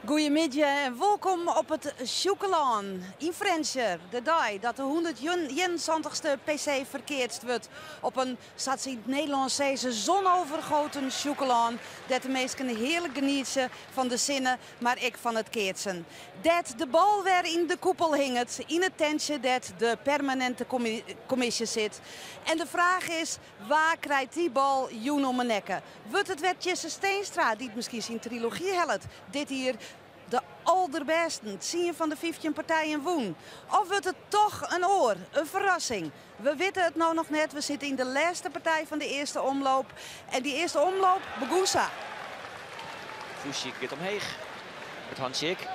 Goeiemiddei en wolkom op it Sjûkelân yn Frjentsjer. De dei dat de 171ste PC ferkeatst wurdt op in, sa't se yn it Nederlânsk sizze, zonovergoten Sjûkelân, dêr't de minsken hearlik genietsje fan de sinne, mar ek fan it keatsen. Dêr't de bal wer yn de koepel hinget, yn it tentsje dêr't de permaninte kommisje sit. En de fraach is, wa krijt dy bal jûn om 'e nekke? Wurdt it wer Tjisse Steenstra dy't miskien syn trilogy hellet, dit jier de alderbêsten, tsien fan de 15 partijen wûn? Of wurdt it toch in oar, in ferrassing? We witte it no noch net, we sitte yn de lêste partij fan de earste omloop. En dy earste omloop begûn sa. Fuschik giet omheech. It hantsje ek.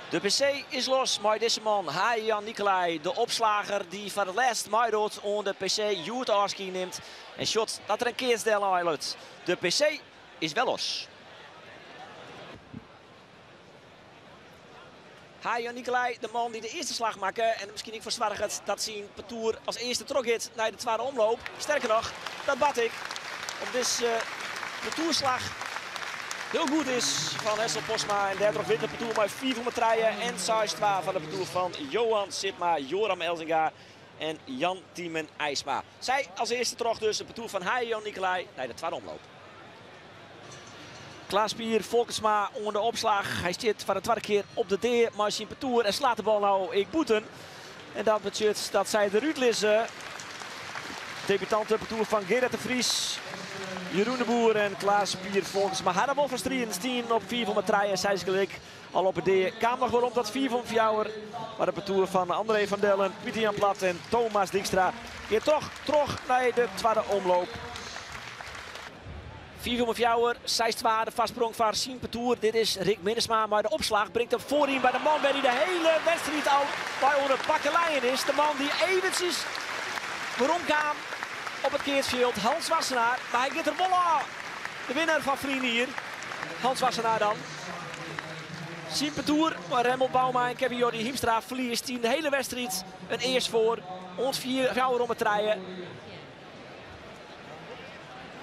De PC is los mei dizze man, Haye Jan Nicolay, de opslager dy't foar it lêst meidocht oan de PC, hjoed ôfskie nimt en sjocht dat der in keats delleilet. De PC is wer los. Haye Jan Nicolay, de man dy't de earste slach makke en der miskien ek foar soarget dat syn partoer as earste trochgiet nei de twadde omloop. Sterker noch, dat bart ek op dizze partoerslach hiel goed is fan Hessel Postma. En dêrtroch wint it partoer mei 5,3 en 6-2 fan it partoer fan Johan Sipma, Joram Elzinga en Jan Tiemen IJsma. Sy as earste troch dus it partoer fan Haye Jan Nicolay nei de twadde omloop. Klaas Pier Folkertsma oan de opslach. Hy stiet foar de twadde kear op de dea mei syn partoer en slaat de bal no ek bûten. En dat betsjut dat sy derút lizze. Debutante partoer fan Gerard de Vries, Jeroen de Boer en Klaas Pier Folkertsma. Harren wol fan striden stien op 5,3 en seis gelyk al op de dea. Kaam noch werom tot 5,4. Mar de partoer fan André van Dellen, Pieter Jan Plat en Thomas Dijkstra giet toch troch nei de twadde omloop. 5,4, 6-2, de foarsprong foar syn partoer. Dit is Rick Minnesma mei de opslach. Bringt him foaryn by de man wêr't hy de hiele wedstriid al by oan it bakkeleien is. De man dy't eventsjes werom kaam op it keatsfjild, Hans Wassenaar. Mar hy giet der wol ôf. De winner fan ferline jier, Hans Wassenaar dan. Syn partoer mei Remmel Bouma en Kevin Jordi Hiemstra ferliest yn de hiele wedstriid in earst foar oant fjouwer om 'e trije.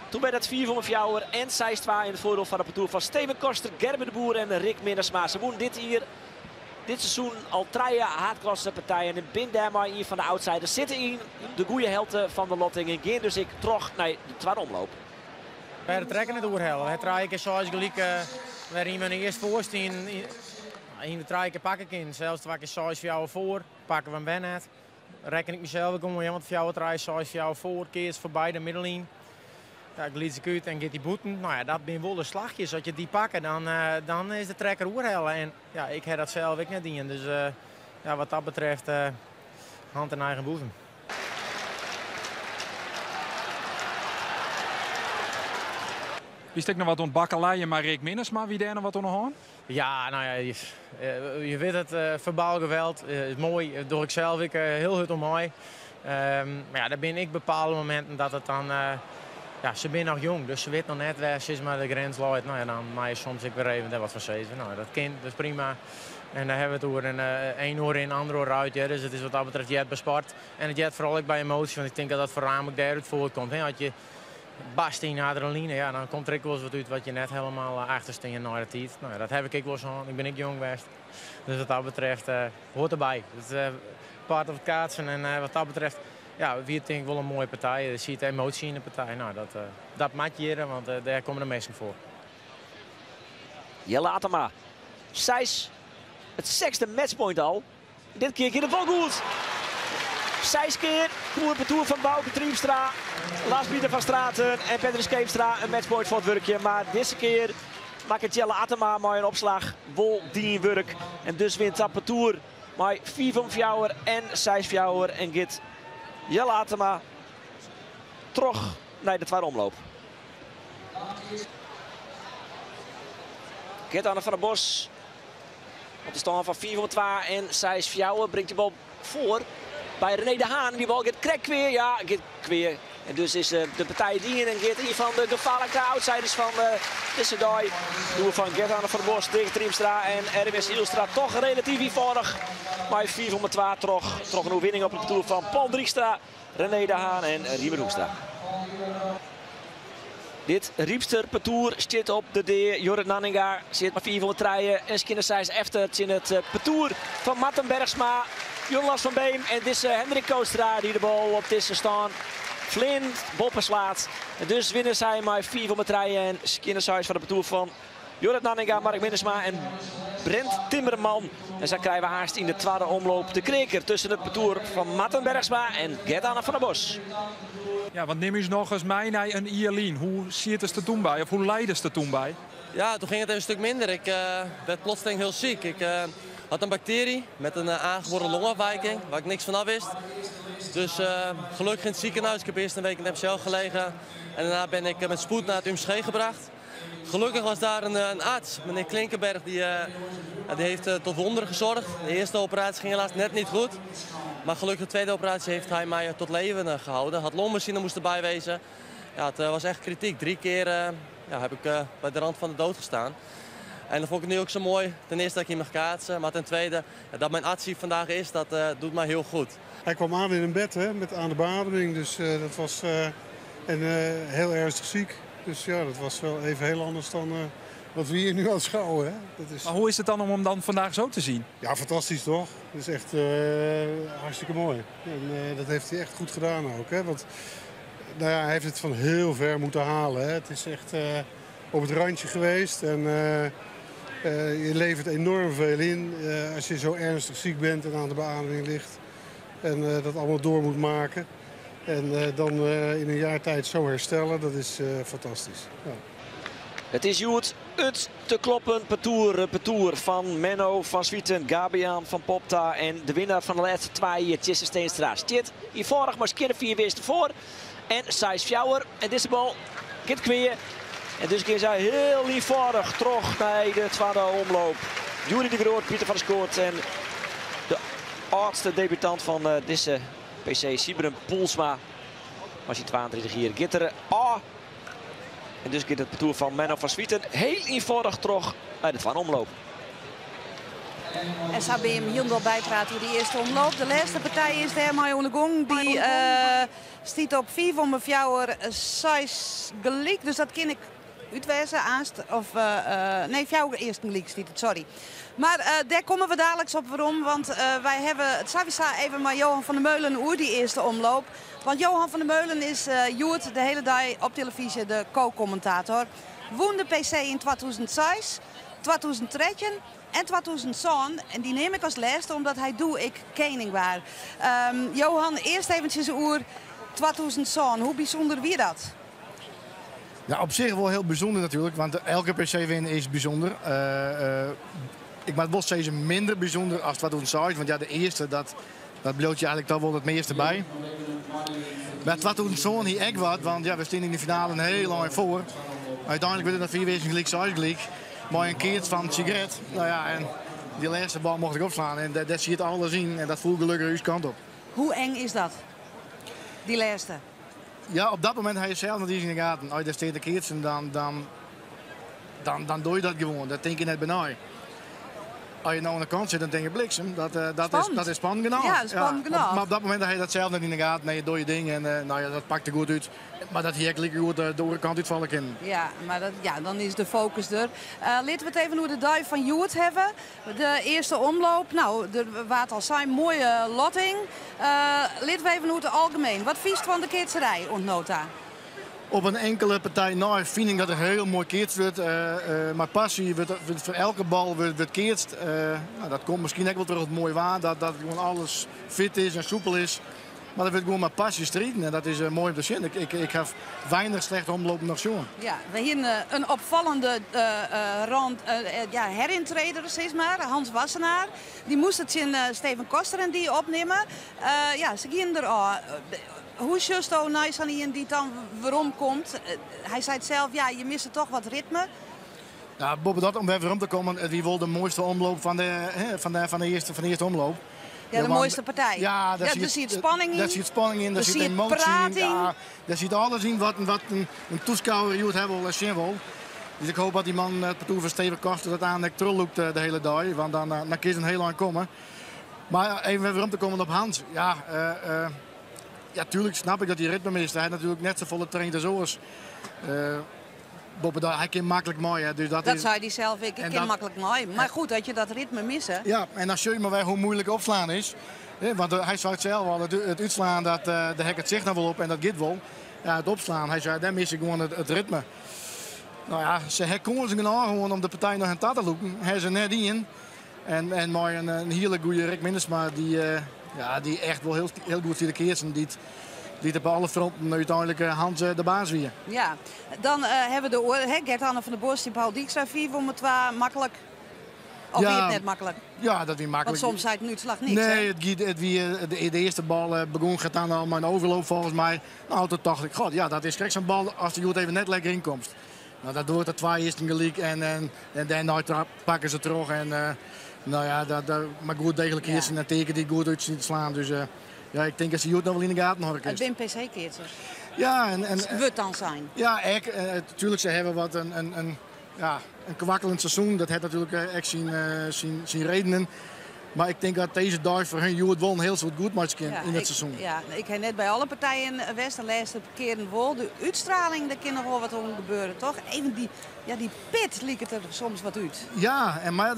Toen werd het 4-4 en 6-2 in het voordeel van de partoer van Steven Koster, Gerben de Boer en Rick Minnesma. Se wûnen dit jier, dit seizoen al trije haadklasse partijen en bin dêrmei ien fan de outsiders. Sitte yn de goede helte fan de lotting en gean dus ek troch nei de twadde omloop. Wy ha de trekker net oerhelle. We ha trije kear seis gelyk wêryn we earst foar stienen. Hiene we trije kear pakke kinnen. Sels twa kear seis fjouwer foar, pakke we him wer net. Rekken ik mysels ek oan, want fjouwer trije seis fjouwer foar, keats foarby de middellyn. Ja, glyds ik út en giet dy bûten. No ja, dat binne wol de slachjes. As je dy pakke, dan, dan is de trekker oerhelle. En ja, ik ha dat sels ek net dien. Dus ja, wat dat betreft, hand in eigen boezem. Wist ek noch wat oan it bakkeleien mei Rick Minnesma? Wie dêr noch wat oan de hân? Ja, no ja, je witte it, ferbaal geweld is moai, doch ik sels ek hiel hurd oan mei. Mar ja, der binne ek bepaalde mominten dat it dan, ja, se binne noch jong, dus se witte noch net wêr sis mar de grins leit. No ja, dan mei je soms ek wer even dêr wat fan sizze. No, dat kin, dat is prima. En dêr hawwe we it oer. En één oar in, ander oar uit, dus it is wat dat betreft heart by sport. En it heart foaral ek by emoasje, want ik tink dat dat foarnaamlik dêrút fuortkomt. Hè, as je barst yn adrenaline, ja, dan komt der ek wolris wat út wat je net helemaal achterstean nei de tiid. No ja, dat ha ik ek wolris hân. Ik bin ek jong west. Dus wat dat betreft hoort derby. It is part of it kaatsen en wat dat betreft, ja, wie it tink ik wol in moaie partij. Der siet emoasje yn de partij. No, dat, dat moat hjirre, want dêr komme de minsken foar. Jelle Attema, seis, it sechsde matchpoint al. Dit kear giet it wol goed. Seis kear koe it partoer fan Bauke Triemstra, Lars Pieter van Straten en Patrick Scheepstra in matchpoint fuortwurkje. Mar dizze kear makket Jelle Attema mei in opslach wol dien wurk. En dus wint dat partoer mei fiif om fjouwer en seis fjouwer en giet Jelle Attema troch nei de twadde omloop. Gert-Anne van der Bos Op de stân fan fiif om twa en seis fjouwer bringt de bal foar by René de Haan. Dy bal giet krekt kwea. Ja, giet kwea. En dus is de partij dien en giet ien fan de gefaarlike outsiders fan dizze dei. Doel fan Gert-Anne van der Bos, Dirk Triemstra en Erwin Zijlstra toch relatyf ienfâldich mei fiif om twa troch, troch in oerwinning op it partoer fan Paul Driestra, René de Haan en Riemer Hoekstra. Dit Rypster partoer stiet op de dea. Jorrit Nanninga sit mei 503 en skinne 6 efter tsjin it partoer fan Marten Bergsma, Jonas van Beem en dizze Hendrik Koostra die de bal op dizze stân flint boppe slaat. En dus winne sy mei 503 en skinne 6 fan it partoer fan Jorrit Nanninga, Mark Minnesma en Brent Timmerman. En sa krije we haast yn de twadde omloop de kreaker tusken it partoer fan Marten Bergsma en Gert-Anne van der Bos. Ja, want nim ús nochris mei nei in jier lyn. Hoe sietest der doe by? Of hoe leidest der doe by? Ja, toen ging het even een stuk minder. Ik werd plotseling heel ziek. Ik had een bacterie met een aangeboren longafwijking, waar ik niks van af wist. Dus gelukkig in het ziekenhuis. Ik heb eerst een week in het MCL gelegen. En daarna ben ik met spoed naar het UMCG gebracht. Gelukkig was daar een arts, meneer Klinkenberg, die heeft tot wonderen gezorgd. De eerste operatie ging helaas net niet goed. Maar gelukkig de tweede operatie heeft hij mij tot leven gehouden. Had longmachine moest erbij wezen. Ja, het was echt kritiek. 3 keer ja, heb ik bij de rand van de dood gestaan. En dat vond ik nu ook zo mooi. Ten eerste dat ik hier mag kaatsen, maar ten tweede ja, dat mijn arts hier vandaag is, dat doet mij heel goed. Hij kwam aan in een bed, hè, met aan de beademing, dus dat was en heel ernstig ziek. Dus ja, dat was wel even heel anders dan wat we hier nu aanschouwen. Hè. Dat is... Maar hoe is het dan om hem dan vandaag zo te zien? Ja, fantastisch toch? Dat is echt hartstikke mooi. En dat heeft hij echt goed gedaan ook. Hè? Want nou ja, hij heeft het van heel ver moeten halen. Hè? Het is echt op het randje geweest. En je levert enorm veel in als je zo ernstig ziek bent en aan de beademing ligt. En dat allemaal door moet maken. En dan in een jaar tijd zo herstellen, dat is fantastisch. Ja. Het is hjoed het te kloppen partour van Menno van Zwieten, Gabian van Popta en de winnaar van de laatste 2, Tjisse Steenstra. Stiet hier vorig maar keer 4 wisten voor. En Sijs Fjouwer. En deze bal gaat kweeën. En dus keer zij heel eenvoudig terug bij de tweede omloop. Jury de Groot, Pieter van der Skoort en de oudste debutant van deze PC, Sybren Poelsma. Was hij 32 hier. Gitteren. Ah. En dus gaat het partour van Menno van Zwieten heel eenvoudig terug bij de tweede omloop. En zou hem hier nog bijpraten over die eerste omloop. De laatste partij is daar maar de gong. Die stiet op 4 om 4 6 gelijk. Dus dat kan ik uitwijzen. Aanst, of, nee, 4 eerst gelijk stiet het, sorry. Maar daar komen we dadelijk op waarom. Want wij hebben het Savisa even maar Johan van der Meulen oer die eerste omloop. Want Johan van der Meulen is hjoed de hele dag op televisie de co-commentator. Won de PC in 2006, 2013 en 2007. En die neem ik als laatste omdat hij doe ik kening waar. Johan, eerst eventjes oer 2007. Hoe bijzonder wie dat? Ja, op zich wel heel bijzonder natuurlijk, want elke PC win is bijzonder. Ik maak wel steeds minder bijzonder als 2006, want ja, de eerste, dat bloot je eigenlijk toch wel het meeste bij. Maar 2007 hier echt wat, want ja, we staan in de finale een heel lang voor. Uiteindelijk werd het na 4 weken gelijk, 6 gelijk. Maar een keert van sigaret, nou ja, en die laatste bal mocht ik opslaan en dat zie je het alles in en dat voelt gelukkig uw kant op. Hoe eng is dat, die laatste? Ja, op dat moment heb je zelf nog niet in de gaten. Als je daar steeds de keert, dan doe je dat gewoon. Dat denk je net bijna. Als je nou aan de kant zit, dan denk je bliksem. Dat is spannend genoeg. Ja, spannend genoeg. Maar op dat moment heb je dat zelf net in de gaten. Nee, je doet je ding en nou ja, dat pakt er goed uit. Maar dat hier lekker goed de andere kant uitvallen kan. Ja, maar dat, ja, dan is de focus er. Laten we het even over de duif van Hjoed hebben. De eerste omloop. Nou, er waard al zijn mooie lotting. Laten we even hoe het algemeen. Wat viest van de keertserij, ontnota? Op een enkele partij, nou, vind ik dat er heel mooi keertst wordt. Maar passie wordt voor elke bal wordt keertst. Nou, dat komt misschien ook wel terug het mooi waar, dat gewoon alles fit is en soepel is. Maar dat wordt gewoon maar passie strijden en dat is mooi om te zien. Ik heb weinig slechte omlopen nog zien. Ja, we hebben een opvallende rand, ja, herintreder, zeg maar, Hans Wassenaar. Die moest het in Steven Koster en die opnemen. Ja, ze gingen er al. Hoe justo nice aan iemand die dan waarom komt? Hij zei het zelf, ja, je mist toch wat ritme. Ja, Bob, dat om weer om te komen, het wie wil de mooiste omloop van de eerste omloop. Ja, de mooiste partij. Ja, daar zit spanning in. Daar zit spanning in, daar zit emotie in. Ja, daar zit alles in wat een toeschouwer hier hebben wil en zien wil. Dus ik hoop dat die man het parcours van Steven Koster dat aan terugloopt de hele dag. Want dan kun je een heel lang komen. Maar even weer om te komen op Hans. Ja, ja, tuurlijk snap ik dat hij ritme mist. Hij heeft natuurlijk net zo volle traint als oors. Boppedat, hy kin maklik mei. Hè, dus dat Dat is, sei hy sels ek, ik En kin dat- maklik mei. Mar goed, dat je dat ritme misse. Ja, en dan sjoch je mar wer hoe muoilik opslaan is. Hè, want hy sei it sels al, it útslaan, dat, dêr ha ik it sicht noch wol op en dat giet wol. Ja, it opslaan, hy sei, dêr mis ik gewoan it ritme. No ja, se ha kânsen genôch hân om de partij noch in ta te lûken. Ha se net dien. En mei in hiele goede Rick Minnesma, dy't ja, dy echt wol hiel, hiel goed stie te keatsen. Dy't op alle fronten úteinlik Hans de baas wie. Ja, dan hawwe we de oare, hè, Gert-Anne van der Bos, tsjin Paul Dijkstra, 5 om 2, maklik. Of wie it net maklik? Ja, dat wie maklik. Want soms seit in útslach niks, Nee, hè? it wie, de earste bal begûn Gert-Anne al mei in overloop folgens my. No, doe tocht ik, god, ja, dat is krekt sa'n bal ast der hjoed even net lekker yn komst. No, dat docht de twa earsten gelyk en dêrnei pakke se troch. En, no ja, dat, mar goed degelijk keatsen en teken dy't goed út te slaan. Dus ja, ik tink dat se hjoed noch wol yn de gaten hâlde It kinst. binne PC-keatsers. Ja, en Wurdt dan sein. Ja, ek, tuerlik, se hawwe wat in, ja, in kwakkelend seizoen. Dat hat natuerlik ek syn redenen. Mar ik tink dat dizze dei foar harren hjoed wol in hiel soad goed meitsje kin yn it seizoen. Ja, ik ha net by alle partijen west, de lêste kearen wol. De útstraling, dêr kin noch wol wat oan gebeure, toch? Even dy, ja, dy pit liket der soms wat út. Ja, en, mar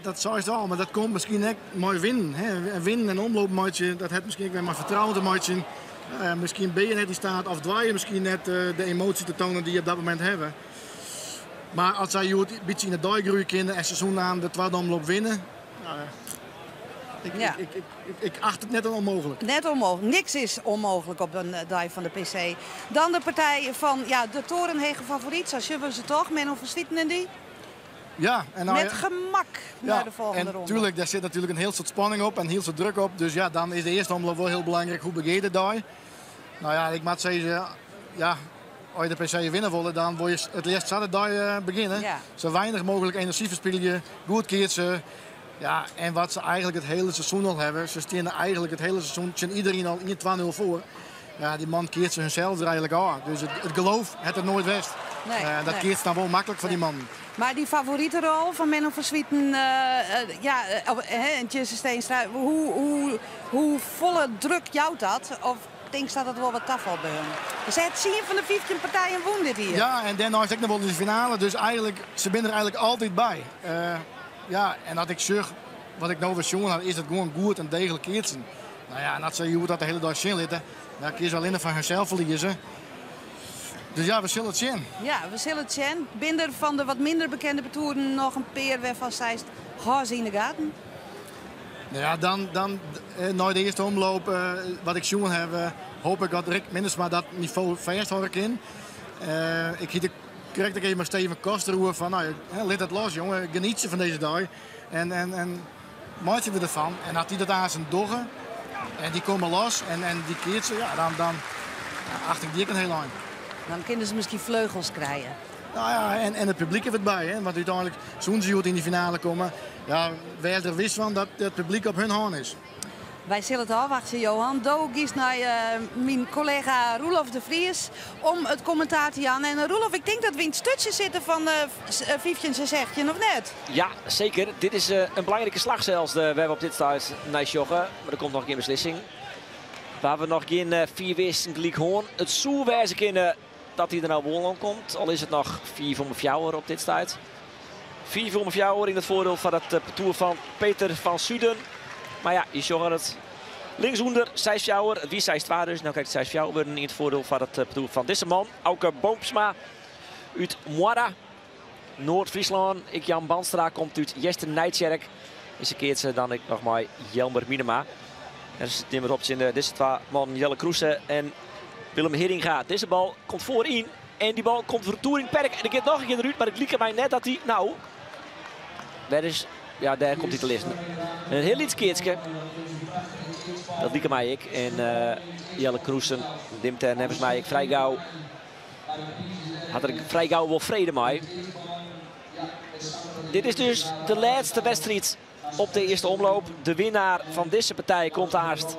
dat seist al, mar dat komt miskien ek mei winnen. Hè. En winnen en omloop meitsje, dat hat miskien ek wer mei fertrouwen te meitsjen. Miskien binne je net yn steat of doare je miskien net de emoasje te toanen dy't je op dat momint hawwe. Mar as sy hjoed in bytsje yn de dei groeie kinne en se soene oan de twadde omloop winne, nou, ik acht it net ûnmooglik. Net ûnmooglik. Niks is ûnmooglik op in dei fan de PC. Dan de partij fan, ja, de torenhege favoryt, sa sjogge we se toch, Menno van Zwieten en dy. Ja, en nou, Met gemak nei de folgjende en ronde. Tuerlik, dêr sit natuerlik in hiel soad spanning op en hiel soad druk op. Dus ja, dan is de earste omloop wol hiel belangryk. Hoe begjint de dei? No ja, ik moat sizze, ja, as je de PC winne wolle, dan wol je it leafst sa de dei begjinne. Sa weinich mooglik enerzjy ferspylje, goed keatse. Ja, en wat se eigentlik it hiele seizoen al hawwe, se steane eigentlik it hiele seizoen tsjin iderien al 1-2-0 foar. Ja, dy man keatst harsels der eigentlik ôf. Dus it geloof hat der noait west. Nee, Dat nee. keatst dan wol maklik foar dy mannen. Mar dy favoriterol fan Menno van Zwieten, ja, of, hè, en Tjisse Steenstra, hoe folle druk jout dat? Of tinkst dat it wol wat tafalt by him? Se hat 10 fan de 15 partijen wûn dit jier. Ja, en dêrnei ek noch wol yn de finale. Dus eigentlik, se binne der eigentlik altyd by. Ja, en as ik sjoch, wat ik no wer sjoen ha, is it gewoan goed en degelik keatsen. No ja, en as se hjoed dat de hiele dei sjen litte, dan kinne se allinne fan harsels ferlieze. Dus ja, we sille it sjen. Ja, we sille it sjen. Binne der fan de wat minder bekende partoeren noch in pear wêrfan seist, hâld se yn de gaten? No ja, dan nei de earste omloop, wat ik sjoen ha, hoopje ik dat Rick Minnesma dat nivo fêsthâlde kin. Ik hie krekt ek even mei Steven Koster oer fan, no, hè, lit it los, jonge, genietsje fan dizze dei. En meitsje we derfan. En as dy dat aanst dogge, en dy komme los en dy keatse, ja, dan ja, acht ik dy ek in hiel ein. Dan kinne se miskien fleugels krije. No ja, en it publyk hat derby, hè? Want úteinlik, soene se hjoed yn de finale komme, ja, wêr der wis fan dat it publyk op hun hân is. Wy sille it ôfwachtsje, Johan. Do giest nei myn kollega Roelof de Vries om it kommentaar te jaan. En Roelof, ik tink dat we yn it sturtsje sitte fan 15 16, of net? Ja, seker. Dit is in belangrike slach sels, wêr't we op dit stuit nei sjogge. Mar der komt noch gjin beslissing. We hawwe noch gjin 4 wisten gelyk hân. It soe wêze kinne dat hy der no wol oan komt. Al is it noch 5 om 4 op dit stuit. 5 om 4 yn it foardiel fan it partoer fan Peter van Suden. Mar ja, je sjogge it. Linksûnder, 6-4. It wie 6-2 dus. No krekt 6-4 wurden yn it foardiel fan it partoer fan dizze man. Auke Boomsma út Moarra. Noard-Fryslân. Ik Jan Banstra komt út Easternijtsjerk. Is in keatse dan ek noch mei Jelmer Minema. En se nimmen op tsjin dizze twa mannen Jelle Kroese en Willem Hiddinga. Dizze bal komt foaryn. En dy bal komt retoer yn it perk. En der giet noch in kear derút, mar it liket my net dat hy... No, dêr is... Ja, dêr komt hy te lizzen. In hiel lyts keatske. Dat liket my ek. En Jelle Kroesen nimt dêr neffens my ek frij gau... Hat der frij gau wol frede mei. Dit is dus de lêste wedstriid op de earste omloop. De winnaar fan dizze partij komt aanst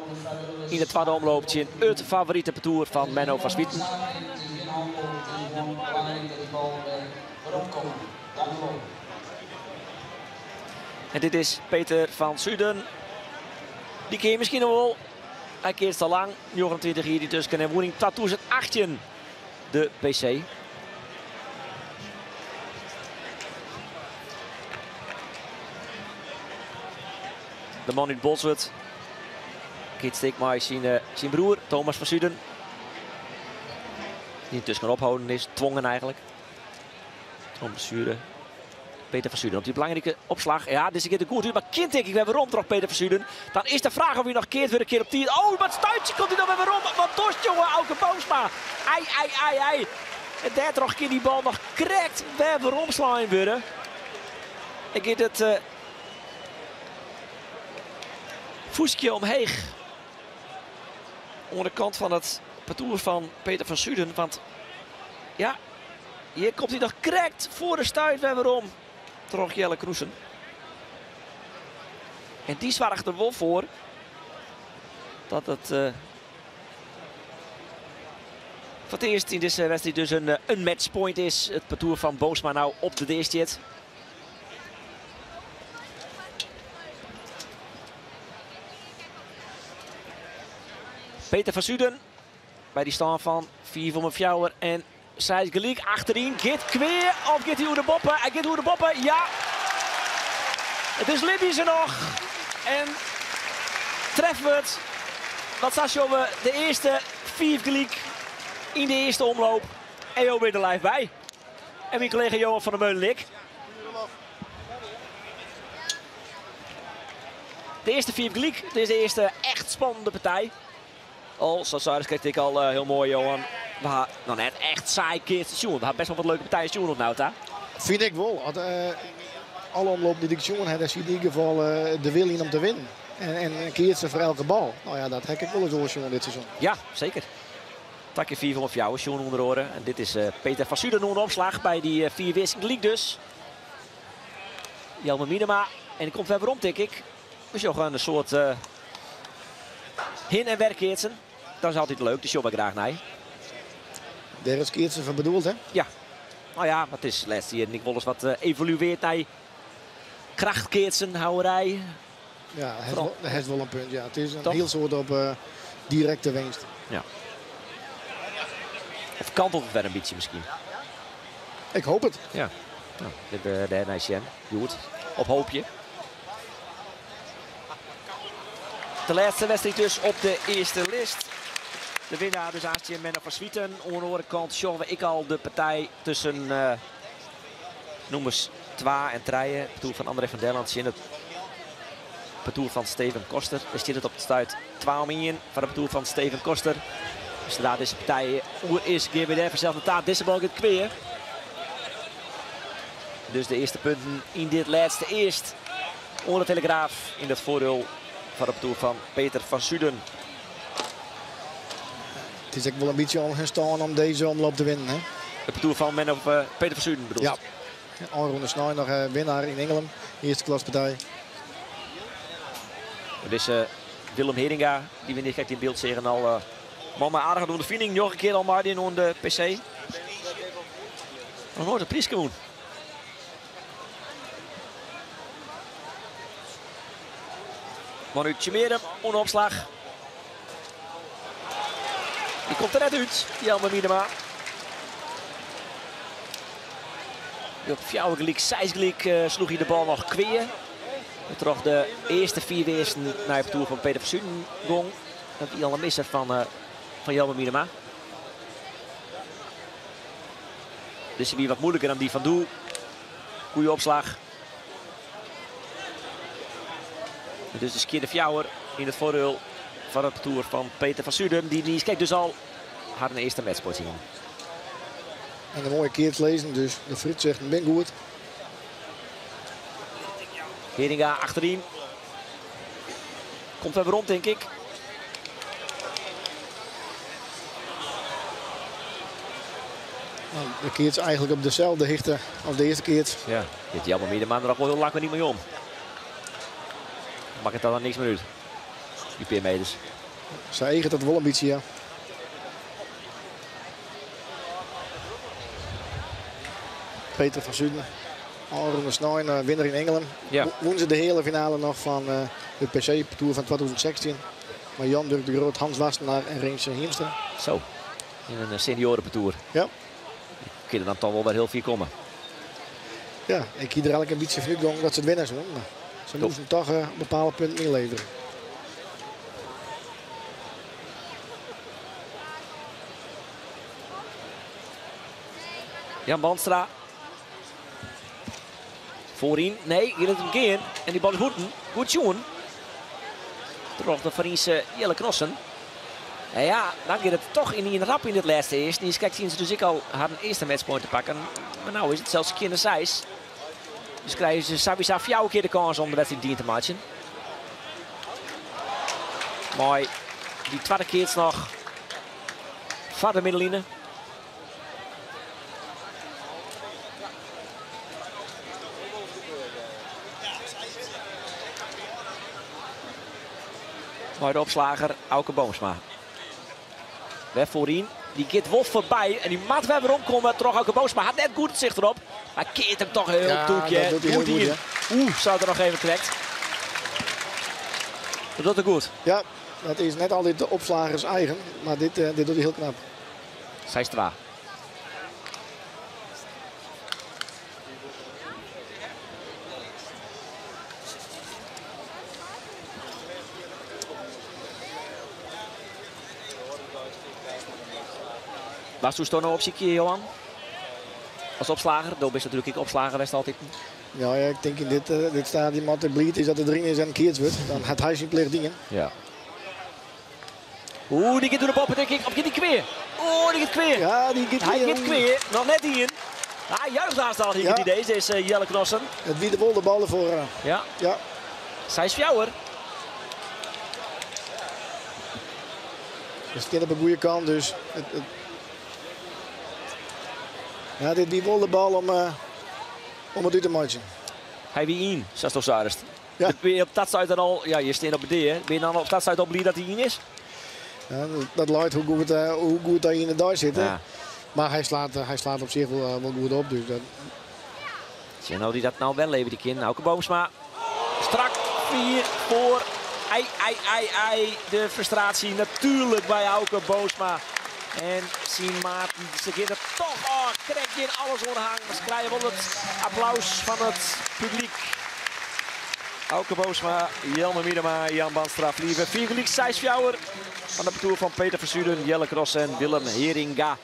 yn de twadde omloop tsjin it favorite partoer fan Menno van Zwieten. En dit is Peter van Suden. Dy ken je miskien noch wol. Hy keatst al lang, 29 jier dy tusken en wûn yn 2018 de PC. De man út Bolsward keatst ek mei syn broer Thomas van Suden. Die yntusken opholden is, twongen eigentlik. Troch blessuere. Peter van Suden op dy belangrike opslach. Ja, dizze giet der goed út, mar kin tink ik wer werom troch Peter van Suden. Dan is de fraach oft hy noch keard wurde kin op tiid. Oh, wat stuitje komt hy dan wer werom. Wat dochst, jonge, Auke Boomsma. Ei, ei, ei, ei. En dêrtroch kin dy bal noch krekt wer weromslein wurde. En giet it fûstkje omheech oan de kant fan it partoer fan Peter van Suden. Want ja, hjir komt hy noch krekt foar de stuit wer werom troch Jelle Kroesen. En dy soarget der wol foar dat it foar it earst yn dizze wedstriid dus in matchpoint is. It partoer fan Boomsma no op de dea stiet. Peter van Suden by dy stân fan 5 om 4 en 6 gelyk achteryn. Giet kwea of giet hy oer de boppe? Hy giet oer de boppe, ja. It is libje se noch. En trefwurd. Want sa sjogge we de earste 5 gelyk yn de earste omloop. En jo binne der live by. En myn kollega Johan van der Meulen ek. De earste 5 gelyk. Dit is de earste echt spannende partij. Al, sa sei krekt ek al hiel moai, Johan. We ha noch net echt saai keatsen sjoen. We ha best wol wat leuke partijen sjoen oant no ta. Fyn ik wol. At alle omlopen dy't ik sjoen ha, dêr siet yn ieder gefal de wil yn om te winnen. En keatsen foar elke bal. No ja, dat ha ik wol ris oars sjoen dit seizoen. Ja, seker. Twa kear 5 om 4 sjoen ûnder oare. En dit is Peter van Suden oan de opslach by dy 4 earsten gelyk dus. Jelmer Miedema. En dy komt wer werom, tink ik. We sjogge in soart hin- en werkeatsen. Dat is altyd leuk, dêr sjogge we graach nei. Dêr is keatsen foar bedoeld, hè? Ja. No ja, it is lêste jierren ek wolris wat evolueard nei krachtkeatsen, houwerij. Ja, dat hat wol in punt. Ja. It is in hiel soad op direkte winst. Ja. Of kantelt it wer in bytsje miskien? Ik hoop it. Ja. No, dit dêrnei sjen. Goed. Op hoopje. De lêste wedstriid dus op de earste list. De winnaar dus aanst Menno van Zwieten. Oan de oare kant sjogge we ek al de partij tusken nûmers 2 en 3. It partoer fan André van Derland tsjin it partoer fan Steven Koster. Dêr stiet it op it stuit 2 om 1 foar it partoer fan Steven Koster. Dus sadree't dizze partij oer is, gean we dêr fansels nei ta. Dizze bal giet kwea. Dus de earste punten yn dit lêste earst oan de Telegraaf yn it foardiel foar it partoer fan Peter van Suden. It is ek wol in bytsje oan hun stân om dizze omloop te winnen. Hè? It partoer fan Menno of Peter van Suden bedoelst? Ja. Ôfrûne snein noch winnaar yn Ingelum, earste klaspartij. Dizze Willem Heringa, dy't we niis yn byld seagen al man mei aardige ûnderfining, njoggen kear al meidien oan de PC. Noch noait in priiske wûn. Man út Tsjummearum oan de opslach. Dy komt der net út, Jelmer Miedema. Op fjouwer gelyk, seis gelyk sloech hy de bal noch kwea. Troch de earste 4 earsten nei it partoer fan Peter van Suden gong. Dat wie al in misser fan Jelmer Miedema. Dizze wie wat moeiliker dan dy fan doe. Goeie opslach. Dus de skjinne fjouwer yn it foardiel fan it partoer fan Peter van Suden. Dy niis krekt dus al harren earste matchpoint yn. En in moaie keats lizzen, dus de foarútsichten binne goed. Heringa achteryn. Komt wer werom, tink ik. Nou, de keats eigentlik op deselde hichte as de earste keats. Ja, dit Jelmer Miedema der noch wol hiel lang net mei om. Makket dat dan niks mear út. Dy pear meters. Sy eaget dat wol in bytsje, ja. Peter van Suden, ôfrûne snein winner yn Ingelum. Ja. Wûn se de heale finale noch fan de PC-partoer fan 2016. Mei Jan Durk de Groot, Hans Wassenaar en Rinse Hiemstra. Zo, yn in seniorenpartoer. Ja. Kin der dan toch wol wer hiel fier komme. Ja, ik hie der eigentlik in bytsje fan útgongen dat se it winne soene. Ze moesten toch op bepaalde punten inleveren. Jan Bandstra. Voorin. Nee, hier het hem keer. En die bal is goed. Goed tjoen. Troch de Friese Jelle Knossen. En ja, dan gaat het toch in een rap in het laatste eerst. Die kijkt zien ze dus ik al haar eerste matchpoint te pakken. Maar nou is het zelfs keer de. Dus krijgen ze sowieso jouw keer de kans om de wedstrijd dien te maken. Mooi. Die tweede keer nog. Van de middenline. Mooi de opslager, Auke Boomsma. Weg voorin. Die gaat Wolf voorbij. En die mat weer weer omkomen. Toch Auke Boomsma had net goed het zicht erop. Maar keert hem toch heel Ja, toekje. dat doet hij heel goed, in. Oeh, zou er nog even trekt. Dat doet hij goed. Ja, dat is net altijd de opslagers eigen. Maar dit doet hij heel knap. Zijstra. Waar stoest nou op ziekje, Johan? Als opslager? Doop is natuurlijk ik opslager best altijd. Ja, ja, ik denk in dit stadion wat er blied is dat er erin is en keert wordt. Dan gaat hij zijn plicht dingen. Ja. Oeh, die gaat door de poppen, denk ik. Of gaat die kweer? Oeh, die gaat kweer. Ja, die gaat Hij kweer. gaat kweer. Nog net in. Hij juicht haast al hier Ja. het idee. Deze is Jelle Knossen. Het wie de bal de ballen voor. Ja. Ja. Zij is fjouwer. Dus het kind op een goede kant. Dus het... Ja, dit wie wil de bal om het uit te maken. Hij wie in, zoals toch zuidest. Ja. Ben je op dat zuid dan al, ja, je staat op de D, hè? Ben je dan op dat zuid al blij dat hij in is? Ja, dat luidt hoe goed hij in de daar zit. Hè? Ja. Maar hij slaat op zich wel goed op. Dus dat... Zie je nou die dat nou wel leven, die kind. Auke Boomsma. Strak 4 voor. Ei, ei, ei, ei. De frustratie natuurlijk bij Auke Boomsma. En zijn maat, ze gaan er toch. Oh, krijg je in alles onderhang. Maar ze krijgen wel het applaus van het publiek. Auke Boomsma, Jelmer Miedema, Jan Bandstra, Vlieven. 4 gelijk, 6 fjouwer. Van de parcours van Peter Verzuren, Jelle Kros en Willem Heringa. En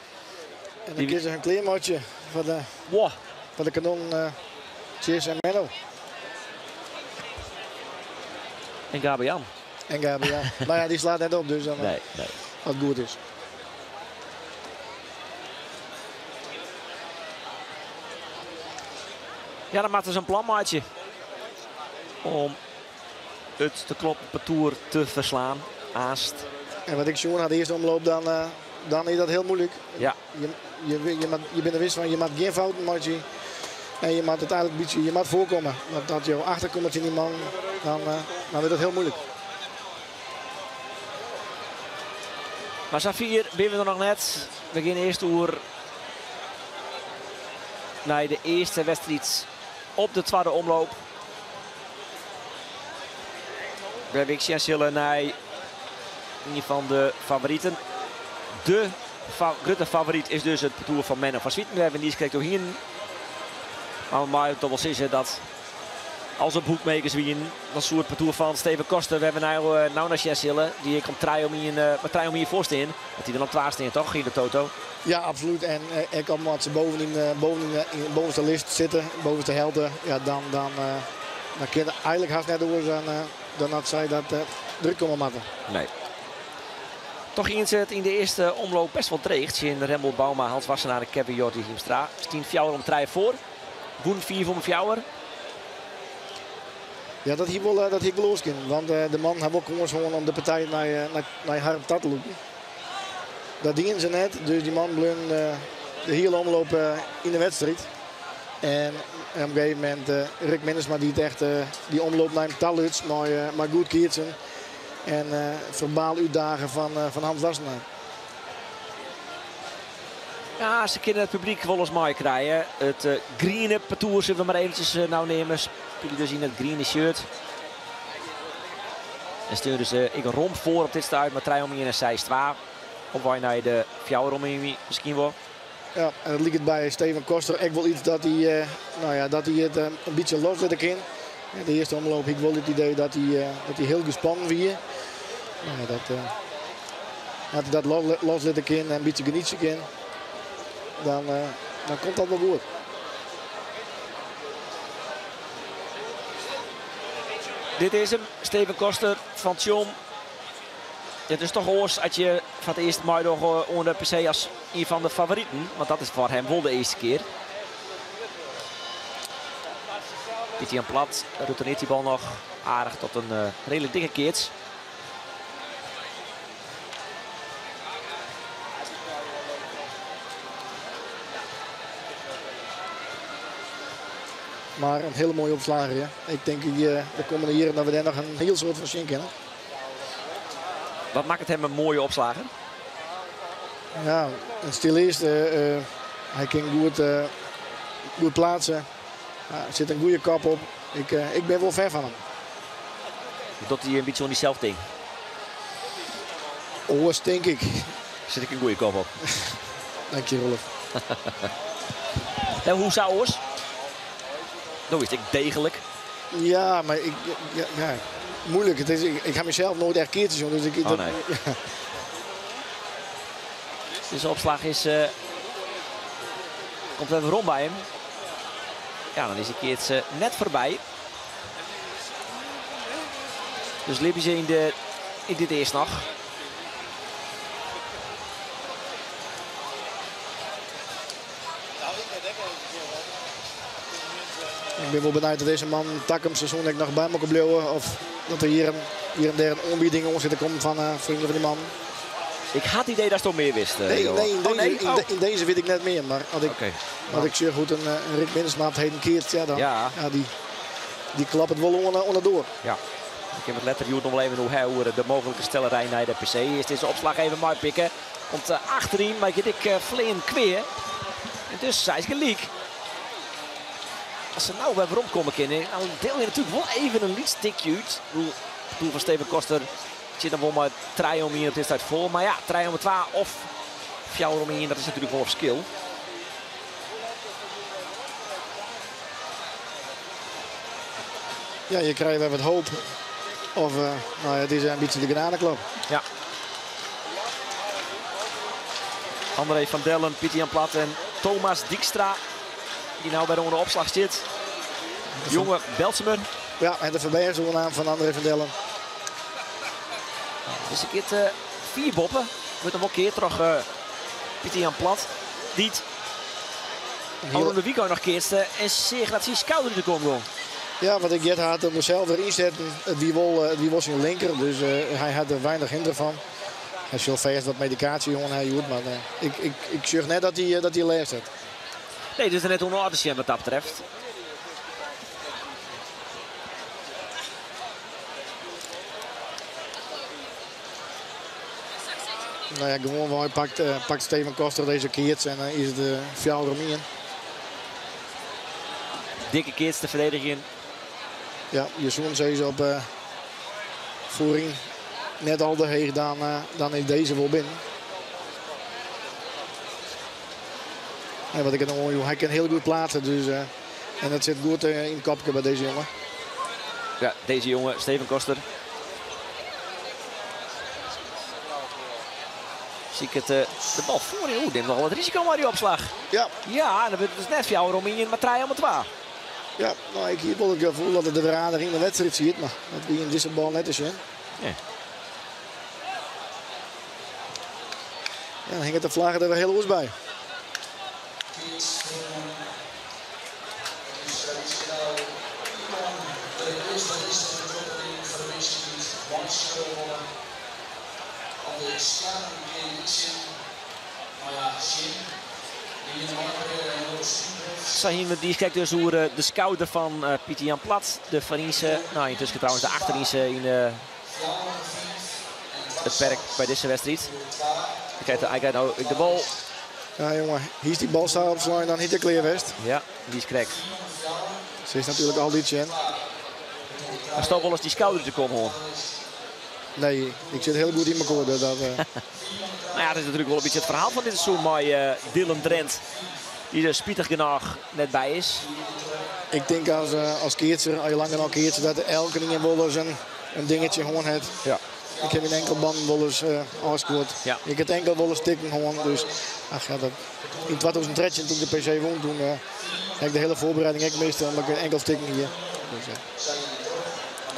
dan Die kiezen ze een kleermatje voor de, wow. voor de kanon Cheers en Menno. En Gabian. En Gabian. Maar ja, die slaat net op, dus dan, Nee, nee. Wat goed is. Ja, dan maakt ze een planmaatje om het te kloppen parcours te verslaan. Haast. En wat ik zo had de eerste omloop, dan is dat heel moeilijk. Ja. Je bent er wist van, je maakt geen fouten, Margie. En je maakt het eigenlijk een beetje, je maakt voorkomen. Want dat je achterkomt in die man, dan wordt dat heel moeilijk. Maar Safir, ben we er nog net. We gaan eerst door naar de eerste wedstrijd op de tweede omloop. Bij Wixien naar een van de favorieten. De grote favoriet is dus het parcours van Menno van Zwieten. We hebben die gekeken door hier. Maar we toch wel zeggen dat als het boekmakers wien, dan soort parcours van Steven Koster. We hebben nou, nou naar Jessille, die komt trui om hier, maar trui om hier voor staan. Dat hij dan op 12 staan, toch? Ging de Toto? Ja, absoluut. En ik kan wat ze bovenin, bovenste list zitten, bovenste helden. Ja, dan kun je eigenlijk haast net door zijn, dan had zij dat druk komen matten. Nee. Toch inzet in de eerste omloop best wel dreigt. In Rembel Bouma, Hans Wassenaar en Kevin Jordi Hiemstra. 10 fjouwer om 3 voor. Woen 4 om fjouwer. Ja, dat hier wel dat hier wel los kan. Want de man heeft ook gewoon om de partij naar Harm Tat te lopen. Dat dienen ze net. Dus die man bleef de hele omloop in de wedstrijd. En op een gegeven moment Rick Minnesma die het echt die omloop naar hem taluts, maar goed keert. En verbaal uitdagen van Hans Wassenaar. Ja, ze kunnen het publiek wel eens mooi krijgen. Het groene parcours zullen we maar eventjes nou nemen. Spelen dus in het groene shirt. En sturen ze ik romp voor op dit stuit, maar 3 om in en zij 2. Of wij naar de fjouwer om in misschien wel. Ja, en dat liep het bij Steven Koster echt wel iets dat hij nou ja, dat hij het een beetje los laat in. De earste omloop ik wol it idee dat hy, dat hy hiel gespannen wie. Ja, dat, as hy dat loslitte kin en in bytsje genietsje kin, dan, dan komt dat wol goed. Dit is hem, Steven Koster fan Tsjom. It is toch oars as je foar it earst meidogge oan de PC as ien fan de favoriten. Want dat is foar him wol de earste kear. Pieter-Jan Plat retourneert die bal noch aardich tot in redelijk dikke keats. Maar in hiele moaie opslagger. Ja. Ik tink de kommende jierren dat we dêr noch in hiel soad fan sjen kinne. Wat makket him in moaie opslagger? Ja, in stylist. Hy kin goed, goed pleatse. Er sit in goede kop op. Ik bin wol fan fan him. Docht hy in bytsje oan dysels tinken? Oars tink ik. Sit ik in goede kop op. Dank je, Rolf. En hoe sa oars? No is it deeglik. Ja, mar ik, ja, ja, moeilijk. Het is, ik ha mysels noait echt keatsen sjoen. Dus ik, Oh, nee. ja. Dus de opslach is, komt even rûn by him. Ja, dan is de keats net foarby. Dus libje se yn dit earst noch. Ik bin wol benijd dat dizze man takom seizoen ek noch by elkoar bliuwe. Of dat der hjir en dêr in oanbieding oan sit te kommen fan freonen fan dy man. Ik ha it idee datsto mear witst, Nee, Johan. nee, Oh, nee? Oh. in dizze wit ik net mear. Mar Oké. as ik sjoch hoe't in Rick Minnesma it heden keatst, ja, dan, ja, dy klappet wol oan de doar. Ja. Ik kin it letter hjoed noch wol even oer ha oer de mooglike stellerij nei de PC. Earst dizze opslach even meipikke. Komt achteryn, mar giet ek flean kwea. En dus 6 gelyk. As se no wer weromkomme kinne, dan diele je natuerlik wol even in lyts tikje út. Ik bedoel, it doel fan Steven Koster sit dan wol mei 3 om 1 op dit stuit foar. Mar ja, 3 om 2 of 4 om 1, dat is natuerlik wol in ferskil. Ja, je krijgt weer wat hoop. Of, nou ja, het is een beetje de genadeklap. Ja. André van Dellen, Pieter Jan Plat en Thomas Dijkstra. Die nou bij de opslag zit. Jonge Beltsemer. Ja, en de voorbij naam van André van Dellen. Dus ik het 4 boppe. Wurdt dan wol keard troch Pieter Jan Plat. Die al de weekend noch keatste en seach dat syn skouder út de kom gie. Ja, want ik jet had hem zelf erin zetten. Het wie was zijn linker, dus hij had er weinig hinder van. Hij zal vast wat medicatie jongen hij doet, maar ik zeg net dat hij lêst hat. Nee, dus net onaardig wat dat betreft. Nou ja, gewoon hij pakt Steven Koster deze keer en dan is het 4 om 1. Dikke keats te verdedigen. Ja, je zoon zei ze op voering net al de heeg dan is deze wel binnen. En wat ik het nog hij kan heel goed plaatsen, dus, en dat zit goed in het kopje bij deze jongen. Ja, deze jongen, Steven Koster. Zie ik het, de bal voor je. Oeh, neemt nog wel het risico maar die opslag. Ja. Ja, en dan wordt het dus net 4 om 1, maar 3 om 2. Ja, nou, ik heb wel het gevoel dat het er weer aardig in de wedstrijd zit, maar dat wie in deze bal net is, hè. Ja. Ja, dan hing het de vlag er weer heel oors bij. Sahim die kijkt dus hoe de skouder van Pieter Jan Plat, de foarynse, nou intussen trouwens de achterynse in het perk bij deze wedstrijd. Hij krijgt nou de bal. Ja jongen, hier is die bal staat op slaan, dan hit de kleer west. Ja, die is correct. Ze is natuurlijk al die chin. Maar stel wel eens die schouder te komen hoor. Nee, ik zit heel goed in mijn koorden. Dat. Nou ja, dat is natuurlijk wel een beetje het verhaal van dit seizoen. Maar Dylan Drent, die er spitich genôch net by is. Ik tink as, as keatser, as je lang genôch keatse, dat elkenien wolris in, in dingetje hân hat. Ja. Ik ha myn enkelbannen wolris ôfskuord. Ja. Ik ha enkel wolris stikken hân. Dus ach ja, dat, yn 2013 toen ik de PC wûn, toen ha ik de hiele foarbereiding ek mist omdat ik in enkel stikken hie. Dus,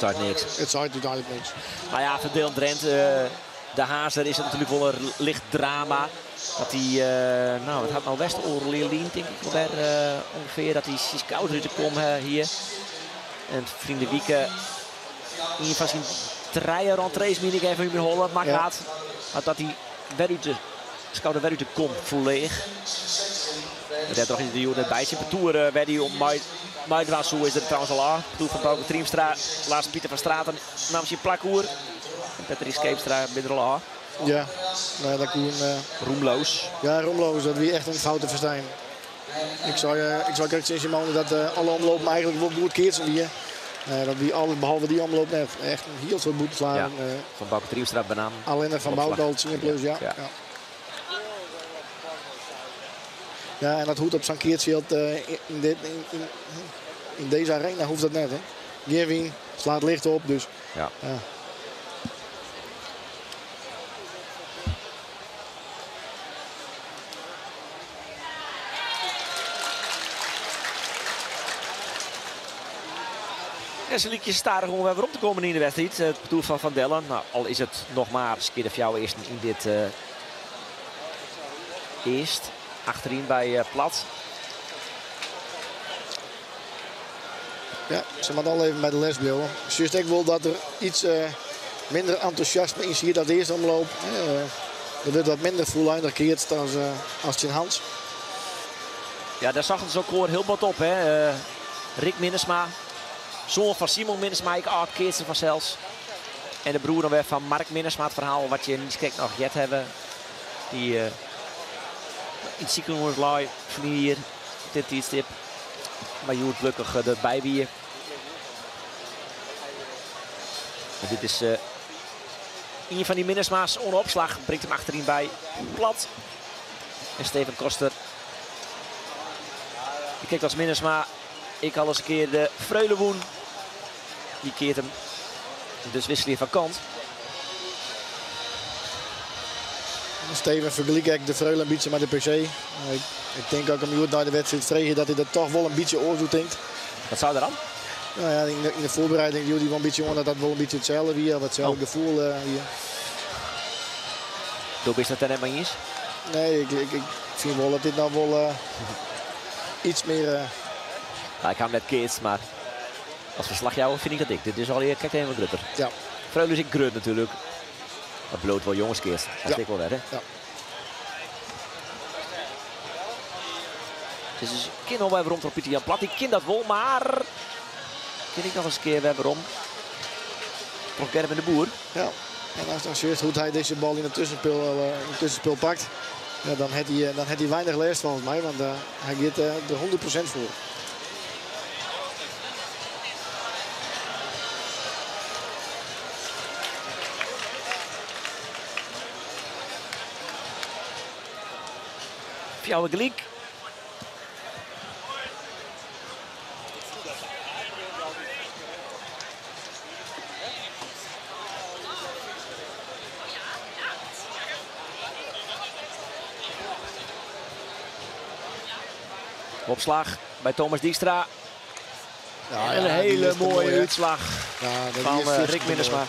Het seit niks. It seit úteinlik niks. Nou ja, foar Dylan Drent, de Hazer is het natuerlik wol in licht drama. Dat hy, nou, it hat no west oardel jier lyn, tink ik wer ûngefear, dat hy syn skouder út de kom hie. En ferline wike ien fan syn trije rentrees, mien ik even yn myn holle, makke hat. Mar dat hy wer út de skouder wer út de kom fleach. En dêrtroch is er der hjoed net by. Syn partoer wêr't hy om meidwaan soe is der trouwens al ôf. Partoer fan Bauke Triemstra, Lars Pieter van Straten nam syn plak oer. En Patrick Scheepstra binne der al ôf. Ja, nou, dat koe een, Roemloos. Ja, roemloos. Dat wie echt in foute ferstein. Ik sei krekt tsjin Simone dat alle omlopen eigentlik wol goed keatsen wie. Dat wie alles behalve dy omloop net. Echt in hiel soad bûtenslagen. Ja, fan Bauke Triemstra benammen. Allinnich fan Bauke al 10 plus, ja. Ja. Ja. Ja, en dat hoecht op sa'n keatsfjild yn dizze arena hoecht dat net. Hè. Gjin wyn, slaat licht op, dus. Ja. Ja. En se lykje stadich oan wer werom te kommen yn de wedstriid. It partoer fan Van Dellen. Nou, al is it noch mar kear de fjouwer earsten yn dit earst. Achteryn by Plat. Ja, se moat al even by de les bliuwe. Sjochst ek wol dat der iets minder entûsjasme yn siet as de earste omloop. Der wurdt wat minder fûleindich keatst as tsjin Hans. Ja, dêr sochten se elkoar hiel bot op. Hè. Rick Minnesma, soan fan Simon Minnesma, ek âld-keatser fansels. En de broer dan wer fan Mark Minnesma, it ferhaal wat je niiskrekt noch heard hawwe. Dy't yn it sikehûs lei ferline jier op dit tiidstip. Mar hjoed gelokkich derby wie. En dit is ien fan dy Minnesma's oan de opslach. Bringt him achteryn by Plat. En Steven Koster. Die kijkt als Minnesma. Ik al eens een keer de Freule wûn. Die keert hem. Dus wissel je van kant. Steven fergelyk ek de Freule in bytsje mei de PC. Ik tink ek om hjoed nei de wedstriid freegje dat hy dat toch wol in bytsje oars oer tinkt. Wat sei er dan? Nou ja, yn de foarbereiding joech hy wol in bytsje oan dat dat wol in bytsje itselde wie, of itselde gefoel wie. Do bist it der net mei iens? Nee, ik fyn wol dat dit no wol iets mear. Nou, ik ha him net keatst, mar as ferslachjouwer fyn ik dat ek. Dit is allegear krekt even wat grutter. Ja. Freule is ek grut natuerlik. Dat bliuwt wol jongeskeatsen. Dat Ja. ik wol wer, hè? Ja. Dus is kin al wer werom troch Pieter Jan Plat. Dy kin dat wol, mar kin ek noch ris in kear wer werom troch Gerben de Boer. Ja, en as dan sjochst hoe't hy dizze bal yn it tuskenspul pakt, ja, dan hat hy weinich lêst folgens my, want hy giet der 100% foar. Fjouwer gelyk. Opslag bij Thomas Dijkstra. Ja, en een ja, die hele is te mooie mooi, hè? uitslag Ja, dat van is veel Rick te Minnesma. mooi.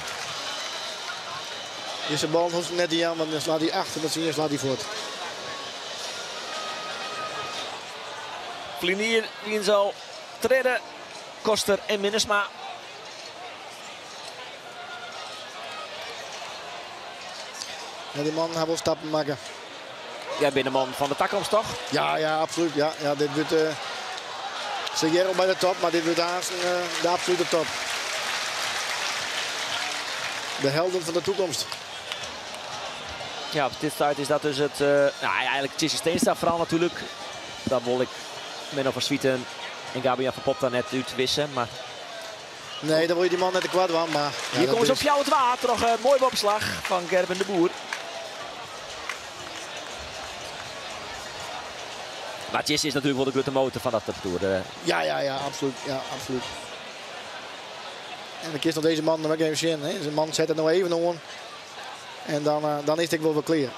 Deze bal hoeft net niet aan, want dan slaat hij achter, dat zie je, slaat hij voort. Vlinier, Wienzo, Tredde, Koster en Minnesma. Ja, die man gaat wel stappen maken. Jij bent de man van de toekomst, toch? Ja, ja, absoluut. Ja, ja, dit wordt, zit al bij de top, maar dit wordt haast, de absolute top. De helden van de toekomst. Ja, op dit start is dat dus het... nou, eigenlijk Tjisse Steenstra vooral natuurlijk. Dan wil ik Menno van Zwieten en Gabriel van Pop daar net uitwissen. Maar Nee, dan wil je die man net te kwad van. Maar, ja, hier dat komen ze is op jou het water. Nog een mooie opslag van Gerben de Boer. Maar Tjisse is natuerlik wol de grutte motor fan dat partoer. Ja, ja, ja, absoluut. Ja, absoluut. En dan kinst noch dizze man noch even sjen. Hè. De man set it no even oan. En dan is it ek wol wer klear.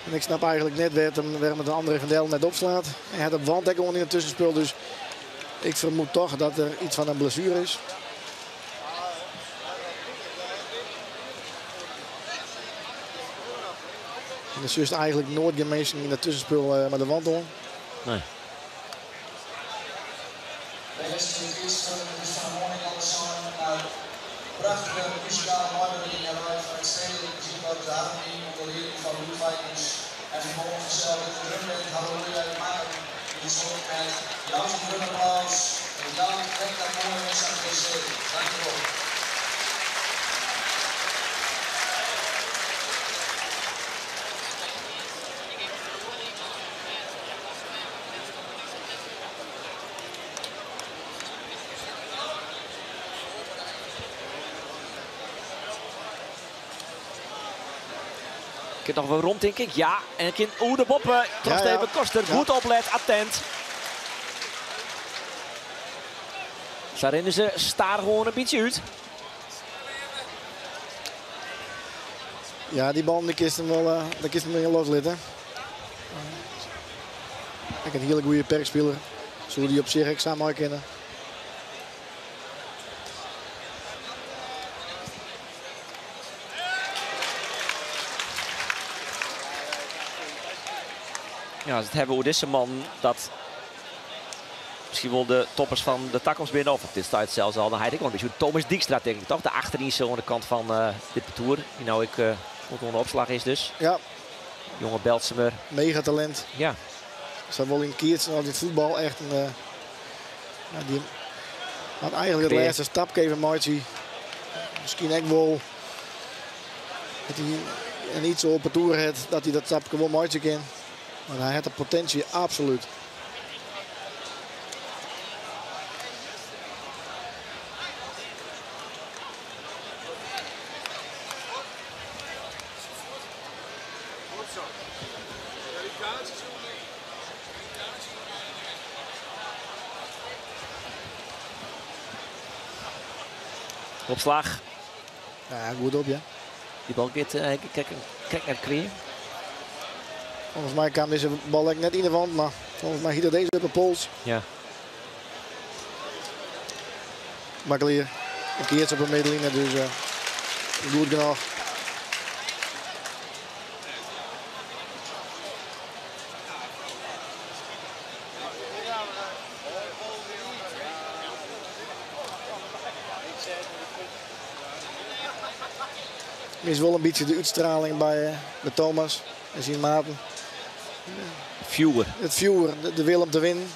En ik snap eigentlik net wêrom't it André van Del net opslaat. Hy hat op wand ek oan yn it tuskenspul, dus ik fermoed toch dat der iets fan in blessuere is. En dan sjochst eigentlik noait gjin minsken yn dat tuskenspul mei de wand oan. Nee. Kin noch werom, tink ik. Ja, en kin oer de boppe. Troch Steven Koster. Goed oplet, attent. Sa rinne se stadichoan in bytsje út. Ja, dy bal dy kinst him wol, dy kinst him loslitte. Ek in hiele goede perkspiler. Soe dy op sich ek sa mei kinne. Ja, as we it hawwe oer dizze man, dat miskien wol de toppers fan de takomst binne. Of op dit stuit sels al. Dan ha ik wol in bytsje Thomas Dijkstra, tink ik toch? De achterynse oan de kant fan dit partoer. Dy't no ek oan de opslach is dus. Ja. Jonge Beltsumer. Mega talint. Ja. Sawol yn keatsen as yn fuotbal echt in, ja, dy hat eigentlik it lêste stapke even meitsje. Miskien ek wol dat hy in iets oar partoer hat, dat hy dat stapke wol meitsje kin. Mar hy hat de potinsje absolút. Opslach. Ja, goed op, ja. Dy bal giet krekt net klear. Folgens my kaam dizze bal ek net yn de wand, mar folgens my hiet er dizze op de pols. Ja. Mar klear. In keats op de middenline, dus goed genoch. Mis wol in bytsje de útstraling by Thomas en syn maten. Fjoer. It fjoer, de wil om te winnen.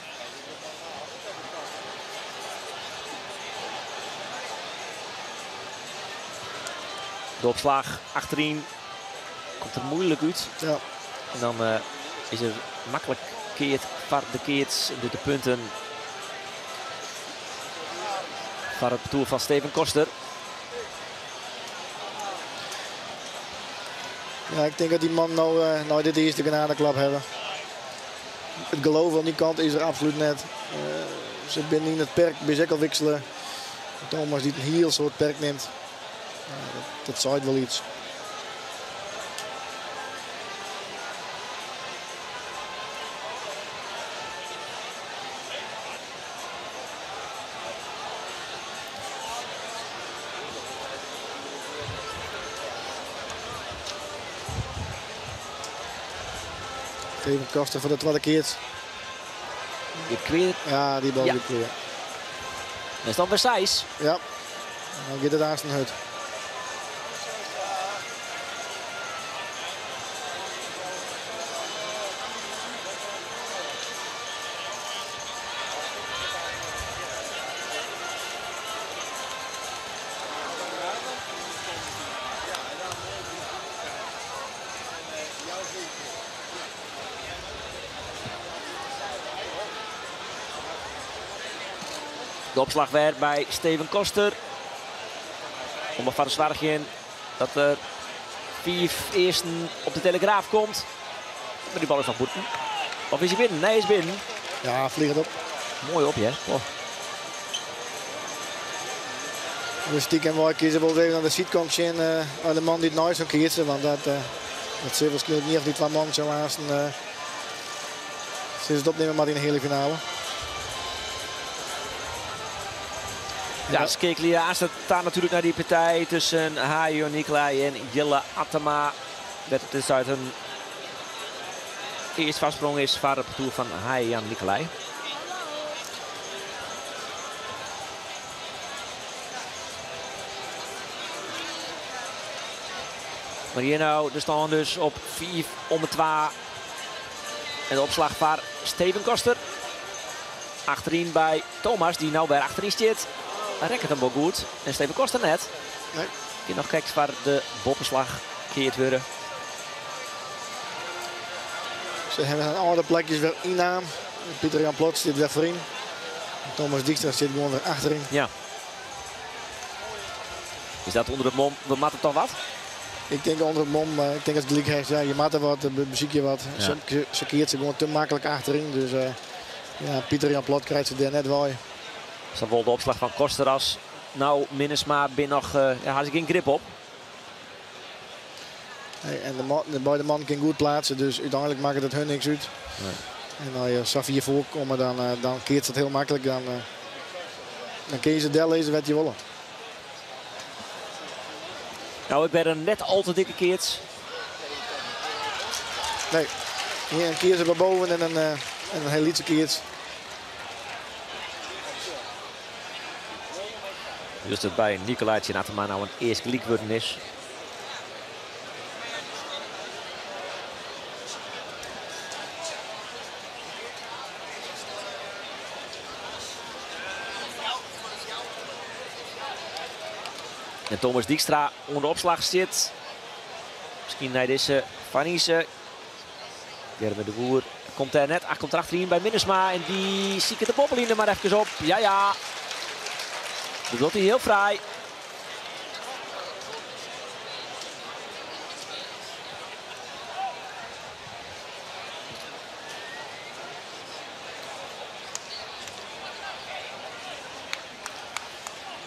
De opslach achteryn komt der muoilik út. Ja. En dan is er maklik keard foar de keats. De punten foar it partoer fan Steven Koster. Ja, ik tink dat dy man no dit earste genadeklap hawwe. It geloof oan dy kant is der absolút net. Se binne yn it perk bis ek al wiksele. Thomas dy't in hiel soad perk nimt. Dat seit wol iets. Steven Koster foar de twadde kear. Giet klear. Ja, dy bal Ja. giet klear. Dan is dat wer 6. Ja, en dan giet it aanst hurd. De opslach wer by Steven Koster. Om derfoar te soargjen dat der 5 eersten op de Telegraaf komt. Maar die bal is nog boeten. Of is hij binnen? Nee, hij is binnen. Ja, vlieg het op. Mooi op, hè? Oh. Dus die kan wel kiezen wel even aan de zijkant zien. De man die het nooit zo kiezen, want dat zit waarschijnlijk niet of die twee man zo haast. Ze het opnemen maar in de hele finale. Ja, Skeklia staat daar natuurlijk naar die partij tussen Hajo Nicolai en Jelle Attema. Dat het dus uit een eerst vastsprong is voor het parcours van Hajo Nicolai. Maar hier nou, de staan dus op 4 om 2. En de opslag van Steven Koster. Achterin bij Thomas, die nou weer achterin zit. Hij rekt het hem wel goed. En Steven Koster net. Nee. Die nog kijkt waar de boppenslag keert worden. Ze hebben een oude plekjes weer innaam. Pieter Jan Plat zit weer voorin. Thomas Dijkstra zit gewoon weer achterin. Ja. Is dat onder het mom? We matten toch wat? Ik denk onder het mom, ik denk als het gelijk heeft, ja, je maat er wat, beziek je wat. Ja. Ze keert ze gewoon te makkelijk achterin. Dus ja, Pieter Jan Plat krijgt ze daar net wel. Is dat wel de opslag van Kosteras. Nou, Minnesma binnen nog, ja, had ik geen grip op. Hey, en de beide man kan goed plaatsen, dus uiteindelijk maakt het hun niks uit. Nee. En als je Safir voorkomen, dan keert ze het heel makkelijk. Dan kun je ze del lezen wat je wil. Nou, ik ben er net al te dikke keert. Nee, hier een keer ze boven en een heel lietse keert. Dus dat bij Nicolai Attema nou een eerste gelijk worden is. En Thomas Dijkstra onder de opslag zit. Misschien naar deze Vanisse. Gerben de Boer komt er net. Komt er achterin bij Minnesma. En die ziet de bobbelin er maar even op. Ja, ja. Dat doet hij heel fraai.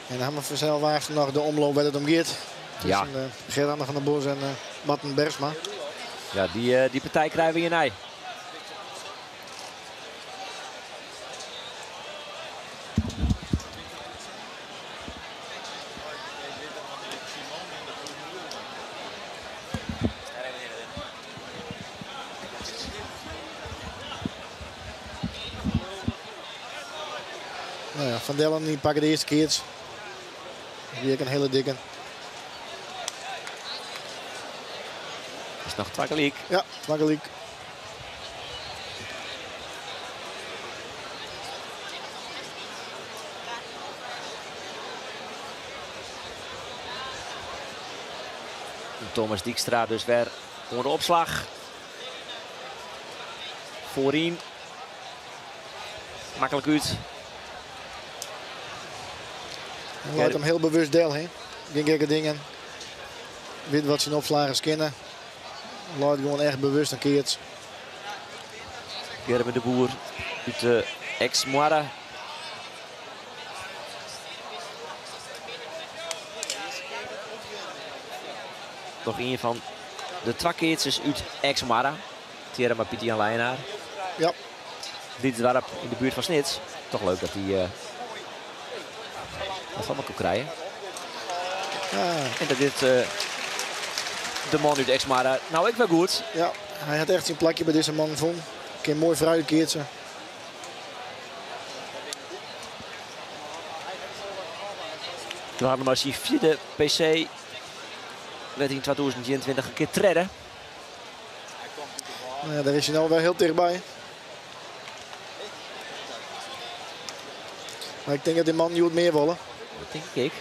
En dan hebben we vanzelf nog de omloop bij het omgeert. Tussen, ja. Gert-Anne van der Bos en Marten Bergsma. Ja, die partij krijgen we hier nee. Nou ja, Van Dellen die pakken de eerste keer. Die een hele dikke. Is nog twakkeliek. Ja, twakkeliek. Thomas Dijkstra dus weer onder de opslag. Voorin. Makkelijk uit. Hij laat hem heel bewust deel, hè? Geen gekke dingen. Weet wat zijn opslagers kennen. Laat gewoon echt bewust een keertje. Gerben de Boer uit de Exmoire. Nog een van de twakkeertjes uit Exmoire. Thierry Pieter Jan Leijenaar. Ja. Dit dwarp in de buurt van Snits. Toch leuk dat hij dat van elkaar krijgen. Ja. En dat dit de man uit Exmara. Nou, ik ben goed. Ja, hij had echt zijn plakje bij deze man vond. Een mooi fruit keertje. We hadden maar zijn vierde PC. Werd in 2023 een keer tredde. Nou ja, daar is hij nou wel heel dichtbij. Maar ik denk dat die man nu wat meer willen. Dat denk ik.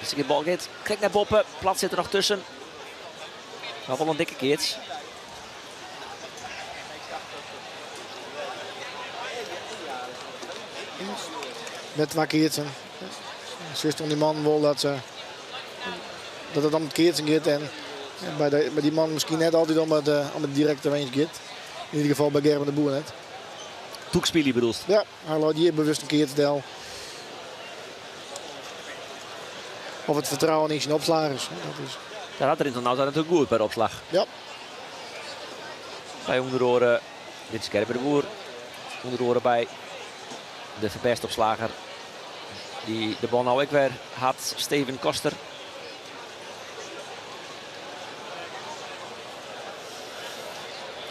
Dus de bal gaat. Kijk naar Boppen. Plat zit er nog tussen. Maar wel een dikke keertje. Met wat keertje. Ze om die man wil dat, ze, dat het om het keertje gaat. En By, de, by dy man miskien net altyd om it, om it direkte winst giet. Yn ieder gefal by Gerben de Boer net. Tûk spylje bedoelst? Ja, hy leit hjir bewust in keats del. Of it fertrouwen yn syn opslagers. Dat is... Ja, dat rint no natuurlijk goed by de opslach. Ja. By ûnder oare, dit is Gerben de Boer, ûnder oare by de ferbêstopslager dy't de bal no ek wer hat, Steven Koster.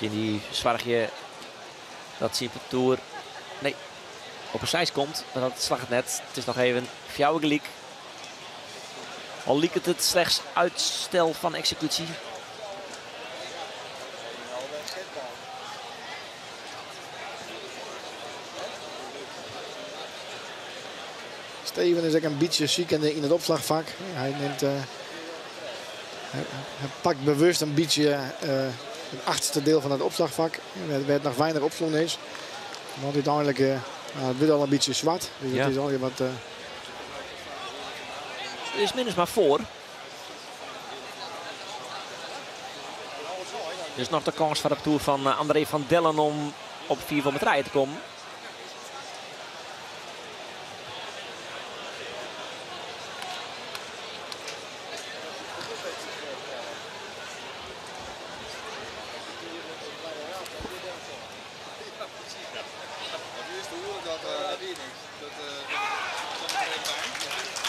Kin dy soargje dat syn partoer nee, op in seis komt, mar dat slagget net. It is noch even fjouwer gelyk. Al liket it slechts uitstel van executie. Steven is ek in bytsje siik yn it opslachfak. Hy nimt, hy, hy pakt bewust in bytsje it achterste diel fan it opslachfak, wêr't noch weinich opsloen is. Want úteinlik it wurdt al in bytsje swart. Dus it is allegear wat. Is Minnesma foar. Dus noch de kâns foar it partoer fan André van Dellen om op 4 om 3 te kommen.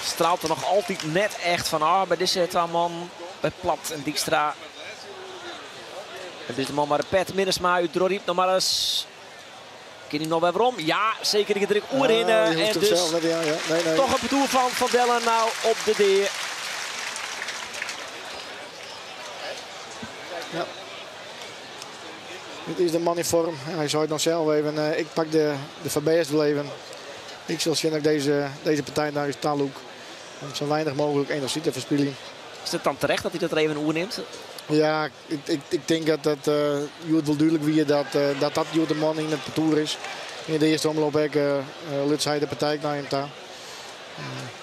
Straalt der noch altyd net echt fan ôf by dizze twa mannen. By Plat en Dykstra. En dit is de man mei de pet, Minnesma út Dronryp. Noch mar ris. Kin hy noch wer werom? Ja, seker. Dy giet der ek oerhinne. Ja, die hoecht En hem dus zelf net, ja, ja. Nee, nee. toch in partoer fan Van Dellen nou op de dea. Ja. Dit is de man in vorm. Hy sei it noch sels even, ik pak de foarbêst wol even. Ik sil sjen dat ik dizze partij nei ús talûk. Om sa weinich mooglik enerzjy te ferspyljen. Is it dan terecht dat hy dat der even oernimt? Ja, ik tink dat dat hjoed wol dúdlik wie dat dat hjoed de man yn it partoer is. Yn de earste omloop ek luts hy de partij nei him ta.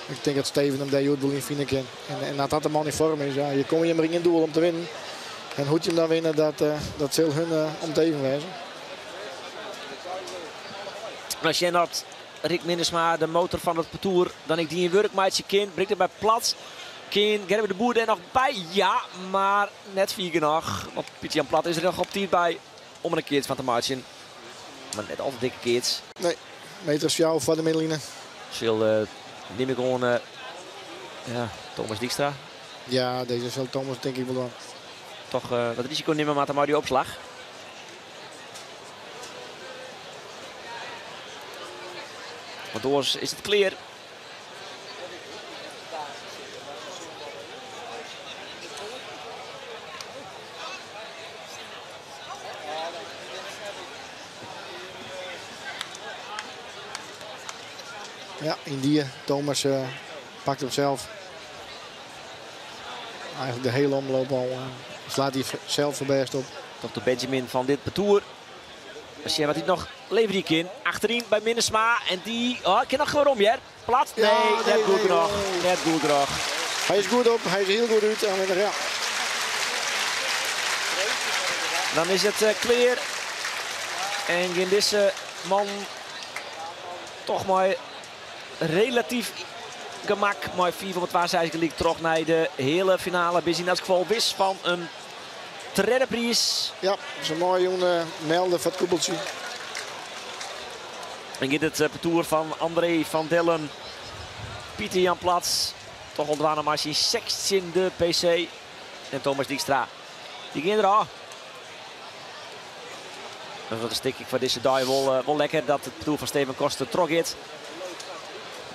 Ik tink dat Steven him dêr hjoed wol yn fine kin. En as dat de man yn vorm is, ja, je komme jim mar ien doel om te winnen. En hoe't je him dan winne, dat sil hun om it even wêze. As sjen dat Rick Minnesma, de motor fan it partoer, dan ek dien wurk meitsje kin. Bringt it by Plat. Kin Gerben de Boer dêr noch by? Ja, mar net fier genôch. Want Pieter Jan Plat is der noch op tiid by om der in keats fan te meitsjen. Mar net al te dikke keats. Nee, meter as fjouwer foar de middenline. Sil, nim ik oan, ja, Thomas Dykstra. Ja, dizze sil Thomas tink ik wol dwaan. Toch wat risiko nimme moatte mei dy opslach. Want oars is it klear. Ja, yn dy Thomas pakt him sels. Eigentlik de hiele omloop al slaat hy sels foarbêst op. Toch de Benjamin fan dit partoer. We sjen wat hy noch leverje kin. Achteryn by Minnesma. En dy, oh, kin noch werom, hear. Plat? Nee, Ja, net nee, goed nee, genoch. oh. Net goed genoch. Hy is goed op, hy is hiel goed út. En ja. Dan is it klear. En gjin dizze man toch mei relatyf gemak mei fiif om twa seis gelyk troch nei de heale finale. Binne sy yn elts gefal wis fan in tredde priis. Ja, dat is in moaie jûn, melde foar it koepeltsje. En giet it partoer fan André van Dellen, Pieter Jan Plat, toch al dwaande mei syn 16e PC. En Thomas Dykstra, dy gean der ôf. Dat is tink ik foar dizze dei wol lekker dat it partoer fan Steven Koster trochgiet.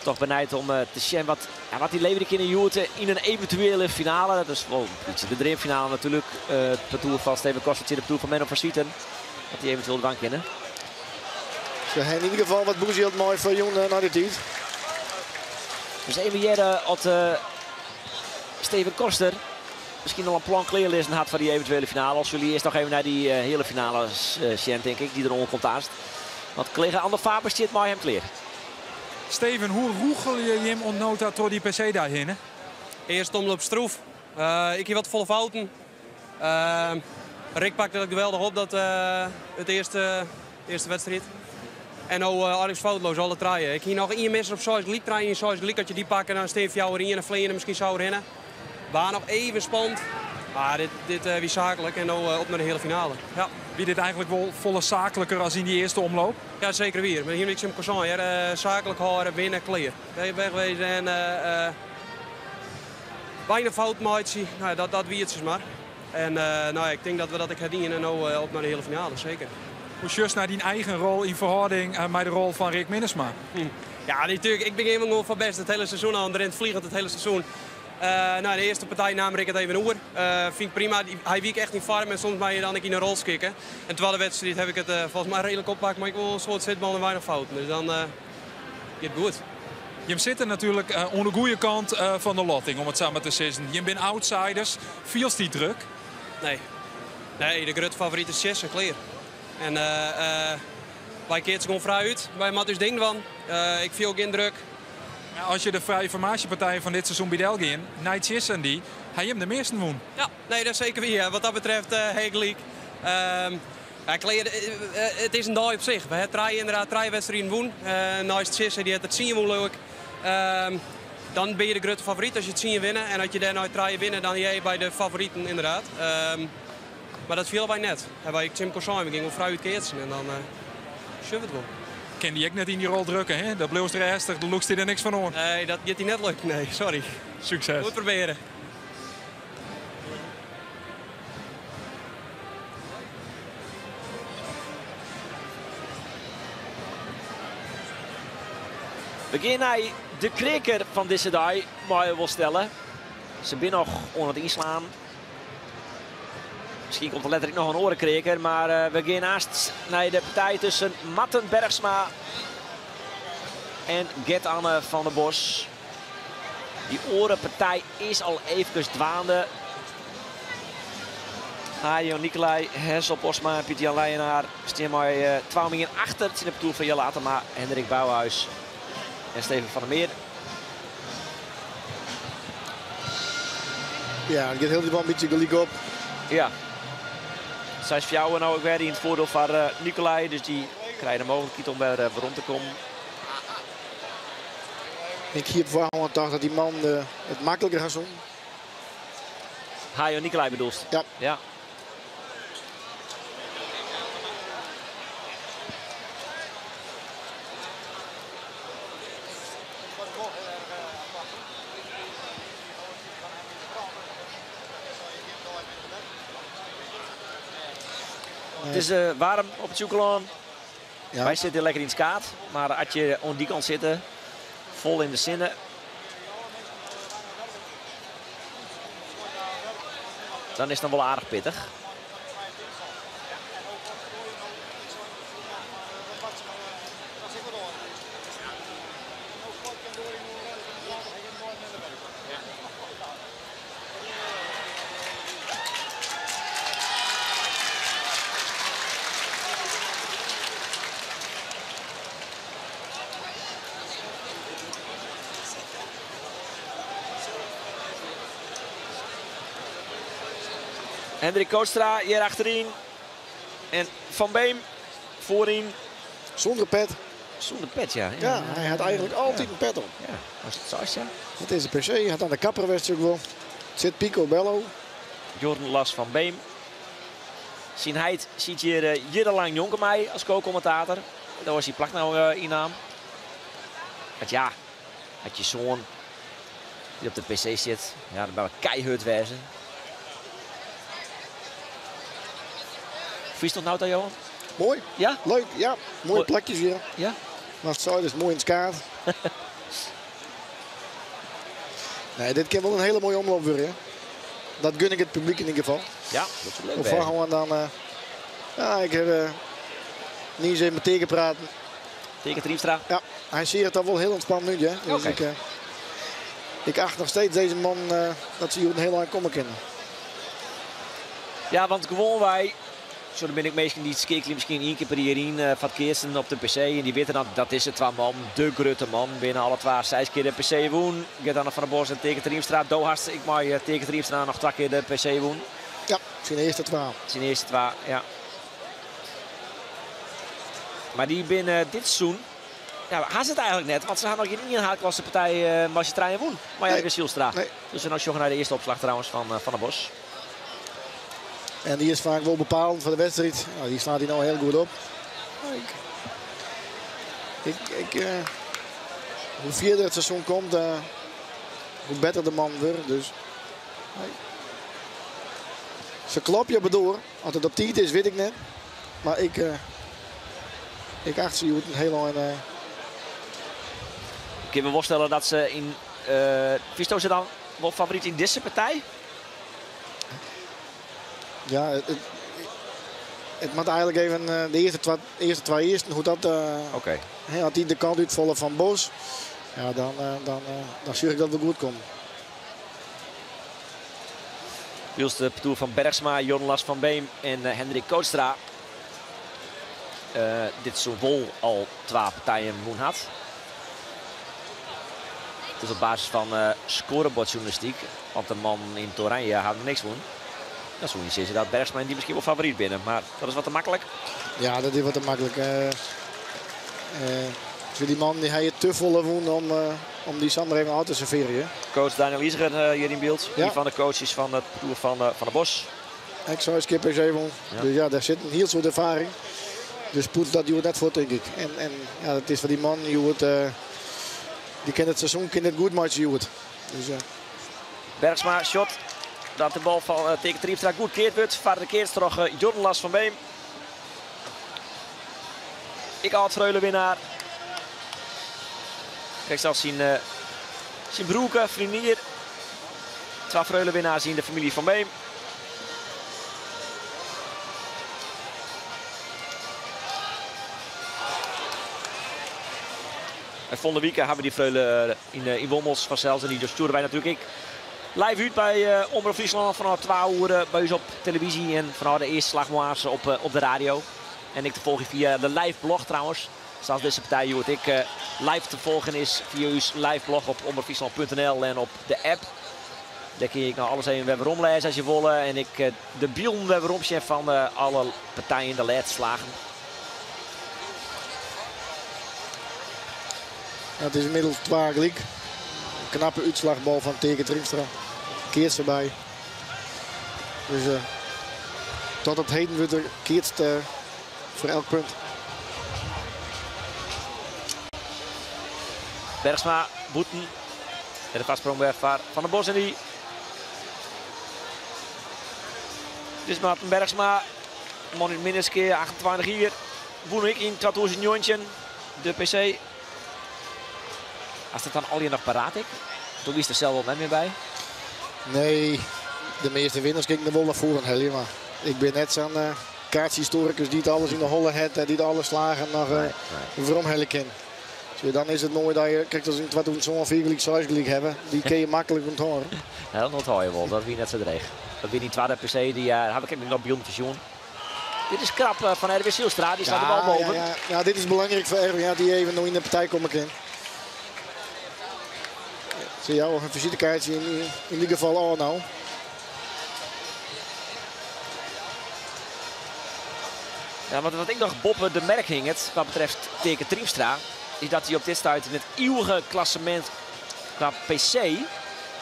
Toch benijd om te sjen wat dy leverje kinne hjoed yn in eventuele finale. Dat is wol in bytsje de dreamfinale natuerlik. It partoer fan Steven Koster tsjin it partoer fan Menno van Zwieten. Wat dy eventueel dwaan kinne. Se ha yn ieder gefal wat bûsjild mei foar jûn nei de tiid. Dus even hearre oft Steven Koster miskien al in plan klearlizzen hat foar dy eventuele finale. Of jullie earst noch even nei dy heale finale sjen, tink ik, dy't der oankomt aanst. Want kollega Andor Faber stiet mei him klear. Steven, hoe rûgelje jim oant no ta troch dy PC dei hinne? Earste omloop stroef. Ik hie wat folle fouten. Rick pakte dat geweldich op, dat it earste, earste wedstriid. En no eins foutloos, alle trije. Ik hie noch ien misser op seis gelyk, trije yn seis gelyk. As je dy pakke, dan stean 4-1 en fleane miskien sa oerhinne. Waar noch even spannend. Maar dit wie saaklik en no op nei de heale finale. Ja. Wie dit eigentlik wol folle saakliker as yn dy earste omloop? Ja, seker wier. Mar hiel ik sein, hear. Saaklik hâlde, winne, klear. Wegwezen en weinich fouten meitsje. Nou, dat wie it sis mar. En nou ja, ik tink dat we dat ek ha dien en no op nei de heale finale, seker. Hoe sjochst nei dyn eigen rol yn ferhâlding mei de rol fan Rick Minnesma? Ja, natuerlik. Ik bin gewoan foar bêst it hiele seizoen al en rint fliegend it hiele seizoen. Nou, de earste partij naam Rick it even oer. Fyn ik prima. Hy wie echt yn foarm en soms mei je dan ek yn in rol skikke. En de twadde wedstriid ha ik it folgens my reedlik oppakt, mar ik wol in soad sitballen en weinich fouten. Dus dan giet it goed. Jim sitte natuerlik oan de goede kant fan de lotting, om it sa mar te sizzen. Jim binne outsiders. Fielst dy druk? Nee. Nee, de grutte favoryt is Tjisse, klear. En wy keatse gewoan frij út. Wy moatte ús ding dwaan. Ik fiel gjin druk. Ja, as je de frije formaasjepartijen fan dit seizoen by del gean, nei Tjisse en dy, ha jim de measten wûn. Ja, nee, dat is seker wier. Wat dat betreft ha ik gelyk. Ja, klear, it is in dei op sich. We ha trije, ynderdaad, trije wedstriden wûn. Neist Tjisse, dy hat der 10 wûn, leau ik. Dan bin je de grutte favoryt as je 10 winne. En as je dêrnei trije winne, dan hear je by de favoriten, ynderdaad. Mar dat fiele wy net. Ha wy ek tsjin elkoar sein, we gean gewoan frij út keatsen en dan sjogge we it wol. Kin dy ek net yn dy rol drukke, hè? Dat bliuwst rêstich, dêr lûkst dy der niks fan oan. Nee, dat giet dy net lukken, nee, sorry. Sukses. Goed probearje. We gean nei de kreaker fan dizze dei, mei je wol stelle. Se binne noch oan it ynslaan. Miskien komt der letter ek noch in oare kreaker, mar we gean aanst nei de partij tusken Marten Bergsma en Gert-Anne van der Bos. Dy oare partij is al eefkes dwaande. Hajo Nicolai, Hessel Postma en Pieter-Jan Leijenaar stean mei 2-1 achter tsjin de partoer fan Jelle Attema, Hendrik Bouwhuis en Steven van der Meer. Ja, it giet hieltyd wol in bytsje gelyk op. Ja. 6-4 no ek wer yn it foardiel foar Nicolai, dus dy krije de mooglikheid om wer werom te kommen. Ik hie op foarhân tocht dat dy man it makliker ha soene. Hajo Nicolai bedoelst? Ja. Ja. It is waarm op it Sjûkelân. Ja. Wy sitte lekker yn it skaad, mar as je oan dy kant sitte, fol yn de sinne. Dan is it noch wol aardich pittich. Hendrik Kootstra hjir achteryn. En Van Beem foaryn. Sûnder pet. Sûnder pet, ja. Ja, hy hat eigentlik altyd in pet op. Ja, as it sa is, ja. It is de PC, hy hat oan de kapper west ek wol. It sit Pico Bello. Jorn Lars van Beem. Syn heit siet hjir jierrenlang njonken my as co-kommentator. Dêr was syn plak no ynnaam. Want ja, as je soan dy't op de PC sit, ja, dan moat it keihurd wêze. Fynst it no ta, Johan? Moai. Ja? Leuk, ja. Moaie Moai. plakjes hjir. Ja. Mar it is moai yn it skaad. Nee, dit kin wol in hiele moaie omloop wurde. Dat gun ik it publyk yn ieder gefal. Ja, dat soe leuk Op wêze. foarhân dan, ja, ik ha Niels even mei Teake praten. Teake Triemstra? Ja, hy seach it al wol hiel ûntspannen út, hè. Dus Oké. ik acht noch steeds dizze man dat se hjoed in hiel ein komme kinne. Ja, want gewoanwei, zo der binne ek minsken dy't skeakelje miskien ien kear per jier yn foar it keatsen op de PC. En dy witte dan, dat dizze twa mannen, de grutte man, binne alle twa 6 kear de PC wûn. Gert-Anne van der Bos en Teake Triemstra. Do hast ek mei Teake Triemstra noch 2 kear de PC wûn. Ja, syn earste twa. Syn earste twa, ja. Mar dy binne dit seizoen... Ja, ha se it eigentlik net, want se ha noch gjin ien haadklassepartij mei syn trijen wûn. Mei Erwin Zijlstra. Nee. Dus we no sjogge nei de earste opslach trouwens fan Van der Bos. En dy is faak wol bepalend foar de wedstriid. Nou, dy slaat hy no hiel goed op. Hoe fierder it seizoen komt, hoe better de man wurdt. Dus, nee. Se klopje op 'e doar. As it op tiid is, wit ik net. Mar ik acht se hjoed in hiel ein. Ik kin me wol stelle dat se yn, fynsto se dan wol favoryt yn dizze partij? Ja, it moat eigentlik even de earste twa earsten, hoe dat, hè, as dy de kant útfalle fan Bos, ja, dan sjoch ik dat wol goed kommen. Wylst de partoer fan Bergsma, Jorn Lars van Beem en Hendrik Kootstra dit seizoen wol al twa partijen wûn hat. It is op basis fan scorebordjournalistiek, want de mannen yn it oranje hawwe niks wûn. Dan soe je sizze dat Bergsma en dy miskien wol favoryt binne, mar dat is wat te maklik. Ja, dat is wat te maklik. Dy man dy hat te folle wûn om dy samar even ôf te servearjen. Coach Daniel Iseger hjir yn byld, Ja. Ien fan de coaches fan it partoer fan de Bos. Ek seis kear PC wûn. Ja. Dus ja, dêr sit in hiel soad erfaring. Dus poets dat hjoed net fuort, tink ik. En ja, dat is foar dy man hjoed, dy kin it seizoen kin it goed meitsje hjoed. Dus, ja. Bergsma shot dat de bal fan Teake Triemstra goed keard wurdt. Foar de keats troch Jorn Lars van Beem. Ik âld Freule-winnaar. Kijk zelfs syn broerke, Frinier. Twa Freule-winnaars yn de famylje van Beem. En volgende week hebben we die Freule in Wommels vanzelfs. En die sturen wij natuurlijk ik live uit bij Omrop Fryslân vanaf 12 uur bij ons op televisie. En vanaf de eerste slagmoas op de radio. En ik te volgen via de live blog trouwens. Zoals deze partij hoe ik live te volgen is via uw live blog op omrop friesland punt N L en op de app. Daar kun je nou alles even weer omlezen als je wil. En ik de beelden weer omzetten van alle partijen in de laatste slagen. Ja, het is inmiddels 12 gelijk. Een knappe uitslagbal van Teake Triemstra. Keert erbij. Dus tot op heden wordt er keert voor elk punt. Bergsma, Boeten. En de vastsprong bij Van der Bos en die. Dit is Marten Bergsma. Man in minstens keer 28 hier. Woen ik in 2019. De PC. Als dat dan al je nog paraat ik? Toen wist er zelf wel net meer bij. Nee, de meeste winnaars gingen er wel naar voren, hè, maar ik ben net zo'n kaarthistoricus die het alles in de holle heeft en die het alle slagen nog waarom helle kan. Dus dan is het mooi dat je, kijk, als in 2004 gelijk, 6 gelijk hebben, die kun je makkelijk onthouden. Ja, dat onthoud je wel, dat wie net zo dreig. Dat wie die tweede PC, die heb ik nog bij pensioen. Dit is krap van Erwin Zijlstra, die staat de bal boven. Ja, ja. Ja, dit is belangrijk voor Erwin, ja, die even nog in de partij komen kan. Zie jou een visitekaartje in ieder geval al nou. Ja, want wat ik nog boppen de merk hing het, wat betreft Teake Triemstra, is dat hij op dit stuit in het eeuwige klassement qua PC.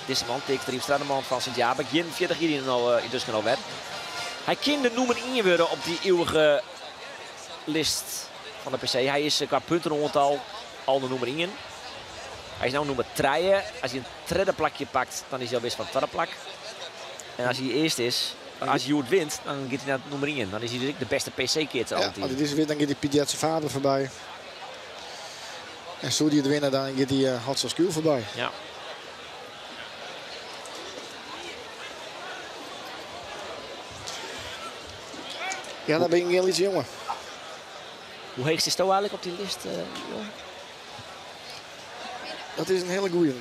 Deze man, Teake Triemstra, de man van Sint-Jabek, geen 40 hier in al intussen al werd. Hij kan de noemer in worden op die eeuwige list van de PC. Hij is qua puntenaantal al de nummer 1. Hij is nou nummer 3. Als hij een derde plakje pakt, dan is hij alweer van het tweede plak. En als hij eerst is, als hij het wint, dan gaat hij naar het nummer 1. Dan is hij dus de beste P C-keer te Ja, altijd. als hij dit wint, dan gaat hij Piet Jetse Faber voorbij. En zo die het winnen, dan gaat hij Hans Skuul voorbij. Ja. Ja, dan ben je een iets jonger. Hoe heeg is het eigenlijk op die list, joh? Dat is een hele goeie.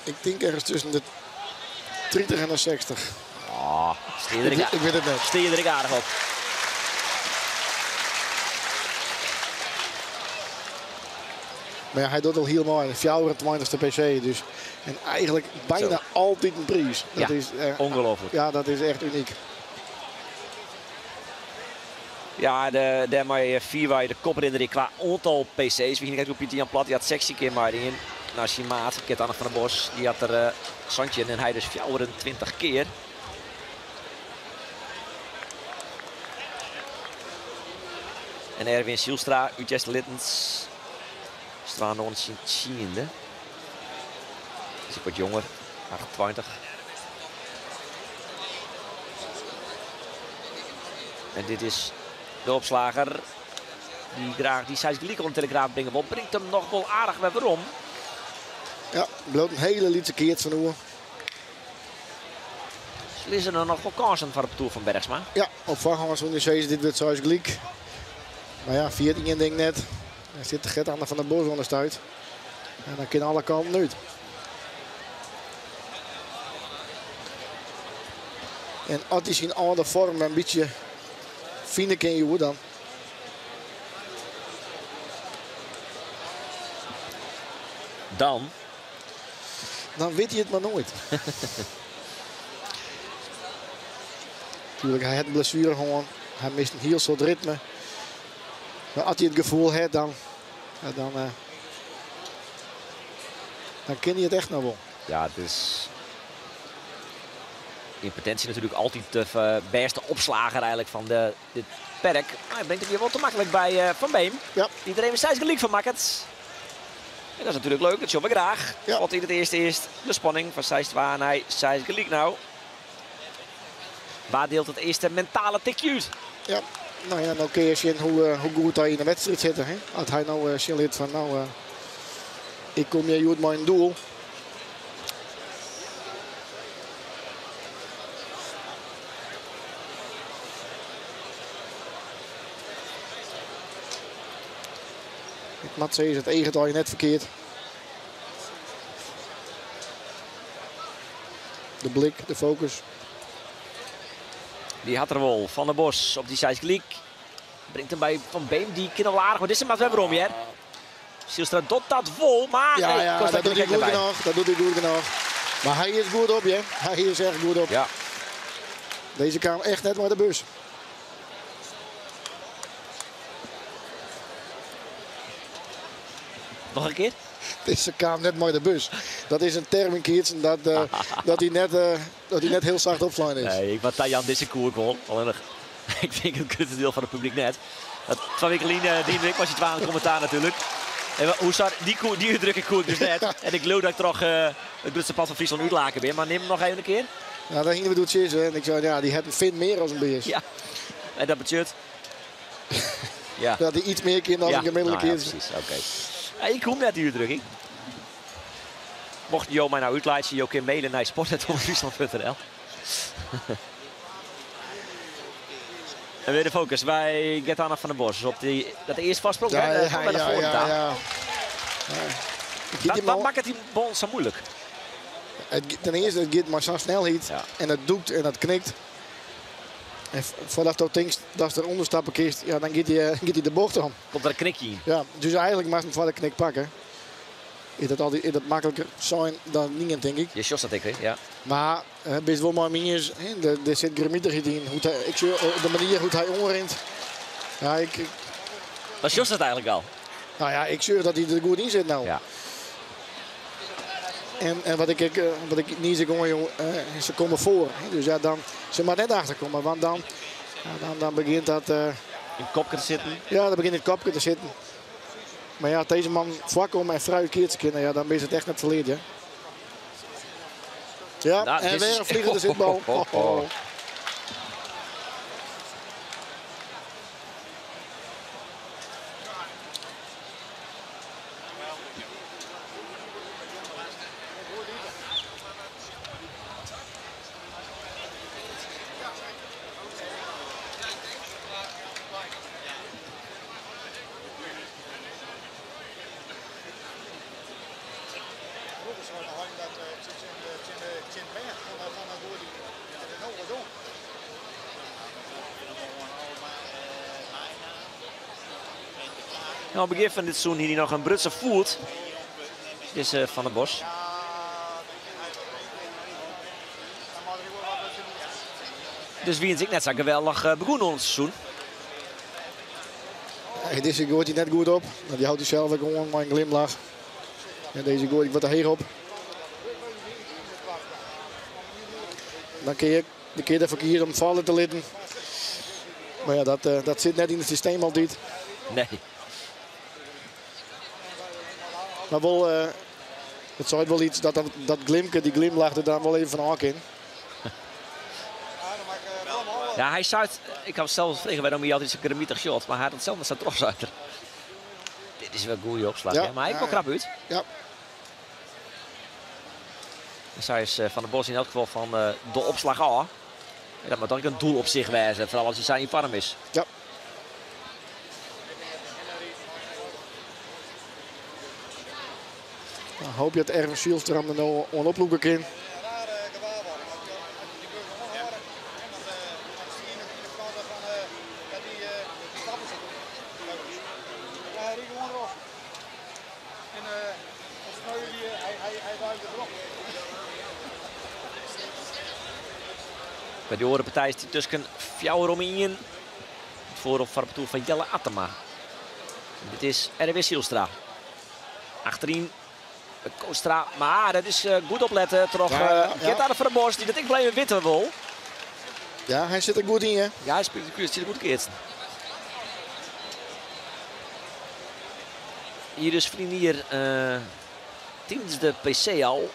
Ik denk ergens tussen de 30 en de 60. Oh, Ik weet het net. Steer er aardig op. Maar ja, hij doet al heel mooi. 24e PC dus. En eigenlijk bijna Zo. altijd een prijs. Dat Ja, is ongelooflijk. Ja, dat is echt uniek. Ja, de, dêrmei fierwei de koprinner qua oantal PC's. We hiene krekt Pieter Jan Plat, dy hat 16 kear meidien. No, syn maat, Gert-Anne van der Bos, dy hat der 17 en hy dus 24 kear. En Erwin Zielstra út Easterlittens stiet oan syn tsiende. Is ek wat jonger, 28. En dit is de opslager dy't graach dy seis gelyk oan de telegraaf bringe wol. Bringt him noch wol aardich wer werom. Ja, bliuwt in hiele lytse keats fan oer. Lizze der noch wol kânsen foar it partoer fan Bergsma? Ja, op foarhân soene je sizze dit wurdt seis gelyk. Mar ja, fiert ien ding net. Dan sit Gert-Anne van der Bos oan de stuit. En dan kin alle kanten út. En as hy syn âlde foarm in bytsje fine kin, joe, dan. Dan? Dan wit hy it mar noait. Natuerlik, hy hat in blessuere hân. Hy mist in hiel soad ritme. Mar as hy it gefoel hat, dan, ja, dan, uh, dan kin hy it echt noch wol. Ja, it is yn potinsje natuerlik altyd de bêste opslager eigentlik fan de, dit perk. Mar hy bringt it hjir wol te maklik by Van Beem. Ja. Dy't der even seis gelyk fan makket. En dat is natuerlik leuk, dat sjogge we graach. Ja. Want yn it earste earst de spanning fan 6-2 nei 6 gelyk no. Wa dielt it earste mentale tikje út? Ja, no ja, no kinne je sjen hoe, hoe goed hy yn de wedstriid sit. Hè? As hy no sjen lit fan no, ik kom hjir hjoed mei in doel. Ik moat sizze, it eaget al je net ferkeard. De blik, de fokus. Dy hat er wol. Van der Bos op dy seis gelyk. Bringt him by Van Beem. Dy kin al aardich, mar dizze moat wer werom, hear. Zijlstra docht dat wol, mar Ja, nee, ja, Costa dat docht hy kin goed derby. genôch. Dat docht hy goed genôch. Mar hy is goed op, ja. Hy is echt goed op. Ja. Dizze kaam echt net mei de bus. Noch in kear? Dizze kaam net mei de bus. Dat is in term yn keatsen dat, dat, hy net, dat hy net hiel sacht opslein is. Nee, ik wat Jan dizze koe ik wol. Allinnich, ik tink it grutte diel fan it publyk net. Dat, twa wiken lyn diene ik was twa in kommentaar natuerlik. En hoe sa, dy, koe, dy útdrukking koe ik dus net. En ik leau dat ik troch it grutste part fan Fryslân útlake bin. Mar nim him noch even in kear. Ja, dêr hiene we doe tsjin En ik sei, ja, dy hat in fin mear as in bears. Ja, en dat betsjut? Ja. Dat hy iets mear kin dan Ja, in gemiddelde nou ja, keatser. presys, oké. Ja, ik kom net dy útdrukking. Mocht jo my no útlaitsje, jo kinne maile nei sport@omropfriesland.nl. En wer de fokus by Gert-Anne van der Bos op dy, dat earste foarsprong. Ja, hè, ja, bij de ja, voorkant ja, aan. ja. Ja. Ik Wat die man- makket dy bal sa muoilik? Ten earste, it giet mei sa'n snelheid. Ja. En it dûkt en it knikt. En foardat do tinkst dat der ûnderstappe kinst, ja, dan giet hy de bocht om. Komt der in knikje yn? Ja, dus eigentlik moatst him foar de knik pakke. Is dat altyd, is dat makliker sein dan dien, tink ik. Je sjochst dat ek, hè? Ja. Mar bist wol mei my iens, hè, der sit grimmitichheid yn. Hoe't hy, ik sjoch, de manier hoe't hy oanrint. Ja, ik, ik Dan sjochst dat eigentlik al. Nou ja, ik sjoch dat hy der goed yn sit no. Ja. En wat ik, wat ik niis ik oan, jong, se komme foar. Dus ja, dan, se moat net achterkomme, want dan, ja, dan begjint dat, In it kopke te sitten. Ja, dan begjint it kopke te sitten. Mar ja, as dizze man foarkomme en frij keatse kinne, ja, dan is it echt net ferleard, ja. Ja, Nou, en dit wer is in fleanende sitbal. Oh, oh, oh. Nou, begjin fan dit seizoen hie hy noch in brutsen foet. Dizze Van der Bos. Dus wiene se ek net sa geweldich begûn oan it seizoen. Nee, dizze goait hy net goed op. Maar dy houdt hy sels ek oan mei in glimlach. En dizze goait ik wat te heech op. Dan kin je de kear derfoar kieze om falle te litten. Mar ja, dat, eh, dat sit net yn it systeem altyd. Nee. Mar wol, eh, it seit wol iets dat dat glimke, dy glimlach der dan wol even fan ôf kin. Ja, hy seit, ik ha sels frege wêrom hy altyd sa grimmitich sjocht, mar hy hat it sels net sa troch, seit er. Dit is wer goede opslach, Ja, hè? Mar hy ja, komt ja. krap út. Ja. En sa is Van der Bos yn elk gefal fan de opslach ôf. En dat moat dan ek in doel op sich wêze, foaral as hy sa yn foarm is. Ja. Dan hoopje dat Erwin Zijlstra him der no oan oplûke kin. By de oare partij is it tusken fjouwer om ien. It foardiel foar it partoer fan Jelle Attema. En dit is Erwin Zijlstra. Achteryn Kootstra, mar dat is goed opletten troch Ja, ja, ja. Geert-Arne van der Bos, dy't it ek wol even witte wol. Ja, hy sit der goed yn, hè? Ja, hy spilet, sit der goed keatsen. Hjir is ferline jier tidens de PC al.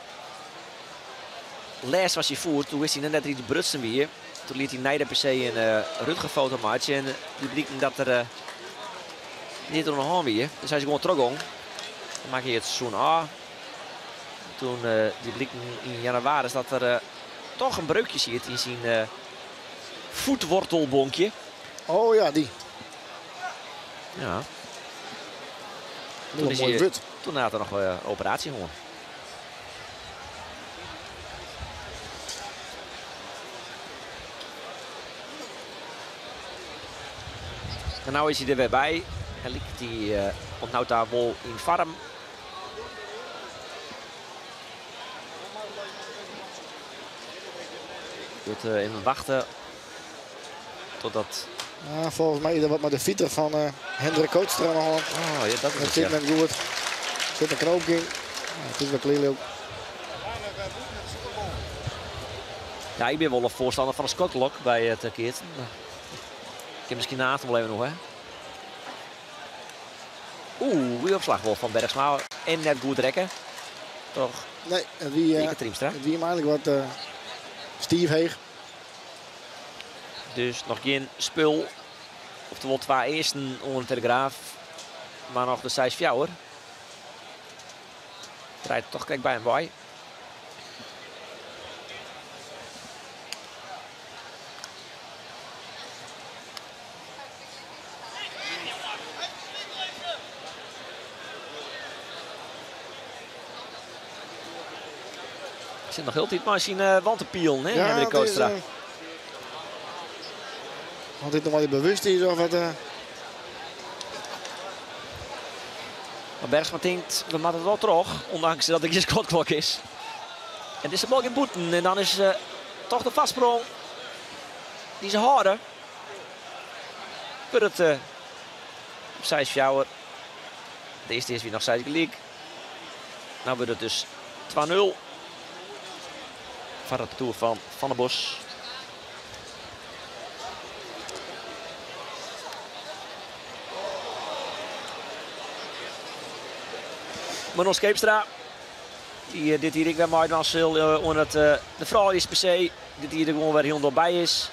Lêst was hy fuort, doe wist hy net dat er iets brutsen wie. Doe liet hy nei de PC in röntgenfoto meitsje en die bliken dat der neat oan de hân wie. Dus hy is gewoan trochgong. Dan makke hy it seizoen ôf. Doe die bliken yn jannewaris dat der toch in breukje siet yn syn voetwortelbonkje. Oh ja, dy. Ja. Toen Toen is moai hy, wurd. toen hat er noch in operaasje hân. En no is hy der wer by. En liket hy oant no ta wol yn foarm. Wurdt even wachte totdat... Ja, folgens my is der wat mei de fiter fan Hendrik Kootstra oan de hân. Oh, ja, dat is Dat het, sit ja. net goed. Der sit in knoopke yn. Ja, it is wer klear, leau. Ja, ik ben wel een voorstander van een skotklok by it keatsen. Ik kin miskien naast wol even noch, hè. Oeh, goede opslach wol fan Bergsma. En net goed rekke. Toch? Nee, het Dieke Triemstra. wie him eigentlik wat stiif heech. Dus noch gjin spul. Oftewol twa earsten oan de Telegraaf. Mar noch de 6-4. Draait toch krekt by him wei. Sit noch hieltyd mei syn wantepielen, hè, Ja, Hendrik dat is, Kootstra. Altyd noch wol bewust is of wat. Maar Bergsma tinkt, we moatte it wol troch, ûndanks dat der gjin skotklok is. En dizze bal giet bûten en dan is toch de foarsprong dy't se hâlde. Wurdt it 6-4. De earste is wer noch 6 gelyk. No wurdt it dus 2-0. Foar it partoer fan Van der Bos. Manon Scheepstra, dy't dit jier ek wer meidwaan sil oan de Frouljus PC. Dit jier der gewoan wer hielendal by is.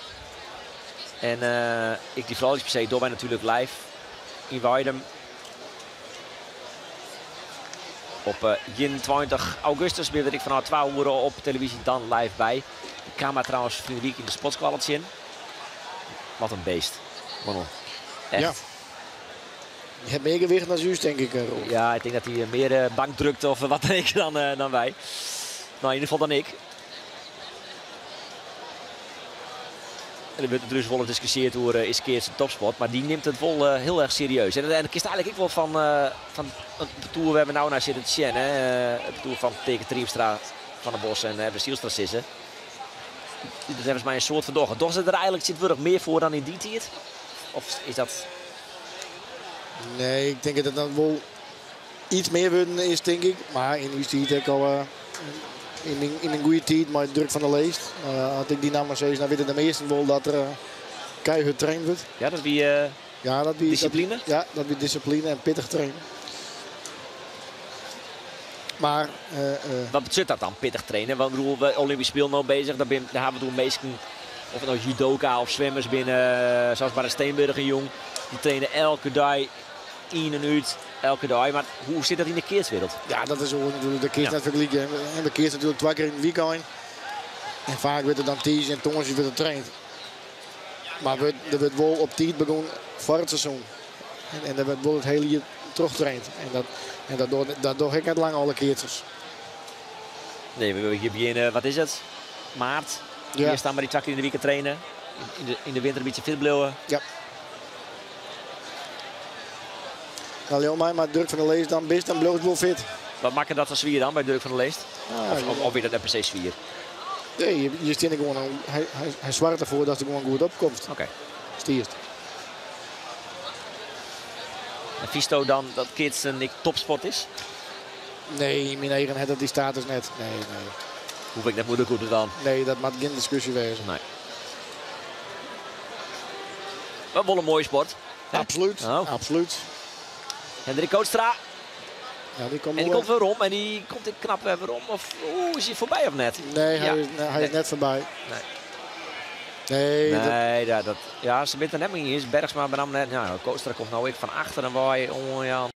En ek dy Frouljus PC dogge wy natuerlik live yn Weidum. Op 21 augustus binne we der ek fanôf 2 oere op televyzje dan live by. Ik kaam har trouwens ferline wike yn de sportskoalle tsjin. Wat in beest. Manon. Echt. Ja. Je hebt meer gewicht dan juist, denk ik, Roel. Ja, ik denk dat hij meer bank drukt of wat dan ook dan wij. Nou, in ieder geval dan ik. En er wordt dus wel gediscussieerd over is keer zijn topsport, maar die neemt het wel heel erg serieus. En ik is eigenlijk ook wel van het partoer waar we nou naar zitten te zien, hè. Het partoer van Teake Triemstra, Van der Bos en Erwin Zijlstra zitten. Dat hebben ze mij een soort van doggen. Doch ze er eigenlijk zit meer voor dan in die tijd? Of is dat... Nee, ik tink dat it dan wol iets mear wurden is, tink ik. Mar yn ús tiid ek al, yn myn goede tiid mei Durk van der Leest. As ik dy namme sis, dan witte de measten wol dat der keihard traind wurdt. Ja, dat wie Ja, dat wie, disipline? Dat, ja, dat wie disipline en pittich trainen. Maar, Wat betsjut dat dan, pittich trainen? Want ik bedoel, we Olympisch Spelen no bezich, dêr hawwe we it oer minsken, oft it no judoka of swimmers binne, sa as Marrit Steenbergen jong, dy traine elke dei yn en út, elke dei. Mar hoe sit dat yn de keatswereld? Ja, dat is wol natuerlik, dat kinst net fergelykje. En we keatse natuerlik twa kear yn it wykein. En faak wurdt der dan tiisdei en tongersdei wurdt der traind. Mar der wurdt wol op tiid begûn foar it seizoen. En der wurdt wol it hiele jier trochtraind. En dat doch ik net lang alle keatsers. Nee, we begjinne, wat is it? Maart. Ja. Earst dan mar dy twa kear yn de wike trainen. Yn de winter in bytsje fit bliuwe. Ja. Nou, leau my, mar Durk van der Leest dan bist, dan bliuwst wol fit. Wat makket dat sa swier dan by Durk van der Leest? Ah, Of is dat net per se swier? Nee, je stean der gewoan, hy soarget derfoar dat der gewoan goed opkomst. Oké. Stiest. En fynsto dan dat keatsen ek topsport is? Nee, yn myn eagen hat dat dy status net. Nee, nee. Hoech ik net moeilik oer te dwaan. Nee, dat moat gjin diskusje wêze. Nee. Mar wol in moaie sport. Hè? Absoluut, Oh. absoluut. Hendrik Kootstra. Ja, die komt En die mooi. komt werom en die komt ik knap weer werom. Of oeh, is hij voorbij of net? Nee, Ja. hij is Nee. net voorbij. Nee. Nee, dat- Nee, dat, ja, ze zitten er net meer in. Bergsma benam net. Nou, Kootstra komt nou ik van achter en waai. Oh, ja.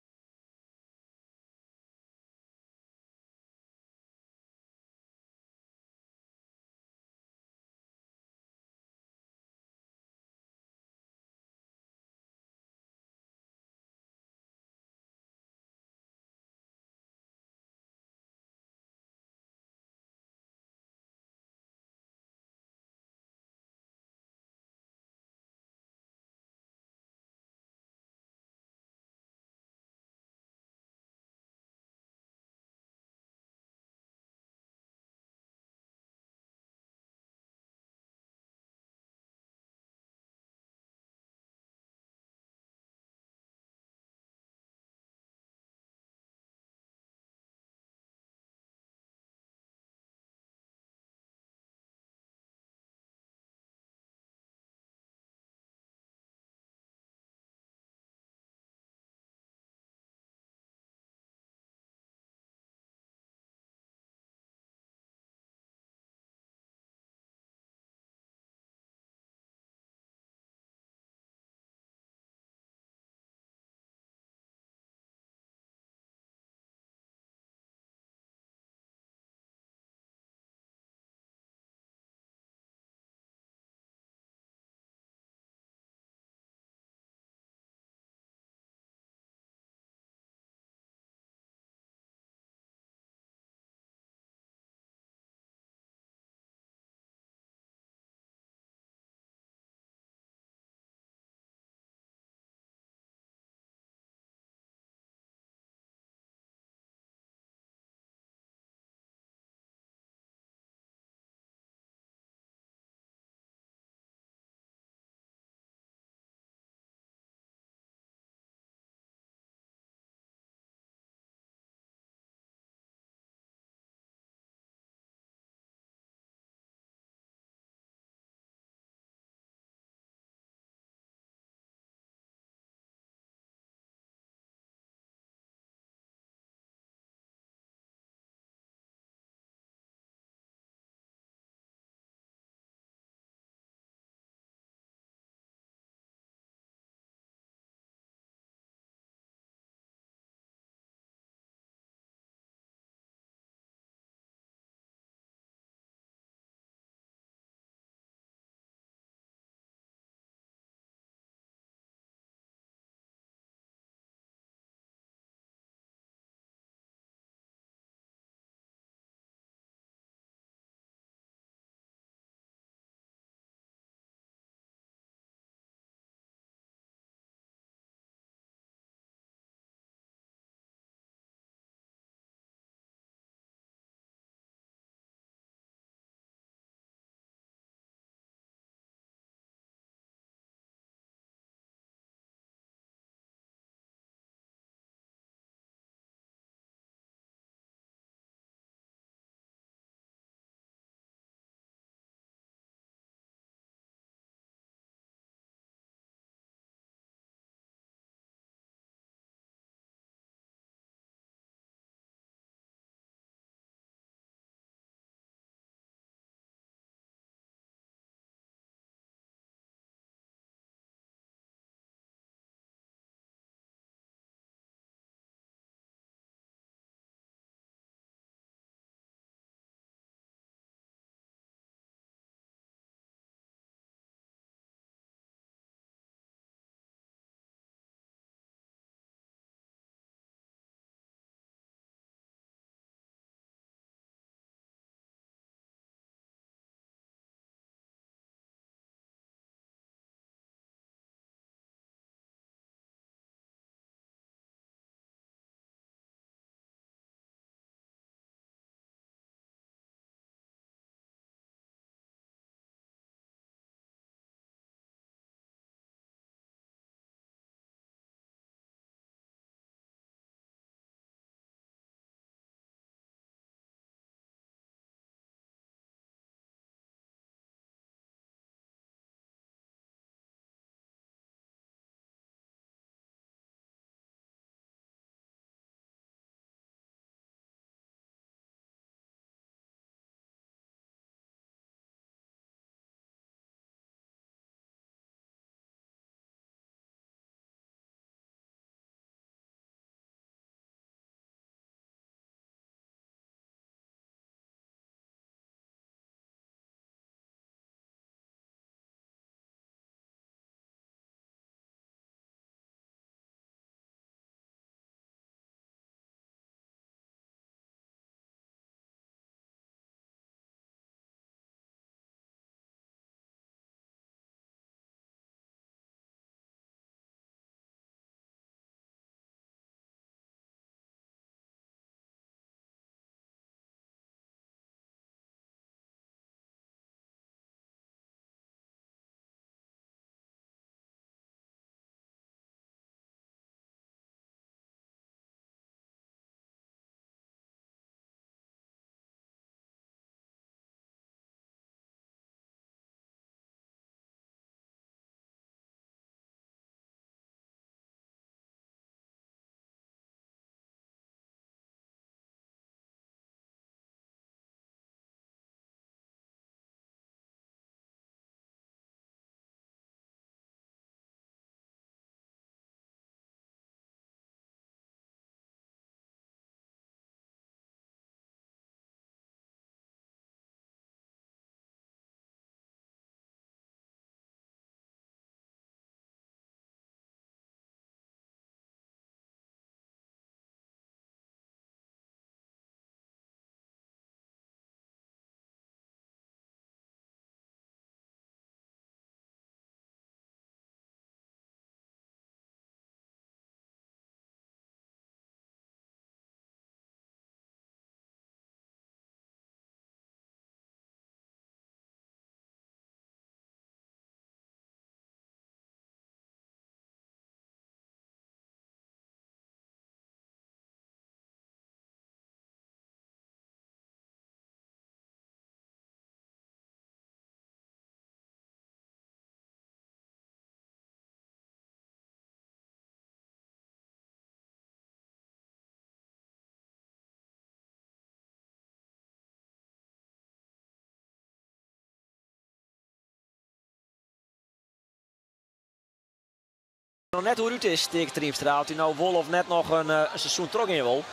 noch net oer út is, Dirk Triemstra. Oft hy no wol of net noch in seizoen trochgean wol.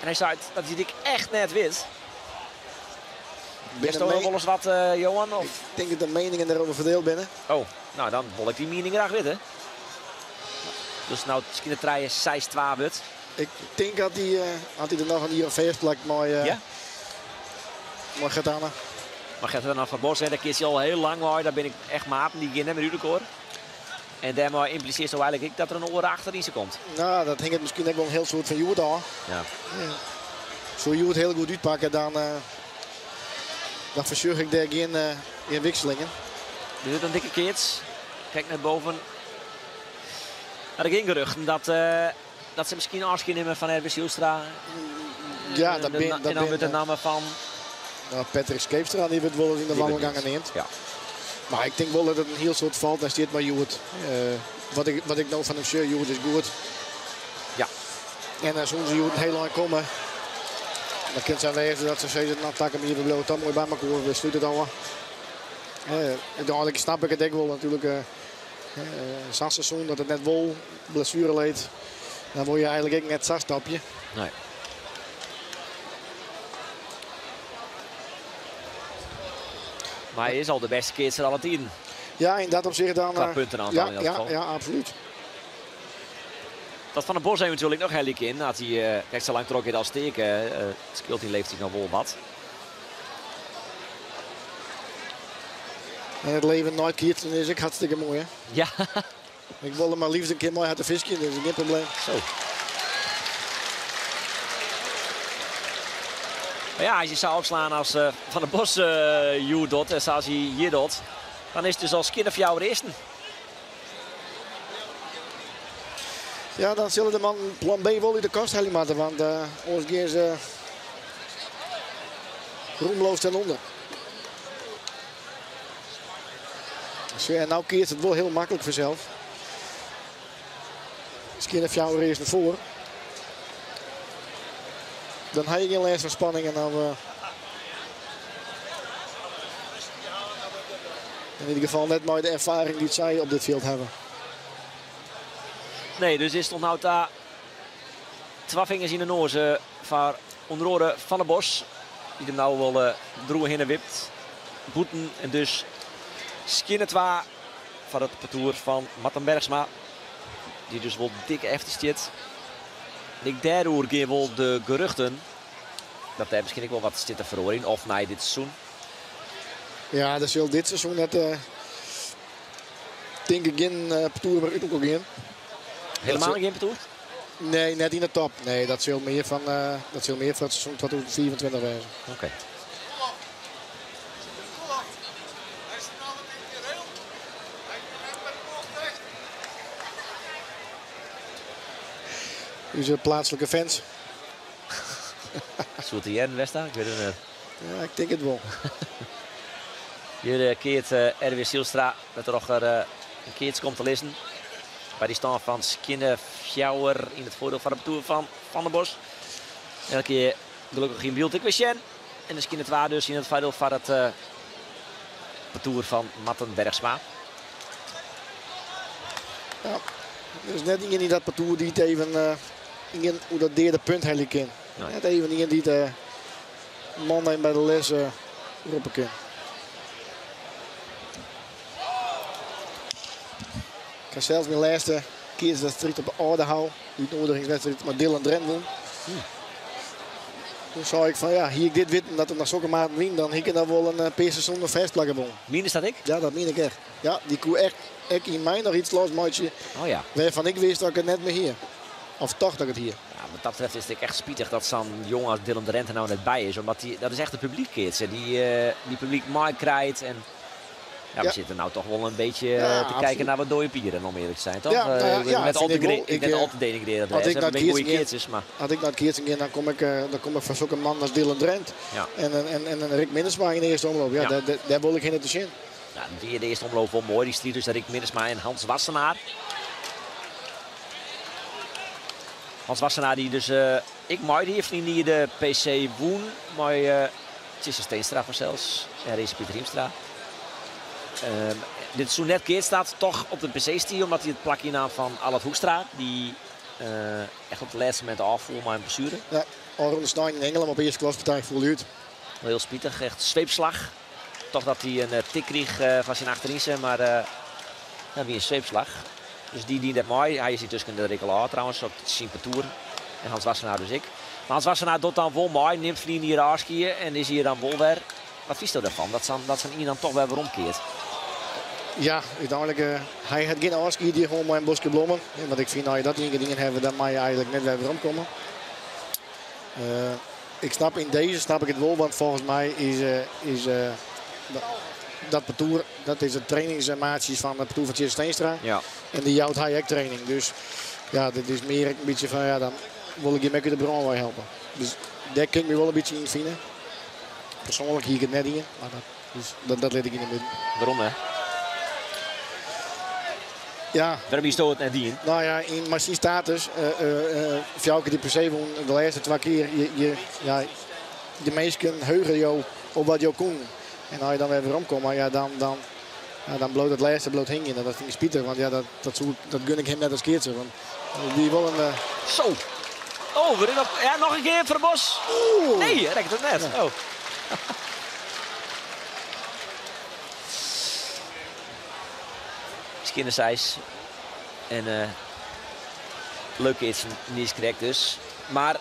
En hy seit dat hy it echt net wit. Witsto noch wolris wat, Johan? Of? Ik tink dat de mieningen dêroer ferdield binne. Oh, no dan wol ik dy miening graach witte. Dus no miskien de 3, 6, 2 wurdt. Ik tink dat hy, as hy der noch in jier oan fêstplakt mei, Ja? mei Gert-Anne. Mar Gert-Anne van Bos, hè, dêr keatst hy al hiel lang mei. Dêr binne ek echt maten, dy gean net mear út elkoar. En dêrmei ymplisearrest eigentlik ek dat der in oare achteryn komt. No, dat hinget miskien ek wol in hiel soad fan hjoed ôf. Ja. Soe hjoed hiel goed útpakke, dan foarsjoch ik dêr gjin wikselingen. Der sit in dikke keats. Kijk net boven. Mar der gean geruchten dat se miskien ôfskied nimme fan Erwin Zijlstra. Ja, dat bin, En dat dan bin, wurdt de namme fan Nou, Patrick Scheepstra, dy wurdt wolris yn de Die wordt wandelgangen neamd. neamd. Ja. Mar ik tink wol dat it in hiel soad falt en stiet mei hjoed. Wat ik no fan him sjoch, hjoed is goed. En dan soene se hjoed in hiel ein komme. Dan kin it sa wêze dat se sizze, no, takom jier we bliuwe toch moai by elkoar, we slute it ôf. Úteinlik snap ik it ek wol natuerlik. Sa'n seizoen dat it net wol, blessuereleed, dan wol je eigentlik ek net sa stopje. Nee. Mar hy is al de bêste keatser alle tiden. Ja, yn dat opsicht dan, Qua puntenaantal ja, in elk ja, geval. ja, absoluut. Dat Van der Bos eventueel noch helje kin. As hy krekt sa lang trochgiet as Teake, it skeelt yn leeftiid noch wol wat. En it leven nei it keatsen is ek hartstikke moai, hè? Ja. Ik wol der mar leafst in kear mei te fiskjen, dus gjin probleem. Zo. Mar ja, as je sa opslaan as Van der Bos hjoed docht en sa as hy hjir docht, dan is it dus al skjinne fjouwer earsten. Ja, dan sille de man plan B wol út de kast helje moatte, want oars gean se roemloos ten ûnder. Zo, en no keatst it wol hiel maklik fansels. Skjinne fjouwer earsten foar. Dan ha je gjin lêst fan spanning en dan yn ieder gefal net mei de erfaring dy't sy op dit fjild hawwe. Nee, dus is it no ta twa fingers yn de noas foar ûnder oare Van der Bos. Dy't him no wol droech hinne wipt. Bûten en dus skjinne twa foar it partoer fan Marten Bergsma. Dy't dus wol dik efter stiet. En ek dêroer gean wol de geruchten dat dêr miskien ek wol wat stiet te feroarjen of nei dit seizoen. Ja, dat sil dit seizoen net, tink ik, gjin partoer mear út elkoar gean. Helemaal Dat gjin partoer? Nee, net yn de top. Nee, dat sil mear foar it seizoen 2024 wêze. Oké. Ús pleatslike fans. Soe it hearren west ha? Ik wit it net. Ja, ik tink it wol. Hjir keart Erwin Zijlstra dat der noch in keats komt te lizzen. By dy stân fan skjinne fjouwer yn it foardiel fan it partoer fan Van der Bos. En dan kinne je gelokkich yn byld ek wer sjen. En de skjinne twa dus yn it foardiel fan it partoer fan Marten Bergsma. Ja, der is net ien yn dat partoer dy't even ien oer dat deade punt helje kin. Nee. Net even ien dy't man even by de les roppe kin. Ik ha sels myn lêste keatswedstriid op de Aldehou, útnoedigingswedstriid, mei Dylan Drent wûn. Toen sei ik fan ja, hie ik dit witten dat der noch sokke maten wienen, dan hie ik dan wol in pear seizoenen fêstplakke wûn. Mienest dat ek? Ja, dat mien ik echt. Ja, dy koe echt ek yn my noch yts losmeitsje Oh ja. wêrfan ik wist dat ik it net mear hie. Of tocht dat ik it hie. Ja, wat dat betreft is it echt spitich dat sa'n jonge as Dylan Drent der no net by is. Omdat dy, dat is echt in publyk-keatser dy't publyk meikrijt. En ja, we Ja. sitte no toch wol in bytsje Ja, te kijken absoluut. nei wat dode pieren, om earlik te wêzen, toch? Ja, nou ja, Ik ja, net al vind te ik wol. ik Ik, net al te denigrerend als ik wêze. naar We binne goede keatsen keatsers, mar As ik nei it keatsen gean, dan kom ik foar sokke man as Dylan Drent. Ja. En Rick Minnesma yn de earste omloop. Ja, Ja. dêr wol ik hinne te sjen. Ja, wie de earste omloop wol moai. Dy striid tusken Rick Minnesma en Hans Wassenaar. Hans Wassenaar dy't dus ek meidie yn de PC wûn mei Tjisse Steenstra fansels en Race Pieter Hiemstra. Dit soe net keatst hat, toch op de PC stie, omdat hy it plak ynnaam fan Allard Hoekstra, dy't echt op it lêste momint ôffoel mei in blessuere. Ja, ôfrûne snein yn Ingelum op de earste klaspartij foel hy út. Wel hiel spitich, echt sweepslach. Toch dat hy in tik krige fan syn achterynse, mar dat wie in sweepslach. Dus dy die net mei. Hy is yntusken der ek al ôf trouwens op syn partoer. En Hans Wassenaar dus ek. Mar Hans Wassenaar docht dan wol mei, nimt ferline jier ôfskie en is hjir dan wol wer. Wat fynsto dêrfan, dat sa'n ien dan toch wer weromkeart? Ja, úteinlik, hy hat gjin ôfskie dien gewoan mei in boskje blommen. Want ik fyn, as je dat ien kear dien hawwe, dan mei je eigenlik net wer weromkomme. Ik snap yn dizze snap ik it wol, want folgens my is dat partoer, dat is it trainingsmaatsjes fan it partoer fan Tjisse Steenstra. Ja. En dy jout hy ek training. Dus ja, dit is mear ek in bytsje fan, ja, dan wol ik jim ek út de brânwei helpe. Dus dêr kin ik my wol in bytsje yn fine. Persoanlik hie ik it net dien, mar dat lit ik yn de midden. Wêrom hè? Ja. Wêrom hiesto it net dien? Nou ja, yn mei syn status, fjouwer kear de PC wûn, de lêste twa kear, ja, de minsken heuge jo op wat jo koenen. En as je dan wer weromkomme, ja, ja, dan bliuwt it lêste bliuwt hingjen. En dat fyn ik spitich, want ja, dat gun ik him net as keatser. Want die wol in Zo! Oh, we nog, ja, noch in kear foar de Bos. Oeh. Nee, rekket it net. Ja. Oh. Skinne seis. En leuk keatsen, niet correct dus. Maar,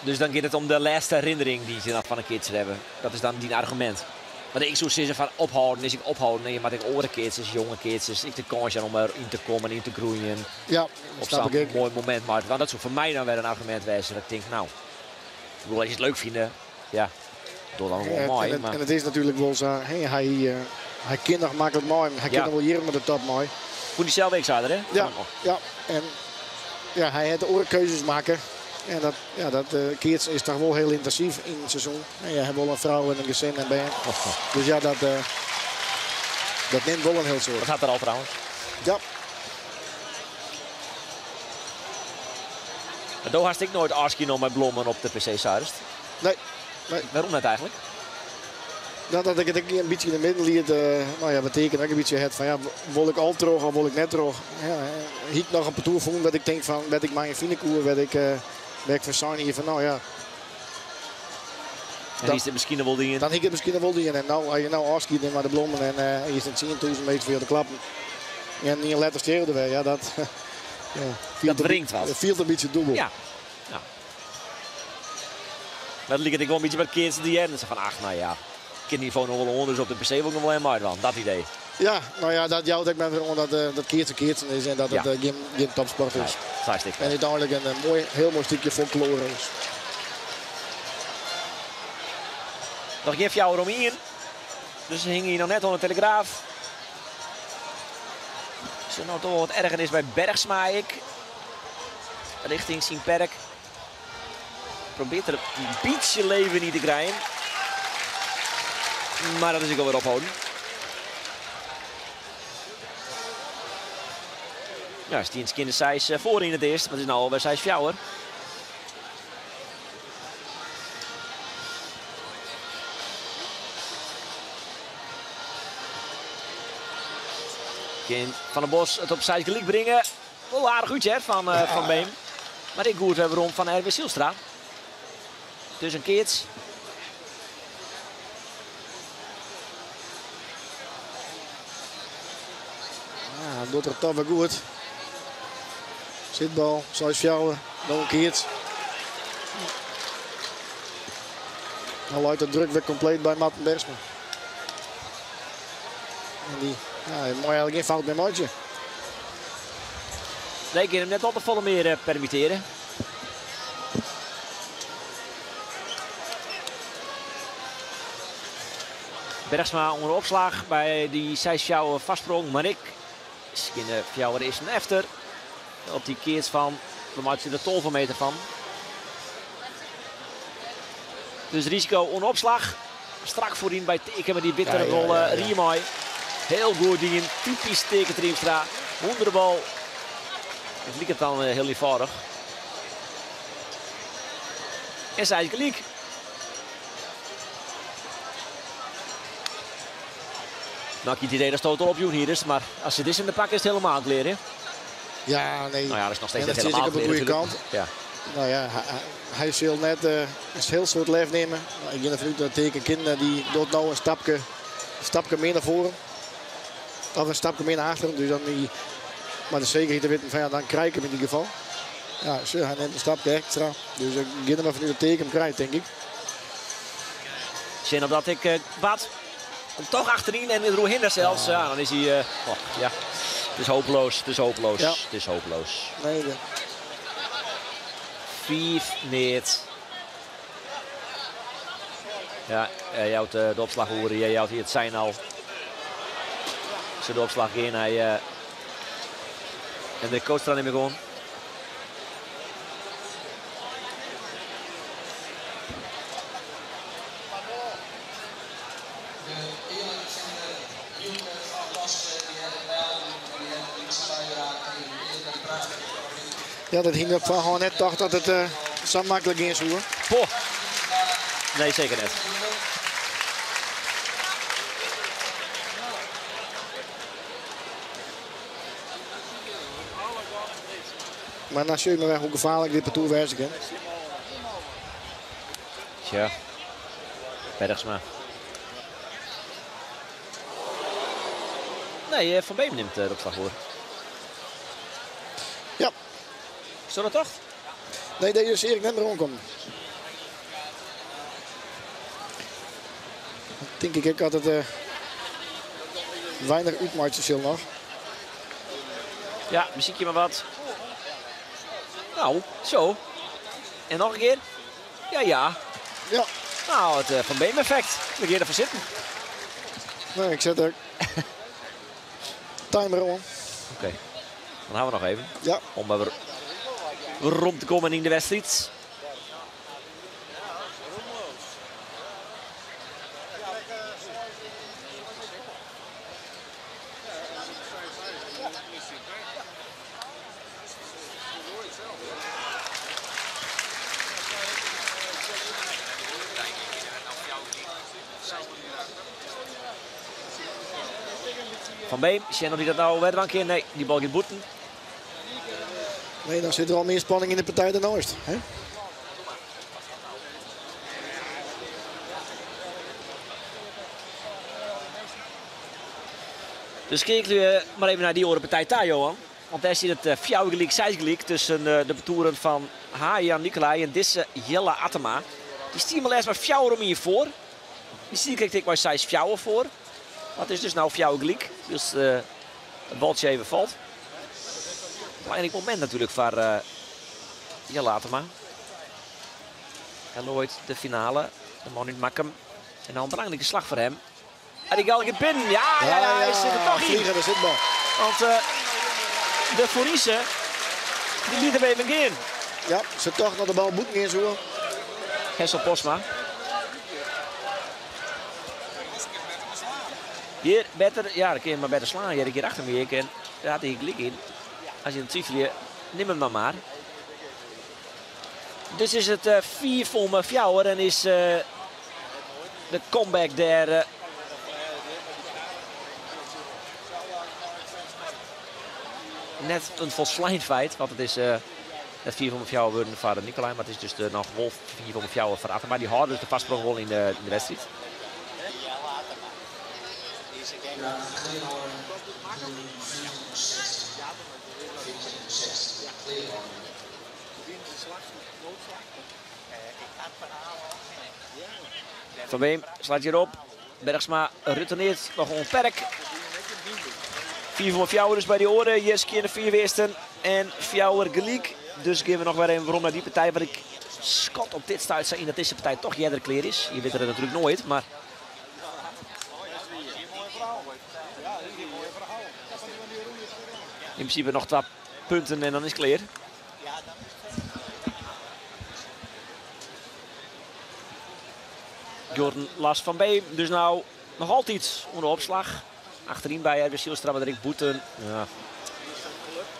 dus dan gaat het om de laatste herinnering die ze dan van een keertje hebben. Dat is dan die argument. Maar ik zou zeggen van ophouden, is ik ophouden. Nee, maar ik oren keertjes, jonge keertjes. Ik de kans om erin te komen en in te groeien. Ja, op snap zo'n ik ook. mooi moment. Maar want dat zou voor mij dan weer een argument wezen. Dat ik denk, nou, ik bedoel, als je het leuk vindt, ja, doe dan wel mooi, maar En het is natuurlijk wel zo, hey, hij kan nog makkelijk mooi, hij kan nog wel hier met de top mooi. Voor die zelf week hè? Ja, Van, oh. ja, en ja, hij had de oorkeuzes maken. En dat, ja, dat keertje is toch wel heel intensief in het seizoen. En je hebt wel een vrouw en een gezin en band. Dus ja, dat neemt wel een heel soort. Dat gaat er al trouwens. Ja. Maar daar had ik nooit afskie nog met blommen op de PC Zuidest. Nee, nee. Waarom net eigenlijk? Nou, dat ik het een beetje in de midden liet, nou ja, betekent dat ik een beetje het van, ja, wil ik al terug of wil ik net terug? Ja, hier nog een partour voelen dat ik denk van, werd ik maar in Finekoer, werd ik van zijn hier van, nou ja. En die is er misschien nog wel dingen. Dan heb ik het misschien nog wel dingen. En nou, als je nou afschiet maar de blommen en je is 10.000 meter voor de klappen. En niet een letter sterren erbij, ja, dat, ja, viel Dat een wringt wat. Het viel een beetje dubbel. Ja. Ja. Maar dat liep ik wel een beetje met keertje die en ze van, ach, nou ja. Ik heb niveau nog wel onder, dus op de PC wil ik nog wel helemaal uit, want dat idee. Ja, nou ja, dat jouwt ik me weer om dat keertje keertje is en dat het, geen topsport is. Nee, dat is hartstikke En uiteindelijk een heel mooi stukje folklore is. Nog geen jou om in. Dus ze hingen hier nog net onder de Telegraaf. Is er nou toch wat erger is bij Bergsma ik. Richting Sienperk. Probeert er een beetje leven niet te krijgen. Maar dat is ik alweer ophouden. Ja, Stiens Kinder Seis voor in het eerst. Maar het is nou alweer Seis Fjouwer. Kind van der Bos het op Seis gelijk brengen. Wel aardig uitje, hè, van Beem. Maar ik goed hebben rond van Erwin Zijlstra. Dus een keertje. Ja, doet er toch wel goed. Zitbal, Seis Fjouwer, nog een keertje. Dan luidt de druk weer compleet bij Marten Bergsma. En die, ja, hij mooi eigenlijk geen fout meer maatje. Nee, ik kan hem net al te volle meer permitteren. Bergsma onder opslag bij die Seis Fjouwer vastsprong. Maar ik, Skinne Fjouwer is een efter. Op die keert van, dan maakt ze de tol van meter van. Dus risico onder opslag. Strak voorin bij Teken met die bittere rollen. Riemooi. Heel goed dingen. Typisch Teken Triemstra. Onder de bal. Het liep het dan heel eenvoudig. En zij is gelijk. Nou, ik het idee dat het al opjoen hier is, maar als ze dit in de pak is het helemaal kleer, hè? Ja, nee. Nou ja, dat is nog steeds En net dat zit helemaal ik op de kleer goede natuurlijk. kant. Ja. Nou ja, hij zal net een heel soort lef nemen. Nou, ik ben ervan uit dat teken kinderen die doet nou een stapje meer naar voren. Of een stapje meer naar achteren. Dus dan die, maar de zekerheid te weten van ja, dan krijg ik hem in ieder geval. Ja, zo, hij neemt een stapje extra. Dus ik ga er maar vanuit dat teken hem krijgt, denk ik. Zin omdat ik Bad komt toch achterin en Rohinder zelfs. Ja, dan is hij oh, ja. Het is hopeloos, het is hopeloos, Ja. het is hopeloos. Nee, de 5 neer. Ja, jij houdt de opslag horen, jij houdt hier het zijn al. Ze de opslag in, hij en de coach er niet meer gewoon. Ja, dat hing op van gewoon net dacht dat het zo makkelijk ging zoeken. Poh. Nee, zeker net. Maar dan zie je maar weg hoe gevaarlijk dit parcours was, hè. Tja, Bergsma. Nee, Van Beem neemt de opslag voor. Ja. Is dat toch? Nee, deze is Erik net meer omkomen. Denk ik, ik had het weinig uitmarchen zil nog. Ja, muziekje maar wat. Nou, zo. En nog een keer. Ja, ja. Ja. Nou, het Van Beem effect. We gaan ervoor zitten. Nee, ik zet er timer om. Oké, dan houden we nog even. Ja. Om weer rond te komen in de wedstrijd. Van Beem, Shannon die dat nou werd een keer. Nee, die bal gaat boeten. Nee, dan zit er al meer spanning in de partij dan ooit. Hè? Dus kijk nu maar even naar die andere partij daar, Johan. Want daar zit het fjouwgelijk, zijsgelijk tussen de betoeren van Hajan Nicolai en deze Jelle Attema. Die stier maar eerst maar fjouwer om hier voor. Die stier kreeg ik maar zijs fjouwer voor. Wat is dus nou fjouwgelijk? Dus het baltje even valt. Belangrijk moment natuurlijk voor Jelle Attema. En Lloyd de finale. De man uit Makkum. En dan een belangrijke slag voor hem. En die gaat binnen. Ja, ja, ja, hij zit er toch in. Vliegen, daar zit bal. Want de Forise, die liet hem even in. Ja, ze toch naar de bal moeten inzoeken. Hessel Postma. Hier, beter, ja, dan kun je maar beter slaan. Hier, een keer achter me. En daar had hij klik in. Als je een twijfelt, neem hem dan maar. Dus is het 4 voor Fjouwer en is de comeback daar. Net een volslijn feit, want het is net 4 voor Fjouwer worden voor Nicolai, maar het is dus de, nog wel 4 voor Fjouwer voor Attema. Maar die houden dus de vastsprong wel in de wedstrijd. Van Beem slaat hierop. Bergsma retourneert nog onperk. 4 voor Fjouwer dus bij die oren. Jeske in de 4 weersten en Fjouwer gelijk. Dus geven we nog weer even waarom naar die partij. Wat ik schat op dit stuit zijn dat deze partij toch jeder kleer is. Je weet het natuurlijk nooit, maar... In principe nog 2 punten en dan is het kleer. Jordan Lars van Beem, dus nou nog altijd onder opslag. Achterin bij Erwin Zijlstra, maar Rick Boeten. Ja.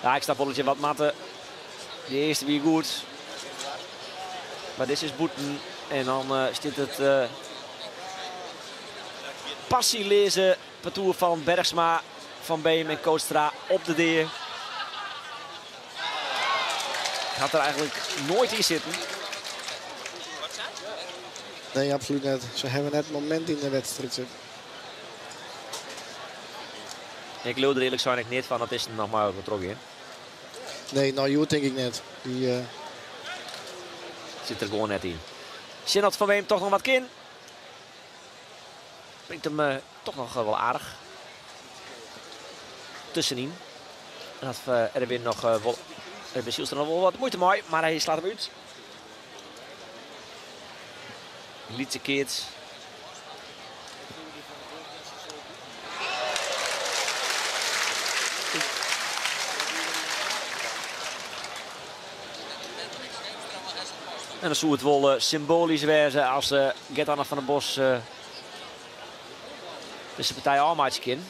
Ja, ik snap wel dat je wat matten. De eerste weer goed. Maar dit is Boeten. En dan zit het Passieleaze partoer fan Bergsma, Van Beem en Kootstra op de dea. Hat er eigenlijk nooit in zitten. Nee, absoluut net. Ze hebben net moment in de wedstrijd zitten. Ik leeuw er eerlijk zijn ik niet van, dat is nog maar wat in. Nee, nou Joert denk ik net. Die zit er gewoon net in. Sinat van Beem toch nog wat kin. Brengt hem toch nog wel aardig tussenin. En had Erwin nog wel, Erwin Zijlstra nog wel wat moeite mee, maar hij slaat hem uit. Lietse keert. En dan zou het wel symbolisch wezen als Gert-Anne van der Bos deze partij almaatje in.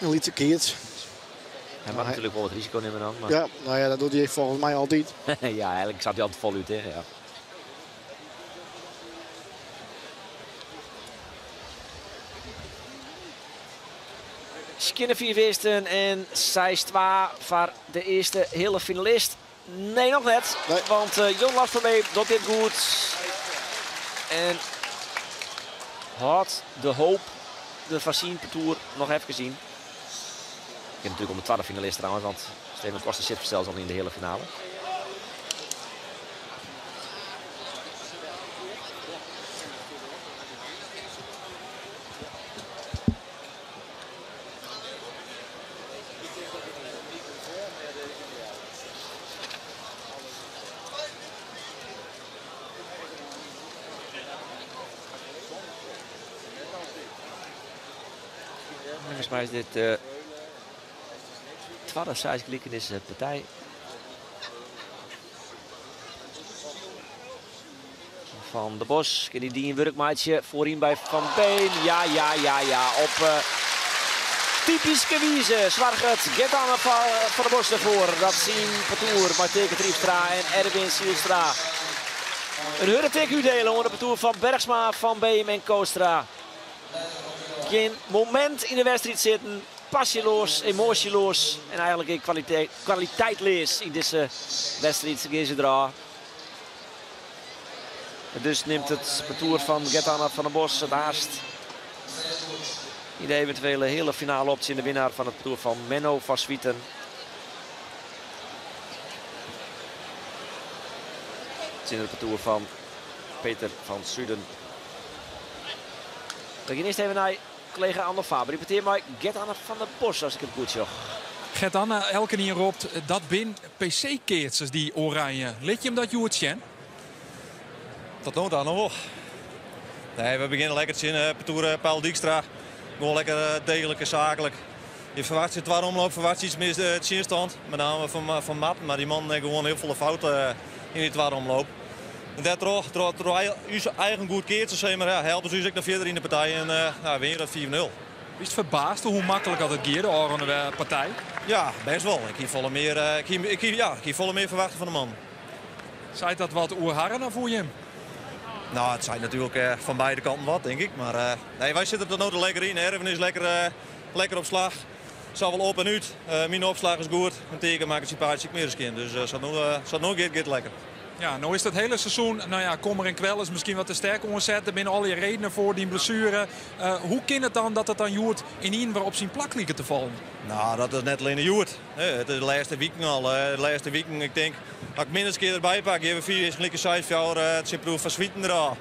Een lietse keert. Hij mag natuurlijk wel wat risico nemen dan. Maar... Ja, nou ja, dat doet hij volgens mij altijd. Ja, eigenlijk staat hij altijd voluit. Hè? Ja. Skinner 4 wisten en 6-2 voor de eerste hele finalist. Nee, nog net. Nee. Want Jon Lars van Beem doet dit goed. En had de hoop de Facien Partour nog even gezien. Ik heb natuurlijk om de tweede finalist trouwens, want Steven Koster zit zelfs al in de hele finale. Volgens mij is dit tweede size in deze partij. Van de Bos, kan die een werkmaatje voorin bij Van Beem. Ja, ja, ja, ja. Op typische wijze zwargt Gert-Anne van der Bos ervoor. Dat zien partour Marteke Triepstra en Erwin Zijlstra. Een hurretik uitdelen onder het partour van Bergsma, Van Beem en Kootstra. Geen moment in de wedstrijd zitten. Passieloos, emotieloos en eigenlijk in kwaliteitlees in deze wedstrijd. En dus neemt het partour van Gert-Anne van der Bos het haast in de eventuele hele finale optie in de winnaar van het partour van Menno van Zwieten. Het is in het partour van Peter van Suden. We gaan eerst even naar collega Andor Faber. Repeteer maar Gert-Anne van der Bos als ik het goed zag. Gert-Anne, elke keer roept dat bin PC-keertsers die oranje. Liet je hem dat Joert Sjen? Tot nu toe nog wel. Nee, we beginnen lekker te zien. Partour Paul Dijkstra. Gewoon lekker degelijk en zakelijk. Je verwacht je tweede omloop, verwacht je iets meer het zinstand. Met name van Matt. Maar die man heeft gewoon heel veel fouten in die tweede omloop. En daardoor, door eigen goed keertje, zeg maar, ja, helpen ze ons ook nog verder in de partij en nou, win je dat 4-0. Is het verbaasd hoe makkelijk dat het geerde, de partij? Ja, best wel. Ik hier volle meer, ik hier volle meer verwachten van de man. Zei dat wat oerharren of hoe je hem? Nou, het zijn natuurlijk van beide kanten wat, denk ik. Maar nee, wij zitten er nog lekker in. Erwin is lekker op slag. Zal wel op en uit. Mijn opslag is goed. Een teken maakt het sympathisch meer eens kind. Dus zat nog een keer lekker. Ja, nou is dat hele seizoen, nou ja, kommer en kwel is misschien wat te sterk omzetten. Binnen al je redenen voor die blessure. Hoe kan het dan dat het dan Joert in één weer op zijn plak liep te vallen? Nou, dat is net alleen de Joert. Het is de laatste weken al. De laatste weken, ik denk, als ik minstens keer erbij pak, hebben we 4 is gelijke 6 jaar het zijn proef van Zwieten eraan.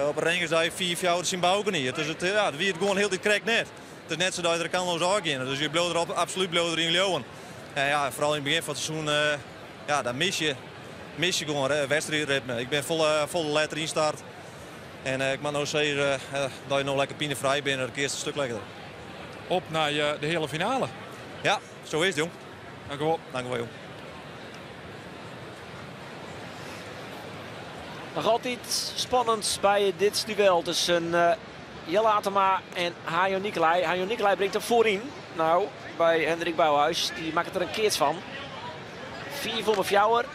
Op Rengersdijk 4 jaar het zijn bouwen niet. Dus het, ja, wie het gewoon heel dit krijgt net. Het is net zo dat je er kan los aangaan. Dus je blijft er absoluut blijft er in leeuwen. En ja, vooral in het begin van het seizoen, ja, dan mis je. Mis je gewoon wedstrijdritme. Ik ben volle letter in start. En ik mag nou zeggen dat je nog lekker pinevrij bent. Dat keert een stuk lekkerder. Op naar de hele finale. Ja, zo is het, jong. Dank u wel. Dank u wel, jong. Nog altijd spannend bij dit duel tussen Jelle Atema en Hajo Nicolai. Hajo Nicolai brengt hem voorin. Nou, bij Hendrik Bouwhuis. Die maakt er een keert van. 4 voor Fjouwer.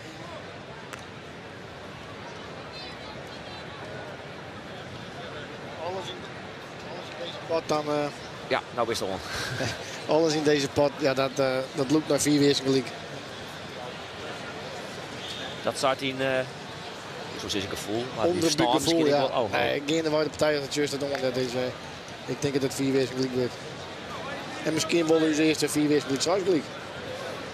Pot dan. Ja, no bist oan. Alles yn dizze pot, ja, dat, dat lûkt nei 5 earsten gelyk. Dat seit yn, ik soe sizze gefoel, mar dy Onderbuikgevoel, ja. Wel, oh, nee, geandewei de partij dat just dat oan. Dat is, ik tink dat it 5 earsten gelyk wurdt. En miskien wol ús earste 5 earsten gelyk 6 gelyk.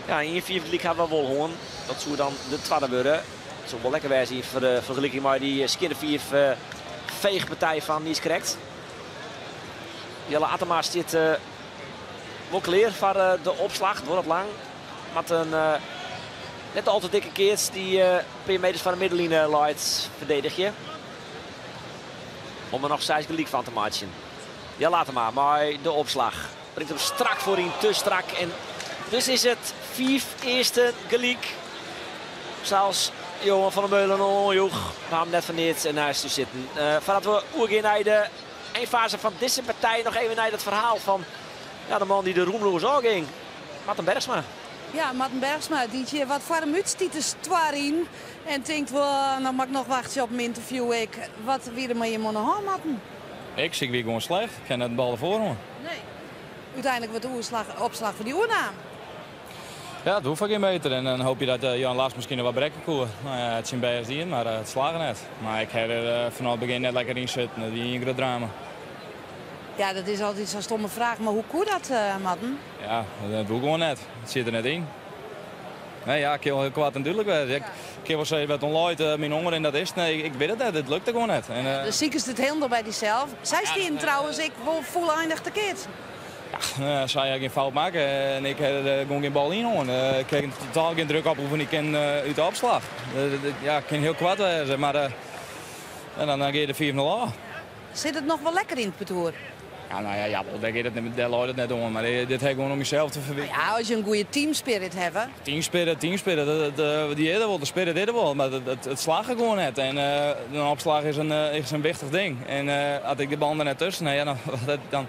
Ja, 1-4 gelyk ha we wol hân. Dat soe dan de twadde wurde. It soe wol lekker wêze yn fergeliking mei dy skjinne 5 feechpartij fan niiskrekt. Jelle Attema stiet wol klear foar de opslach. Duorret lang. Moat in net al te dikke keats dy in pear meters foar de middenline leit ferdedigje. Om der noch 6 gelyk fan te meitsjen. Jelle Attema mei de opslach. Bringt him strak foaryn, te strak. En dus is it 5 earsten gelyk. Sels Johan van der Meulen oanjoech. We ha him net foar neat neist ús sitten. Foardat we oergean nei de einfase fan dizze partij, noch even nei dat ferhaal fan ja, de man dy't de roemloas ôfging, Marten Bergsma. Ja, Marten Bergsma, dy't hjir wat foar him út stiet te stoarjen en tinkt, well, no moat ik noch wachtsje op in ynterview ek. Wat wie der mei jim oan de hân, Marten? Ik wie gewoan slecht. Ik kin net in bal derfoar oan. Nee. Uteinlik wurdt de oerslach, opslach foar dy oernaam. Ja, it woe foar gjin meter. En dan hoopje dat Jan Lars miskien noch wat brekke koe. No ja, it syn bêst dien, mar it slagge net. Mar ik ha der fanôf it begjin net lekker yn sitten. It wie ien grut drama. Ja, dat is altyd sa'n stomme fraach, mar hoe koe dat, Marten? Ja, dat woe gewoan net. It siet der net yn. Nee, ja, ik kin wol hiel koart en dúdlik wêze. Ik kin wol sizze wêr't it oan leit, myn honger en dat is it. Nee, ik wit it net. It lukte gewoan net. En, Dus sikest it hielendal by dysels. Sy stienen trouwens ek wol fûleindich te keatsen. Ja, sy ha gjin fout makke en ik ha der gewoan gjin bal yn hân. Ik ha totaal gjin druk oproepen, ik kin út de opslach. Ja, it kin hiel koart wêze, mar en dan gean je der 5-0 ôf. Sit it noch wol lekker yn it partoer? Ja, no ja, jawol, dêr giet it net, dêr leit it net oan. Mar dit ha ik gewoan om mysels te ferwiten. Ja, as je in goede teamspirit hawwe. Teamspirit, teamspirit, dy is der wol, de spirit is der wol, mar it slagge gewoan net. En in opslach is in wichtich ding. En as ik de bal der net tusken ha, ja, dan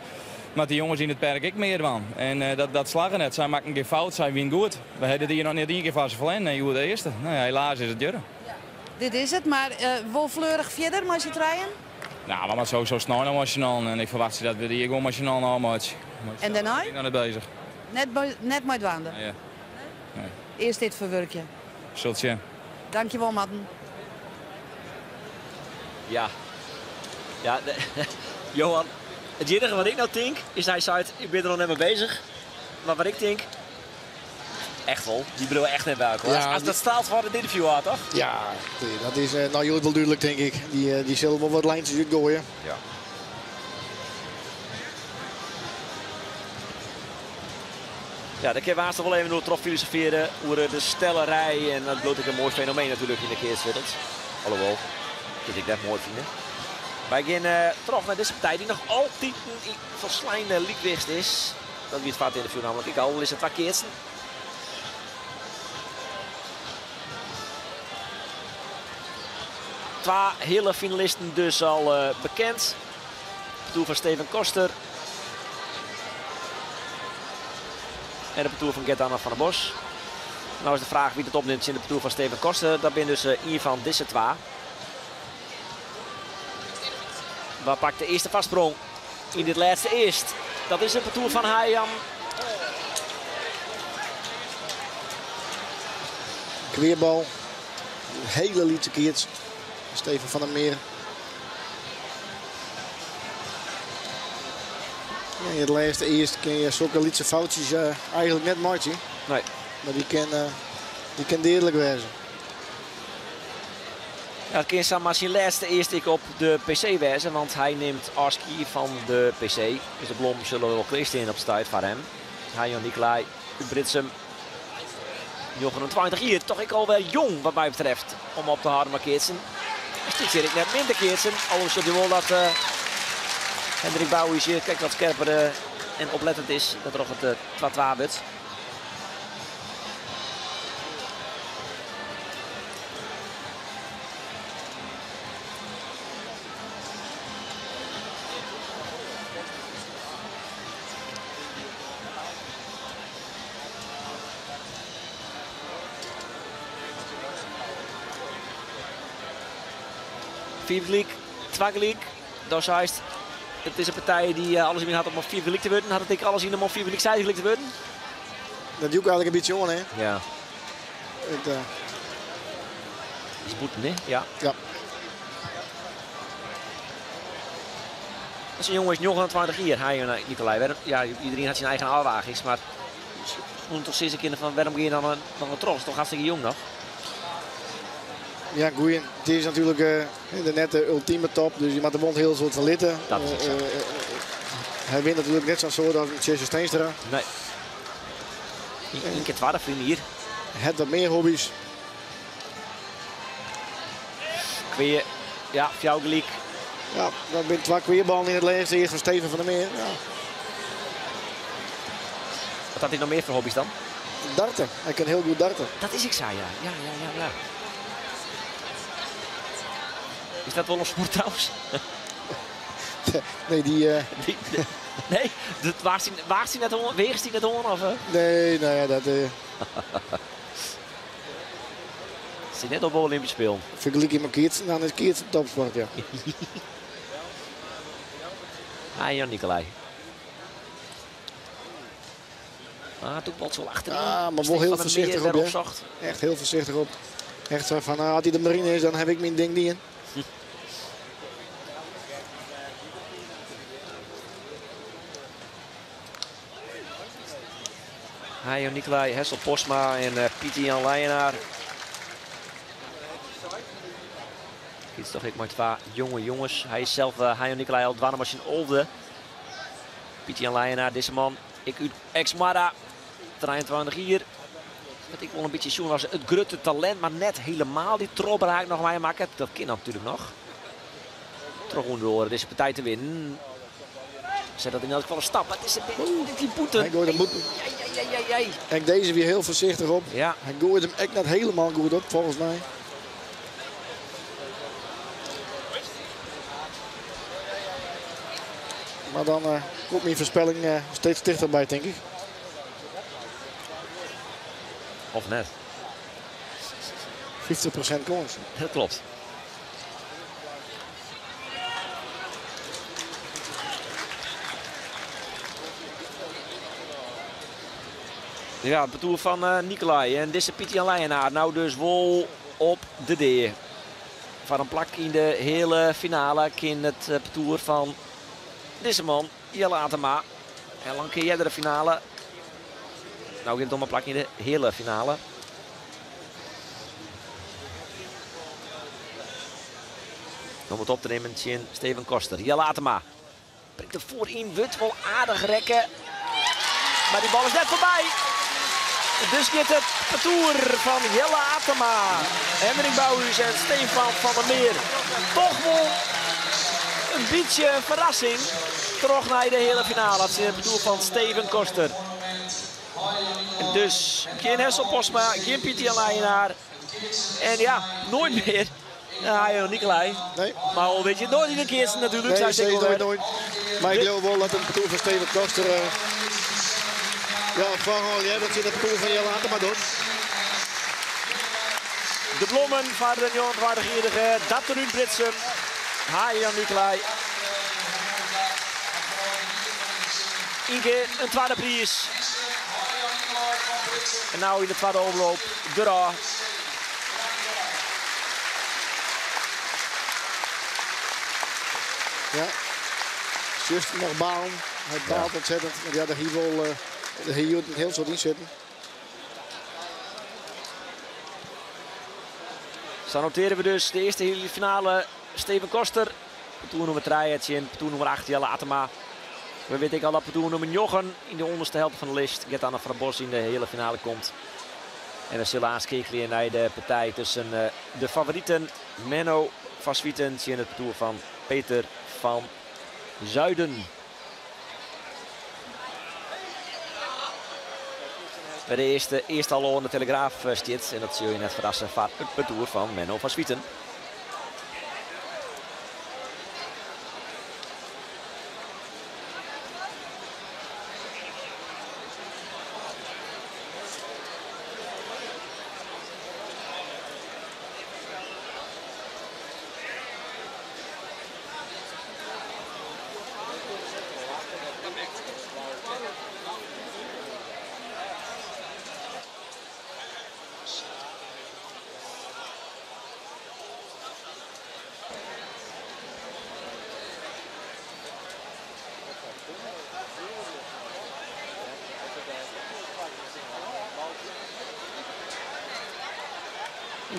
moatte de jonges yn it perk ek mear dwaan. En dat slagge net. Sy makken gjin fout, sy wienen goed. We ha dit jier noch net ien kear foar se ferlern en hjoed de earste. No ja, helaas is it jierren. Dit is it, mar wol fleurich fierder mei syn trijen? Nou, we moatte sowieso snein noch mei syn allen en ik ferwachtsje dat we dy ek wol mei syn allen ôfmeitsje. En dêrnei? Ik bin noch net bezich. Net, net mei dwaande? Nee. Nee. Earst dit ferwurkje. Sult sjen. Dankjewol, Marten. Ja. Ja, Johan, it iennige wat ik no tink is hy seit, ik bin der noch net mei bezich. Mar wat ik tink, echt wol, dy bliuwe echt net by elkoar. Ja, As dat straalt foar it ynterview ôf, toch? Ja, dat is no hjoed wol dúdlik, tink ik. Dy sille wol wat lijntsjes útgoaie. Ja. Ja, dêr kinne we aanst wol even oer troch filosofearje, oer de stellerij. En dat bliuwt ek in moai fenomeen natuerlik yn de keatswereld. Alhoewol, kin ik net moai fine. Wy gean troch nei dizze partij dy't noch altyd in folsleine lykwicht is. Dat wie it foar it ynterview nammentlik ek al. Der lizze twa keatsen. Twa heale finalisten dus al bekend. Partoer fan Steven Koster. En de partoer fan Gert-Anne van der Bos. Nou is de fraach wie it opnimt tsjin de partoer fan Steven Koster. Dat binne dus ien fan dizze twa. Wa pakt de earste foarsprong yn dit lêste earst? Dat is it partoer fan Hijam. Kweerbal. Hele lytse keats. Steven van der Meer. Ja, yn it lêste earst kin je sokke lytse foutsjes eigenlik net meitsje. Nee. Mar dy kin deadlik wêze. Ja, it kin samar syn lêste earst ek op de PC wêze, want hy nimt ôfskie fan de PC. Dus de blommen sille wol klear stean op stuit foar him. Hajo Nicolai út Britsum, 29 jier, toch ek alwer jong wat my betreft om op te hâlden mei keatsen. Hy stiet hjir ek net min te keatsen, al sjocht je wol dat Hendrik Bouwhuis hjir krekt wat skerper en oplettend is, dat er it 2-2 wurdt. Fiif gelyk, twa gelyk. Dan seist, Het is een partij die alles in had om op 4 gelijk te worden. Had het ik alles in om op 4 gelijk, 6 gelijk te worden? Dat doe ik eigenlijk een beetje on, hè? Ja. Het is boeten, hè? Ja. Ja. Dat is een jongen is 29 jaar, hij en Nicolai. Ja, iedereen had zijn eigen afwagings, maar moet toch steeds een van waarom ga je dan een tros? Toch hartstikke jong nog? Ja, goeie. Het is natuurlijk de nette ultieme top, dus je moet de mond heel soort van litten. Dat is het, hij wint natuurlijk net zo'n soort als Jesse Steenstra. Nee. Eén keer 12 vrienden hier. Het wat meer hobby's. Kweer, ja, jou gelijk. Ja, dat zijn twee kweerballen in het laatste. Eerst van Steven van der Meer. Ja. Wat had hij nog meer voor hobby's dan? Darten. Hij kan heel goed darten. Dat is ik zei, ja. Ja. Is dat wel een sport trouwens? Nee, die... Nee, waagt hij net om? Weegt hij net om? Of? Nee, nou ja, dat... Zit net op een Olympisch speel. Vergelijk je maar Keerts, dan is Keerts topsport, ja. Ah, Jan Nicolai. Ah, toen bot zo achterin. Ah, maar wel heel voorzichtig op, ja. Echt heel voorzichtig op. Echt zo van, als hij de marine is, dan heb ik mijn ding niet in. Hajo Nicolai, Hessel Postma en Pieter Jan Leijenaar. Dit is toch ik maar twee jonge jongens. Hij is zelf, Hajo Nicolai, al dwanne was in Olde. Pieter Jan Leijenaar, deze man. Ik uit Exmara, 23 hier. Dat ik wel een beetje zoen was het grote talent, maar net helemaal die trobbraak nog maar maken. Dat kan natuurlijk nog. Toch door deze partij te winnen. Zet dat in elk geval een stap. Maar het is een beetje die boete. Hij gooit hem boete. Ja. En deze weer heel voorzichtig op. Ja. Hij gooit hem echt net helemaal goed op, volgens mij. Maar dan komt mijn voorspelling steeds dichterbij, denk ik. Of net. 50% kans. Dat klopt. Ja, het parcours van Nicolai en deze Pieter Jan Leijenaar. Nou dus wol op de D. Van een plak in de hele finale in het parcours van deze man, Jelle Atema. En lang keer de finale. Nou gaat het om een plak in de hele finale. Om het op te nemen in Steven Koster. Jelle Atema brengt er voorin, wordt wel aardig rekken. Maar die bal is net voorbij. Dus gaat het parcours van Jelle Atema, Hendrik Bouwhuis en Stefan van der Meer. Toch wel een beetje een verrassing. Terug naar de hele finale. Dat is het parcours van Steven Koster. En dus geen Hessel Postma, geen Pieter Jan Leijenaar. En ja, nooit meer. Ja, Nicolai. Nee. Maar al weet je nooit in de keer natuurlijk. Nee, zeker nooit. Maar ik geloof wel dat een parcours van Steven Koster... Ja, van al, ja, dat zit het parcours van Jelle Atema door. De blommen van de 29-jarige Datterun Britsum. Jan Nicolai. Inge een tweede prijs. En nou in de tweede omloop, de Ra. Ja, Just nog balen. Hij baalt ontzettend. Want ja, de hier wil hier een heel soort in zitten. Zo noteren we dus de eerste hele finale. Steven Koster. Parcours nummer 3, en parcours nummer 8, Jelle Atema. We weten ik al dat parcours nummer 9 in de onderste helft van de list. Gert-Anne van der Bos in de hele finale komt. En we zullen aanschakelen naar de partij tussen de favorieten Menno van Zwieten in het parcours van Peter van Zuiden. Bij de eerste al aan de Telegraaf zit. En dat zul je net verrassen van het parcours van Menno van Zwieten.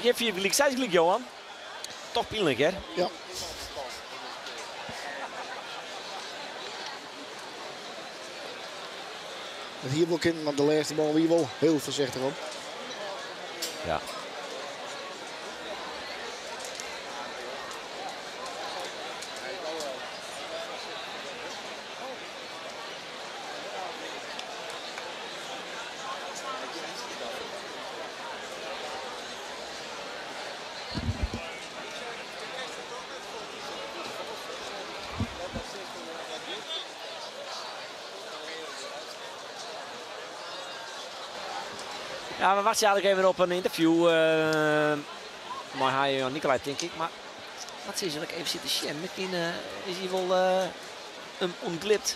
Gjin 4 gelyk, 6 gelyk, Johan. Toch pynlik, hè? Ja. Dat hie wol kinnen, want de lêste bal wie wol hiel foarsichtich op. Ja. Ja, we wachten eigenlijk even op een interview mei Hayo Jan Nicolay, tink ik. Mar wat is er? Ik even sitte sjen. Miskien is hy wol him ûntglipt.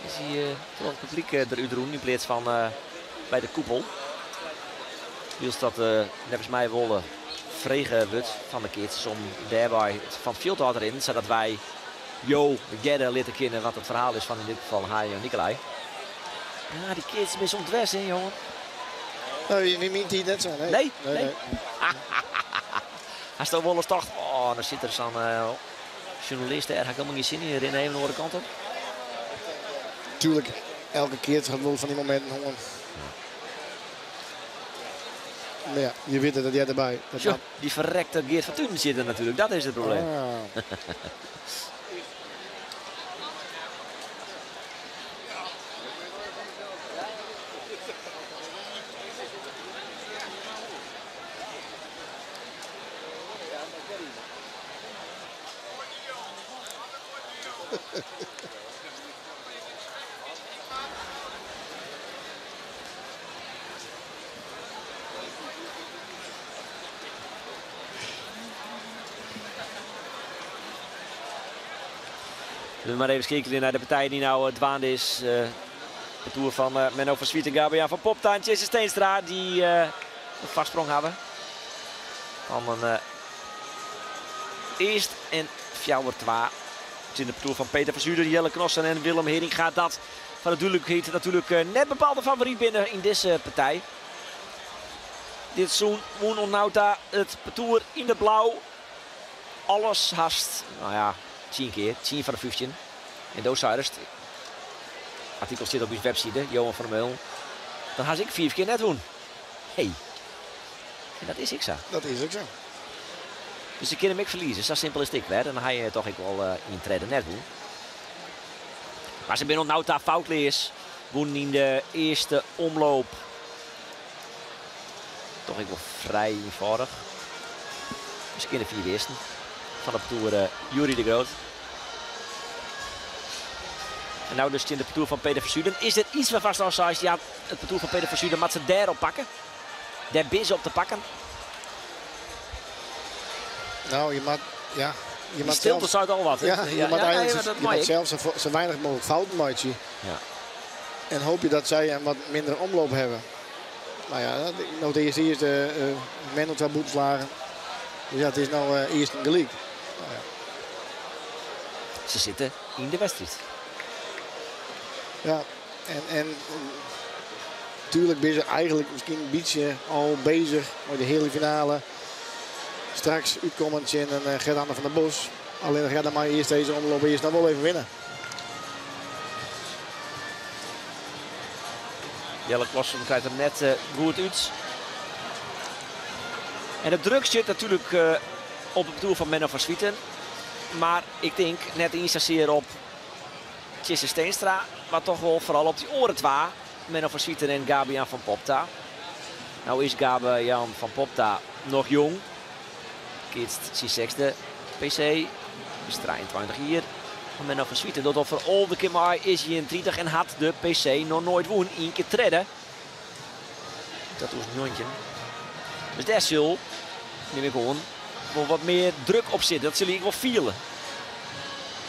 Is hy troch it publyk derút rûn yn pleats fan by de koepel. Wylst dat neffens my wol frege wurdt fan de keatsers om dêrby fan it fjild ôf te rinnen, sadat wy jo hearre litte kinne wat it ferhaal is fan yn dit gefal Hayo Jan Nicolay. Ja, dy keatsers binne soms dwers, hè, Johan? No, yn myn tiid net sa, nee. Nee? Nee, Nee. nee. Hasto wolris tocht, oh, dan sit der sa'n sjoernalist dêr, ha ik helemaal gjin sin yn, rin even de oare kant op. Tuurlijk, elke keatser hat wol fan dy mominten hân. Mar ja, je witte dat heart derby. Dat Sjoch, dat dy ferrekte Geert van Tuinen sit der natuerlik, dat is it probleem. Ah. We mar even skeakelje nei de partij dy't no dwaande is. De toer fan Menno van Zwieten, Gabe-Jan van Popta en Tjisse Steenstra dy't in foarsprong hawwe. Fan in earst en 4-2. Tsjin de partoer fan Peter van Zuiden, Jelle Cnossen en Willem Heeringa. Dat foar de dúdlikheid natuerlik net bepaald de favoryt binne yn dizze partij. Dit seizoen wûn oant no ta it partoer yn it blau. Alles hast, no ja, 10 kear, 10 fan de 15. En do seidest, artikel stiet op ús webside, Johan van der Meulen. Dan ha se ek 5 kear net wûn. Hey. En dat is ek sa. Dat is ek sa. Dus se kinne him ek ferlieze, sa simpel is it ek wer. En dan ha je toch ek wol ien tredde net wûn. Mar se binne oant no ta foutleas. Wûnen yn de earste omloop. Toch ek wol frij ienfâldich. Miskien de 5 earsten fan de partoer Youri de Groot. En no dus tsjin de partoer fan Peter van Zuiden. Is der iets wêrfanst al seist, ja, it partoer fan Peter van Zuiden moat se dêrop pakke? Dêr binne se op te pakken? Nou, je moat, ja, je Die moat stilte zelf seit al wat, hè? Ja, je Ja, moat ja, nee, eigenlijk maar dat je mei moat ik. zelf sa weinich mooglik fouten meitsje. Ja. En hoopje dat sy in wat minder omloop hawwe. Mar ja, dat, no de earste earste Menno 2 bûtenslagen. Dus ja, it is no earst in gelyk. Nou ja. Se sitte yn de wedstriid. Ja, en tuurlijk binne se eigenlik miskien in bytsje al bezich mei de heale finale. Straks útkommen tsjin in Gert-Anne van der Bos. Allinnich ja, dan mei je earst dizze omloop earst noch wol even winne. Jelle Cnossen krijt him net goed út. En de druk sit natuerlik op it partoer fan Menno van Zwieten. Mar ik tink net iens sasear op Tjisse Steenstra, mar toch wol foaral op dy oare twa. Menno van Zwieten en Gabe-Jan van Popta. Nou is Gabe-Jan van Popta noch jong. Keatst syn sechsde PC. Is 23 jier. Mar Menno van Zwieten docht al foar alde kear mei, is 31 en hat de PC noch noait wûn. Ien kear tredde. 2019. Dus dêr sil, nim ik oan, wol wat mear druk op sitte. Dat sil hy ek wol fiele.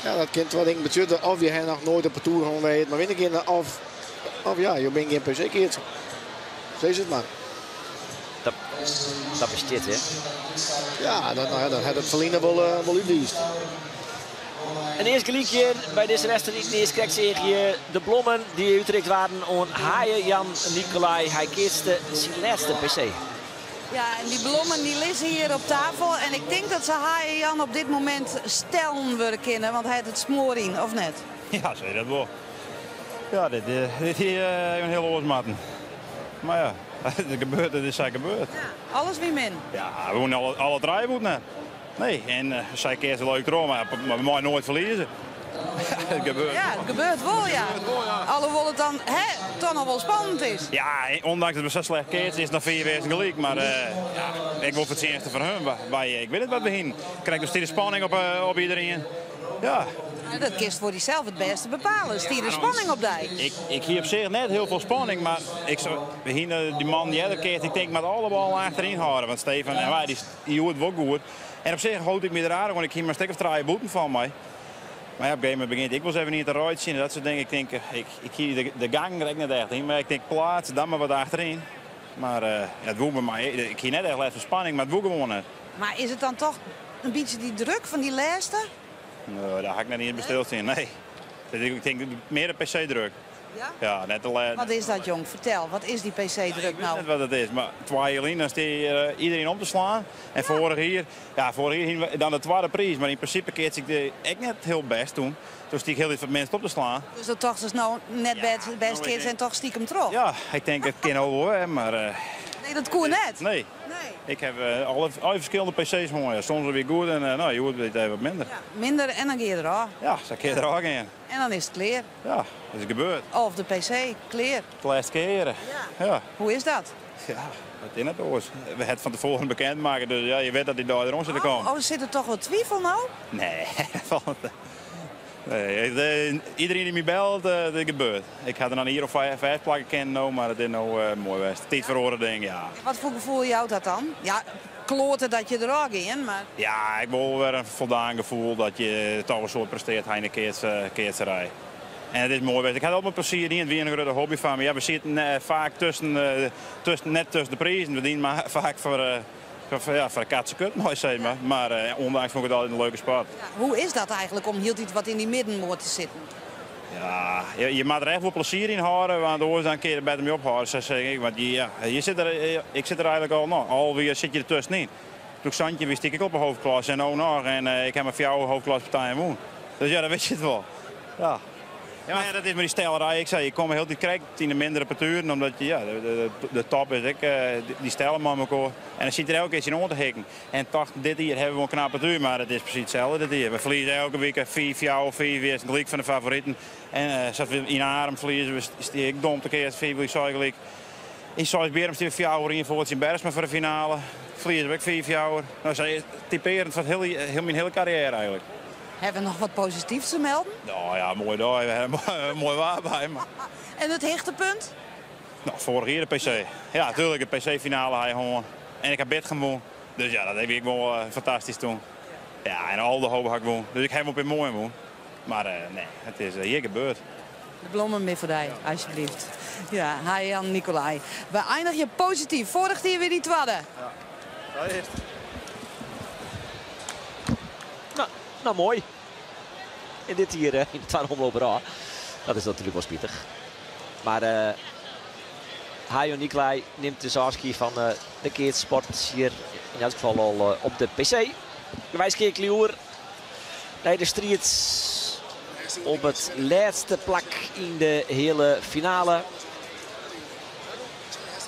Ja, dat kin twa dingen betsjutte. Of je ha noch noait in partoer hân wêr't je it mei winne kinne, of ja, jo binne gjin PC-keatser. Sis it mar. Dat bestiet, hè? Ja, dat, nou ja, dat hat it ferline wol útwiisd. En earst gelyk hjir by dizze wedstriid. Earst krekt seach je de blommen dy't útrikt waarden oan Haye Jan Nicolay. Hy keatste syn lêste PC. Ja, en dy blommen dy lizze hjir op tafel. En ik tink dat se Haye Jan op dit momint stellen wurde kinne, want hy hat it smoar yn, of net? Ja, sei dat wol. Ja, dit, dit hie even hiel oars moatten. Mar ja, it gebeurt, it is sa gebeurd. Ja, alles wie min. Ja, we woene alle trije woene net. Nee, en sy keatse leuk troch, mar we meie noait ferlieze. Het gebeurt. Ja, it gebeurt wol, ja. Alhoewol it dan, hè, toch noch wol spannend is. Ja, ondanks dat we sa slecht keatse, is it noch 4 wedstriden gelyk. Mar ja, ek wol fertsjinste foar hun. Wy, ik wit net wat we hienen. Krekt der stie de spanning op iedereen. Ja. Dat kinst foar dysels it bêste bepale. Stie der spanning op dy? Ik hie op sich net hiel folle spanning, mar ik, we hiene dy man earder keatst. Ik tink, moat alle ballen achteryn hâlde. Want Stefan en wy, dy hjoed wol goed. En op sich hold ik my der aardich oan. Ik hie mar in stik of trije bûten fan my. Mar ja, op in gegeven momint begjint ik wolris even ien te reitsjen en dat soart dingen. Ik tink, ik hie de gang der ek net echt yn. Mar ik tink, pleats dan mar wat achteryn. Mar ja, it woe by my. Ik hie net echt lêst fan spanning, mar it woe gewoan net. Mar is it dan toch in bytsje dy druk fan dy lêste? No, dêr ha ik net iens by stilstien, nee. Ik tink mear de PC-druk. Ja? Ja, net de lêste. Wat is dat, jong? Fertel, wat is dy PC-druk no? Ik wit net wat it is, mar 2 jier lyn dan stie hjir iedereen om te slaan. En foarich jier, ja, foarich jier hiene we dan de twadde priis, mar yn prinsipe keats ik de ek net hiel bêst toen. Toen stie ik hiel wat minst op te slaan. Dus dat tocht is no net bêst keatse en toch stiekem troch? Ja, ik tink it kin no wol wer, mar Nee, dat koe net? Nee. Nee. Ik ha alle ferskillende PC's hân. Ja, soms wie it goed en no, hjoed wie it even wat minder. Ja, minder en dan gean je derôf. Ja, sa kin je derôf gean. En dan is it klear. Ja, dat is gebeurd. Of de PC, klear. De lêste kear. Ja. Ja. Hoe is dat? Ja, dat is net oars. We ha it fan tefoaren bekend makke, dus ja, je wit dat dy dei deroan sit te kommen. Oh, sit der toch wat twivel no? Nee, nee, iedereen dy't my bellet, dat gebeurt. Ik ha der noch in jier of 5 plakke kinnen no, mar it is no moai west. Tiid foar oare dingen, ja. Wat foar gefoel jout dat dan? Ja, kloate dat je derôf gean, mar... Ja, ik wol wer in foldaan gefoel dat je toch in soad presteard ha yn de keatserij. En it is moai west. Ik ha it altyd mei plezier dien. It wie in grutte hobby fan my. Ja, we sieten faak net tusken de prizen. We dienen mar faak foar de katse kut mei, sis mar. Mar ondanks fûn ik it altyd in leuke sport. Ja, hoe is dat eigentlik om hieltyd wat yn dy middenmoat te sitten? Ja, je moat der echt wol plezier yn hâlde, want oars dan kin je der better mei ophâlde, sa sis ik. Want ja, je sit der, ik sit der eigentlik al, no, alve jier sit je der tuskenyn. Toen ik 17 wie, stie ik op de hoofdklasse en no noch. En ik ha mar 4 hoofdklassepartijen wûn. Dus ja, dan wit je it wol. Ja. Ja, mar ja, dat is mei dy stellerij. Ik sei, je komme hieltyd krekt yn de mindere parturen, omdat je, ja, de top is ek, dy stelle mei elkoar. En dan sit der elke kear tsjin oan te hikken. En tocht, dit jier hawwe we wol in knap partuur, mar it is presys itselde dit jier. We ferlieze elke wike 5, 4, 5 earsten gelyk fan de favoriten. En sa't we yn Arum ferlieze, we stie ek dom te keatsen, 5 gelyk, 6 gelyk. Yn Seisbierrum stie we 4-1 foar tsjin Bergsma foar de finale. Ferlieze we ek 5-4. No, sa is typerend foar myn hiele karriêre eigentlik. Hawwe we noch wat posityfs te melden? No ja, moai dei. We hawwe moai waar by. Mar... En it hichtepunt? No, foarich jier de PC. Ja, natuerlik, de PC-finale ha je hân. En ik ha Bitgum wûn. Dus ja, dat wie ek wol fantastysk toen. Ja, en Aldehoop ha ik wûn. Dus ik ha wol in pear moaie wûn. Mar nee, it is hjir gebeurd. De blommen mear foar dy, alsjeblieft. Ja, Haye Jan Nicolay. We einigje posityf. Foarich jier wie dy twadde. Ja, dat is it. No, no moai. En dit jier yn de twadde omloop erôf. Dat is natuerlik wol spitich. Mar Haye Jan Nicolay nimt dus ôfskie fan de keatssport hjir yn elk gefal al op de PC. Wy skeakelje oer nei de striid op it lêste plak yn de heale finale.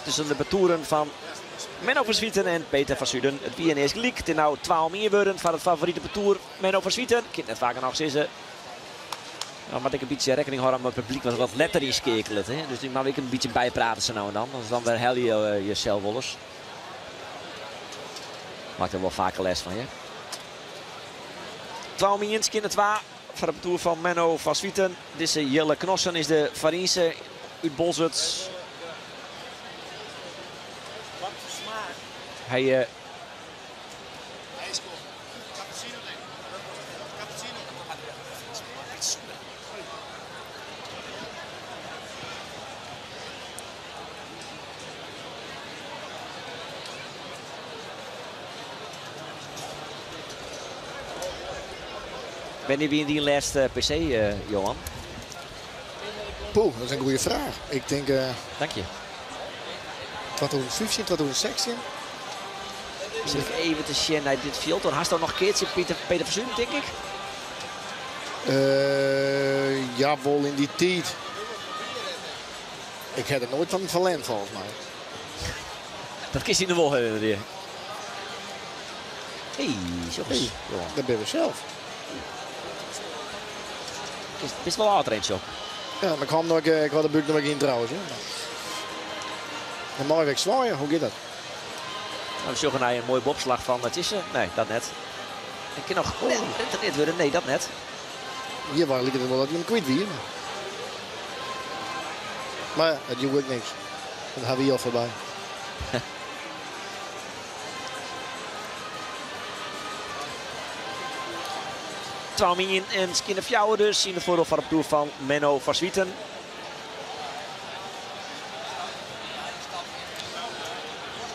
Tusken de partoeren fan Menno van Zwieten en Peter van Zuiden. It wie earst gelyk. It is no 2-1 wurden foar it favorite partoer Menno van Zwieten. Ik kin it net faker noch sizze. Dan moat ik in bytsje rekkening hâlde mei it publyk wat wat letter ynskeakelet. Hè? Dus dy moat ik in bytsje byprate sa no en dan. Want dan werhelje je jesels wolris. Makket der wol faker lêst fan, hè? 2-1, skjinne 2 foar it partoer fan Menno van Zwieten. Dizze Jelle Knossen is de foarynse út Bolsward. Hy Wannear wie dyn lêste PC, Johan? Poeh, dat is in goede fraach. Ik tink... Dank je. 2015, 2016. Sit ik even te sjen nei dit fjild. Dan hast noch keatst Pieter, Peter van Zuiden, tink ik? Ja, wol yn dy tiid. Ik ha der noait fan ferlern, folgens my. Dat kinst dy noch wol herinnerje. Hey, sjoch ris. Hey, dêr binne we sels. Bist wol âld, Rensjo. Ja, mar ik hâld noch, ik hâld de búk noch yn trouwens. Dan mei ik swaaien, hoe giet dat? Nou, we sjogge nei in moaie boppeslach fan Tjisse. Nee, dat net. Ik kin noch net net wurde. Nee, dat net. Hjir waar liket it wol dat hy him kwyt wie. Mar ja, it joech ek niks. Dat ha wy al foarby. Twa om ien en skinne fjouwer dus yn it foardiel fan it partoer fan Menno van Zwieten.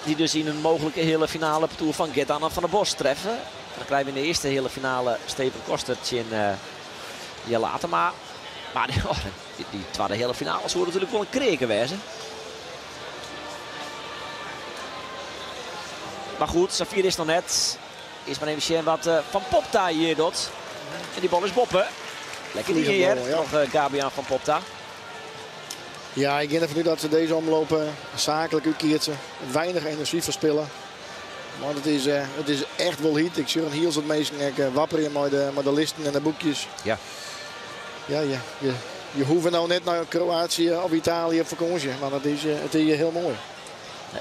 Dy't dus yn in mooglike heale finale partoer fan Gert-Anne van der Bos treffe. Dan krije we yn de earste heale finale Steven Koster tsjin Jelle Attema. Mar dy twadde heale finale soe natuerlik wol in kreaker wêze. Mar goed, safier is it noch net. Earst mar even sjen wat Van Popta hjir docht. En dy bal is boppe. Lekker dien hjir troch Gabian van Popta. Ja, ik gean derfan út dat se dizze omloop saaklik útkeatse. Weinich enerzjy ferspille. Want it is echt wol hyt. Ik sjoch in hiel soad minsken ek wapperjen mei de listen en de boekjes. Ja. Ja, je hoege no net nei Kroatië of Italië op fakânsje, want it is hjir hiel moai.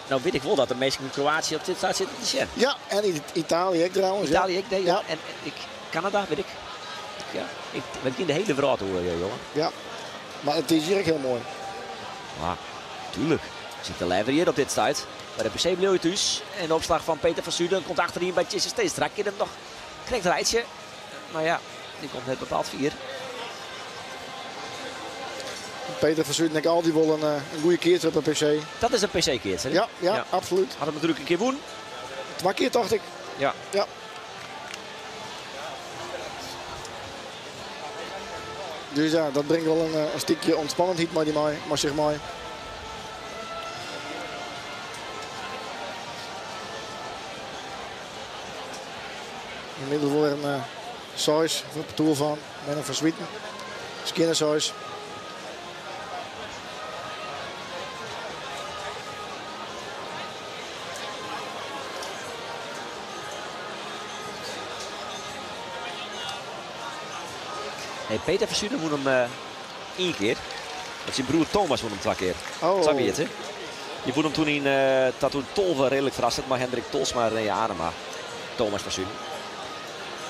No wit ik wol dat de minsken yn Kroatië op dit stuit sitte te sjen. Ja, en yn Italië ek trouwens. Italië ek, nee, ja. En ik, Kanada, wit ik. Ja, ik wit yn de hiele wrâld oer, Johan. Ja, mar it is hjir ek hiel moai. Ja, tuurlijk. Sit de lever hjir op dit stuit. By de PC bliuw je thús. En de opslach fan Peter van Zuiden komt achteryn by Tjisse Steenstra. Kin him noch krekt reitsje. Mar ja, dy komt net bepaald fier. Peter van Zuiden ek altyd wol in goede keatser op de PC. Dat is in PC-keatser. Ja, ja, absoluut. Hat him natuerlik in kear wûn. Twa kear tocht ik. Ja. Ja. Dus ja, dat bringt wol in stikje ûntspannendheid mei dy mei, mei sich mei. Ynmiddels wol wer in seis foar it partoer fan Menno van Zwieten. Skjinne seis. Nee, Peter van Zuiden wûn him ien kear. Want syn broer Thomas wûn him twa kear. Oh. Sa wie it, hè? Dy wûn him toen yn 2012 reedlik ferrassend mei Hendrik Tolsma en René Anema. Thomas van Zuiden.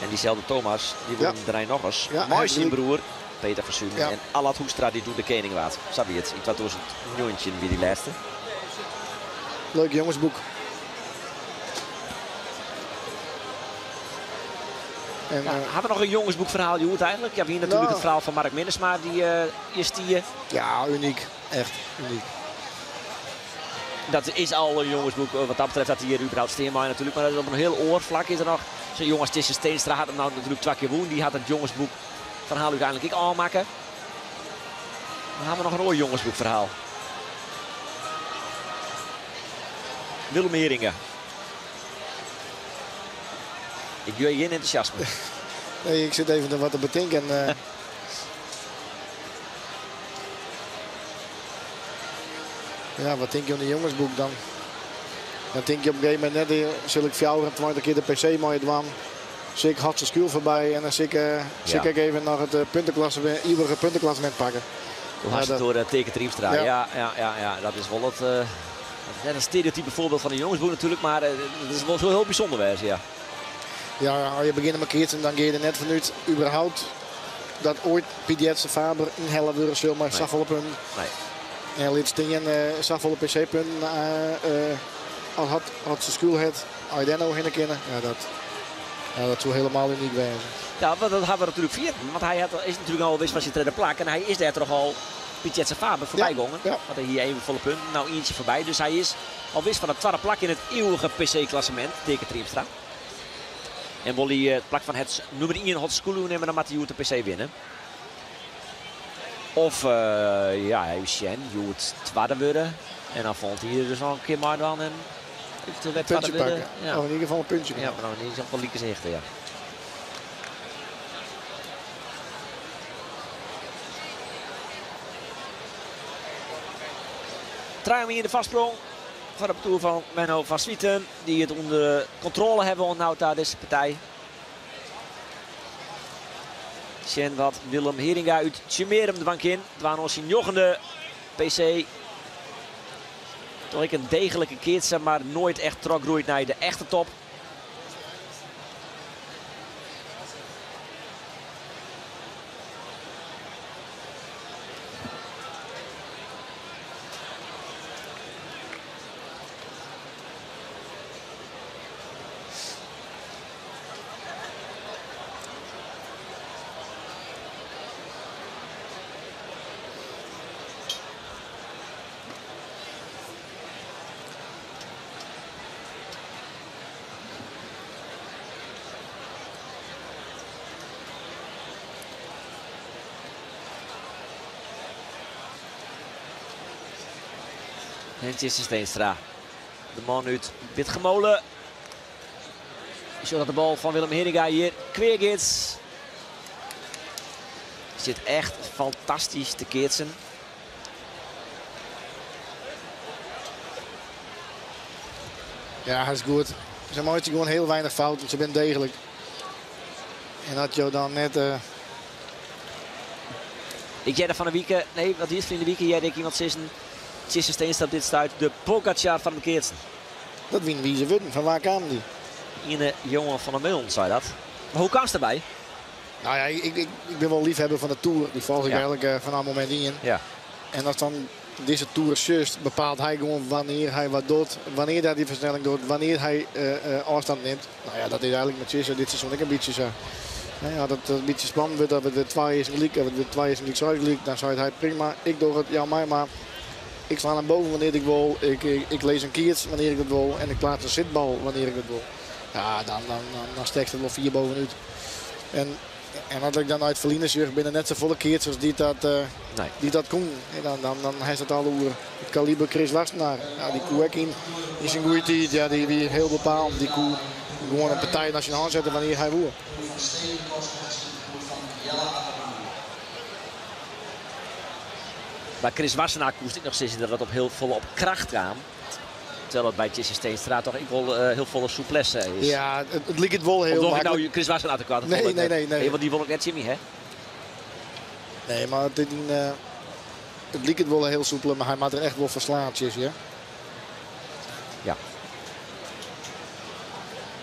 En dyselde Thomas, dy wûn him dêrnei nochris. Mei syn broer Peter van Zuiden en Allard Hoekstra, dy't doe de kening waard. Sa wie it. Yn 2019 wie dy lêste. Leuk jongensboek. En, Ja, ha we noch in jongensboekferhaal hjoed eigentlik? Ja, wie natuerlik Nou. it ferhaal fan Mark Minnesma dy't hjir stie. Ja, unyk. Echt unyk. Dat is al in jongensboek wat dat betreft dat hy hjir überhaupt stean mei natuerlik. Mar op in hiel oar flak is der noch. Sa'n jonge as Tjisse Steenstra hat him no natuerlik twa kear wûn. Dy hat it jongensboekferhaal úteinlik ek ôfmakke. Dan ha we noch in oar jongensboekferhaal. Willem Heeringa. Ik hear gjin entûsjasme. Nee, ik sit even wat te betinken. Ja, wat tink je oan de jongensboek dan? Dan tink je op een gegeven moment net, sil ik 24 kear de PC mei dwaan. Sil ik Hotze Schuil foarby en dan sil ik, sil ik ek even noch it punteklasse, ivige punteklassement pakke. Hoe hast it oer Teake Triemstra? Ja. Ja, ja, ja, ja, dat is wol it, dat is net in stereotype foarbyld fan in jongensboek natuerlik, mar dat is wol hiel bysûnder wêze, ja. Ja, as je begjinne mei keatsen, dan gean je der net fanút überhaupt dat oait Piet Jetze Faber ynhelle wurde sil mei safolle punten. Nee. En lit stean safolle PC-punten as hat se skûl hat, as je dêr no hinne kinne, ja, ja, dat soe helemaal unyk wêze. Ja, want dat ha we natuerlik ferjitten, want hy is natuerlik al wis fan syn tredde plak en hy is dêrtroch al Piet Jetze Faber foarby gongen. Want hy hie even folle punten, no ientsje foarby. Dus hy is al wis fan it twadde plak yn it ieuwige PC-klassemint, Teake Triemstra. En wol hy it plak fan het nûmer 1 Hotze Koele nimme, dan moat hy hjoed de PC winne. Of ja, even sjen, hjoed twadde wurde. En dan folgjend jier dus noch in kear meidwaan en eventueel wer twadde Puntje wurde. pakken. Ja. Of in ieder geval een puntje Ja, pakken. maar dan in ieder geval like hichte, ja. Trije de vastsprong van de partoer van Menno van Zwieten. Die het onder controle hebben nou daar deze partij. Sjen wat Willem Heringa uit Tsjummearum de bank in. Het was zijn jochende PC. Toch ik een degelijke keertje, maar nooit echt teruggroeit naar de echte top. En Tjisse Steenstra. De man uit Bitgummole. Zodat de bal van Willem Heringa hier kweergits. Zit echt fantastisch te keertsen. Ja, hij is goed. Ze maakt gewoon heel weinig fouten. Ze bent degelijk. En had jou dan net... Ik jij van de wieken. Nee, wat is van de wieken? Jij denkt iemand zissen. Tjisse Steenstra op dit stuit de Pogacar van de keertsen. Dat wien wie ze winnen. Van waar kwamen die? Ine jongen van der Meulen zei dat. Maar hoe kwam ze erbij? Nou ja, ik ben wel liefhebber van de Tour. Die volg ik eigenlijk vanaf het moment in. En als dan deze Tour just bepaalt hij gewoon wanneer hij wat doet. Wanneer daar die versnelling doet. Wanneer hij afstand neemt. Nou ja, dat is eigenlijk met Tjisse dit seizoen ook een beetje zo. Nou ja, dat het een beetje spannend wordt. Dat we de 2 is gelijk, dat we de 2 is gelijk, zo gelijk. Dan zei hij prima, ik doe het, ja mij maar. Ik sla naar boven wanneer ik wil. Ik lees een keertje wanneer ik dat wil. En ik plaats een zitbal wanneer ik dat wil. Ja, dan steekt het wel 4 bovenuit. En had ik dan uit Verlienesburg binnen net zo volle keertjes als die dat kon. En dan heeft het al over het kaliber Chris Wassenaar. Ja, die koe ook in is een goede tijd. Ja, die heel bepaald. Die koe gewoon een partij nationaal zetten wanneer hij wil. Maar Chris Wassenaar koest ik nog steeds dat het op heel volle op kracht gaat. Terwijl het bij Tjisse Steenstra toch ik wel heel volle souplesse is. Ja, het liep het wel heel Of nog ik makkelijk. nou Chris Wassenaar te kwaad? Nee, nee, nee, nee. Nee, want die wil ik net Jimmy, hè? Nee, maar het liep het wel heel soepel, maar hij maakt er echt wel verslaan, Tjisse, hè?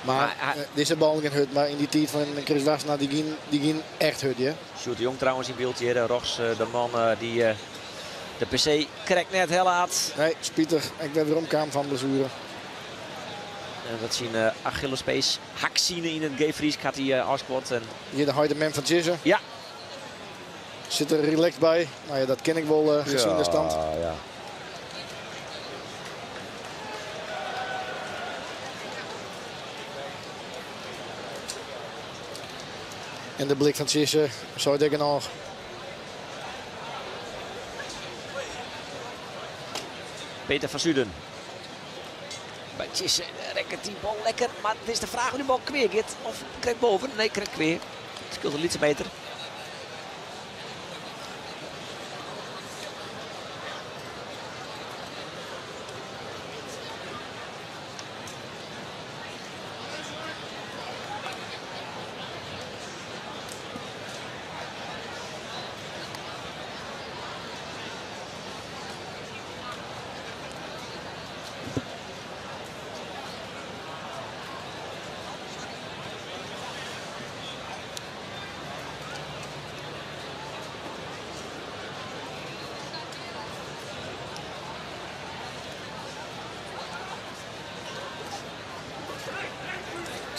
Maar, Maar hij deze bal ging hut, maar in die tijd van Chris Wassenaar, die ging echt hut, hè? Sjoerd de Jong trouwens in beeld hier, Rogs, de man die de PC krekt net heel hard. Nee, spietig. Ik ben weer omkwam van blessure. En dat zien Achillespees haksine in het G-Fries gaat hij afsquat. En Hier de harde man van Tjisse. Zit er relaxed bij. Nou ja, dat ken ik wel gezien de stand. En de blik van Tjisse, zou ik denken nog. Peter van Zuiden. Bij Tjisse rekkert die bal lekker. Maar het is de vraag of die bal kweer gaat. Of krijgt boven. Nee, krijgt kweer. Het scheelt een lietse meter.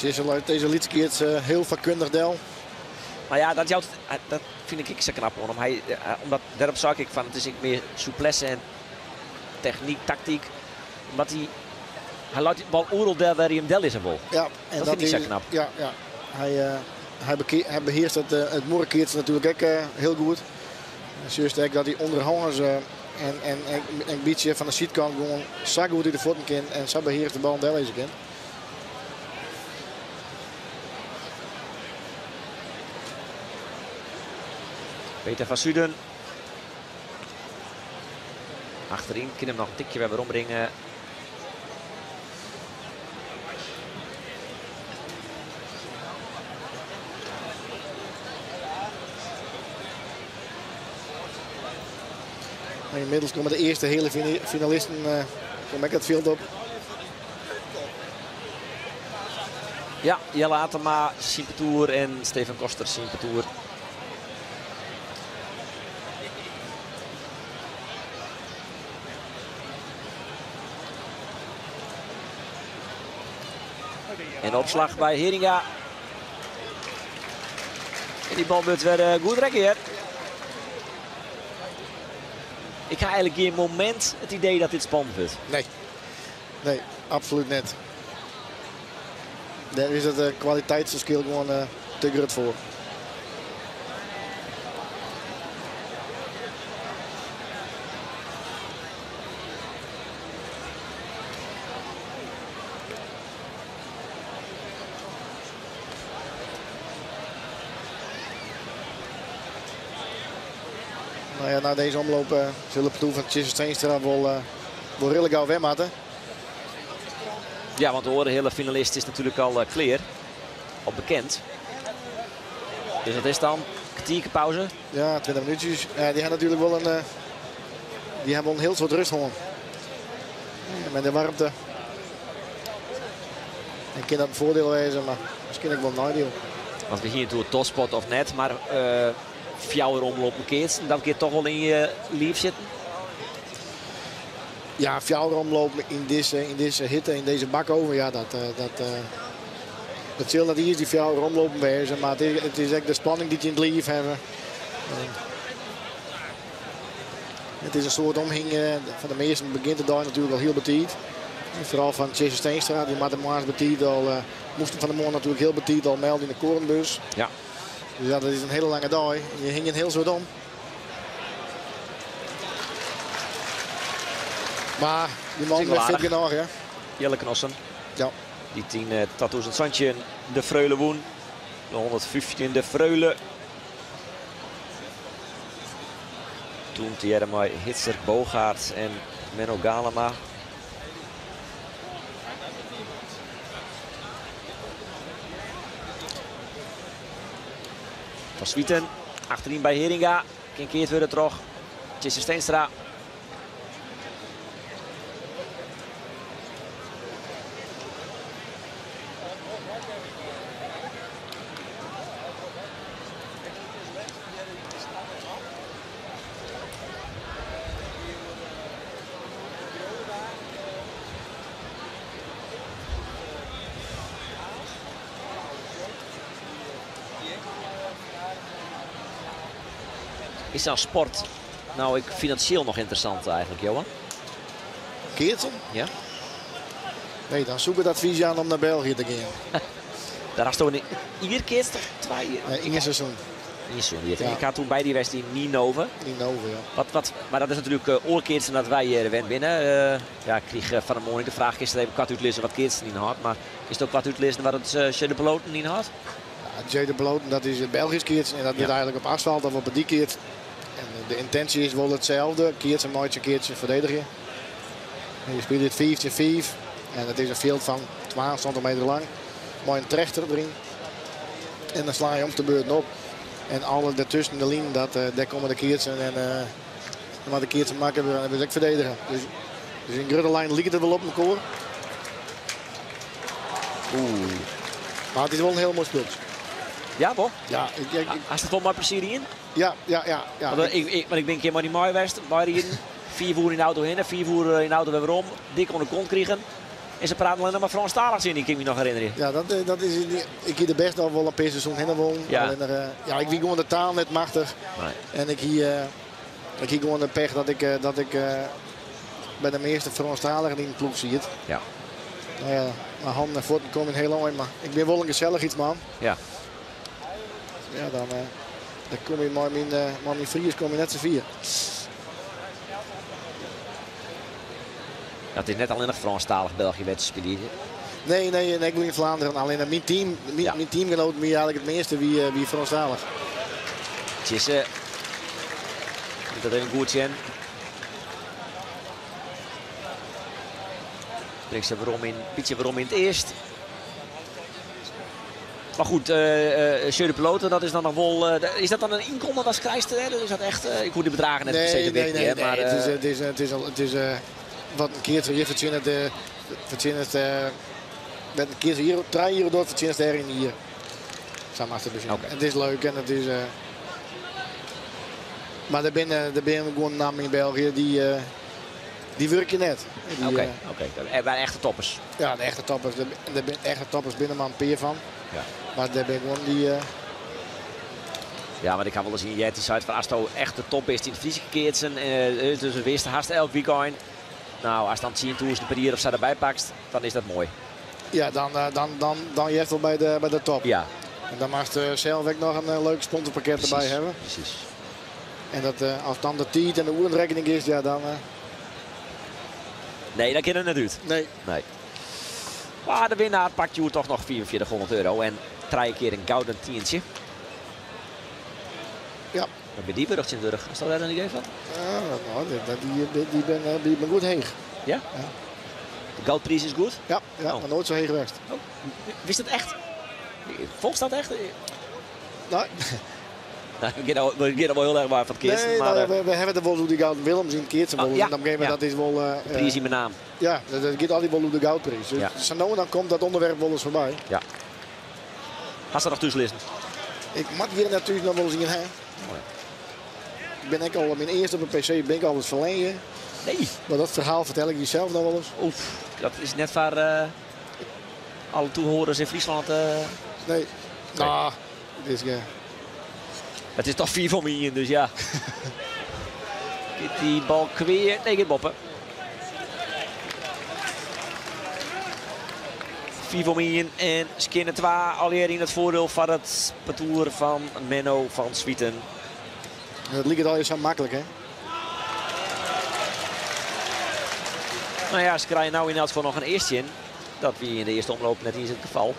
Tjisse uit deze liedkeert heel vakkundig del. Maar ja, dat vind ik zo knap. Hoor. Omdat daarom zag ik van het is ik meer souplesse en techniek, tactiek. Omdat hij laat die bal oerel daar waar hij hem del is en wil. Ja, en dat dat vind ik zo is knap. Ja, ja. Hy, hy, hy behearst it, it muorrekeatsen natuerlik ek hiel goed. Sjochst ek dat hy ûnderhâns en, en, en in bytsje fan de sydkant gewoan sa goed út de fuotten kin en sa behearst de bal dellizze kin. Peter van Suden. Achterin kin him noch in tikje wer werombringe. Inmiddels komme de earste heale finalisten komme ek it fjild op. Ja, Jelle Atema, syn partoer en Steven Koster syn partoer. En opslach by Heeringa. En dy bal wurdt wer goed rekke hjir. Ik ha eigentlik gjin momint it idee dat dit spannend wurdt. Nee, nee, absolút net. Dêr is it kwaliteitsferskil gewoan te grut foar. Nou ja, na deze omloop zullen de ploeg van Tjisse Steenstra wel redelijk gau wer moatte. Ja, want de oare heale finalist is natuerlik al klear. Al bekend. Dus dat is dan kwartierke pauze. Ja, 20 minuutjes. Ja, dy ha natuerlik wol in, dy ha wol in hiel soad rêst hân. Ja, mei de waarmte. En kin dat in foardiel wêze, mar miskien ek wol in neidiel. Want we hiene it oer topsport of net, mar fjouwer omlopen keatsen, dat giet toch wol yn je liif sitten? Ja, fjouwer omlopen yn dizze hitte, yn dizze bakoven, ja, dat sil net iens dy fjouwer omlopen wêze, mar it is ek de spanning dy't je yn it liif hawwe. It is in soad omhingjen. Foar de measten begjint de dei natuerlik al hiel betiid. Foaral fan Tjisse Steenstra, dy moat de moarns betiid al, moast him fan 'e moarn natuerlik hiel betiid al melde yn de koarnbus. Dus ja, dat is in hiele lange dei. Je hingje in hiel soad om. Mar dy man is fit genôch, ja. Jelle Cnossen. Ja. Dy't yn 2017 de Freule wûn. De 115e Freule. Toen tegearre mei Hitzer Bogaert en Menno Galema. Van Zwieten achteryn by Heeringa. Kin keard wurde troch Tjisse Steenstra. Is sa'n sport nou ek finansjeel noch ynteressant eigentlik, Johan? Keatsen? Ja. Nee, dan soe ik it advys jaan om nei België te gean. Dêr hasto in jier keatst of twa jier? Nee, ien seizoen. Ien seizoen, ja. Ja. Ik ha toen by dy west yn Ninove. Ninove, ja. Mar dat is natuerlik oar keatsen dat wy hjir wend binne. Ja, ik krige fan 'e moarn de fraach, kinst it even koart útlizze wat keatsen ynhâldt? Mar kinst ook koart útlizze wat it Jeu de Peloten ynhâldt? Ja, Jeu de Peloten, dat is it Belgysk keatsen en dat wurdt eigentlik op asfalt of op 'e dyk keatst. En de yntinsje is wol itselde, keatsen meitsje, keatsen ferdedigje. En je spylje it fiif tsjin fiif en it is in fjild fan 72 meter lang mei in trechter deryn. En dan sla je om de beurten op. En alle dertusken de linen, dêr komme de keatsen en dan moat de keatsen makke wurde en dan wurdt ek ferdedige. Dus yn grutte lijnen liket it wol op elkoar. Oeh. Mar it is wol in hiel moai spultsje. Ja, wol? Ja, ik Hast it wol mei plezier dien? Ja, ja, ja, ja. Want ik bin in kear mei dy mei west, mei riden. 5 oere yn de auto hinne, 5 oere yn de auto wer werom. Dik oan de kont krigen. En se praten allinnich mar Frânsktalich tsjin dy, kin ik my noch herinnerje. Ja, dat is, ik hie der bêst noch wol in pear seizoen hinne wollen. Allinnich, ja, ik wie gewoan de taal net machtich. En ik hie gewoan de pech dat ik by de measte Frânsktaligen yn de ploech siet. Nou ja. Mijn handen en voeten komen heel eind, maar ik ben wel een gezelligheidsman. Ja. Ja, dan, dan kom je met mijn vrienden kom je net zo vier. Dat is net alleen nog Franstalig België werd spelen. Nee, nee, ik ben in Vlaanderen. Alleen mijn team, mijn, ja. mijn teamgenoot, wie eigenlijk het meeste wie Franstalig. Tjisse. Dat even goed zien. Brengt ze waarom in, beetje waarom in het eerst. Maar goed, Jeu de Peloten, dat is dan nog wel. Is dat dan een inkomen als krijgt? Is dat echt? Ik hoor de bedragen net nee, per se nee, nee, maar, het is wat een keertje hier verdient het met een keertje hier, 3 euro door verdient het er in hier. Okay. Het is leuk en het is. Maar er zijn gewoon namen in België die werken net. Oké, oké. Bij echte toppers. Ja, de echte toppers. De echte toppers binnen maar een peer van. Ja. Maar daar ben ik gewoon die. Ja, maar ik kan wel eens zien, jij die site van Asto echt de top is in het Friese gekeerd. Dus we wisten haast elk weekend. Nou, als dan 10.000 per jaar of zo erbij pakt, dan is dat mooi. Ja, dan je echt wel bij de top. Ja. En dan mag je zelf ook nog een leuk sponsorpakket precies, erbij hebben. Precies. En dat, als dan de tijd en de oerenrekening is, ja dan. Nee, dat kan het net uit. Nee. Nee. Maar de winnaar pakt hier toch nog 4400 euro en 3 keer een gouden tientje. Ja. Maar bij die burgtje in Durg, is dat daar een idee van? Ja, nou, die ben goed heeg. Ja? Ja. De goudprijs is goed? Ja, ja, oh. Maar nooit zo heeg geweest. Oh. Wist dat echt? Volgens dat echt? Nee. Nou, we gaan wel heel erg waar van het keertje. Nee, maar, nou, we hebben het wel hoe die gouden Willems in het keertje. Oh, ja, en op een gegeven moment ja. dat is wel. De prijs in mijn naam. Ja, dat gaat altijd wel hoe de goudprijs. Dus ja. zo dan komt dat onderwerp wel eens voorbij. Ja. Gaat ze nog thuis lezen? Ik mag hier natuurlijk nog wel eens in, hè. Oh, ja. Ik ben ik al, mijn eerste op een PC ben ik al eens verlengen. Nee. Maar dat verhaal vertel ik je zelf nog wel eens. Oef, dat is net waar alle toehoorders in Friesland. Nee. Nee. Nou, het is. Het is toch 4 voor me, dus ja. Die bal kweer. Nee, geen boppen. 4 voor me en Skinner 2. Alweer in het voordeel van het parcours van Menno van Zwieten. Dat liep het al eens zo makkelijk, hè? Nou ja, ze krijgen nou inderdaad voor nog een eerste in. Dat wie in de eerste omloop net is het geval.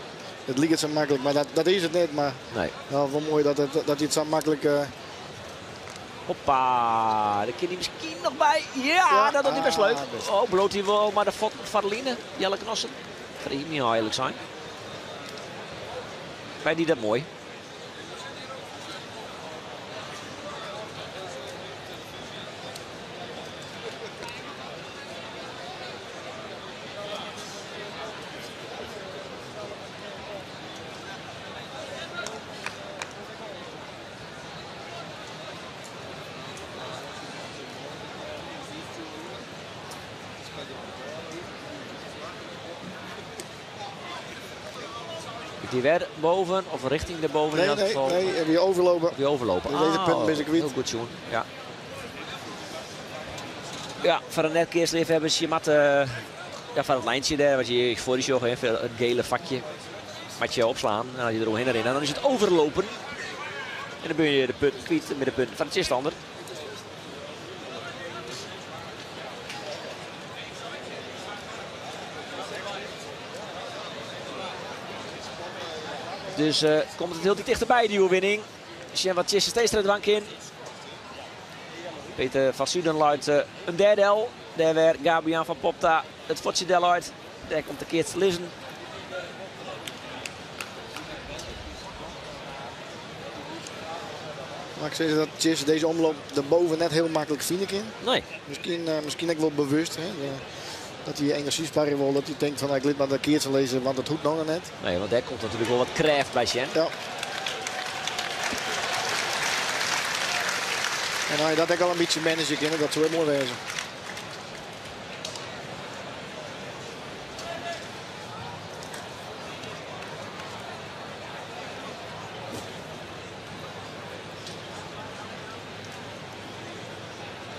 Het liep het zo makkelijk, maar dat is het net. Maar nee. Nou, wel mooi dat hij het zo makkelijk. Hoppa, daar kan hij misschien nog bij. Ja, ja, dat doet hij best leuk. Best. Oh, bloot hij wel, maar de Vadeline, Jelle Knossen. Ga ik niet eerlijk zijn. Wij die dat mooi. Die weer boven of richting de boven nee, in dat geval? Nee, heb je overlopen. Heb je overlopen. Deze punt ben ik kwijt. Heel goed, Joen. Ja. Ja, voor een netkeersliefhebbers, je mat ja, van het lijntje daar, wat je voor die show heeft, het gele vakje, mat je opslaan en als je eromheen erin, en dan is het overlopen. En dan ben je de punt kwijt met de punt van de tegenstander. Dus komt het heel dichterbij, die overwinning. Sjen wat Tjisse steeds de bank in. Peter van Suden luidt een derde L. Daar werd Gabian van Popta het Fortje del uit. Daar komt de keer te lissen. Maar ik zeg dat Tjisse deze omloop daarboven net heel makkelijk vinden kan. Nee. Misschien ook wel bewust. Hè? Dat hij energie sparen wil, dat hij denkt van ik liet maar de keertje lezen, want dat hoeft nog net. Nee, want daar komt natuurlijk wel wat kracht bij Sjen. Ja. En als je dat ook al een beetje managen kan, dat zou heel mooi wezen.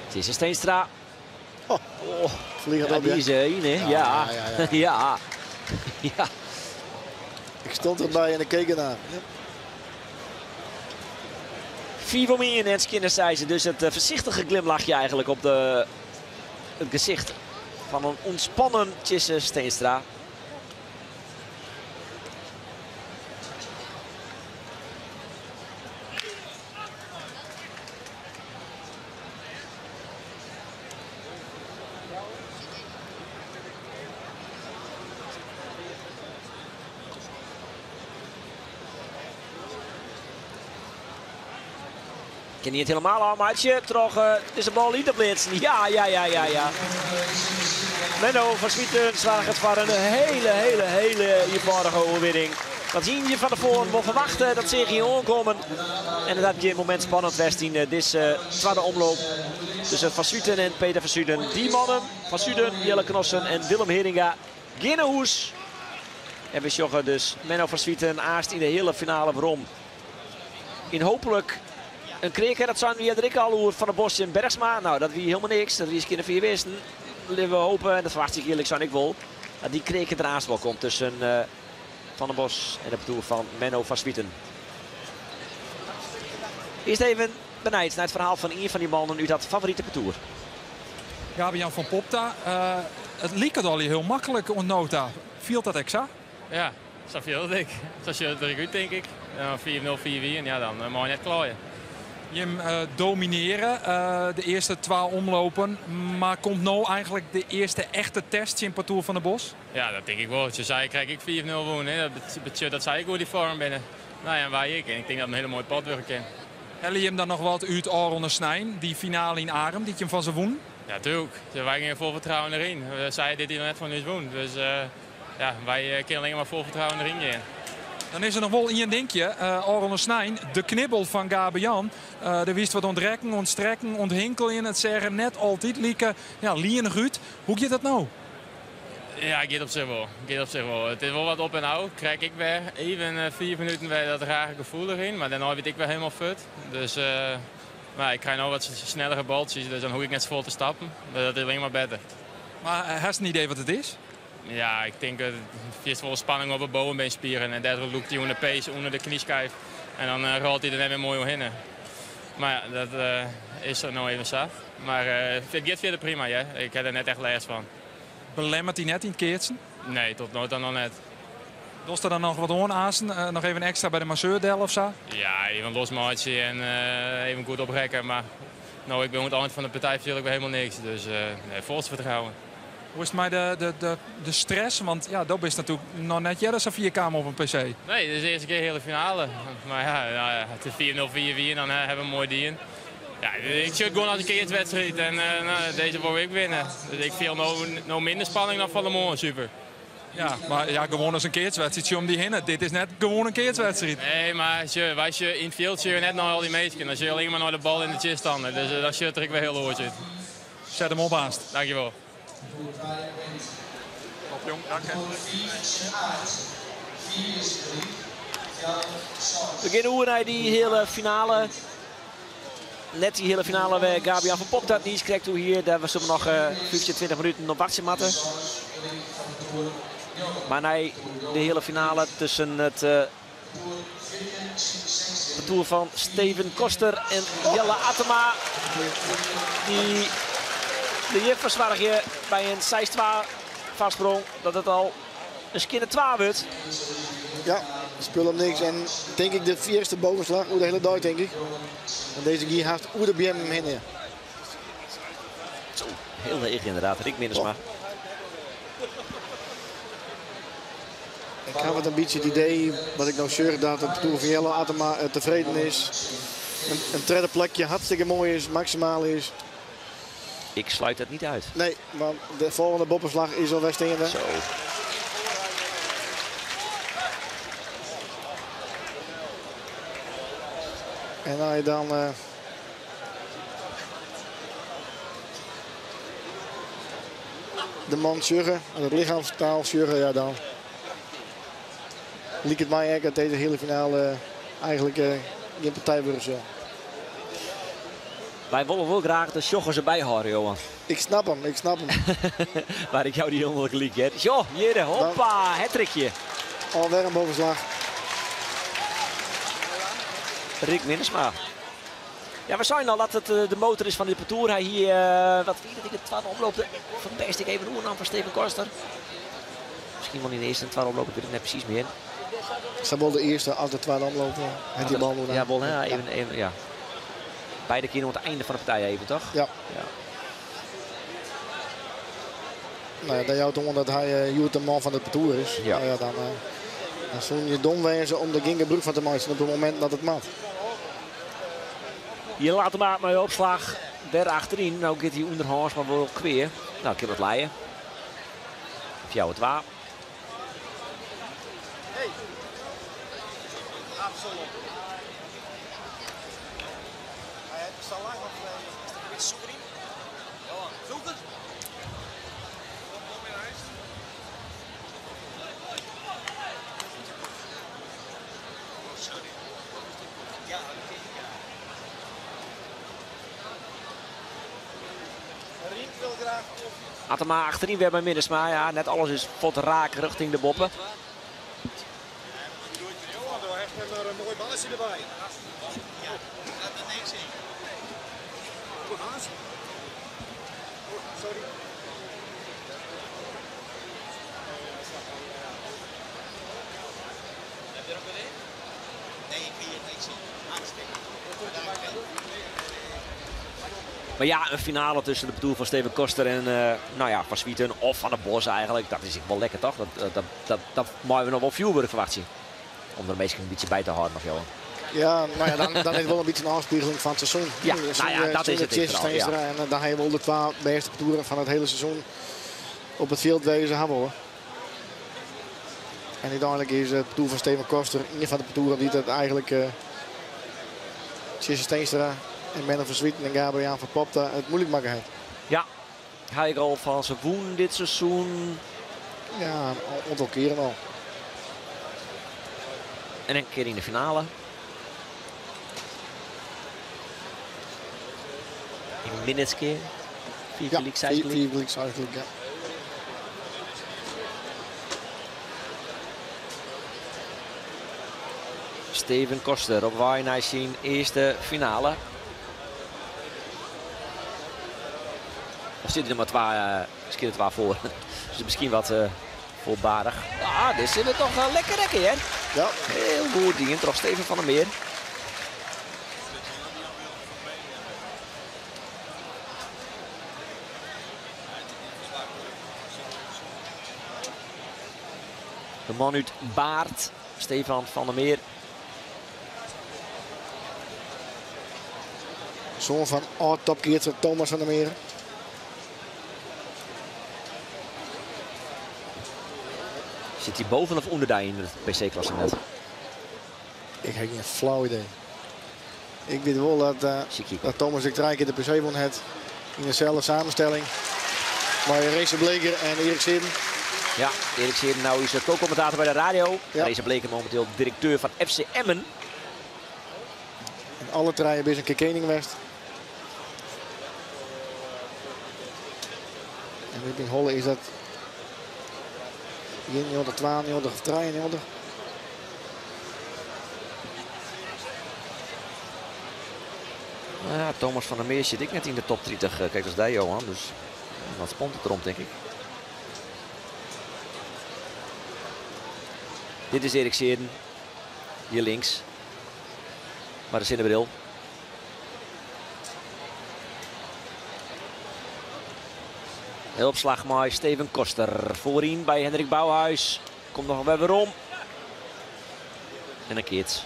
Tjisse Steenstra. Oh. Oh. Vlieg Ja, op, die is in, hè? Ja, Ja. ja, ja, ja. Ja. Ja. Ik stond erbij en ik keek ernaar. Ja. 4-1 en Skinner zei ze. Dus het voorzichtige glimlachje eigenlijk op het gezicht van een ontspannen Tjisse Steenstra. Kan niet helemaal al, maar het toch is de bal niet op blitsen. Ja, ja, ja, ja, ja. Menno van Zwieten zwaar het voor een hele, hele, hele eenvoudige overwinning. Dat zien je van de voren wel verwachten, dat zie je aankomen. En dat heb je een moment spannend west in deze tweede omloop tussen Van Zwieten en Peter van Suden. Die mannen, Van Suden, Jelle Knossen en Willem Heringa, Ginnehoes. En we sjoggen dus Menno van Zwieten aast in de hele finale waarom. In hopelijk een kreker, dat zijn we er al over Van der Bos en Bergsma. Nou, dat wie helemaal niks. Dat wie eens vier wisten. We hopen, en dat verwacht ik eerlijk zijn ik wel, dat die kreker eraan wel komt tussen Van der Bos en de partour van Menno van Zwieten. Eerst even benijd naar het verhaal van een van die mannen uit dat favoriete partour. Gabian van Popta, het liep het al heel makkelijk ontnota. Viel dat extra? Ja, zo viel het ik. Zo viel het er uit, denk ik. 4-0, 4-4 en ja, dan mag je net klooien. Jim domineren de eerste 12 omlopen. Maar komt nou eigenlijk de eerste echte test in partour van de Bos? Ja, dat denk ik wel. Als je zei, krijg ik 4-0 woon. Hè. Dat betekent dat zij ik hoe die vorm binnen. Nou ja, waar ik. En ik denk dat een hele mooie pad weer ken. Helle je hem dan nog wat uit Aron Snijn, die finale in Arem, die je hem van zijn woen? Ja, tuurlijk. Wij gingen vol vertrouwen erin. We zeiden dit hier net van ons woen. Dus ja, wij kunnen alleen maar vol vertrouwen erin gaan. Dan is er nog wel een dingetje. Aron Snijn, de knibbel van Gabian. Er wist wat onttrekken, ontstrekken, onthinkelen. Het zeggen net altijd lieken. Ja, Lien Ruud. Hoe gaat dat nou? Ja, ik gaat op zich wel. Ik gaat op zich wel. Het is wel wat op en ouw. Krijg ik weer even 4 minuten weer dat rare gevoel erin. Maar daarna weet ik weer helemaal fut. Dus maar ik krijg nou wat snellere baltjes. Dus dan hoef ik net zo vol te stappen. Dat is alleen maar beter. Maar heb je een idee wat het is? Ja, ik denk dat het is wel spanning op de bovenbeenspieren. En daardoor loopt hij onder de pees, onder de knieschijf. En dan rolt hij er net weer mooi omheen. Maar ja, dat is er nou even zo. Maar het gaat verder prima, hè? Ik heb er net echt last van. Belemmert hij net in het keertsen? Nee, tot nooit dan nog net. Dost er dan nog wat onazen? Nog even extra bij de masseurdel of zo? Ja, even een losmaatje en even goed oprekken. Maar nou, ik ben het eind van de partij natuurlijk weer helemaal niks. Dus nee, volgens vertrouwen. Hoe is het maar de stress? Want ja, dat is natuurlijk nog net jij dat 4 kamer op een PC. Nee, dit is de eerste keer hele finale. Maar ja, nou ja, het is 4-0, 4-4 en dan hebben we een mooi dien. Ja, ik zit gewoon als een keertwedstrijd en nou, deze wil ik winnen. Dus ik voel nou minder spanning dan van de morgen, super. Ja, maar ja, gewoon als een keertwedstrijd om die heen. Dit is net gewoon een keertwedstrijd. Nee, maar wij zitten in het veld zit je net naar al die meisjes. Dan zit je alleen maar naar de bal in de chest standen. Dus dat zit er ik weer heel hoor zit. Zet hem op haast. Dankjewel. Top jong, dank je. We beginnen hoe naar die hele finale. Net die hele finale waar Gabian van Popta het nieuws krijgt hoe hier. Daar was nog 15, 20 minuten op wachten matten. Maar nee, de hele finale tussen het parcours van Steven Koster en Jelle Attema. Die de juf verzwargje bij een 6-2 vastsprong dat het al een skinne 2 wordt. Ja, spul om niks. En denk ik de eerste bovenslag over de hele dag, denk ik. Want deze gier haast oer de BM heen. Ja. Zo, heel erg inderdaad. Rick Minnesma. Oh. Ik heb het een beetje het idee, wat ik nou zeg, dat het parcours van Jelle Attema tevreden is. Een derde plekje hartstikke mooi is, maximaal is. Ik sluit het niet uit. Nee, want de volgende boppenslag is al Westende. Zo. En hij dan de man sjuggen, en het lichaamstaal sjuggen, ja dan liep het mij eigenlijk dat deze hele finale eigenlijk geen partij wordt. Zo. Wy wolle wol graach de sjoggers derby hâlde, Johan. Ik snap him, ik snap him. Mar ik jou dy hielendal gelyk, hear. Sjoch, hjir, hoppa, hattrickje. Alwer in boppeslach. Rick Minnesma. Ja, we seinen al dat it de motor is fan dit partoer. Hy hie, wat wie it, yn de twadde omloop fan bêst ik even oernaam fan Steven Koster. Miskien wol yn de earste en twadde omloop, ik wit it net presys mear. Sawol de earste as de twadde omloop hat dy bal oernaam. Ja, wol, hè? Even, even, ja. Beide kearen oan it einde fan de partij even, toch? Ja. Ja. Nou ja, dat jout oan dat hy hjoed de man fan it partoer is. Ja. Nou ja, dan soene je dom wêze om der gjin gebrûk fan te meitsjen op it momint dat it moat. Je laat hem uit mei opslach. Wer achteryn. No giet hy ûnderhâns, mar wol kwea. Nou, kin wat lije. 4-2. Attema achteryn wer by Minnesma. Ja, net alles is fuort raak rjochting de boppe. Maar ja, een finale tussen de partoer van Steven Koster en nou ja, Van Zwieten of Van der Bos eigenlijk. Dat is wel lekker toch? Dat mogen we noch wol fjoerwurk ferwachtsje. Om der minsken in bytsje by te hâlden, of Johan? Ja, nou ja, dan is it wol in bytsje in ôfspiegeling fan it seizoen. Ja, nou ja, dat is it Tjisse vooral, ja. Steenstra en dan ha je wol de twa bêste partoeren fan it hiele seizoen op it fjild wêze hawwe, hoor. En úteinlik is it partoer fan Steven Koster ien fan de partoeren dy't it eigenlijk Tjisse Steenstra en Menno van Zwieten en Gabriel van Popta it muoilik makke hat. Ja, hy al fan se wûn dit seizoen. Ja, in oantal kearen al. En in kear yn de finale. In Minneskear. 4 Ja, gelyk, 6 gelyk. 4 gelyk, 6 gelyk, ja. Steven Koster op wei nei syn earste finale. Of sit der mar twa skille twa foar. Dus miskien wat foarbarich. Ah, dit sit toch lekker rekke, hè? Ja. Hiel goed dien troch Steven van der Meer. De man út Baard, Stefan van der Meer. Zoon van oud-topkeerder Thomas van der Meer. Zit hij boven of onder daar in het P C-klassement? Ik heb geen flauw idee. Ik weet wel Zit hij? dat Thomas ik 3 keer de PC won het. In dezelfde samenstelling. Maar Reza Bleker en Erik Seeren. Ja, Erik Seeren nou is de co-commentator bij de radio. Ja. Reza Bleker momenteel directeur van FC Emmen. En alle drie hebben een keer koning geweest. En in Holle is dat 91, 92 of 93. Ja, Thomas van der Meer zit ik net in de top 30. Kijk, dat is daar, Johan. Dus wat spont het erom, denk ik. Dit is Erik Seeren. Hier links. Maar de zonnebril. Heel opslag maar Steven Koster. Voorin bij Hendrik Bouwhuis. Komt nog weer om. En een keert.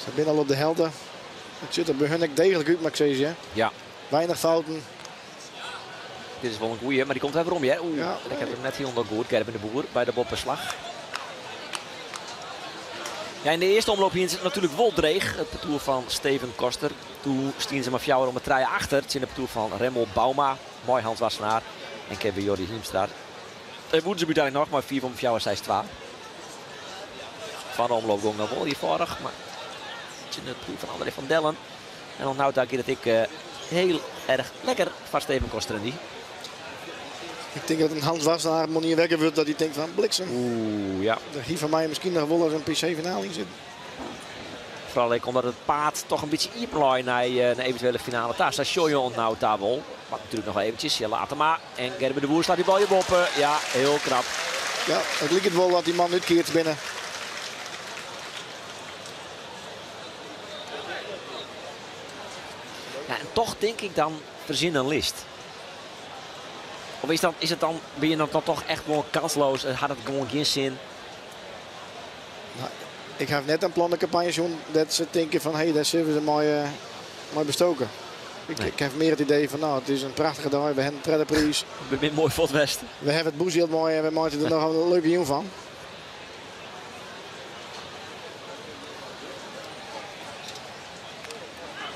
Ze zijn al op de helden. Het zit er bij hun ook degelijk uit, maar ik zeg je, hè. Ja. Weinig fouten. dit is wel een goeie, maar die komt weer om, ja. Oeh, ja, ik heb hem net heel goed. Gerben de Boer bij de boppenslag. Ja, in de eerste omloop hier is het natuurlijk wel dreig. Het parcours van Steven Koster. Toen stien ze maar fjouwer om het treien achter. Het is in het parcours van Remmel Bauma. Mooi Hans Wassenaar. En Kevin Jordi Hiemstra. Daar woeden ze uiteindelijk nog, maar 4 om fjouwer, 6 2. Van de omloop ging nog wel hier vorig, maar het is in het parcours van André van Dellen. En dan nou daar dat ik heel erg lekker van Steven Koster en die. Ik denk dat een Hans Wassenaar manier wekker wordt dat hij denkt van bliksem. Oeh, ja. Er hier van mij misschien nog wel eens een PC-finale in zit. Vooral ook omdat het paard toch een beetje iepenlooi naar een eventuele finale. Daar staat Shoyon nou daar wel. Maar natuurlijk nog wel eventjes. Ja, later maar. En Gerben de Boer slaat die bal je boppen. Ja, heel knap. Ja, het lijkt het wel dat die man uitkeert binnen. Ja, en toch denk ik dan verzin een list. Of is dat, is het dan, ben je dan toch echt gewoon kansloos? Had het gewoon geen zin? Nou, ik heb net een plannencampagne zien dat ze denken van hé, hey, daar zitten ze mooi, mooi bestoken. Ik, nee. Ik heb meer het idee van nou, het is een prachtige dag, we hebben een tweede prijs. We zijn mooi voor het West. We hebben het boezeel mooi en we maken er nog een leuke jongen van.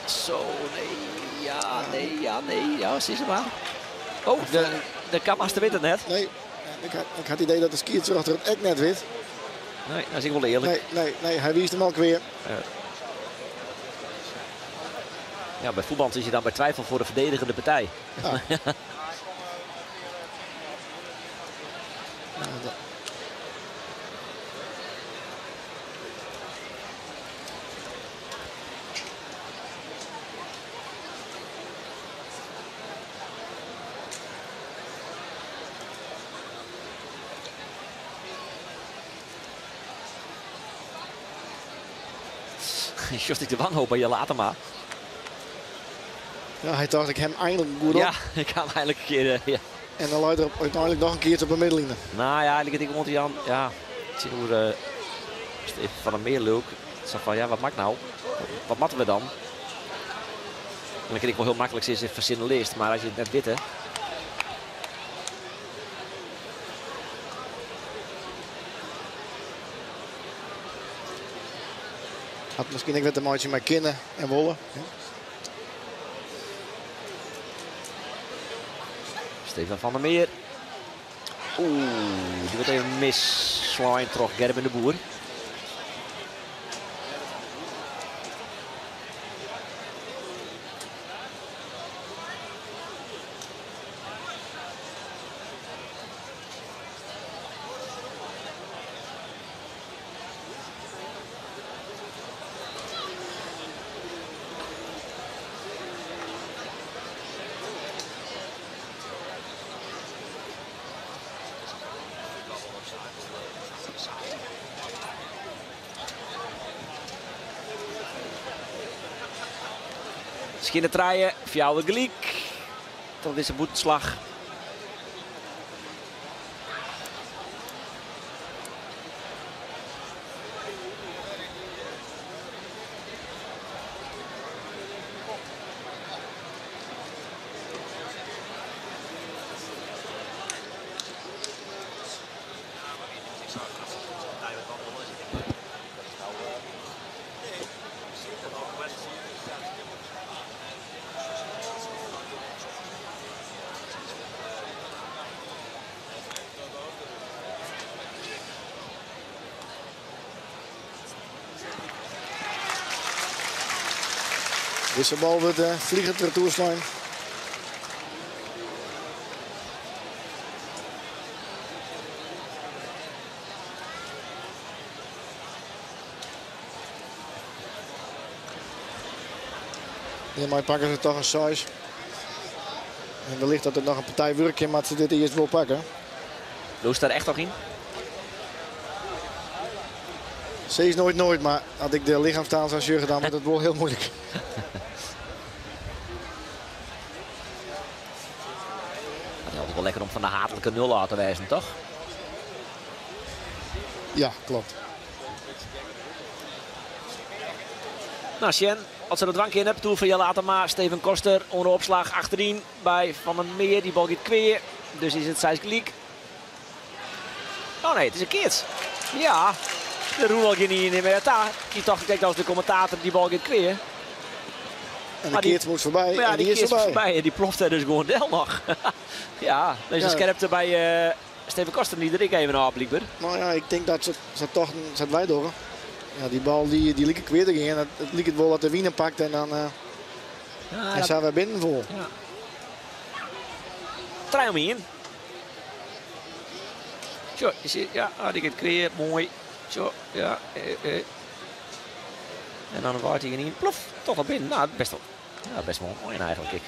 Zo, nee, ja, nee, ja, nee, ja, zie ze maar. Oh, de Kamaster weet het net. Nee, ik had het idee dat de skiertje achter het ek net wit. Nee, dat is ik wel eerlijk. Nee, nee, nee, hij wiest hem ook weer. Ja, bij voetbal is je dan bij twijfel voor de verdedigende partij. Ja. Just ik de wanhoop bij je later maar. Ja, hij dacht ik hem eindelijk goed op. Ja, ik ga hem eindelijk een keer. Ja. En dan luidt er uiteindelijk nog een keertje op de middenlijn. Nou ja, eigenlijk ik want Jan, ja, ik zie hoe Steven van der Meer leuk. Zo van ja, wat maakt nou? Wat matten we dan? En dan kan ik wel heel makkelijk zitten verzinnen maar als je het net weet hè. Had misschien ik werd een maatje met kinnen en wollen. Ja. Stefan van der Meer. Oeh, die wordt even mis. Slaan terug Gerben de Boer. Schinnen draaien, Fjouwer gelijk. Dat is een boetslag. Deze bal wordt vliegend retourslijn. Ja, maar pakken ze toch een size. En wellicht dat er nog een partij werk in, maar ze dit eerst wil pakken. Loes daar echt nog in? Ze is nooit nooit, maar had ik de lichaamstaal zoals je gedaan, wordt het wel heel moeilijk. Het is altijd wel lekker om van de hatelijke nul uit te wijzen, toch? Ja, klopt. Nou, Sjen, As se dat dwaan kinne, partoer fan Jelle Attema, Steven Koster oan de opslach achteryn by Van der Meer. Dy bal giet kwea, dus is it seis gelyk. Oh nee, it is in keats. Ja, der rûn al gjin ien mear ta. Dy tocht krekt as de kommentator, dy bal giet kwea. En de keats moast foarby. Ja, en die die is keats moast foarby. foarby en dy plofte der dus gewoan del noch. Ja, dan is de Ja. skerpte by Steven Koster die der ek even ôf blykber. Nou ja, ik tink dat se tochten, sa't wy dogge. Ja, dy bal dy like kwea te gean. It liket wol dat de wyn him pakt en dan Ja, en dat sa wer binnen foel. Ja. Trije om ien. Sjo, is hy, ja, oh, dy giet kwea, moai. Sjo, ja. En dan waait hy yn, plof, toch al binnen. Nou, best wel, ja, best wel moai eigenlijk. Ik.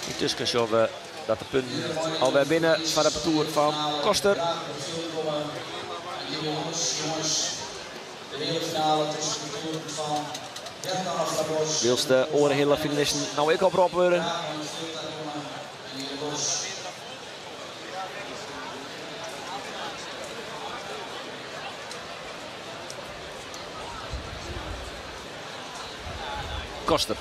Yntusken sjogge we dat de punten alwer binnen foar it partoer fan Koster. Wylst de oare heale finalisten no ek oproppen wurde. Koster.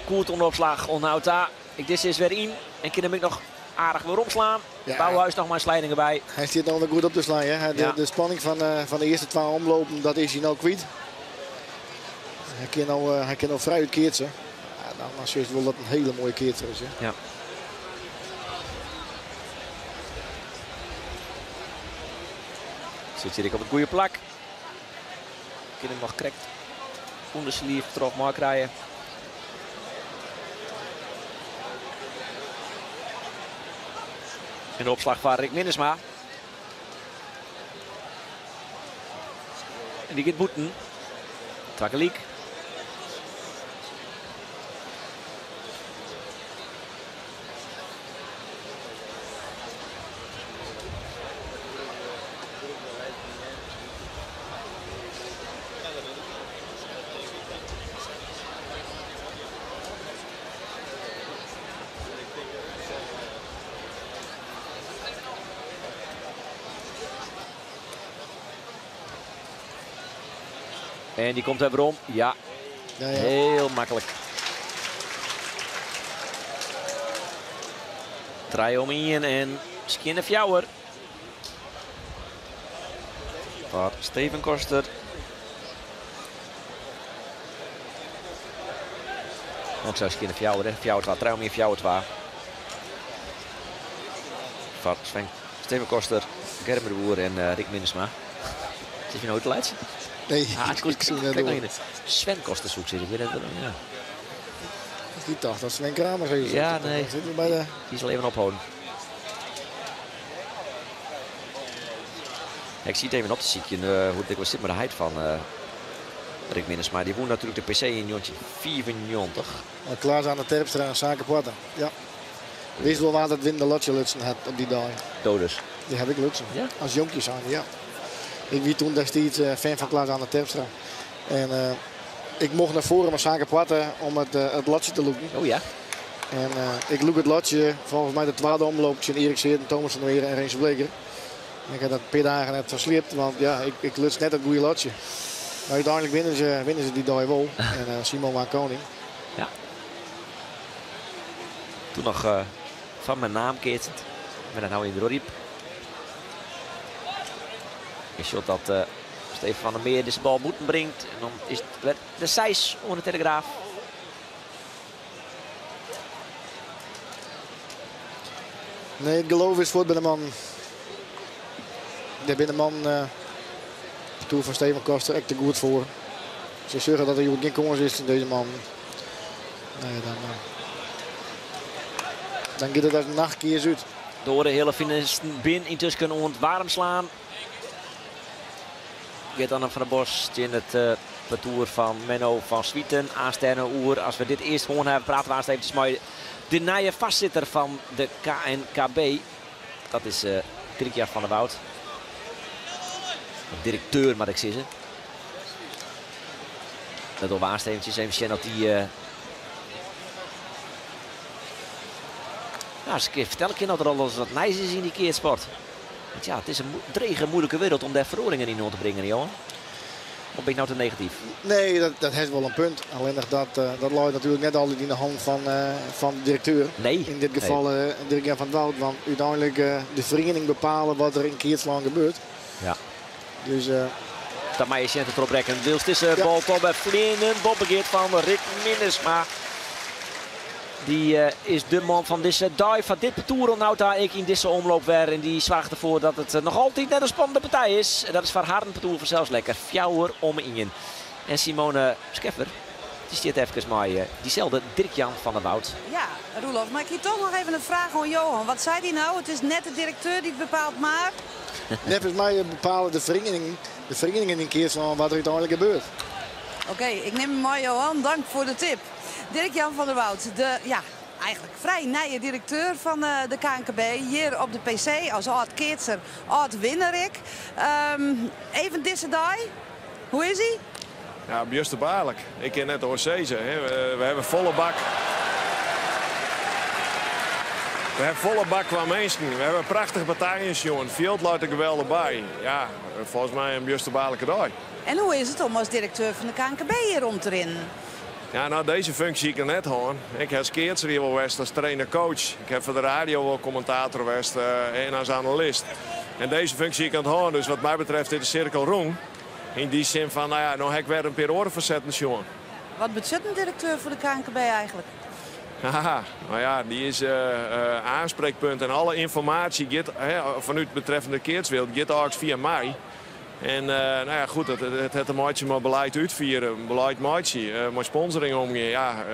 Koert oan de opslach, oan ta. Ik dizze is wer yn en kin him ek noch aardich wer omslaan. Ja. Bouwhuis noch mei sliding derby. Hy stiet no wer goed op te slaan. Hè. Ja. De spanning fan de earste twa omlopen, dat is hy no kwyt. Hy kin no frij útkeatse. Ja, dan sjochst wol dat in hiele moaie keatser is. Hè. Ja. Sit hjir ek op it goede plak. Kin him noch krekt ûnder syn liif troch mei krije. En de opslach fan Rick Minnesma. En dy giet bûten. Twa gelyk. En die komt er weer om. Ja. Ja, ja. Heel makkelijk. Trije om ien en skjinne fjouwer. Foar Steven Koster. Ook zo skjinne fjouwer, hè. Fjouwer twa, trije om ien, fjouwer twa. Foar Sven, Steven Koster, Gerben de Boer en Rick Minnesma. Zit je nou te leid? Nee, Ah, het ik zie net kijk nog door. in het Sven Koster zoek zit ik weer net, ja. Die dacht dat Sven Kramer zo Ja, zit. nee. Dan zitten we bij de Die zal even ophouden. Ja, ik zie het even op te zieken hoe het ik was zit met de heid van Rick Minnesma. Die won natuurlijk de PC in 1994. Maar Klaas aan de Terpstra en Sake Porta. Ja. Wist wel waar dat Wim de Lotje lutsen had op die dag. Dodus. Die heb ik lutsen. Ja? Als jonkje zijn, ja. Ik wie toen destijds fan van Klaas aan de Terpstra. En ik mocht naar voren met Sake Porta om het lotje te loeken. Oh ja. En ik loek het lotje, volgens mij de tweede omloop tussen Erik Seerden, Thomas van der Meer en Renze Bleker. En ik heb dat een paar dagen net versleept, want ja, ik luts net het goede lotje. Maar uiteindelijk winnen ze die dag wel. En Simon was koning. Ja. Toen nog van mijn naam keertend. Met een nou in de Roriep. Je shot dat Steven van der Meer deze bal moeten brengt. En dan is het de Seis onder de Telegraaf. Nee, het geloof is voort bij de man. Daar binnen man de toer van Steven Koster echt te goed voor. Ze zeggen dat er geen kans is in deze man. Nee, dan gaat het als een nachtkeer uit. Door de hele finalisten bin intussen ont warm slaan. Gaat dan van der Bos in het parcours van Menno van Zwieten. Aansterne oer. Als we dit eerst gewoon hebben, praten we eerst eventjes met de nieuwe vastzitter van de KNKB. Dat is Dirk-Jan van der Woud. Directeur, maar ik zie ze. Dat doen we eerst eventjes even zien dat die nou, eens een keer vertel ik je dat er al eens wat nice is in die keersport. Want ja, it is in drege, moeilike wereld om dêr feroaringen yn oan te bringen, Johan. Of bin ik no te negatyf? Nee, dat hat wol in punt. Allinnich dat, dat leit natuerlik net altyd yn de hannen fan de direkteur. Nee. Yn dit gefal nee. Dirk-Jan van 't Wout. Want úteinlik de feriening bepale wat der yn keatslân gebeurt. Ja. Dus, Dat mei je sjen te trochbrekken. Wylst dizze bal toch by fleanen boppe giet fan Rick Minnesma. Dy is de man fan dizze dei, fan dit partoer oant no ta ek yn dizze omloop wer. En dy soarget derfoar dat it noch altyd net in spannende partij is. En dat is foar harren partoer fansels lekker. 4-1. En Simone Scheffer, dy stiet efkes mei dyselde Dirk-Jan van der Woud. Ja, Roelof, mar ik hie toch noch even in fraach oan Johan. Wat sei dy no? It is net de direkteur dy't bepaalt, mar... Neffens my bepale de feriening, de ferieningen yn keatslân wat der úteinlik gebeurt. Oké, ik nim him mei Johan. Dank foar de tip. Dirk-Jan van der Woud, de ja, eigenlik frij nije direkteur fan de KNKB, hjir op de PC as âld-keatser, âld-winner ek. Even dizze dei, hoe is hy? Ja, bjusterbaarlik. Ik kin net oars sizze. We hawwe folle bak. We hawwe folle bak kwa minsken. We hawwe prachtige partijen sjoen. It fjild leit der geweldich by. Ja, folgens my in bjusterbaarlike dei. En hoe is it om as direkteur fan de KNKB hjir om te rinnen? Ja, no, dizze funksje hie ik noch net hân. Ik ha as keatser hjir wol west, as trainer-coach. Ik ha foar de radio wol kommentator west en as analist. En dizze funksje hie ik noch net hân, dus wat my betreft is de sirkel rûn. Yn dy sin fan, no ja, no ha ik wer in pear oare fasetten sjoen. Wat betsjut in direkteur foar de KNKB eigenlik? Haha, no ja, dy is aanspreekpunt en alle ynformaasje giet fanút betreffende keatswereld giet eigentlik fia my. En no ja, goed, it hat te meitsjen mei beleid útfieren, beleid meitsje, mei sponsoring omgean. Ja,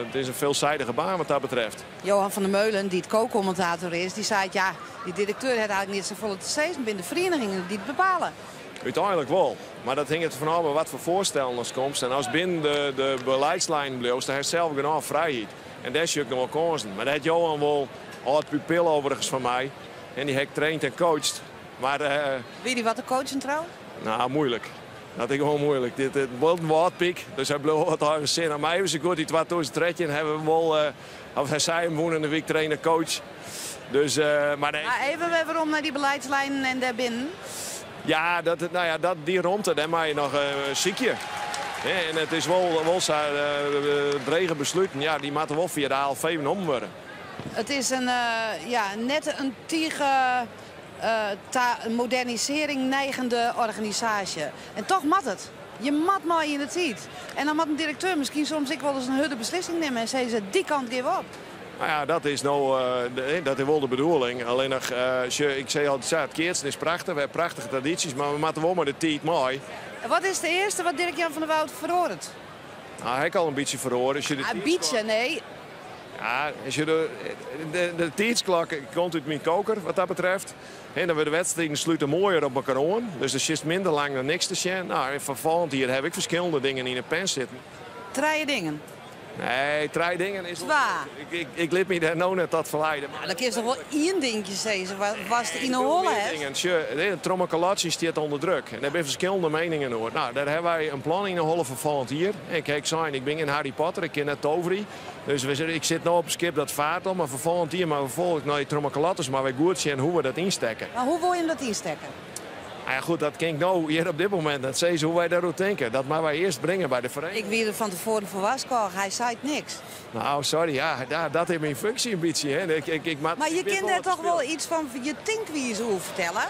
it is in veelzijdige baan wat dat betreft. Johan van der Meulen, dy't ko-kommentator is, dy seit ja, dy direkteur hat eigenlik net safolle te sizzen, binne de ferienigingen dy't bepale. Úteinlik wol, mar dat hinget derfan ôf mei wat foar foarstellen ast komst. En ast binnen de beleidslijnen bliuwst, dan hast sels genôch frijheid. En dêr sjoch ik noch wol kânsen. Mar dêr hat Johan wol, âld pupil overigens fan my, en dy ha ik traind en coacht. Mar, Wie dy wat te coachen trouwens? No, moeilik. Dat is gewoan moeilik. Dit is wol in wâldpyk, dus hy bleau wat eigen sin. Mar even sa goed, yn 2013 hawwe we wol, of hy sei him wûn in de wyk trainer coach. Dus, mar nee. Mar even wer werom nei dy beleidslijnen en dêrbinnen. Ja, dat, no ja, dat, dy romte, dêr mei je noch sykje. En it is wol, wol sa, drege besluten, ja, dy moatte wol fia de ALV nommen wurde. It is in, ja, net in tige ta modernisearring neigende organisaasje. En toch moat it. Je moat mei yn de tiid. En dan moat in direkteur miskien soms ek wolris in hurde beslissing nimme en sizze, dy kant gean we op. No ja, dat is no, dat is wol de bedoeling. Allinnich, sjoch, ik sei altyd sa, it keatsen is prachtich, we hawwe prachtige tradysjes, mar we moatte wol mei de tiid mei. En wat is it earste wat Dirk-Jan van der Woud feroaret? No, hy hat al in bytsje feroare. In bytsje, nee. Ja, sjoch, de tiidsklok komt út myn koker wat dat betreft. En dan wurde de wedstriden slute moaier op elkoar oan. Dus der sitst minder lang nei niks te sjen. No, en foar folgjend jier haw ik ferskillende dingen yn 'e pen sitten. Trije dingen? Nee, trije dingen is wol Twa. Ik lit my dêr no net ta ferleide. No, dan kinst toch wol ien dinkje sizze watst yn 'e holle Nee, hast? dingen. Sjoch, de trommekolotje stiet ûnder druk. En dêr binne ferskillende mieningen oer. No, dêr hawwe wy in plan yn 'e holle foar folgjend jier. Ik ha ek sein, ik bin gjin Harry Potter, ik kin net toverje. Dus ik sit no op in skip dat faart al, mar foar folgjend jier moatte we folgens nei trommenkalatters mar wer goed sjen hoe't we dat ynstekke. Mar hoe wol je dat ynstekke? Nou ja, goed, dat kin ik no hjir op dit momint net sizze hoe't wy dêroer tinke. Dat moatte wy earst bringe by de ferening. Ik wie der fan tefoaren foar warskôge, hy seit niks. Nou, sorry, ja, dat is myn funksje in bytsje. Hè. Ik moat, Mar je ik wit kin wol dêr wat der toch wol spilet. iets fan je tinkwize oer fertelle?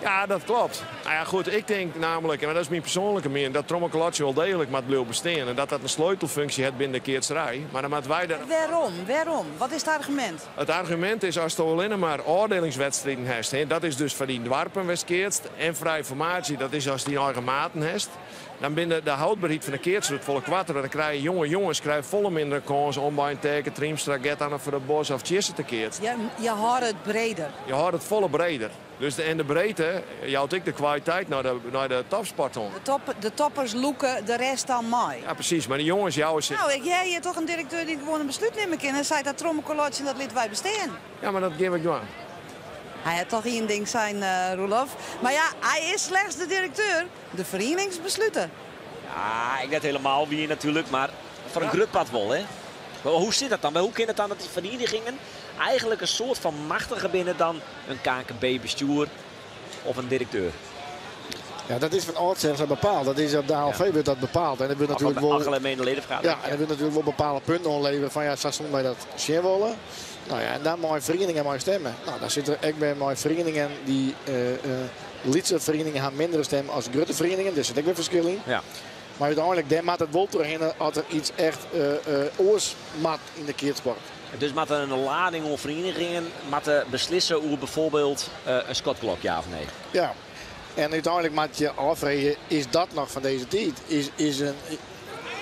Ja, dat klopt. Nou ja, goed, ik tink namelijk, en dat is myn persoanlike miening, dat trommelkolotje wol deeglik moat bliuwe bestean en dat dat in sleutelfunksje hat binnen de keatserij. Mar dan moatte wy der. Wêrom? Wêrom? Wat is it argumint? It argumint is, asto allinne mar ôfdielingswedstriden hast, hè, dat is dus foar dyn doarpen wêr'tst keatst, en frije formaasje, dat is ast dyn eigen maten hast, dan binne de houdberheid fan de keatser wurdt folle koarter en dan krije jonge jonges krije folle minder kâns om by in Taeke Triemstra, Gert-Anne van der Bos of Tjisse te keatsen. Je hâlde it breder. Je hâlde it folle breder. Dus de, en de breedte jout ek de kwaliteit nei de topsport oan. De, top, de toppers lûke de rest dan mei. Ja, presys. Mar de jonges jouwe sich. No, ik hear hjir toch in direkteur dy't gewoan in beslút nimme kin en seit dat trommelkolotje dat litte wy bestean. Ja, mar dat gean we dwaan. Hy hat toch ien ding sein, Roelof. Mar ja, hy is slechts de direkteur. De ferienings beslute. Ja, ek net hielendal wier natuerlik, mar foar in grut part wol, hè? Mar hoe sit dat dan? Mar hoe kin it dan dat dy ferienigingen eigenlik in soart fan machtiger binne dan in KNKB-bestjoer? Of in direkteur. Ja, dat is fan âldsher sa bepaald. Dat is op de ALV wurdt dat bepaald. En der wurdt natuerlik wol. Algemene ledenvergadering. Ja, en der wurdt natuerlik wol bepaalde punten oanlevere fan ja, sa soene wy dat sjen wolle. No ja, en dan mei ferieningen mei stemme. No, dan sit der ek wer mei ferieningen dy lytse ferieningen ha mindere stem as grutte ferieningen. Dêr sit ek wer ferskil yn. Ja. Mar úteinlik dêr moat it wol trochhinne as der iets echt oars moat yn de keatssport. Dus moat in lading oan ferienigingen moatte beslisse oer bijvoorbeeld in skotklok, ja of nee? Ja, en úteinlik moat je ôffreegje, is dat noch fan dizze tiid? Is, is in,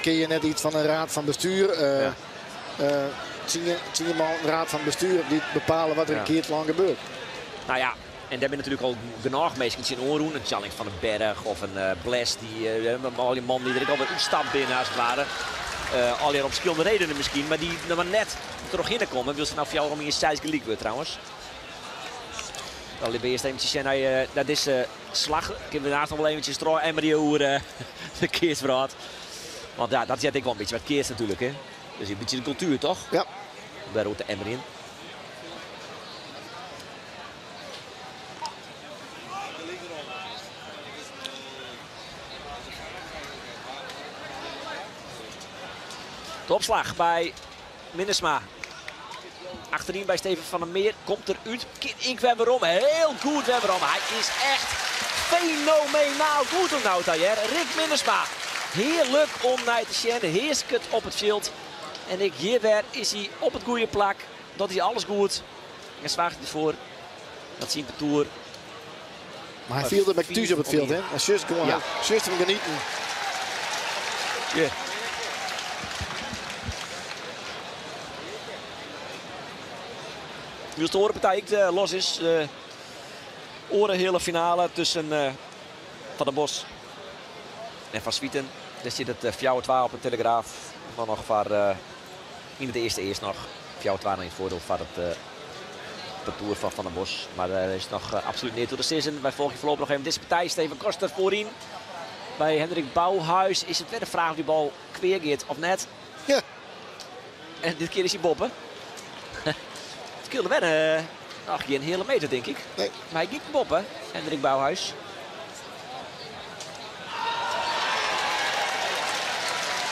kin je net iets fan in raad fan bestuur, 10 man raad fan bestuur dy't bepale wat der yn keatslân gebeurt? Nou ja, en dêr binne natuerlik al genôch minsken tsjin oanrûn. In Tjalling van den Berg of in Bles, dy, al dy mannen dy't der ek alwer útstapt binne as it ware. Allegear om ferskillende redenen miskien, mar dy't der mar net trochhinne komme. Wylst it no fjouwer om ien seis gelyk wurdt trouwens. Dan litte we earst eventsjes sjen nei dizze slach. Kinne we daarnaast noch wol eventsjes troch emmerje oer de keatswrâld. Want ja, dat heart ek wol in bytsje by it keatsen natuerlik, hè. Dus in bytsje de kultuer, toch? Ja. Om dêroer te emmerjen. De opslach by Minnesma. Achteryn by Steven van der Meer. Komt er út. Kin ik wer werom. Heel goed wer werom. Hy is echt fenomenaal goed om no ta hear. Rick Minnesma. Hearlik om nei te sjen. Hearsket op it fjild. En ek hjir wer is hy op it goede plak. Dat is alles goed. En soarget derfoar dat syn partoer. Maar hy fielt him ek thús op it fjild, hè? En sjochst gewoan, Ja. sjochst him genieten. Ja. Wylst de oare partij ek los is. De oare heale finale tusken Van der Bos en Van Zwieten. Dêr stiet it 4-2 op de Telegraaf. Dan noch foar yn it earste earst noch 4-2 yn it foardiel foar it partoer fan Van der Bos. Mar der is noch absolút neat oer te sizzen. Wy folgje foarlopich noch even dizze partij. Steven Koster foaryn. By Hendrik Bouwhuis is it wer de fraach of dy bal kwear giet of net. Ja. En dit kear is hy boppe. It skeelde wer noch gjin heale meter, tink ik. Nee. Mar hy giet boppe, Hendrik Bouwhuis.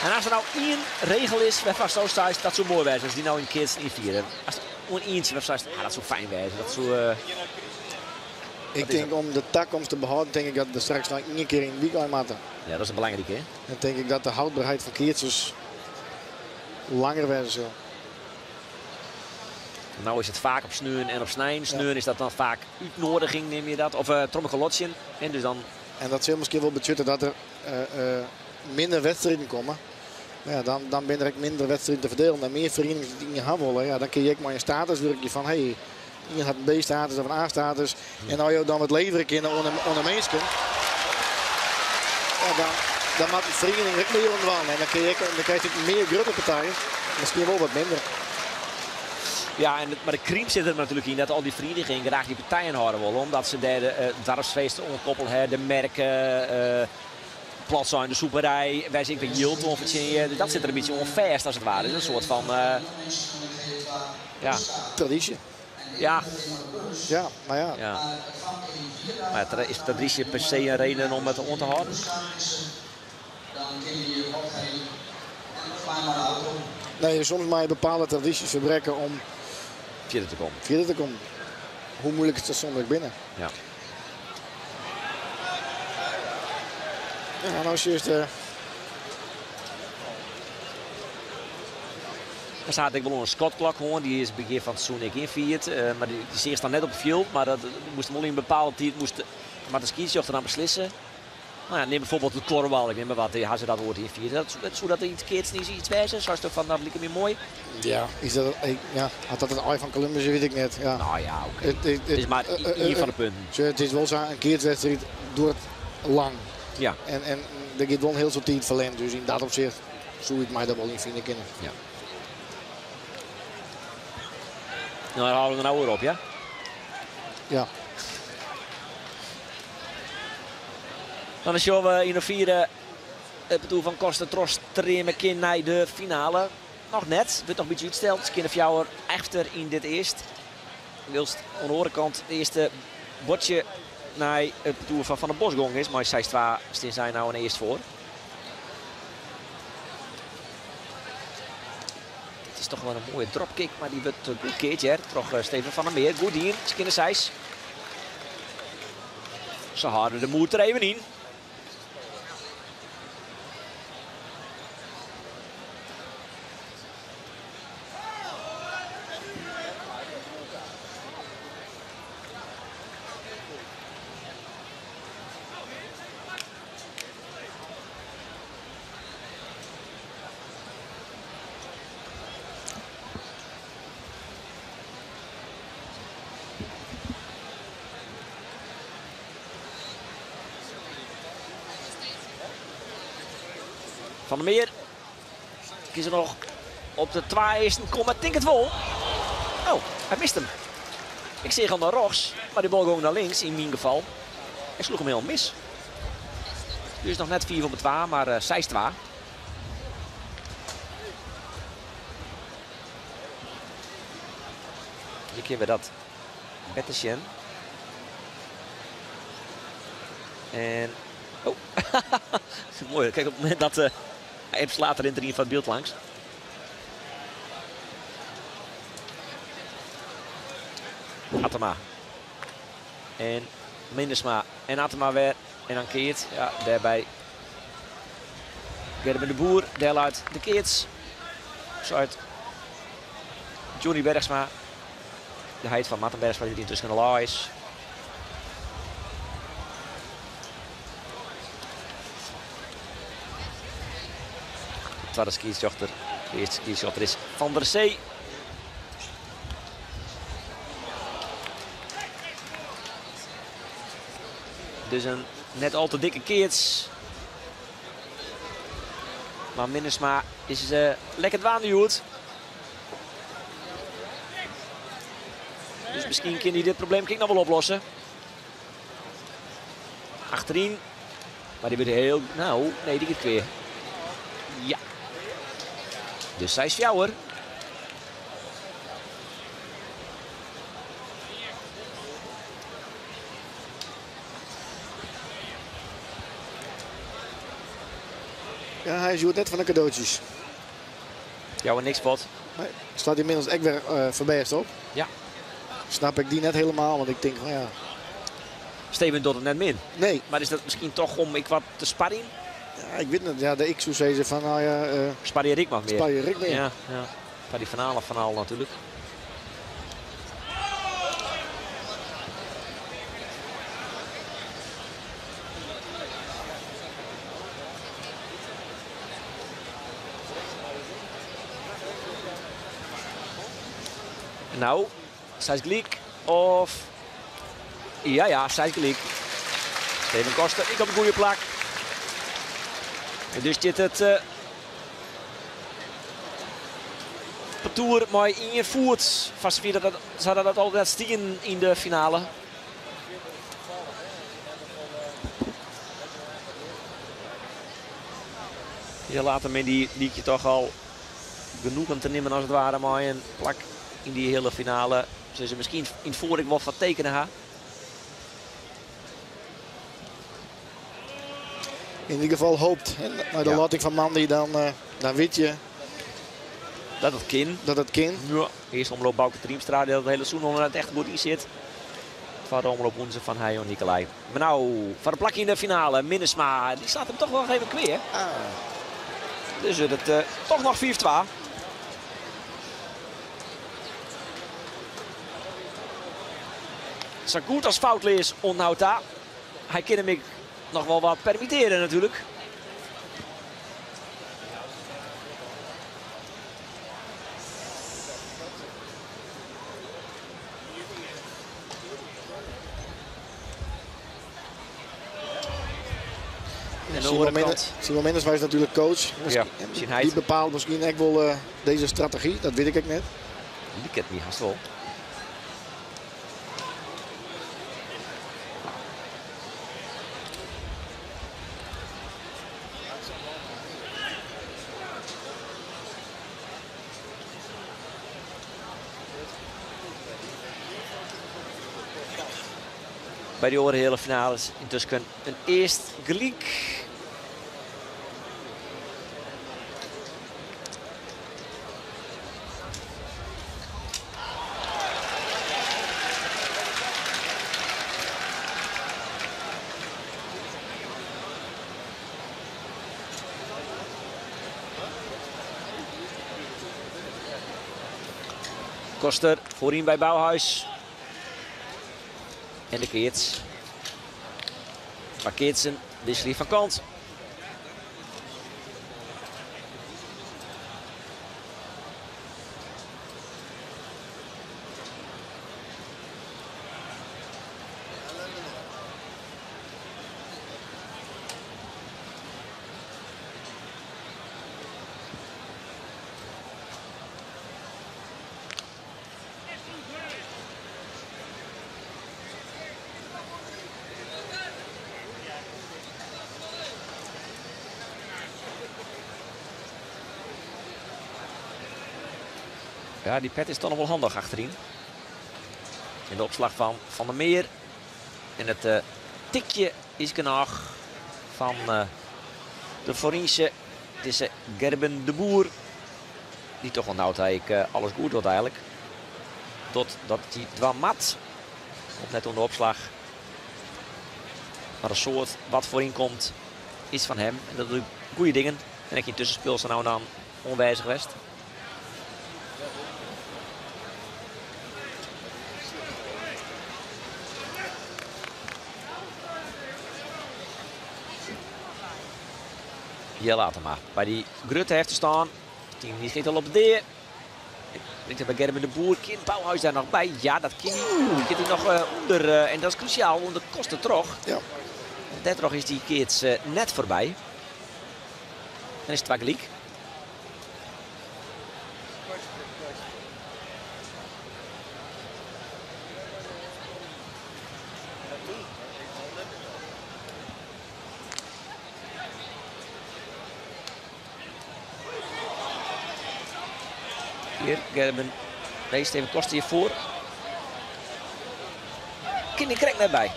En as der no ien regel is wêrfan't do seist dat soe moai wêze as dy no yn keatsen ynfiere. As oan ientsje wêrfan'tst seist, ah, dat soe fijn wêze. Dat soe, Ik tink om de takomst te behâlden, tink ik dat we straks noch ien kear yn it wykein moatte. Ja, dat is belangryk, hè? Dan tink ik dat de houdbaarheid fan keatsers langer wêze sil. No is it faak op sneon en op snein. Sneon is dat dan faak útnoadiging, neame je dat. Of uh, trommekolotjen. En dus dan... En dat sil miskien wol betsjutte dat der minder wedstriden komme. Mar ja, dan, dan binne der ek minder wedstriden te ferdielen en mear ferienings dy't ien ha wolle. Ja, dan kin je ek mei in status wurkje fan hey, ien hat in B-status of in A-status. En as jo dan wat leverje kinne oan de, oan de minsken, ja, dan, dan moat de feriening ek mear oan dwaan. En dan, kin je ek, dan krijst ek mear grutte partijen, miskien wol wat minder. Ja, en, mar de krym sit der natuerlik yn dat al dy ferienigingen graach dy partijen hâlde wolle. Omdat se dêr de doarpsfeesten oan koppel ha, de merke, plat sein de sûperij, wêr se ek wer jild oan fertsjinje. Dus dat sit der in bytsje oan fêst as it ware. Dus in soart fan, ja. Tradysje. Ja. Ja, mar ja. Ja. Mar ja, is tradysje per se in reden om it oan te hâlden? Nee, soms moatte je bepaalde tradysjes ferbrekke om fierder te kommen. Fierder te kommen. Hoe moeilijk it soms ek binne. Ja. Ja, no sjochst de. Der hat ek wol in skotklok hân, dy is begjin fan it seizoen ek ynfierd. Mar dy seachst dan net op it fjild, mar dat moast wol yn in bepaalde tiid moast, moat de skiedsrjochter dan beslisse. No ja, nim bijvoorbeeld it kuorbal, ik nim mar wat, ha se dat oait ynfierd. Dat, soe dat yn it keatsen iets wêze? Seist fan dat liket my moai? Ja, is dat, ik, ja, as dat it ei fan Columbus is, wit ik net. Ja. No ja, oké. It is mar ien fan de punten. Sjoch, it is wol sa, in keatswedstriid duorret lang. Ja. En der giet wol in hiel soad tiid ferlern, dus yn dat opsicht soe ik my der wol yn fine kinne. Ja. No, dan hâlde we der no oer op, ja? Ja. Dan sjogge we yn hoefiere it partoer fan Koster trochstreame kin nei de finale. Noch net, wurdt noch in bytsje útsteld. Se kinne fjouwer efter yn dit earst. Wylst oan de oare kant it earste buordsje nei it partoer fan Van der Bos gong is. Mei 6-2 stean sy nou in earst foar. Dit is toch wel een mooie dropkick, maar die wordt goed keerd hier troch Steven van der Meer. Goed dien, skinne 6. Ze houden de moed er even in. Van der Meer. Kies er nog op de 2 eerste. Kom, maar denk het wel. Oh, hij mist hem. Ik zeg al naar rechts, maar die bal ging naar links in mijn geval. Hij sloeg hem helemaal mis. Dus nog net 4 op de 2, maar 6-2. Hier keer weer dat Bettersjen. En... Oh, mooi. Kijk, op het moment dat hij slaat er in van het beeld langs. Attema. En Minnesma. En Attema weer. En dan keert. Ja, daarbij Gerben de Boer. Deel uit de keerts. Zo uit Johnny Bergsma. De heid van Martin Bergsma die intussen al is. De tweede skiesjochter. De eerste skiesjochter is Van der Zee. Dus een net al te dikke keerts. Maar Minnesma is lekker dwaande, Joert. Dus misschien kan hij dit probleem nog wel oplossen. Achterin. Maar die wordt heel... Nou, nee, die gaat weer. Ja. Dus zij is fjouwer. Ja, hij is net van de cadeautjes. Ja, maar niks pot. Nee, staat inmiddels echt weer verbeest op. Ja. Snap ik die net helemaal, want ik denk van ja. Steven doet het net min. Nee. Maar is dat misschien toch om ik wat te sparren? Ja, ik weet het. Ja, de ik zou zeggen van nou ja. Sparren Rick mag meer. Sparren Rick meer. Ja, ja. Maar die finale van al natuurlijk. Nou, zij is gelijk of... Ja, ja, zij is gelijk. Steven Koster, ik op een goede plak. En dus dit het parcours mooi ingevoerd. Vast dat ze hadden dat al net stien in de finale. Je laat hem in die liedje toch al genoeg om te nemen als het ware. Mooi een plak in die hele finale. Zullen ze misschien in het vorig wat tekenen ha? In ieder geval hoopt. Hè? Nou, de ja. Lotting van Mandy, dan weet je dat het kin. Dat het kin. Ja. Eerst omloop Bauke Triemstra, die dat hele seizoen onder het echt goed in zit. Van de omloop Woense van Heijo Nicolai. Maar nou, van de plakje in de finale, Minnesma, die staat hem toch wel even kweer. Ah. Dus het toch nog 4-2. Zo goed als foutleers onthoudt daar. Hij kan hem nog wel wat permitteren natuurlijk. En Simon Mendes is natuurlijk coach. Ja, die bepaalt misschien echt wel deze strategie, dat weet ik ook net. Die kent niet haast wel. By de oare heale finales yntusken in earst gelyk. Koster voorin bij Bouwhuis. En de keerts. Maar keertsen wisselen van kant. Ja, die pet is toch nog wel handig achterin. In de opslag van Van der Meer. En het tikje is genoeg van de Forinse. Het is Gerben de Boer. Die toch wel nou eigenlijk alles goed doet eigenlijk. Totdat hij dwamat. Komt net onder de opslag. Maar een soort wat voorin komt is van hem. En dat doet goede dingen. En ik in tussenspel zijn nou dan onwijzig geweest. Hier laat hem maar. Bij die Grutte heeft te staan. Het team die schiet al op de D. Brengt het bij Gerben de Boer. Kind Bouwhuis daar nog bij. Ja, dat kind die hij nog onder. En dat is cruciaal, onder kosten trog. Ja. Daardoor is die keerts net voorbij. Dan is het gelijk. Hier, Gerben leest even Koster hiervoor. Kindy krijgt net bij.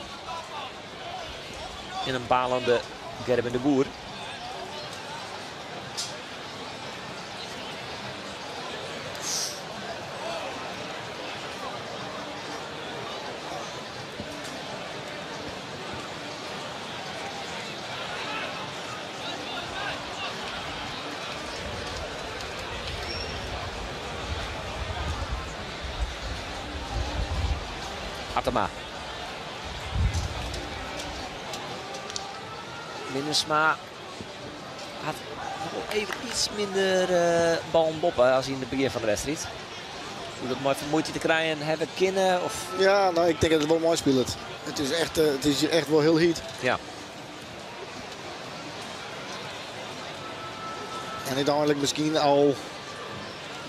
In een balende Gerben de Boer. Attema. Minnesma had nog even iets minder bal en boppen als in het begin van de wedstrijd. Hoe dat mooi vermoeid te krijgen, hebben kinnen of... Ja, nou, ik denk dat het wel mooi speelt. Het is echt wel heel heat. Ja. En uiteindelijk misschien al...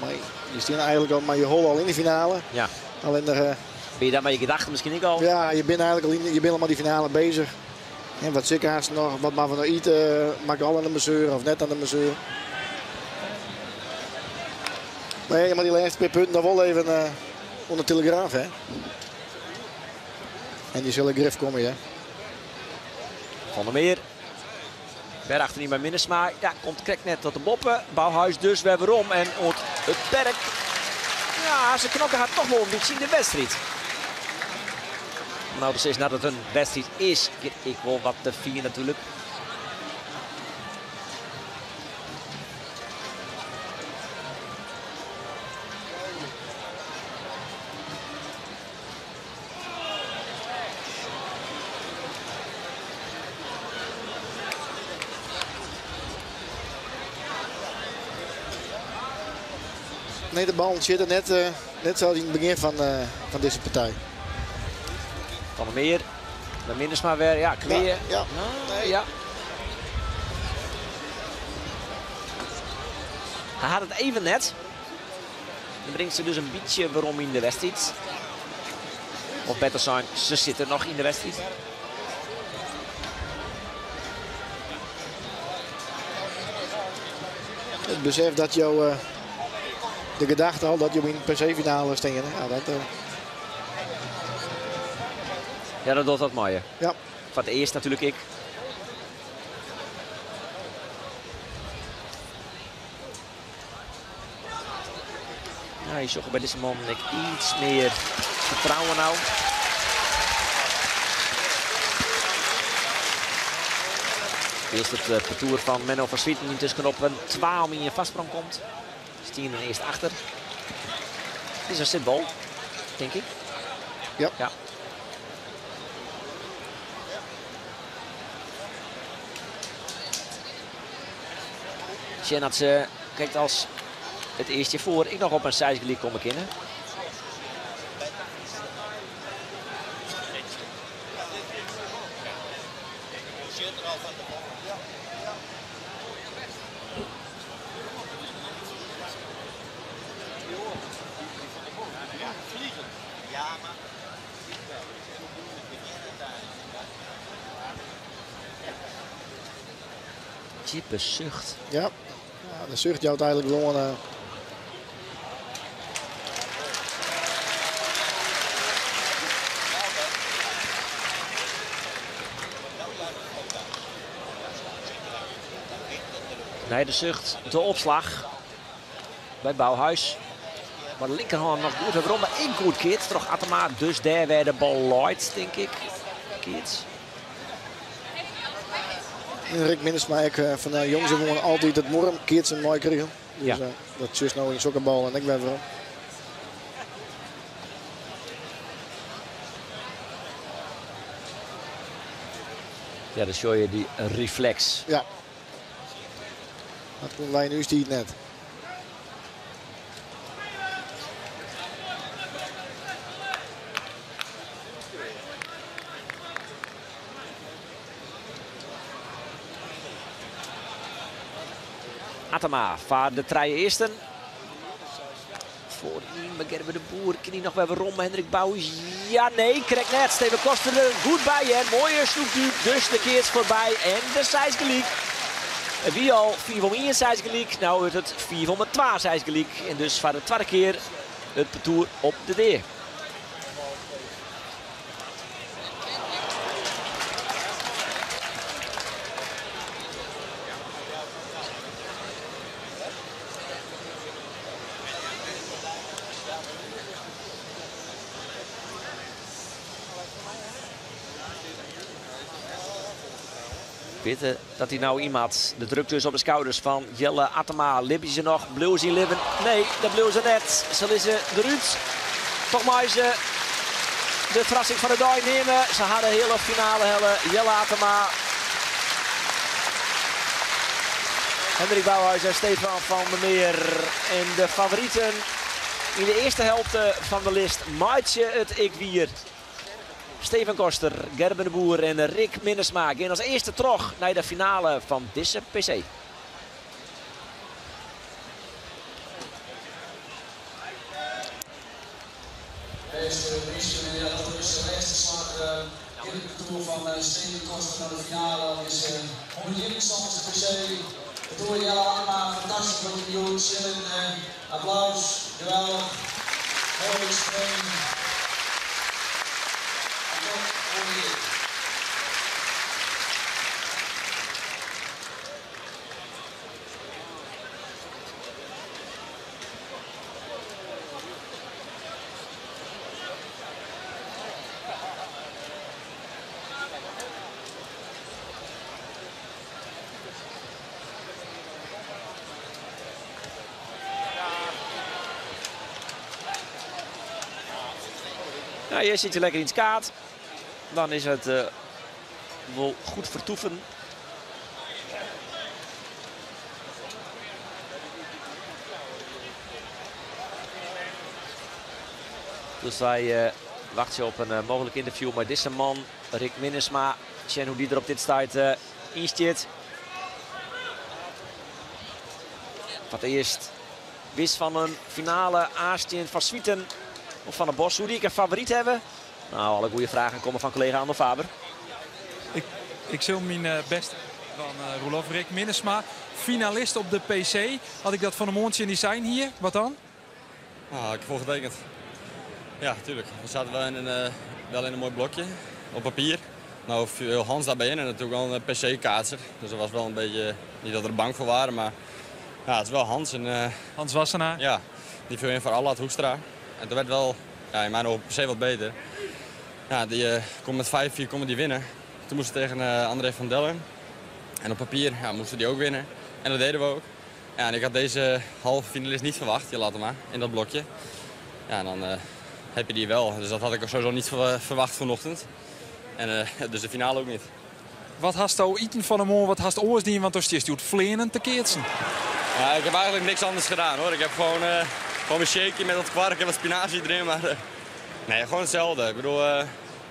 Maar je staat eigenlijk al, maar je hol al in de finale. Ja. Alleen er, ben je daar met je gedachten misschien ook al? Ja, je bent eigenlijk al in, je bent al maar die finale bezig. En wat zit haast nog, wat maar van de eten, maak al aan de mesure of net aan de mesure. Nee, maar die laatste paar punten nog wel even onder de telegraaf, hè. En die zullen grif komen, hè. Van der Meer. Ver achterin bij Minnesma. Ja, komt krek net tot de boppen. Bouwhuis dus weer waarom. En het perk. Ja, ze knokken haar toch wel een beetje in de wedstrijd. Nou, dus is nadat het een wedstrijd is, ik wil wat te vier natuurlijk. Nee, de bal zit er net, net zoals in het begin van deze partij. Van der Meer, bij Minnesma weer, ja, Kweeën. Ja, ja. Nee. Ja. Hij had het even net. Dan brengt ze dus een beetje waarom in de wedstrijd. Of beter zijn, ze zitten nog in de wedstrijd. Het besef dat jou de gedachte al dat je in de PC-finale staan. Ja, dat, Ja, dat docht dat mei je. Ja. Foar it earst natuerlik ek. Ja, je sjocht by dizze man ek iets mear fertrouwen no. Wylst it partoer fan Menno van Zwieten yntusken op in 2-1 foarsprong komt. Stienen earst achter. It is in sitbal, tink ik. Ja. Ja. Sjen dat se krekt as it earst hjirfoar ek noch op in seis gelyk komme kinne. Djippe sucht. Ja, de sucht jout eigenlijk gewoan. Nei de sucht de opslach by Bouwhuis. Mar de linkerhân noch goed werom, mar ek goed keatst troch Attema. Dus dêr wêr de bal leit, tink ik. Keats. En Rick Minnesma ek fan de jongs af oan altyd it muorren keatsen meikrigen. Dus dat sjochst no yn sokke ballen ek wer werom. Ja, dan sjoch je dy refleks. Ja. Dat koenen wy yn ús tiid net. Attema foar de trije earsten. Foaryn by Gerben de Boer. Kin hy noch wer werom? Hendrik Bouwhuis. Ja, nee, krekt net. Steven Koster der goed by. Hè. Moaie snoekduik. Dus de keats foarby. En de seis gelyk. It wie al 5-1 seis gelyk. No wurdt it 5-2 seis gelyk. En dus foar de twadde kear it partoer op de dea. Witte dat hy no yn moat. De druk dus op de skouders fan Jelle Attema. Libje se noch? Bliuwe se yn libben? Nee, dat bliuwe se net. Se lizze derút. Toch meie se de ferrassing fan de dei neame. Se ha de heale finale helle. Jelle Attema. Hendrik Bouwhuis en Stefan van der Meer. En de favoriten yn de earste helte fan de list meitsje it ek wier. Steven Koster, Gerben de Boer en Rick Minnesma gean as earste troch nei de finale fan dizze PC. Bêste minsken, ja, dat is de lêste slach yn it partoer fan Steven Koster nei de finale. Dat is 171ste PC. Partoer Jelle Attema, fantastysk wat hy doet. Sjen, applaus, geweldich. Moai spring. En tot volgende kear. Nou, hier zit je lekker in het skaad. Dan is het wel goed vertoeven. Dus wij wachten op een mogelijk interview met deze man, Rick Minnesma. Sjen hoe die er op dit stuit in zit. Wat eerst wist van een finale Aastien van Zwieten of van de Bos. Hoe die ik een favoriet hebben? Nou, alle goede vragen komen van collega Andor Faber. Ik zal mijn best van Roelof. Rick Minnesma, finalist op de PC. Had ik dat van de mondje in die zijn hier? Wat dan? Ah, ik heb voor getekend. Ja, tuurlijk. We zaten wel in een mooi blokje. op papier. Nou viel Hans daarbij in en natuurlijk wel een PC-kaatser. Dus dat was wel een beetje, niet dat we er bang voor waren, maar ja, het is wel Hans. En, Hans Wassenaar? Ja, die viel in voor Allard Hoekstra. En toen werd wel, ja, in mijn ogen per se wat beter. Ja, die komt met 5-4 kon die winnen. Toen moesten we tegen André van Dellen. En op papier, ja, moesten die ook winnen. En dat deden we ook. Ja, en ik had deze halve finalist niet verwacht, je laat hem maar, in dat blokje. Ja, en dan heb je die wel. Dus dat had ik sowieso niet verwacht vanochtend. En dus de finale ook niet. Wat hast du eten van de morgen, wat hast oors want toen is het vlenen te keertsen. Ja, ik heb eigenlijk niks anders gedaan hoor. Ik heb gewoon een shakeje met wat kwark en wat spinazie erin. Maar nee, gewoon hetzelfde. Ik bedoel,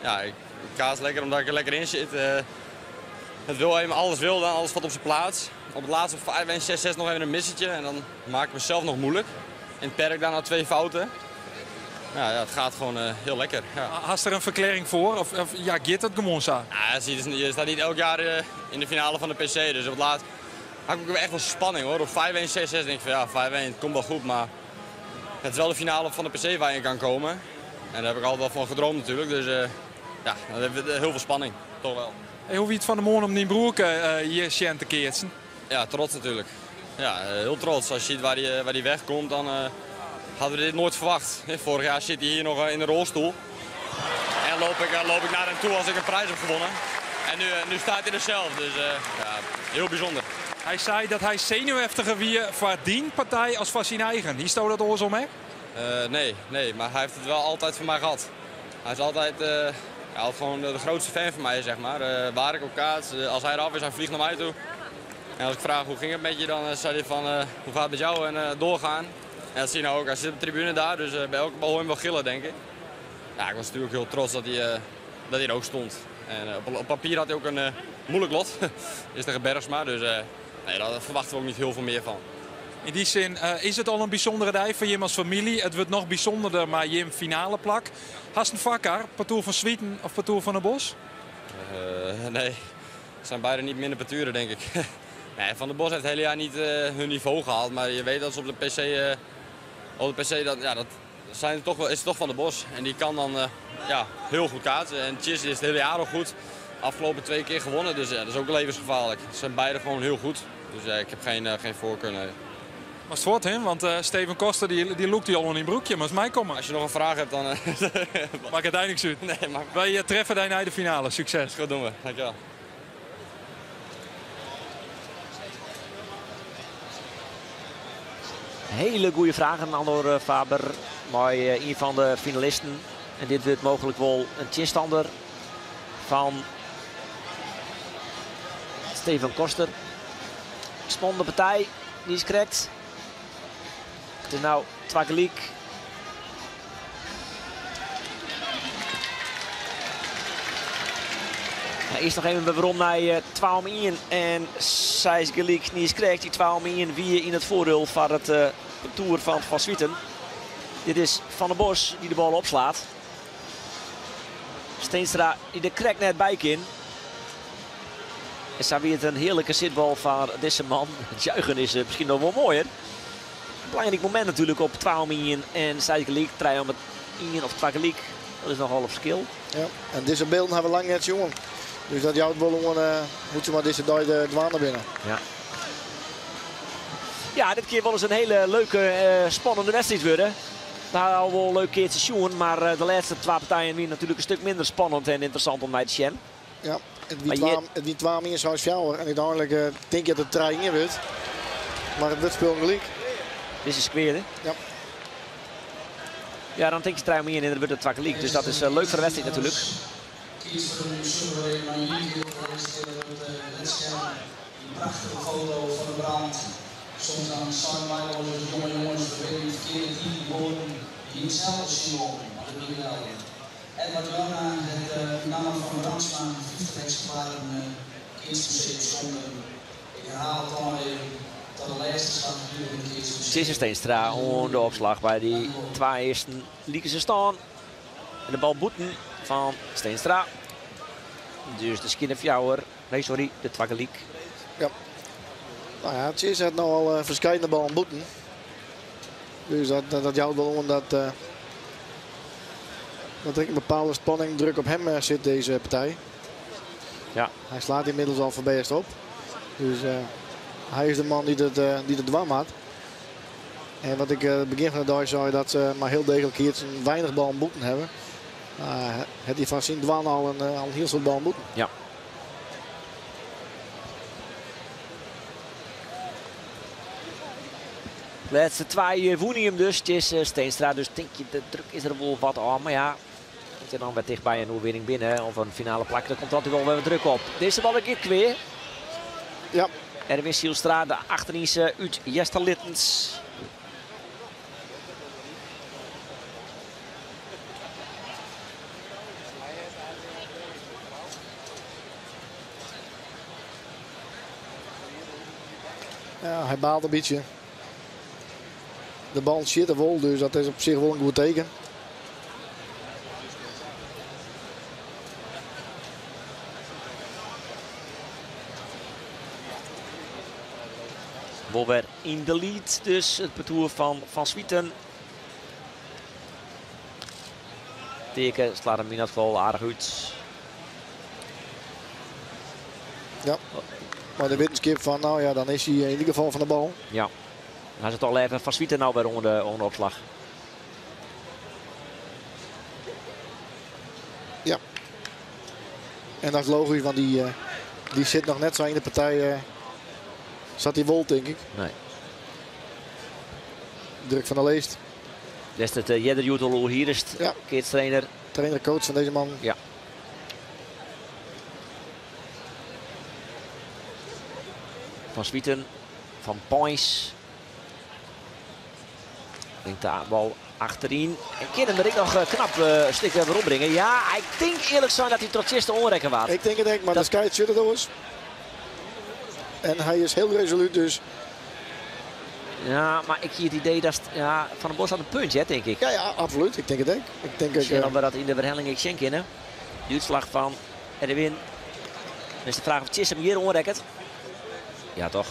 ja, ik kaas lekker omdat ik er lekker in zit. Het wil even, alles wil dan, alles valt op zijn plaats. Op het laatste 5-1, 6-6 nog even een missetje en dan maak ik mezelf nog moeilijk. In het perk daarna 2 fouten. Ja, ja, het gaat gewoon heel lekker. Ja. Hast er een verklaring voor? Of ja, gaat het gewoon zo? Ja, zie je, je staat niet elk jaar in de finale van de PC. Dus op het laatst had ik ook echt wel spanning hoor. Op 5-1, 6-6 denk ik van ja, 5-1, het komt wel goed. Maar het is wel de finale van de PC waar je in kan komen. En daar heb ik altijd wel van gedroomd natuurlijk. Dus ja, dan hebben we heel veel spanning, toch wel. Hey, hoe wie het van de morgen om die broerke hier te keertsen? Ja, trots natuurlijk. Ja, heel trots. Als je ziet waar die wegkomt, dan hadden we dit nooit verwacht. Vorig jaar zit hij hier nog in de rolstoel. En loop ik naar hem toe als ik een prijs heb gewonnen. En nu staat hij er zelf, dus ja, heel bijzonder. Hij zei dat hij zenuwachtiger wie voor die partij als voor zijn eigen. Hier stoot dat oors om, hè? Nee, nee, maar hij heeft het wel altijd voor mij gehad. Hij is altijd, ja, gewoon de grootste fan van mij, zeg maar. Waar ik op kaats, als hij eraf is, hij vliegt naar mij toe. En als ik vraag hoe ging het met je, dan zei hij van hoe gaat het met jou en doorgaan. En dat zie je nou ook, hij zit op de tribune daar, dus bij elke bal hoor je hem wel gillen, denk ik. Ja, ik was natuurlijk heel trots dat hij er ook stond. En op papier had hij ook een moeilijk lot, is tegen Bergsma, dus nee, daar verwachten we ook niet heel veel meer van. In die zin is het al een bijzondere dag voor Jim als familie. Het wordt nog bijzonderder, maar Jim finale plak. Hast een vakker, partour van Swieten of partour van de Bos? Nee, het zijn beide niet minder parturen, denk ik. Nee, Van der Bos heeft het hele jaar niet hun niveau gehaald, maar je weet dat ze op de PC, dat, ja, dat zijn toch wel, is het toch Van der Bos. En die kan dan ja, heel goed kaatsen. En Tjisse is het hele jaar al goed. Afgelopen 2 keer gewonnen, dus ja, dat is ook levensgevaarlijk. Ze zijn beide gewoon heel goed. Dus ik heb geen voorkeur. Nee. Maar het wordt, hè? Want Steven Koster die lookt die al in broekje, maar als mij komen. Als je nog een vraag hebt, dan maak het eindelijk zuur. Nee, maar wij treffen daar naar de finale. Succes. Goed doen we. Dankjewel. Hele goede vragen, Andor Faber. Mooi, een van de finalisten. En dit wordt mogelijk wel een tegenstander van Steven Koster. Spannende partij, die is correct. Het is nou Twakeliek. Ja, eerst nog even waarom naar 12-1 en Sijs Geliek niet is correct. Die 12-1 wie in het voordeel van het parcours van Van Swieten. Dit is Van der Bos die de bal opslaat. Steenstra die de krek net bij kan. En daar weer een heerlijke zitbal van deze man. Het juichen is misschien nog wel mooier. Belangrijk moment natuurlijk op 12-1 en Sijs Geliek. 3 om het 1 of 2 gelijk. Dat is nogal een verschil. Ja, en deze beelden hebben we lang net jongen. Dus dat jouw bal moet je maar deze dag de dwaan binnen. Ja. Ja, dit keer wel eens een hele leuke, spannende wedstrijd worden. Daar al wel een leuk keertje sjoen, maar de laatste 2 partijen zijn natuurlijk een stuk minder spannend en interessant om naar te zien. Ja, het wie 12 meer zoals jou en uiteindelijk denk je dat het 3 in wordt. Maar het wordt speel gelijk. Dit is square, hè? Ja. Ja, dan denk je 3 meer en dan wordt het 2 gelijk. Dus dat is leuk voor de wedstrijd natuurlijk. Kies voor de soeverein, maar niet heel veel is het scherm. Die prachtige foto van de brand. Soms aan zijn wij wel eens jonge jongens, we weten niet verkeerde team worden, die hetzelfde zien worden, maar dat doe je wel. Edward Jonna, het naam van Brandsma, 50 exemplaren Keatsmuseum zonder. Ik herhaal het dan even, tot de laatste slag in het Keatsmuseum. Tjisse Steenstra onder de opslag bij die 2 eersten lieken ze staan. En de bal boeten van Steenstra. Dus de Skinnerfjouwer, nee sorry, de Twakkeliek. Ja. Nou ja, Tjisse had nou al verschillende ballen boeten. Dus dat jouwt wel om dat Dat er een bepaalde spanning, druk op hem zit deze partij. Ja. Hij slaat inmiddels al voor best op. Dus hij is de man die de dwam had. En wat ik het begin van de dag zei, dat ze maar heel degelijk hier weinig bal moeten hebben. Het hij van zijn dwan al een heel soort bal moeten. Ja. Laatste twee woenen hem dus. Het is Steenstra, dus denk je, de druk is er wel wat aan. Maar ja, komt er dan weer dichtbij een overwinning binnen of een finale plak, dan komt altijd wel weer wat druk op. Deze bal een keer weer. Ja. Erwin Zijlstra, de achterinse uit Easterlittens. Ja, hij baalt een beetje. De bal zit er wel, dus dat is op zich wel een goed teken. Wolwer in de lead, dus het parcours van Van Zwieten. Teken slaat hem in dat geval aardig uit. Ja, maar de wetenschap van, nou ja, dan is hij in ieder geval van de bal. Ja, hij zit al even Van Zwieten nou weer onder de opslag. Ja, en dat is logisch, want die zit nog net zo in de partij. Zat hij wol, denk ik. Nee. Druk van de Leest. Dat is het Jedder Joetel hier is het. Ja. Keertstrainer. Trainer, coach van deze man. Ja. Van Zwieten, van Poins. Brengt de bal achterin. En kan hem er ik nog knap stik weer opbrengen. Ja, ik denk eerlijk zijn dat hij trots is te onrekken waard. Ik denk het ook, maar dat de sky zit er eens. En hij is heel resoluut dus. Ja, maar ik heb het idee dat het, ja, Van der Bos had een puntje, hè, denk ik. Ja, ja, absoluut. Ik denk het ook. Ik denk ook, Misschien dat we dat in de herhaling ik schenk in, hè. De uitslag van Erwin. Dan is de vraag of Tjisse hem hier onrekkert. Ja, toch?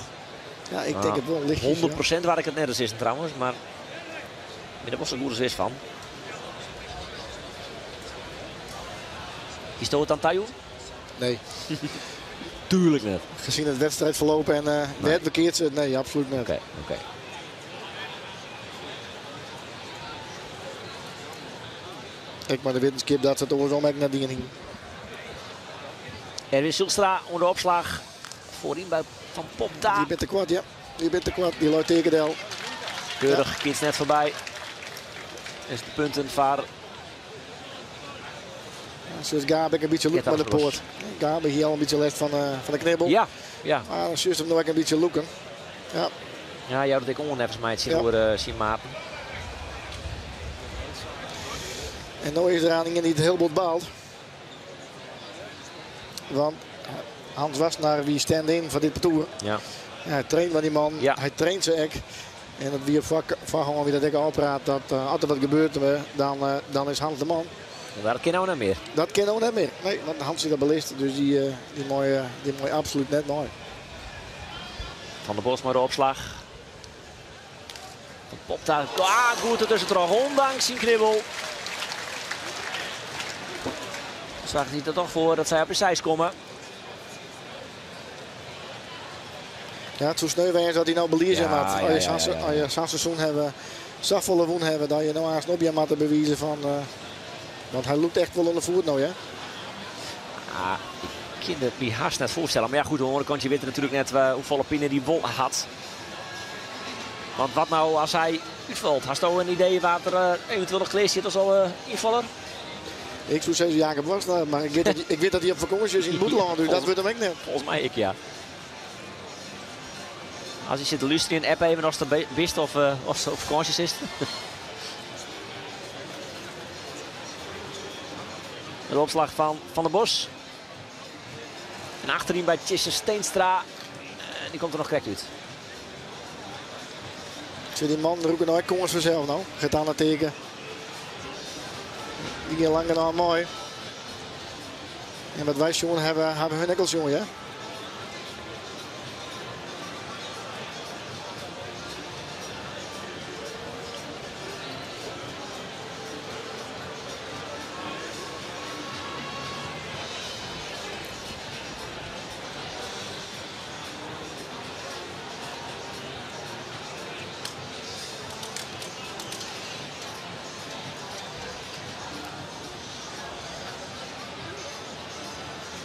Ja, ik denk het wel. Lichtjes, ja. 100% waar ik het net eens is trouwens, maar ik ben er wel zo goed eens van. Is het aan Tajoen? Nee. Tuurlijk net. Gezien het wedstrijdverloop en Nee. het verkeerd zit, nee, absoluut niet. Oké, oké. Ik maar de wetenschap dat ze het oorlog ook naar die hing. Erwin Zijlstra onder de opslag. Voorin bij Van Popta. Die bent te kwart, ja. Die bent te kwart. Die loopt tegen Del. Keurig, Ja. kiest net voorbij. Dus de punten van Ja, zoals Gabek een beetje loekt Get met de out, poort. Gabek hier al een beetje last van de knibbel. Ja, ja. Maar dan zus hem nog een beetje loeken. Ja. Ja, jou dat ik onheffens mij het zien Ja. door zien maten. En nu is er aan die het heel bot baalt. Want Hans Wassenaar wie stand-in voor dit parcours. Ja. Ja, hij traint met die man. Ja. Hij traint zijn ek. En dat wie op vak van gewoon wie dat ik al praat, dat als er wat gebeurt, dan is Hans de man. Maar dat kan nou niet meer. Dat kan nou niet meer. Nee, want Hans is dat belist, dus die mooi absoluut net mooi. Van der Bos maar de opslag. Van Popta. Ah, goed ertussen terug, ondanks zijn knibbel. Zag hij er toch voor dat zij op de zijs komen. Ja, het zou sneu zijn dat hij nou belier zijn Ja, had. ja, Als je ja, zo'n ja, ja. als je zo'n seizoen hebben, zoveel woen hebben, dat je nou haast op je mat te bewijzen van. Want hij loopt echt wel onder de voet nou, hè? Ah, ik kan het me haast net voorstellen. Maar ja, goed, aan de andere kant, je weet natuurlijk net hoeveel pine die wol had. Want wat nou als hij uitvalt? Had je een idee waar er eventueel nog kleed zit als al invaller? Ik zou zeggen Jacob Wassenaar, maar ik weet dat hij op vakantie is in het buitenland, dus dat wordt hem ook net. Volgens mij ik, ja. Als je zit te luisteren in app even als het wist of ze op vakantie is. De opslag van Van der Bos. En achterin bij Tjisse Steenstra. Die komt er nog correct uit. Zie die man roepen nou, kom eens vanzelf nou. Gaat aan het teken. Die gaat langer dan mooi. En wat wij jongen hebben, hebben hun enkels jongen, ja?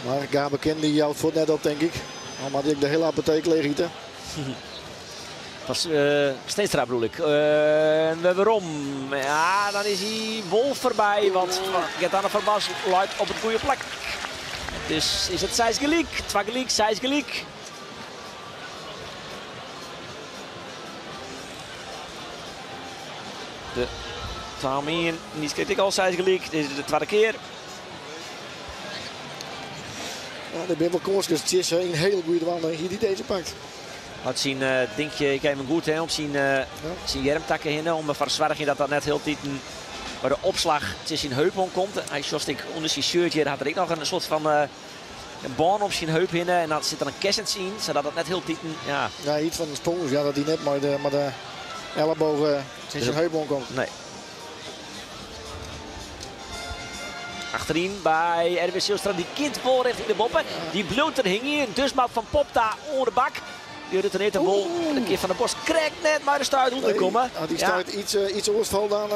Maar Gabe Ken die jout fuort net op, denk ik. Dan moat ik de hele apotheek leeg iten. Van Steenstra bedoel ik. En waarom? Ja, dan is hij wol voorbij. Want Gert-Anne van Bas luidt op het goede plek. Dus is het 6 gelijk. 2 gelijk, 6 gelijk. De 12-1. Die kreeg ik al 6 gelijk. Dit is de tweede keer. Ja, de ben wel koers, dus het is een hele goede wandel hier die deze pakt. Had zijn dinkje, ik heb hem goed hè, op zijn, zijn jermtakken heen, om ervoor te zorgen dat dat net heel tijd bij de opslag tussen zijn heup komt. Hij zoals ik onder zijn shirtje, had er ik nog een soort van een baan op zijn heup heen en dan zit er een kessens in, zodat dat net heel tijd, ja. Ja, iets van een spons, ja, dat hij net maar de elleboog tussen zijn heup komt. Nee. Achterin bij Erwin Zijlstra, die kind vol richting de boppen. Die bloot er hing hier, dus maar van Popta onder de bak. Die retourneert de bal. Een keer van de Bos krijgt net maar de stuit onderkomen. Nee, die stuit iets oorstval dan.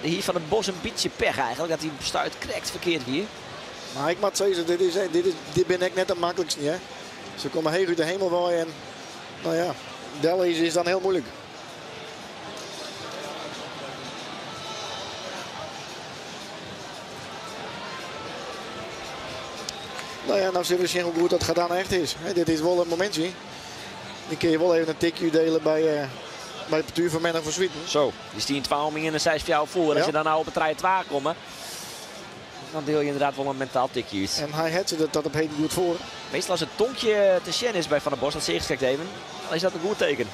Hier van de Bos een beetje pech eigenlijk, dat die stuit krijgt verkeerd weer. Maar ik moet zeggen, dit ben ik net het makkelijkste niet, hè. Ze komen heel goed de hemel waaien en nou ja, Del is dan heel moeilijk. Nou ja, nou zullen we zien hoe goed dat gedaan echt is. He, dit is wel een momentje. Die kun je wel even een tikje delen bij het partuur van Menno van Zwieten. Zo, die is 10 12 en een 6 voor jou voor. Als je dan nou op het trein 2 komt, dan deel je inderdaad wel een mentaal tikje uit. En hij had ze dat op heden goed voor. Meestal als het tonkje te zien is bij Van der Bos, dat zie ik even, dan is dat een goed teken.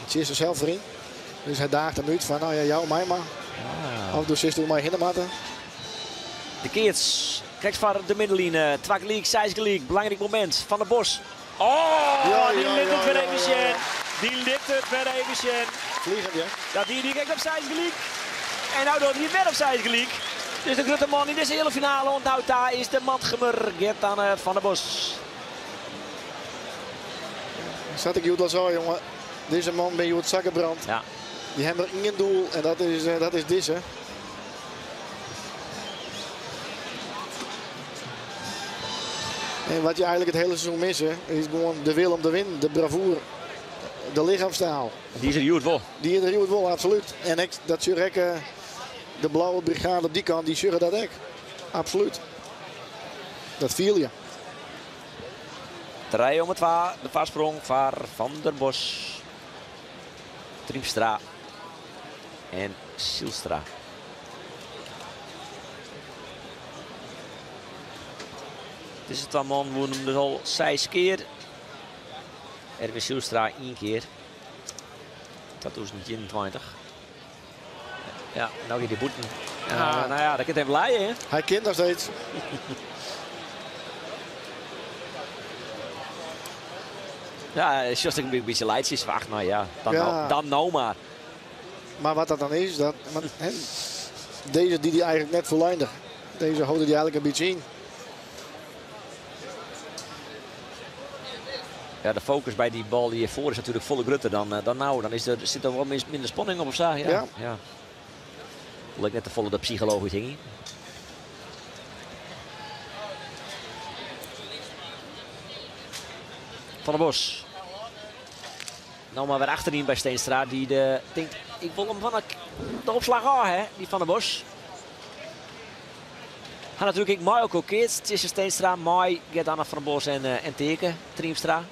Het is er zelf erin. Dus hij daagt hem uit van, nou ja, jou, mij maar. Ah. Of dus is door mij hindermatten. De Keerts krijgt van de middenline. 2 gelijk, 6 gelijk. Belangrijk moment. Van der Bos. Oh, ja, die likt het weer even zien. Die likt het weer even zien. Vliegend, ja. Ja, die kijkt op 6 gelijk. En nou doet hij weer op 6 gelijk. Dus de grote man in deze hele finale onthoudt daar is de Mantgumer Gert-Anne van der Bos. Zat ik je al zo, jongen. Deze man ben je het zakkenbrand. Ja. Die hebben er één doel en dat is deze. En wat je eigenlijk het hele seizoen mist, is gewoon de wil om te winnen, de bravoure, de lichaamstaal. Die is er goed wel. Die is er goed wel, absoluut. En ik, dat Jurek, de blauwe brigade op die kant, die zurren dat ook. Absoluut. Dat viel je. 3 om het waar, de vastsprong van Van der Bos. Triemstra en Zijlstra. Het is het allemaal, we hem dus al 6 keer. Erwin Zijlstra 1 keer. 2021. Ja, nou gaat die boeten. Ja, nou ja, dat kan even leiden, hè? Hij kent nog steeds. Ja, als ik een beetje leidjes wacht, nou ja, dan, ja. Nou, dan nou maar. Maar wat dat dan is, dat, maar, hè, deze die eigenlijk net voleindig. Deze houden die eigenlijk een beetje in. Ja, de focus bij die bal die hiervoor is natuurlijk volle grutter dan nou. Dan is er, zit er wel minder spanning op of zo. Ja. Ja. Ja. Lijkt net de volle de psycholoog hing. Van der Bos. Nou maar weer achterin bij Steenstra. Die de, denkt, ik wil hem van de opslag af, hè, die Van der Bos. Gaat natuurlijk ik mooi ook al keert. Tussen Steenstra, mooi Gert-Anne van der Bos en Teken, Triemstra.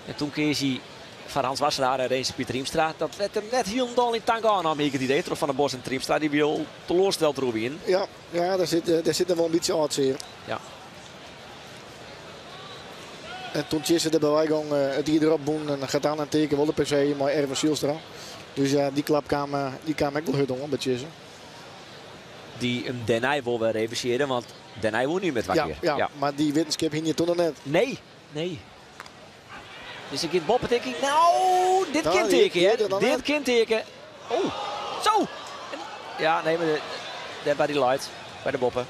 En toen keer hij van Hans Wassenaar en Renze Piet Triemstra. Dat werd hem net helemaal in tank aan, ik het idee. Van der Bos en Triemstra, die wil teleurgesteld in. Ja, ja, daar zit er wel een beetje oud zeer. Ja. En toen Tjisse de beweging het hier erop boen en gaat aan en teken wel de PC, maar Erwin Zijlstra. Dus ja, die klap kwam, die kwam ook wel hard om bij Tjisse. Die hem Denij wil weer reviseren, want Denij wil nu met wakker. Ja, ja, ja, maar die wetenschap hing je toen nog net. Nee, nee. Dus ik kind boppen teken. Nou, dit kind teken, hè. Dit kind teken. Oh, zo! Ja, nee, maar de, bij die light, bij de boppen.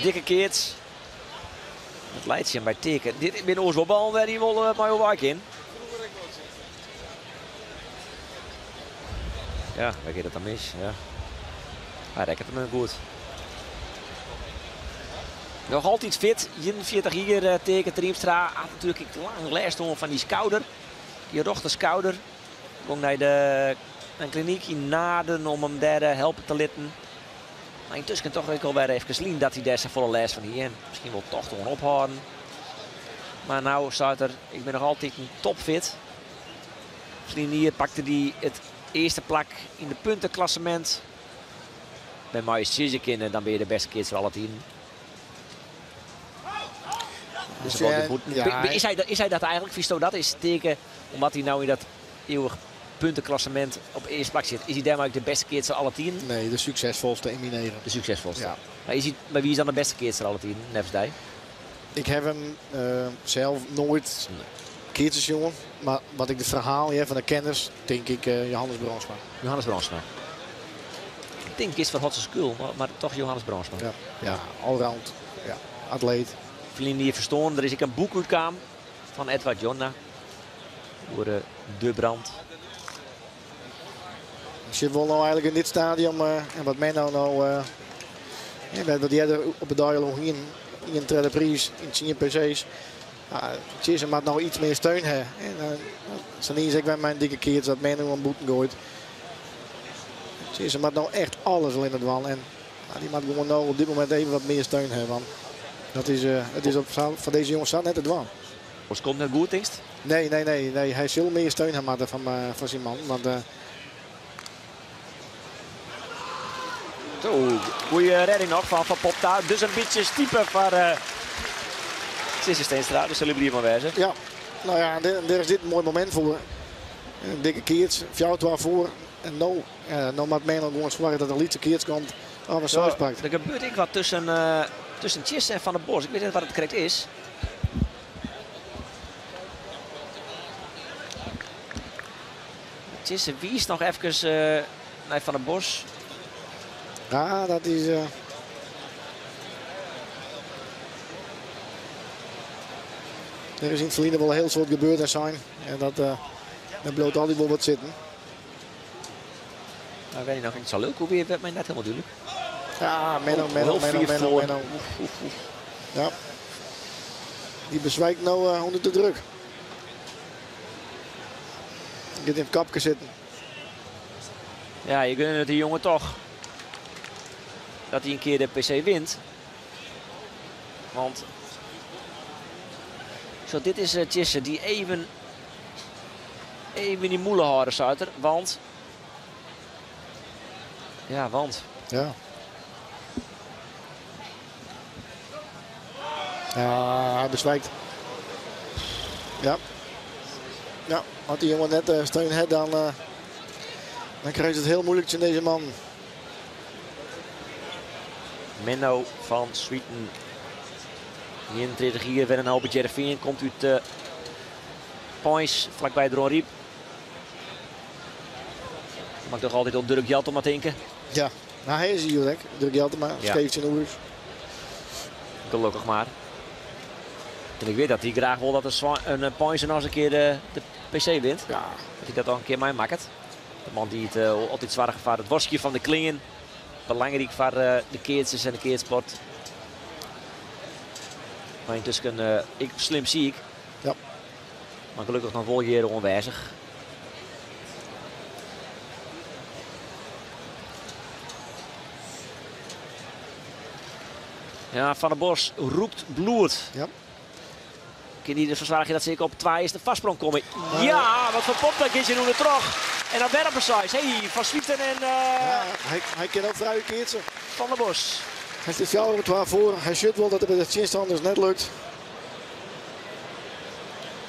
Dikke keerts. It laitsjen by Teake. Dit binne oars wol ballen wêr't hy wol mei oerwei kin. Ja, wêr giet it dan mis? Ja. Hy rekket him goed. Noch altyd fit, 41 jier eh, Teake Triemstra. Hat natuerlik ek lang lêst hân fan dy skouder. Dy rjochter skouder. Gong nei de in klinyk yn Naarden om him dêr eh, helpe te litten. Mar yntusken toch ek alwer efkes lyn dat hy dêr safolle lêst fan hie. En miskien wol tocht oan ophâlden. Mar no seit er, ik bin noch altyd topfit. Ferline jier pakte hy it earste plak yn de puntenklassemint. Wêrmei je sizze kinne, dan bin je de bêste keatser alle tiden. Dus ja, is, hy, is hy dat eigentlik? Fynsto dat? Is Teake, omdat hy no yn dat eeuwig puntenklassemint op earste plak sit, is hy dêrmei ek de bêste keatser alle tiden? Nee, de suksesfolste yn myn eagen. De suksesfolste. Ja. Mar, is hy, mar wie is dan de bêste keatser alle tiden, neffens dy? Ik ha him sels noait keatsen sjoen, mar wat ik de ferhalen hear fan de kenners, tink ik Johannes Brandsma. Johannes Brandsma. Ik tink is foar Hotze Skul, mar toch Johannes Brandsma. Ja, ja allround. Ja, atleet. Ferline jier ferstoarn, der is ek in boek útkaam fan Edward Jonna oer de brand. Sit wol no eigentlik yn dit stadium en wat men no no ja, wat earder op de dei al hienen ien tredde priis yn tsien PC's. Tjisse moat no iets mear steun ha. En uh, is ek wer mei in dikke keats dat men oan bûten goait. Tjisse moat no echt alles allinne dwaan. En dy moat gewoan no op dit momint even wat mear steun ha. Want dat is, it is op, foar dizze jonges sa net te dwaan. Oars komt net goed, tinkst? Nee, nee, nee, nee. Hy sil mear steun ha moatte fan, fan syn man. Want, Zo, goede redding nog van Van Popta. Dus in bytsje stipe foar uh, Tjisse Steenstra. Dus sil bliid mei wêze. Ja, no ja, dêr is dit in moai momint foar. In dikke keats, 4-2 foar. En no, no moat Menno gewoan soargje dat in lytse keats komt of in seis pakt. Der gebeurt ek wat tusken, uh, tusken Tjisse en Van der Bos. Ik wit net wat it krekt is. Tjisse wiist noch efkes uh, nei Van der Bos. Ja, dat is... Uh... Der is yn it ferline wol in hiel soad gebeurd en sein. En dat, uh, dat bliuwt altyd wol wat sitten. Maar weet je nog niet zo leuk hoe weer werd mij net helemaal duidelijk. Ja, Menno, Menno, Menno, Menno, Menno. Ja. Dy beswykt no uh, ûnder de druk. Giet yn it kopke sitten. Ja, je gunt it dy jonge toch dat hy in kear de PC wint. Want zo, dit is uh, Tjisse die even, even die mûle hâlde seit er. Want, ja, want. Ja. Ja, hy beswykt. Ja. Ja, as dy jonge net uh, steun hat, dan, uh, dan krijgt it hiel muoilik tsjin dizze man. Menno van Zwieten. 31 jier, wer in hoop Hearrenfean. Komt út uh, Peins, flakby Dronryp. Moat ik toch altyd oan Durk Gjaltema tinke. Ja, no hy is hjir ek. Durk Gjaltema, ja. skeef tsjin oer. Gelokkich mar. En ik wit dat hy graach wol dat in Peins noch in kear de, de PC wint. Ja. Dat hy dat al in kear meimakket. De man dy't it uh, altyd soarge foar it waskjen fan de klean. Belangryk foar uh, de keatsers en de keatssport. Mar yntusken uh, ek slim siik. Ja. Mar gelokkich noch wol hjir oanwêzich. Ja, Van der Bos rûkt bloed. Ja. Kin hy derfoar soargje dat se ek op 2 is de foarsprong komme? Ja, want Van Popta giet hjir ûndertroch. En dan wer op 'e seis. Hey, Van Zwieten en... Uh, ja, hy, hy kin ook frij keatse. Van der Bos. Hy stiet 4-2 foar. Hy sjocht wol dat it by de tsjinstanners net lukt.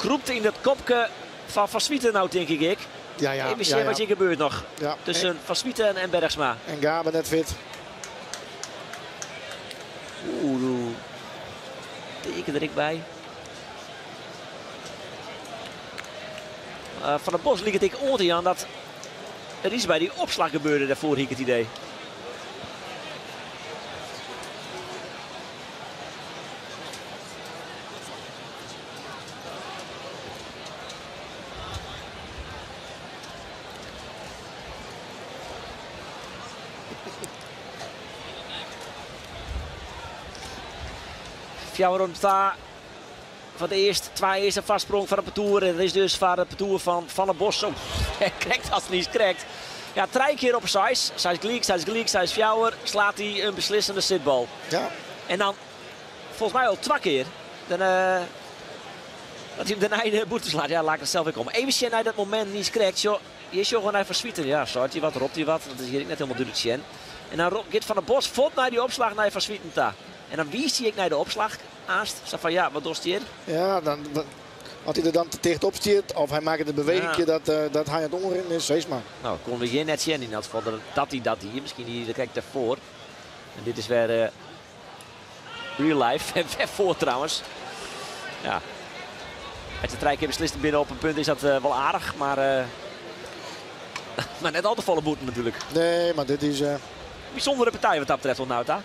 Krûpt yn dat kopke fan Van Zwieten no, tink ik ek. Ja, ja, Even sjen ja, ja. wat hjir gebeurt noch. Ja. Tusken Van Zwieten en Bergsma. En Gabe net fit. Oeh, teken der ek by. Uh, Van der Bos liket ek oan te jaan dat der yts by dy opslach gebeurde dêrfoar, hie ik it idee. Fjouwer om twa. Foar it earst, twa earste foarsprong foar it partoer. En dat is dus foar it partoer fan Van der Bos. Zo, krekt as het krekt. Ja, trije kear op seis. Seis gelyk, seis gelyk, seis fjouwer. Slaat hy in beslissende sitbal. Ja. En dan, folgens my al twa kear. Dan, dat hy him dêrnei de bûten slaat. Ja, laat ik it sels wer komme. Even sjen nei dat momint, niis krekt. Sjoch, hjir sjogge we nei Van Zwieten. Ja, seit hy wat, ropt hy wat. Dat is hjir ek net hielendal dúdlik te sjen. En dan giet Van der Bos fuort nei dy opslach nei Van Zwieten ta. En dan wiist hy ek nei de opslach. Aanst, sa fan ja, wat dochst hjir? Ja, dan, as hy der dan te ticht op stiet of hy makket in bewegingje dat hy oan it oanrinnen is, sis mar. Nou, koene we hjir net sjen yn dat gefal dat hy dat die. Miskien die er krekt dêrfoar. En dit is wer real life. En wer foar trouwens. Ja. As je trije kear beslist binne op in punt is dat wol aardich, maar net al te folle bûten natuerlik. Nee, mar dit is... Bysûndere partij wat dat betreft, oant no ta.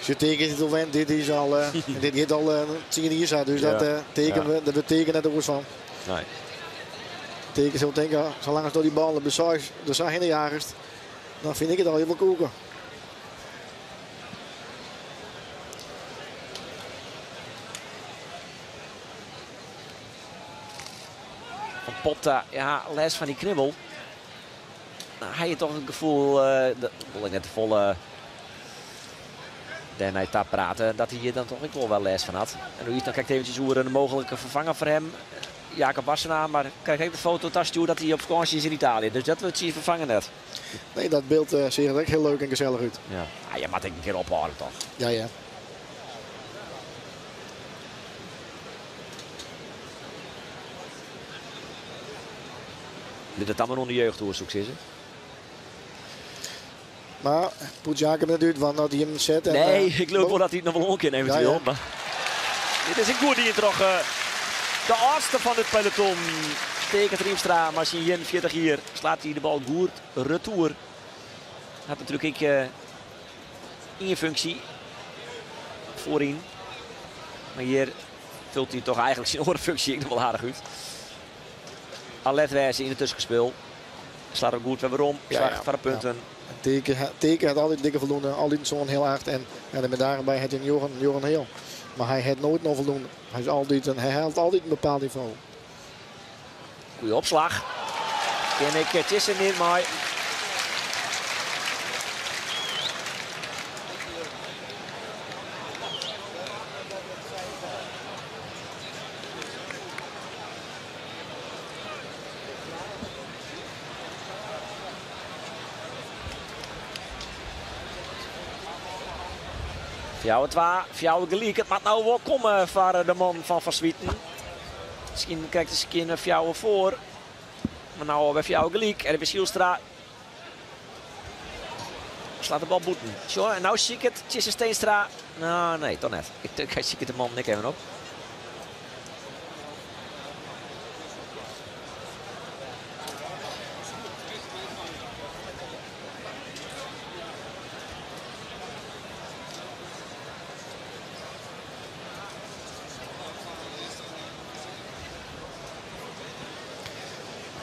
Sjoch, teken is it al wend. Dit is al, dit giet al 10 jier sa, dus dat teken we, dat betekent net oars fan. Nee. Teken sil tinke, salang as do dy bal de seis der sa hinne jagest, dan fyn ik it al hiel koeken. Van Popta, ja, lêst fan dy knibbel. Nou, hy hat toch it gefoel, dat wol ik net te folle dêrnei ta prate, dat hy hjir dan toch ek wol wer lêst fan hat. En Louis dan krekt eventsjes oer in mooglike ferfanger foar him, Jacob Wassenaar, mar krijg ek de foto tastjoerd dat hy op fakânsje is yn Italië. Dus dat wurdt syn ferfanger net. Nee, dat byld seach der ek hiel leuk en gesellich út. Ja. Ah, je moat ek in kear ophâlde, toch? Ja, ja. Lit it dan mar oan de jeugd oer, soe ik sizze. Mar poets Jacob net út, want as hy him set en, Nee, ik leau wol dat hy it noch wol oan kin eventueel. Ja, ja. Mar dit is in goed dien troch de âldste fan dit peloton. Teake Triemstra, mar syn 41 jier slaat hy de bal goed retour. Hat natuerlik ek ien funksje foaryn. Mar hjir fult hy toch eigentlik syn oare funksje ek noch wol aardich út. Alert wêze yn it tuskenspul. Slaat ook goed wer werom. Soarget foar de punten. Ja. Teake hat altyd dikke voldoende. Altyd zo'n heel acht. En ja, met daarbij hat hy njoggen, njoggen heal. Mar hy hat noait noch voldoende. Hy is altyd een, hy haalt altyd in bepaald nivo. Goeie opslach. Kin ik Tjisse net mei. Fjouwer twa, fjouwer gelyk. It moat no wol komme foar de man fan Van Zwieten. Miskien krekt in skjinne fjouwer foar. Mar no alwer fjouwer gelyk. Erwin Zijlstra slaat de bal bûten. Sjoch, en no siket Tjisse Steenstra. No, nee, toch net. Ik tink, hy siket de man nik even op.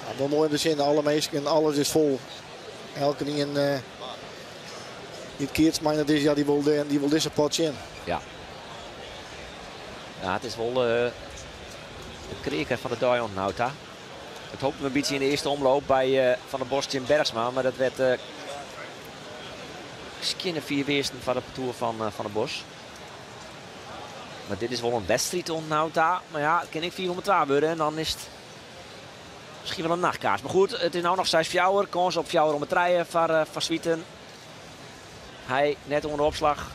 Ja, wel moai om te sjen, alle minsken, alles is fol. Elkenien dy't keatst mei dat is, ja, dy wol dizze pot sjen. Ja. Ja, it is wol de kreaker fan de dei oant no ta. It hoopte we in bytsje yn de earste omloop by Van der Bos tsjin Bergsma, mar dat werd skjinne 4 weersten foar it partoer fan Van der Bos. Mar dit is wol in wedstriid oant no ta. Mar ja, it kin ek fiif om twa wurde en dan is it miskien wol in nachtkaars. Mar goed, it is no noch 6-4. Kâns op fjouwer om trije foar Van Zwieten. Hy net oan de opslach.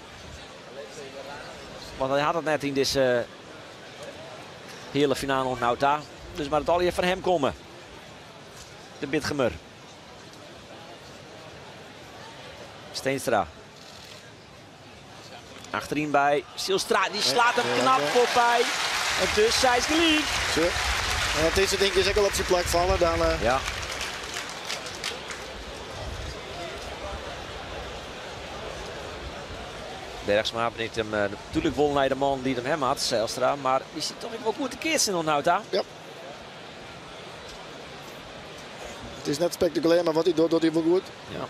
Want hy hat it net yn dizze hiele finale oant no ta. Dus moat it allegear fan him komme. De Bitgumer. Steenstra. Achteryn by Zijlstra. Dy slaat him knap foarby. En dus seis gelyk. Zo. En as dizze dinkjes ek al op syn plak falle, dan Ja. Bergsma bringt him natuerlik wol nei de man dy't him hem hat, Zijlstra. Mar dy sit toch ek wol goed te keatsen oant no ta. Ja. It is net spektakulêr, mar wat hy docht, docht hy wol goed. Ja.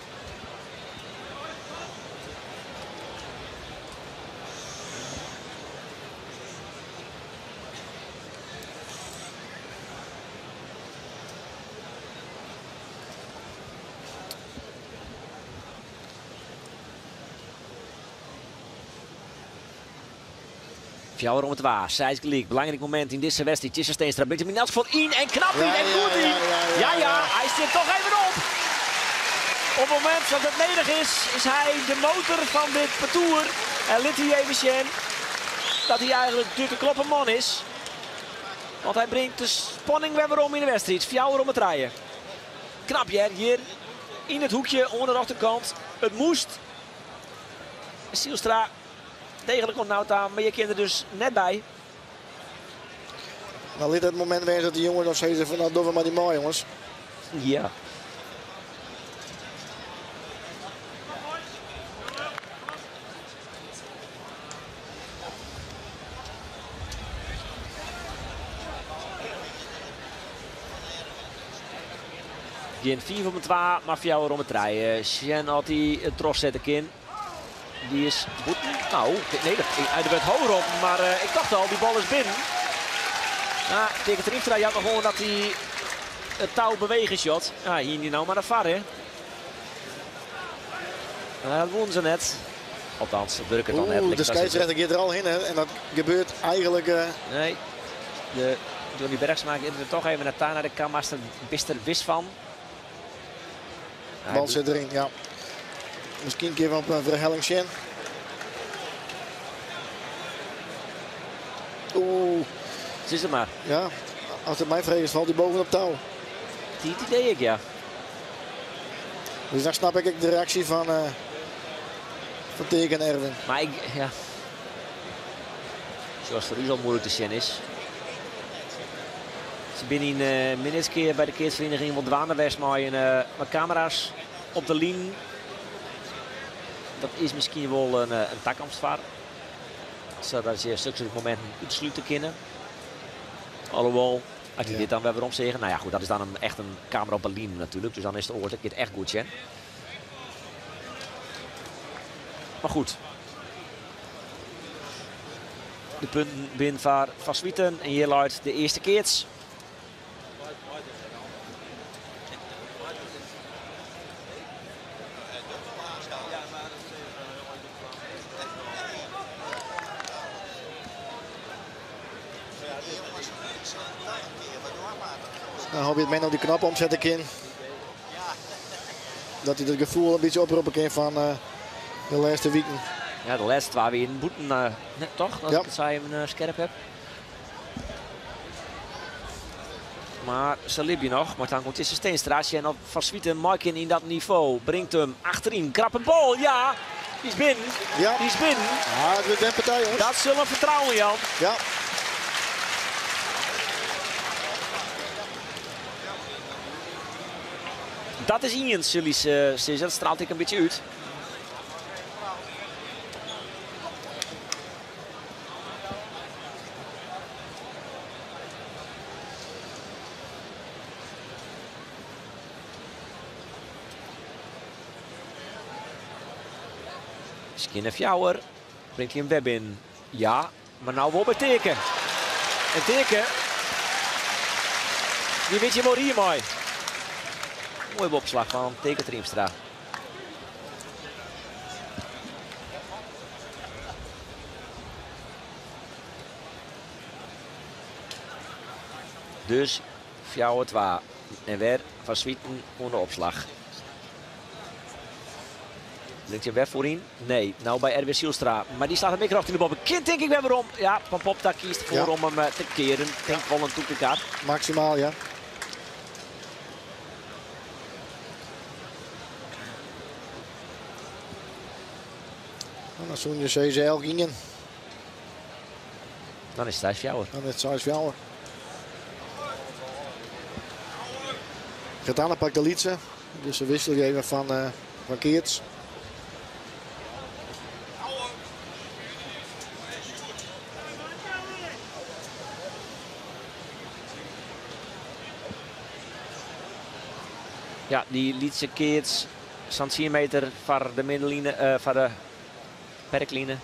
Fjouwer om twa, seis gelyk. Belangryk momint yn dizze wedstriid. Tjisse Steenstra bringt him yn elts gefal yn en knap yn en goed yn. Ja, ja, hy stiet toch even op. Op it momint dat it nedich is, is hy de motor fan dit partoer. En lit hy even sjen dat hy eigentlik de te kloppen man is. Want hy bringt de spanning wer werom yn de wedstriid. Fjouwer om 'e trije. Knap hear, hjir yn it hoekje oan de rjochterkant. It moast. Zylstra degelijk oant no ta, mar je kinne der dus net by. Nou lit it momint wêze dat de jonges dan sizze fan nou dogge we mar dy mei jonges. Ja. Gjin fiif om 'e twa, mar fjouwer om 'e trije. Sjen oft hy it trochsette kin. Dy is bûten. Nou, nee, der wurdt ho roppen, mar ik tocht al, dy bal is binnen. Nou, Teake Triemstra jout noch oan dat hy it tou bewegen sjocht. Ja, hiene dy no mar in VAR, hè? Nou, dat woenen se net. Althans, it wurket dan net. Oeh, de skeidsrechter giet der al hinne en dat gebeurt eigentlik. Nee, de Johnny Bergsma giet er toch even nei ta, nei de karmaster. Bist der wis fan? Bal sit deryn, ja. Miskien kinne we op in werhelling sjen. Oeh. Sis it mar. Ja, as it my freget, falt hy bovenop tou. Dy idee ek, ja. Dus dan snap ik ek de reaksje fan Teake en Erwin. Mar ik, ja. Zoals foar ús al moeilik te sjen is. Se binne yn Minnertsgea by de keatsferieniging wol dwaande west mei kamera's op de linen. Dat is miskien wol in takomst foar. Sadat je sokke mominten útslute kinne. Alhoewel, as je dit dan wer werom seagen. Nou ja, goed, dat is dan echt in kamera op de line natuerlik. Dus dan is it oars, dat giet echt goed sjen. Mar goed. De punten binne foar Van Zwieten en hjir leit de earste keats. Dan hoop ik dat Menno die knop omzetten kan. Dat hy dat gefoel in bytsje oproppe kin fan de lêste wiken. Ja, de lêste twa wienen bûten, net toch? As ik it sa even skerp ha. Mar se libje noch. Mar dan komt Tjisse Steenstra sjen oft Van Zwieten mei kin yn dat nivo. Bringt him achteryn. Krappe bal, ja! Dy is binnen. Ja. Dy is binnen. Ja, it wurdt in partij, jonges. Dat sil him fertrouwen jaan. Ja. Dat is ien, sil ik sizze. Dat straalt ek in bytsje út. Skjinne fjouwer. Bringt hy him wer binnen? Ja, mar no wol by Teake. En Teake, dy wit hjir wol rie mei. Moaie opslach fan Teake Triemstra. Dus 4-2. En wer Van Zwieten oan de opslach. Bringt hy wer foaryn? Nee, no by Erwin Zylstra. Mar dy slacht him ek rjochting de boppe. Kin tink ik wer werom. Ja, Van Popta kiest derfoar om him te kearen. Tink wol in tûke kar. Maksimaal, ja. Dan soene je sizze elk ien. Dan is it 6-4. Dan is it 6-4. Gert-Anne pakt de lytse. Dus se wisselje even fan keats. Ja, dy lytse keats, sa'n 10 meter foar de middenline, foar de perkline.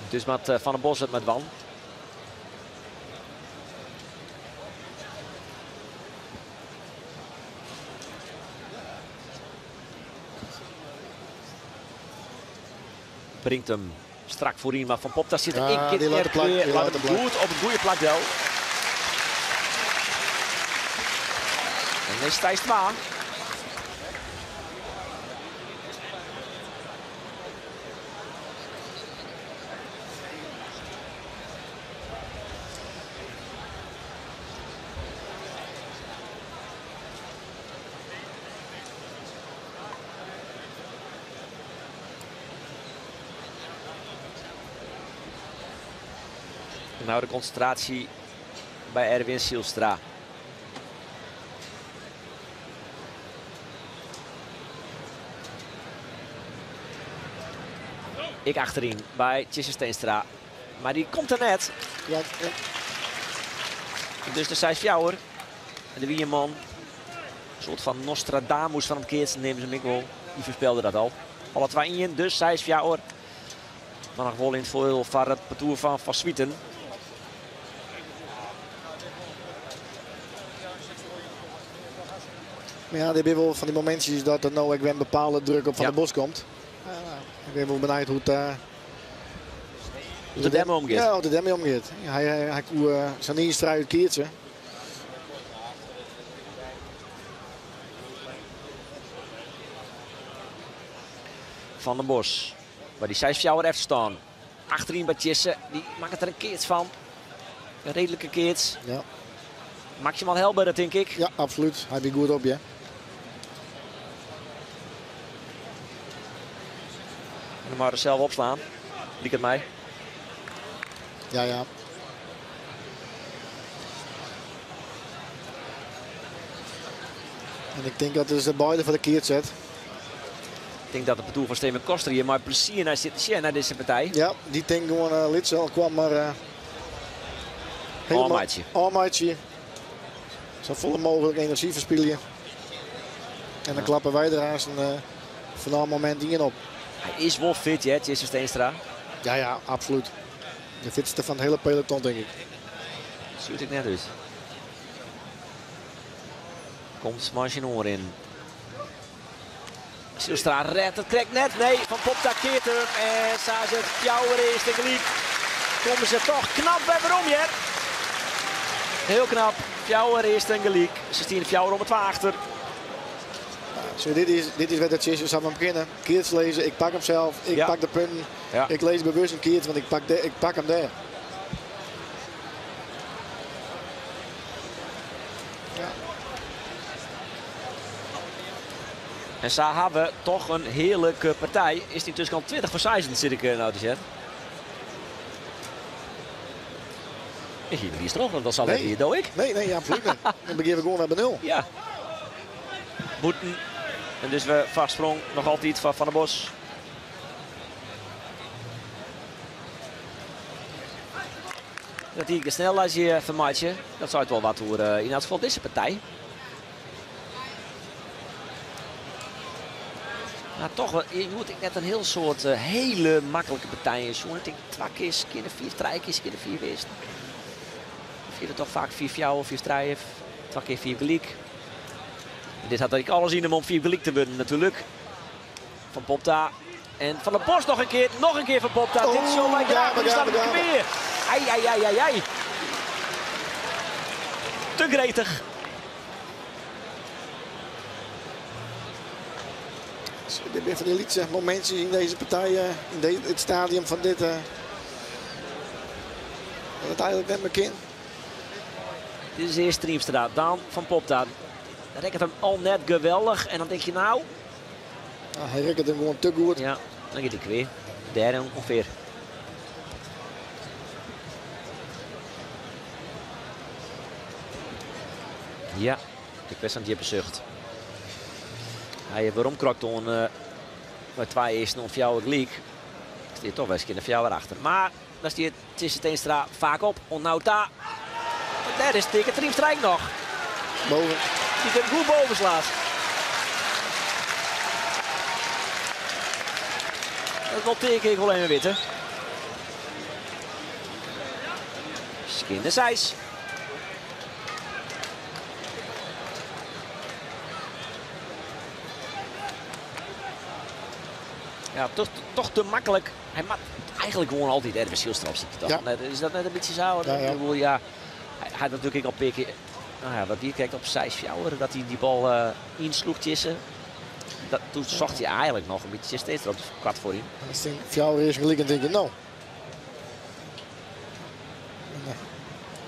Dus moat Van der Bos it mar dwaan. Bringt hem strak voorin, maar Van Popta zit er Ja, één keer die laat de plak, weer. die Laat laat hem de plak. goed op het goede plak wel. En dan is Thijs Twa. En nou de concentratie bij Erwin Zijlstra. Ik achterin bij Tjisse Steenstra. Maar die komt er net. Ja, ja. Dus de Sijs Fjouwer. En de Wierman. Een soort van Nostradamus van het keertje nemen ze hem ik wel. Die voorspelde dat al. Alle twee in, dus Sijs Fjouwer. Maar nog wel in het voordeel van het parcours van Van Swieten. Maar ja, dit zijn wel van die momentjes dat er nou ik ben bepaalde druk op Van Ja. de Bos komt. Ja, nou, ik ben wel benieuwd hoe het... Hoe de demo omgaat. Ja, hoe de demo omgaat. Hij kon zijn eerste uit keertje. Van den Bos. Waar die Sijs Fjouwer even staan. Achterin bij Tjisse. Die maakt er een keertje van. Een redelijke keertje. Ja. Maximaal helber, dat denk ik. Ja, absoluut. Hij biedt goed op, ja. En dan maar er zelf opslaan. Liek het mij. Ja, ja. En ik denk dat het de beide voor de keert zet. Ik denk dat de parcours van Steven Koster hier maar plezier naar zit te zien naar deze partij. Ja, die denk gewoon Litsel kwam maar helemaal Almaatje. Almaatje. Zo volle mogelijk energie verspillen. En dan klappen wij er haast een van dat moment in op. Hij is wel fit, hè, Tjisse Steenstra. Ja, ja, absoluut. De fitste van het hele peloton, denk ik. Zuurt ik net uit. Komt Marginoor in. Zijlstra redt het trekt net. Nee, Van Popta keert hem. En Sazet Fjouwer is de gelijk. Komen ze toch knap bij waarom, hè? Heel knap. Fjouwer is en gelijk. 16 Fjouwer om het achter. Zo, dit is wat het is. Zal maar beginnen. Keerts lezen. Ik pak hem zelf. Ik pak de punten. Ja. Ik lees bewust een keert, want ik pak hem daar. Ja. En ze hebben toch een heerlijke partij. Is die intussen al 20 voor 16, zit ik nou te zeggen. Hier is er nog, dat zal Nee. hier, doe ik. Nee, nee, ja, absoluut niet. Dan beginnen we gewoon weer bij 0. Ja. Boeten. En dus we vastsprong nog altijd van Van der Bos. Dat hier de snelheid hier vermaatje. Dat zou het wel wat voor in het geval deze partij. Maar toch, wel, je moet ik net een heel soort hele makkelijke partij in. Zo'n ik twee keer, keer de vier, drie keer, keer de vier wist. Vier er toch vaak vier fjouwen, vier drie, twee keer vier gelijk. En dit had ik alles in hem om vier gelijk te winnen natuurlijk. Van Popta. En Van der Bos nog een keer, nog een keer van Popta. Oh, dit is zo mijn ja, graag, maar die ja, staat ja. weer. Ai, ai, ai, ai, ai. Te gretig. Dit zijn van die elite momentjes in deze partij, in het stadium van dit. Dat het eigenlijk net mijn kind. Dit is eerst Triemstra, dan Van Popta. Dan rekt het hem al net geweldig en dan denk je nou... Ja, hij rekt het hem gewoon te goed. Ja, dan gaat hij weer. Derde ongeveer. Ja, ik was aan het diepe zucht. Hij heeft waarom krokt on bij twee eerste of jou het leak. Stier toch wel eens een jou erachter. Maar daar stiert Tjisse Steenstra vaak op. Onnauta. Daar is Tikke Triemstrijk nog. Boven. Die hem goed boven slaat. Dat noteer ik wel even weten. Skin de Zeis. Ja, toch te makkelijk. Hy moat eigenlik gewoan altyd Erwin Zijlstra opsykje, toch? Ja. Is dat net in bytsje sa? Ja, ja. Bedoel, ja, hy hat natuerlik ek al in pear kear, nou ja, wat wie krekt op 6-4, dat hy dy bal ynsloech tsjin Dat, toen socht hy eigenlik noch in bytsje steeds op kwart foaryn. Fjouwer is gelyk en tink ik, no.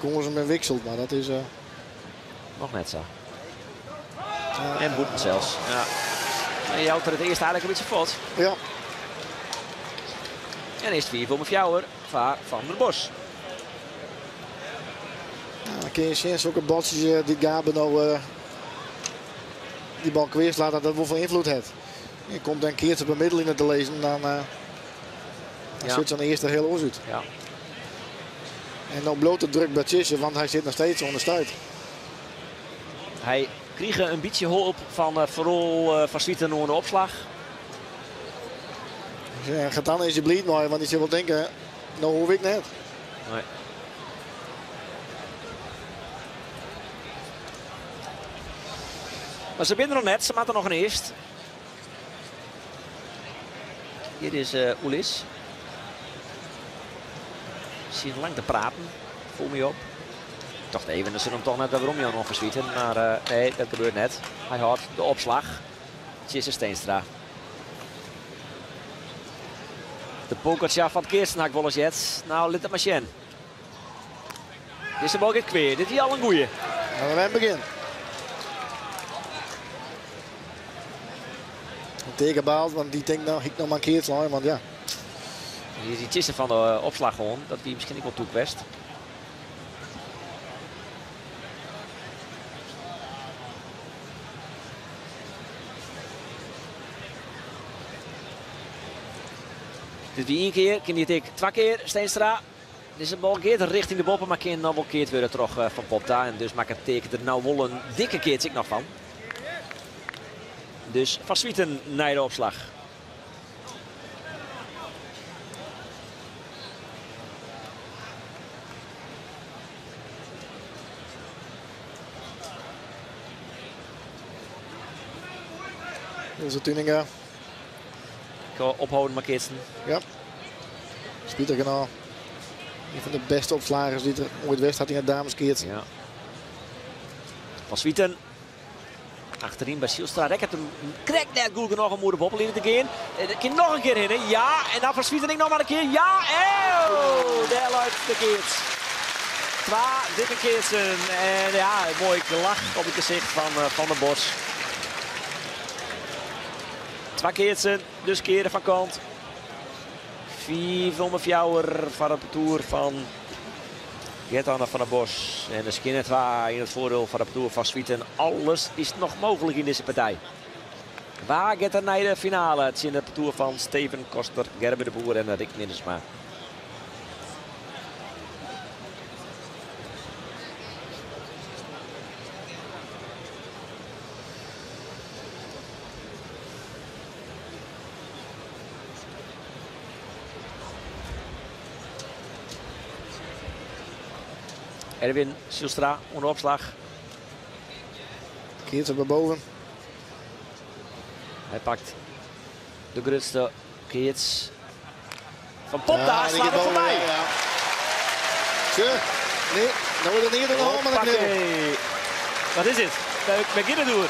Komen ze met wikselt, maar dat is... Noch net sa. En bûten sels. Ja. En jout er it earst eigenlik in bytsje fuort. Ja. En is it 5-4 foar Van der Bos. Ja, dan kun je zien, zulke baltjes die Gabe nou die bal kweerslaat, dat dat wel veel invloed heeft. Je komt dan een keertje op de middellijn te lezen, dan Ja. zit zo'n eerste heel oors uit. Ja. En dan bloot de druk bij Tjisse, want hij zit nog steeds onder stuit. Hy krige in bytsje help fan vooral Van Zwieten oan de opslach. Ja, gaat dan is je bliid mei, want die zal wel denken, nou hoef ik net. Nee. Maar se binne der noch net, se moatte noch in earst. Hjir is Oelis. Sit lang te praten, foel my op. Ik tocht even dat se him dochs net werom jaan oan Van Zwieten, mar nee, dat gebeurt net. Hy hâldt de opslach. Tjisse Steenstra. De Pogacar fan it keatsen ha ik wolris heard. Nou, lit it mar sjen. Dizze bal giet kwea. Dit wie al in goeie. Nou, we begin. Tegen baalt, want die denkt nou, ik nog maar een keer slaan, want ja. Hier is die Tjisse fan de opslach gewoon. Dat wie miskien ek wol tûk west. Dit wie ien kear, kin dit ek twa kear, Steenstra. Dizze bal giet rjochting de boppe, mar kin noch wol keard wurde troch Van Popta. En dus makket Teake der no wol in dikke keats ek noch fan. Dus Van Zwieten nei de opslach. Ilse Tuninga. Ik ga ophouden met keatsen. Ja. Spitich genôch. Een van de beste opslagers die er ooit west had in het dameskeatsen. Ja. Van Zwieten. Achteryn by Zijlstra. Rekket him krekt net goed genôch om oer de boppeline te gean. Dat kin noch in kear hinne. Ja, en dan Van Zwieten ek noch mar in kear. Ja, oh, dêr leit de keats. Twa dikke keatsen. En ja, in moai gelach op it gesicht fan Van der Bos. Twa keatsen, dus keare fan kant. 5-4 foar it partoer fan Gert-Anne van der Bos. En de skinne 2 yn it foardiel fan it partoer fan Zwieten. Alles is noch mooglik yn dizze partij. Wa giet der nei de finale tsjin it partoer fan Steven Koster, Gerben de Boer en Rick Minnesma? Erwin Zijlstra oan de opslach. Keert er boven. Hy pakt de grutste keats fan Popta. Ja, die slaat gaat er boven, foarby. ja, ja. Tja, nee, nou wordt het niet helemaal met een knibbel. Hoppakee. Wat is dit? We beginnen door.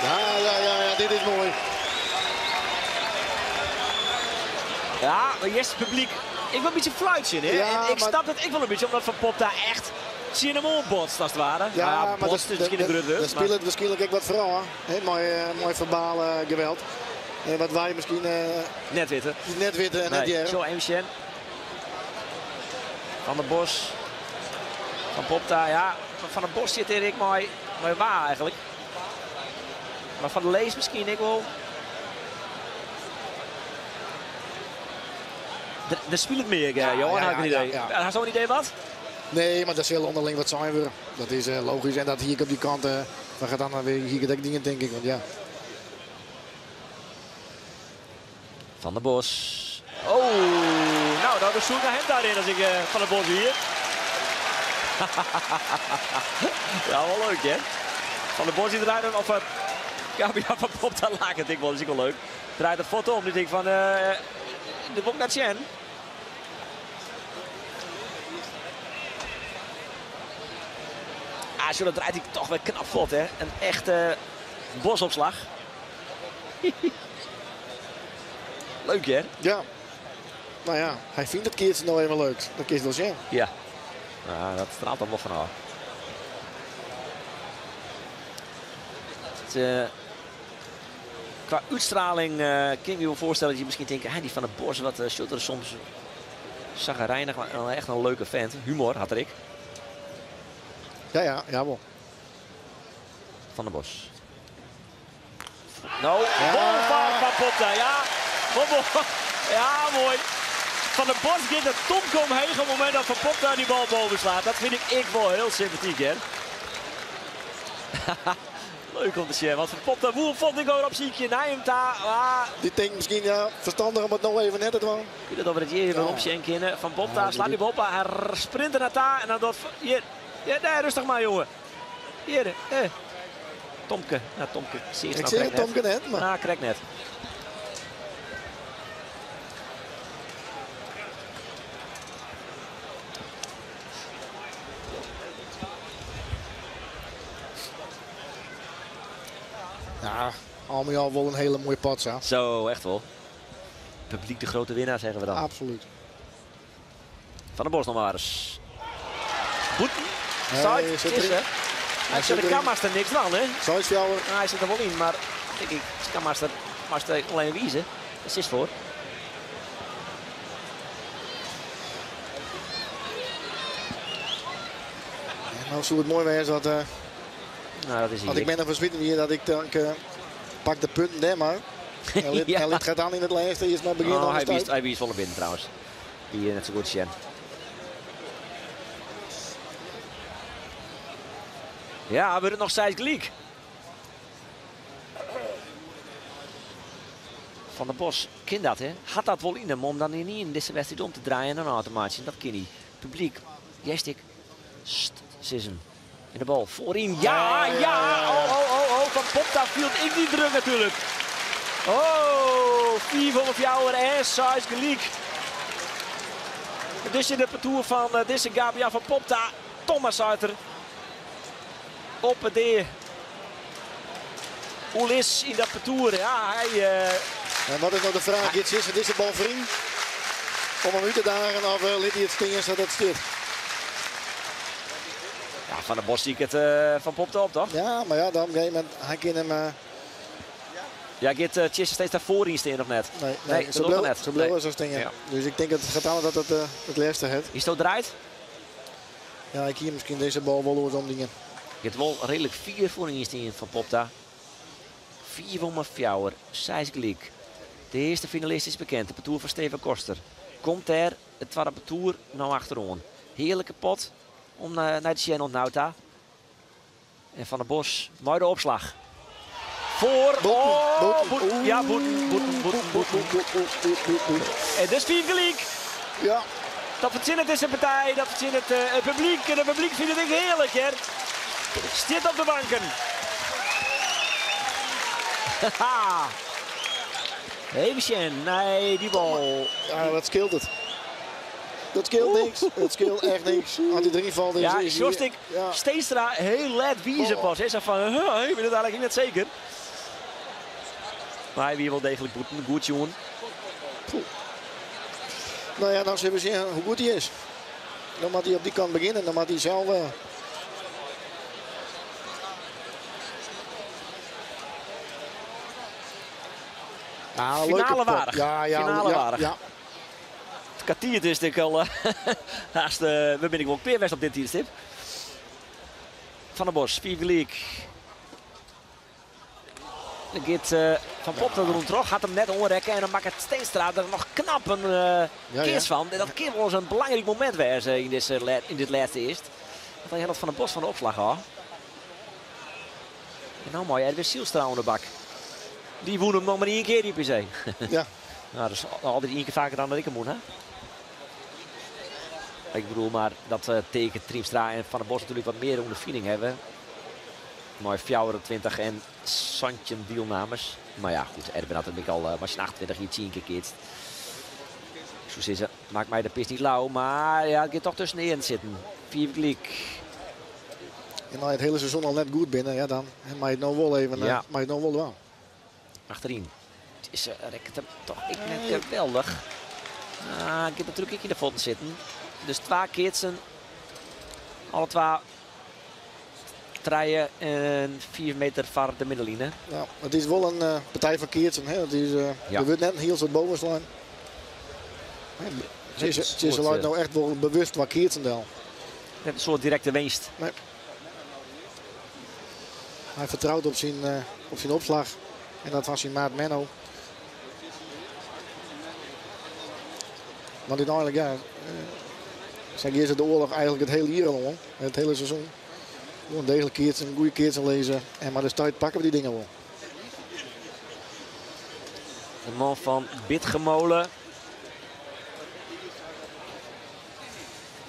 Ja, ja, ja, ja, dit is mooi. Ja, maar eerst het publiek. Ik wil een beetje fluitje, hè? Ja, en ik maar snap het, ik wil een beetje, omdat Van Popta echt cinnamon botst, als het ware. Ja, Nou ja, maar botst is misschien een grut woord, dat maar speelt waarschijnlijk ook wat vrouwen. Hè? Mooi, mooi verbaal geweld. En wat wij misschien net weten. Net weten en net Nee, jaren. zo even Van der Bos. Van Popta, ja. Van der Bos zit Erik mooi, mooi waar eigenlijk. Maar Van der Lees misschien ik wel. Er speelt meer, Ja, Johan, ja, had ik een ja, idee. ja. Had je zo'n idee wat? Nee, maar dat zal onderling wat zijn worden. Dat is logisch. En dat hier op die kant, dan gaat dan weer hier dat dingen, denk ik. Want ja. Van der Bos. Oh, nou, dat is zoek naar hem daarin als ik Van der Bos hier. Ja, wel leuk, hè? Van der Bos die draait of Gabriel van Popta laat ik wel, dat is ook wel leuk. Draait de foto om, die denkt van, de wil ik naar Chen. Ah, zo, dat draait hij toch weer knap vlot, hè. Een echte bosopslag. Leuk, hè? Ja. Nou ja, hij vindt het keertje nou even leuk. Dat is wel zien. Ja. Nou, dat straalt dan wel van af. Het, qua uitstraling kan ik me wel voorstellen dat je misschien denkt, hey, die Van der Bos wat shutter soms zagrijnig, maar echt een leuke vent. Humor had ik. Ja, ja, jawel. Van der Bos. Nou, ja. Bol van Popta, ja. Ja, mooi. Van der Bos gaat de Tomke omheen op het moment dat Van Popta die bal boven slaat. Dat vind ik wel heel sympathiek, hè. Leuk om te zien, want Van Popta woel vond ik ook op ziekje. Nijmta. Ah. Die denkt misschien ja, verstandig om het nog even net te doen. Kun je dat over het hier even op zien kennen. Van Popta ja, slaat die bal op, hij sprint naar daar en dan dat. Hier, ja, nee, rustig maar, jongen. Hier, Tomke. Nou, Tomke. Zie ik zeg het Tomke net, maar. Ah, krek net. Ja, al met al wel een hele mooie pot, zo. Zo, echt wel. Publiek de grote winnaar, zeggen we dan. Absoluut. Van der Bos nog maar eens. Boeten. Side, is hè. Hij zit de Kammaster niks aan, hè? Zo is het. Nou, hij zit er wel in, maar denk ik, Kammaster master alleen wiezen. Dat is voor. Ja, nou, zou het mooi wezen dat. Nou, dat is want ik ben er verzwitten hier dat ik denk, pak de punten daar maar. En lid, ja. En gaat aan in het laatste, eerst maar beginnen. Oh, hij wiest volle binnen trouwens. Die net zo goed zijn. Ja, we hebben nog steeds gelijk. Van der Bos, kind dat hè? Had dat wel in hem om dan niet in deze wedstrijd om te draaien en een automatisch. Dat kan niet. Publiek, Jestik, Sissen. En de bal voorin. Ja, ja. Oh, oh, oh, oh. Van Popta viel in die druk natuurlijk. Oh, 4 voor en 6 gelijk. Dus in de parcours van deze Gabriel van Popta. Thomas Suiter. Op de Ulis in dat parcours. Ja, hij. En wat is nou de vraag? Is het de bal vriend? Om hem uit te dagen of liet hij het stingen zodat het stiert? Ja, Van der Bos zie ik het van Popta op, toch? Ja, maar ja, dan op een gegeven moment, hij kan hem... Ja, gaat Tjisse steeds daarvoor in staan of net? Nee, nee, ze bleef ze nee. Zo stingen. Ja. Dus ik denk dat het gaat aan dat het het laatste het. Is het draait? Ja, ik hier misschien deze bal wel door om dingen. Het wel redelijk 4 voor in van Popta. 4 voor Fjouwer, 6 gelijk. De eerste finalist is bekend, de parcours van Steven Koster. Komt er het tweede parcours nou achterom. Heerlijke pot om naar de Shannon Nauta. En Van der Bos, mooi de opslag. Voor, oh, boeten, ja, boeten, boeten, boeten, boeten. En dus 4 gelijk. Ja. Dat verzint het is een partij, dat verzint het, het publiek. En het publiek vindt het echt heerlijk, hè. Zit op de banken. Haha. Even Shen, nee, die bal. Ja, wat scheelt het? Dat scheelt niks. Het scheelt echt niks. Als hij erin valt, is ja, Jostik, ja. Steenstra heel let wiezen pas. Hij zegt van, huh, ik ben het eigenlijk niet zeker. Maar hij wie wel degelijk boeten. Goed, jongen. Nou ja, dan zullen we zien hoe goed hij is. Dan moet hij op die kant beginnen. Dan moet hij zelf... Ah, finale waardig. Ja, ja, finale ja, waardig. Ja. Het kwartier is natuurlijk al haast. We ben ik wel peerwest op dit tijdstip. Van der Bos, 4 gelijk. Dan gaat Van Popta er terug, gaat hem net onrekken en dan maakt het Steenstra er nog knap een keers van. En dat kan wel eens een belangrijk moment wezen in dit laatste eerst. Want hij had het Van der Bos van de opslag al. En nou mooi, Erwin Zielstra onder de bak. Die woen hem nog maar 1 keer, die PC. Ja. Nou, dat is altijd 1 keer vaker dan dat ik hem moet, hè? Ik bedoel maar dat tegen Triemstra en Van der Bos natuurlijk wat meer onder de feeling hebben. Mei 24 en 17 dielnamers. Mar ja, goed, Erwin hat him ek al mei syn 28 jier 10 kear keatst. Ik soe sizze, mak my de pis niet lau, mar ja, it giet toch tusken de earen sitten. 5 gelyk. En nei it hiele seizoen al net goed binne, ja, dan mei it no wol even, ja. mei it no wol dwaan. Achteryn. Is rekket him toch ek net geweldich. Ah, giet natuerlik ek yn de fuotten sitten. Dus twa keatsen. Alle twa 3 en 4 meter foar de middenline. Ja, it is wol in partij fan keatsen. Hè? It is, ja. Der wurdt net in hiel soad boven slein. Tjisse leit no echt wol bewust wat keatsen del. Net in soad direkte winst. Nee. Hy fertrout op syn opslach en dat fan syn maat Menno. Want úteinlik, ja, sa gean se de oarloch eigentlik it hiele jier al oan, it hiele seizoen. Gewoan deeglik keatsen, goede keatsen lizze en mar de stuit pakke we dy dingen wol. De man fan Bitgummole.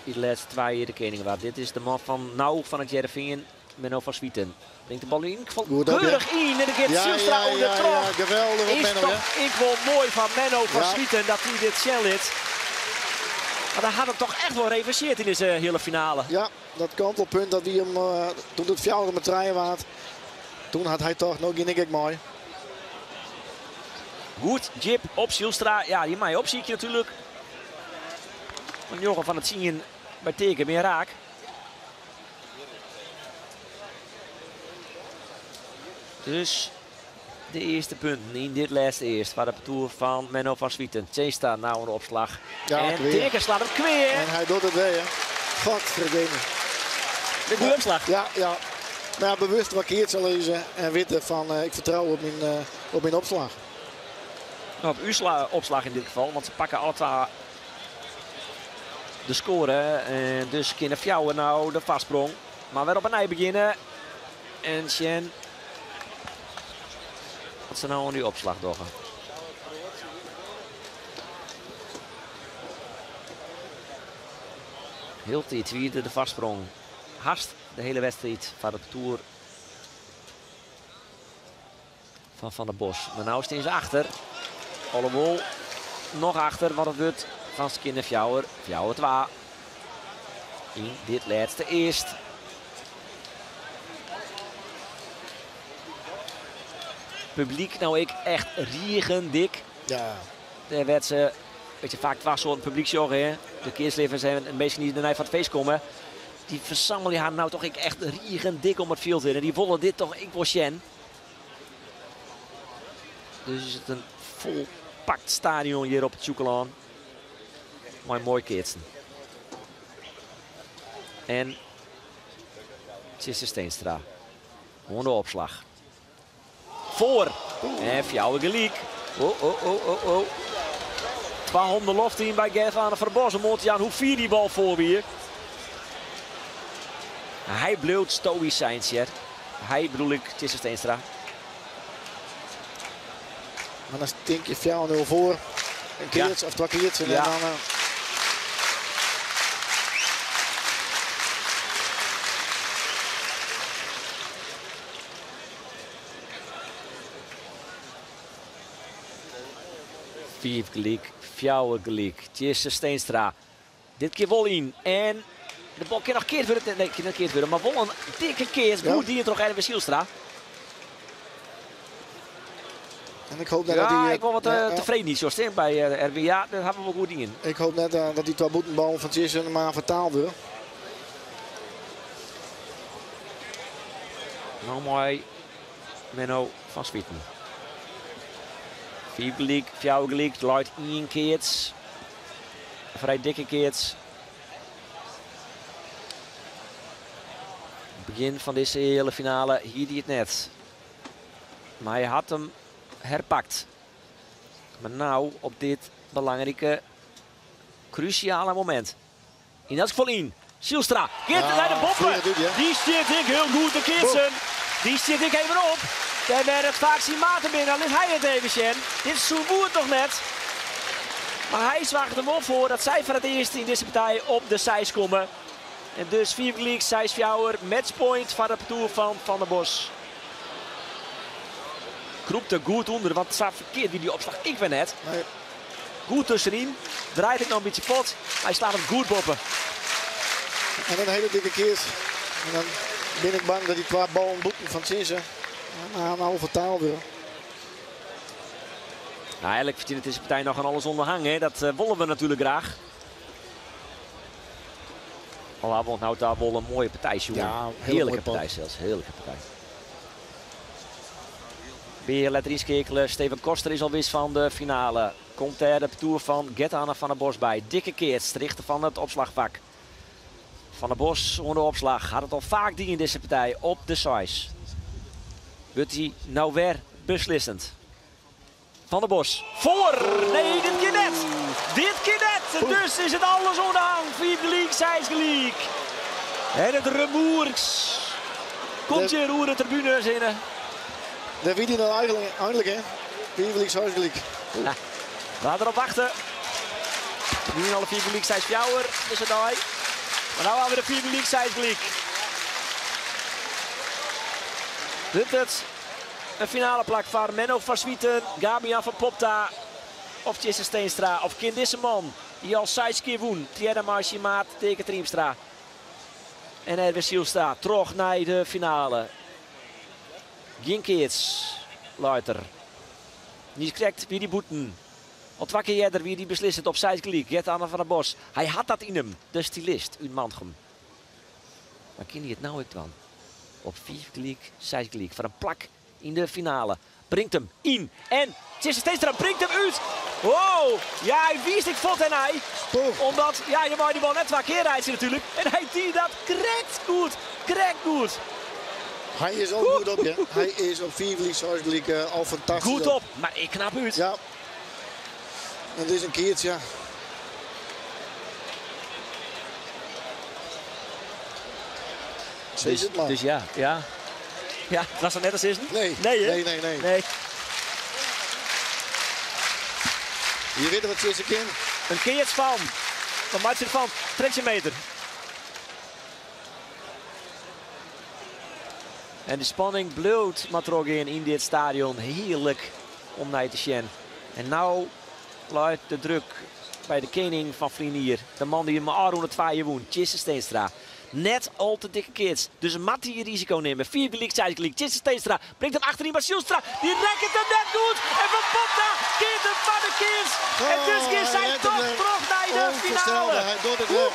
Die de laatste 2 jaar de koning was. Dit is de man van nou van het Hearrenfean, Menno van Zwieten. Brengt de bal in. Goed op, Keurig in en dan gaat Ja, Zijlstra ja, onder ja, trok. ja, geweldig op Is Menno, toch hè? ik wel mooi van Menno van Ja. Zwieten dat hij dit snel is. Maar daar had het toch echt wel reverseerd in deze hele finale. Ja, dat kantelpunt dat hij hem, toen het fjouwer met trein waard, toen had hij toch nog geen ik mooi. Goed, Jip op Zijlstra. Ja, die mij opziek je natuurlijk. Want Jochem van het zien bij teken meer raak. Dus de eerste punten in dit laatste eerst. Waar de parcours van Menno van Zwieten. Zijlstra nou een opslag. Ja, en kweer. Teken slaat hem kweer. En hij doet het weer, hè. Godverdomme. De goede opslag. Ja, ja. Maar ja, bewust wat keert zal lezen en weten van ik vertrouw op mijn opslag. Nou, op uw opslag in dit geval, want ze pakken alle twee de score. En dus kunnen Fjouwer nou de vastsprong. Maar weer op een nij beginnen. En Sjen. Wat ze nou aan die opslag doggen. Heel tijd vierde de vastsprong. Haast de hele wedstrijd van het toer van Van der Bos. Maar nou staan ze achter. Alhoewel nog achter, want het wordt van Skinner Fjouwer. Fjouwer 2. In dit laatste eerst. Publiek nou ik echt riegendik. Ja. Daar werd ze, weet je, vaak twee soorten publiek hè. De keerslevers zijn een beetje niet de van het feest komen. Die verzamelen haar nou toch ik echt riegendik om het veld in. En die willen dit toch ik wil Sjen. Dus is het een volpakt stadion hier op het Sjûkelân. Mooi, mooi keertsen. En Tjisse Steenstra. Gewoon de opslag. Voor. En Fjouwer gelijk. Oh, oh, oh, oh, oh. 200 loft in bij Gervane van der Bos. Om te aan hoe vier die bal voor weer. Hij bleef stoïcijns hier. Hij bedoel ik, Tjisse Steenstra. Maar dan stink je Fjouwer 0 voor. Een keertje of twee keertjes. En dan 5 gelijk, 4 gelijk. Tjisse Steenstra. Dit keer wel in. En de bal kan nog keerd worden. Nee, kan niet keerd worden, maar wel een dikke keer. Goed die het nog Erwin Zijlstra. En ik hoop net Ja, dat die ik ben wat tevreden niet zo sterk bij Erwin. Ja, daar hebben we wel goed in. Ik hoop net dat die twee boetenbal van Tjisse maar vertaald wordt. Nou mooi. Menno van Zwieten. 4 gelijk, 4 gelijk, luidt 1 keerts. Vrij dikke keerts. Begin van deze hele finale, hier die het net. Maar hij had hem herpakt. Maar nou op dit belangrijke, cruciale moment. In dat geval in. Zijlstra, keert Ja, naar de boppen. goeie doet, hè? Die zit ik heel goed te keersen. Die zit ik even op. Daar werd het vaak zijn maten binnen. Dan ligt hij het even, Sjen. Dit is zo'n boer toch net. Maar hij zwaagt er wel voor dat zij voor het eerst in deze partij op de zijs komen. En dus 5 gelyk, 6-4. Matchpoint foar it partoer fan Van der Bos. Krûpt der goed ûnder, want sa ferkeard wie dy opslach ek wer net. Nee. Goed tuskenyn. Draait it noch in bytsje fuort. Hy slacht him goed boppe. En in hiele dikke keats. En dan bin ik bang dat dy twa ballen bûten fan Tjisse no fataal wurde. Nou, eigenlijk verdient deze partij nog aan alles onderhang. Hè? Dat willen we natuurlijk graag. Al hebben we nou daar wel een mooie partij, jongen. Ja, hele Heerlijke mooie partij zelfs. Heerlijke partij. Weer letter inskakelen. Steven Koster is al wis van de finale. Komt er de toer van Gert-Anne van der Bos bij. Dikke keert, richter van het opslagvak. Van der Bos onder de opslag. Had het al vaak die in deze partij op de size. Wordt hij nou weer beslissend? Van der Bos. Voor! Nee, dit keer net! Dit keer net! En dus is het alles onderhang. 4 gelijk, 6 gelijk. En het rumoer komt je roeren tribune zinnen. Daar wie die nou eigenlijk, eindelijk, hè? 4 gelijk, 6 gelijk. Ja, laten erop wachten. Nu in alle 4 gelijk, 6 fjouwer is het nou. Maar nou alweer de 4 gelijk, 6 gelijk. Dit het. Een finale plak van Menno van Zwieten, Gabian van Popta of Tjisse Steenstra of Kind Disseman die al 6 keer won. Tjerda Maat tegen Triemstra. En Erwin Zijlstra terug naar de finale. Geen keerts, Luiter. Niet correct wie die boeten. Al twee keer eerder wie die beslist het op 6 gelijk. Gert-Anne van der Bos. Hij had dat in hem, de stylist uit Mantgum. Maar kan hij het nou ook dan? Op 4 gelijk, 6 gelijk. Voor een plak in de finale. Brengt hem in. En Tjisse Steenstra brengt hem uit. Wow. Ja, hij wiest ik vond en hij. Omdat, ja, je mag die bal net twee keer rijden natuurlijk. En hij deed dat correct goed. Correct goed. Hij is ook goed op, ja. Hij is op 4 gelijk, 6 gelijk al fantastisch. Goed op, maar ik knap uit. Ja. En het is een keertje, ja. Zeg het maar. Dus ja, ja. Ja, was dat net als is? Nee. Nee, hè? Nee, nee, nee. Nee. Je weet wat ze is, kind. Een keertje van. Van Martin van Trenchemeter. En de spanning bloot Matroggin in dit stadion. Heerlijk om naar te zien. En nou luidt de druk bij de koning van Frinier. De man die hem al rond het 2 woont, Tjisse Steenstra. Net al te dikke kids. Dus Matti hier risico nemen. 4 gelijk, 6 gelijk. Tjisse Steenstra brengt hem achterin. Maar Zijlstra, die rekkent hem net goed. En Van Popta keert hem van de kids. En dus Oh, is hij hij redt toch hem weer. terug naar de Onvoorstelbaar, finale. Hij doet het weer.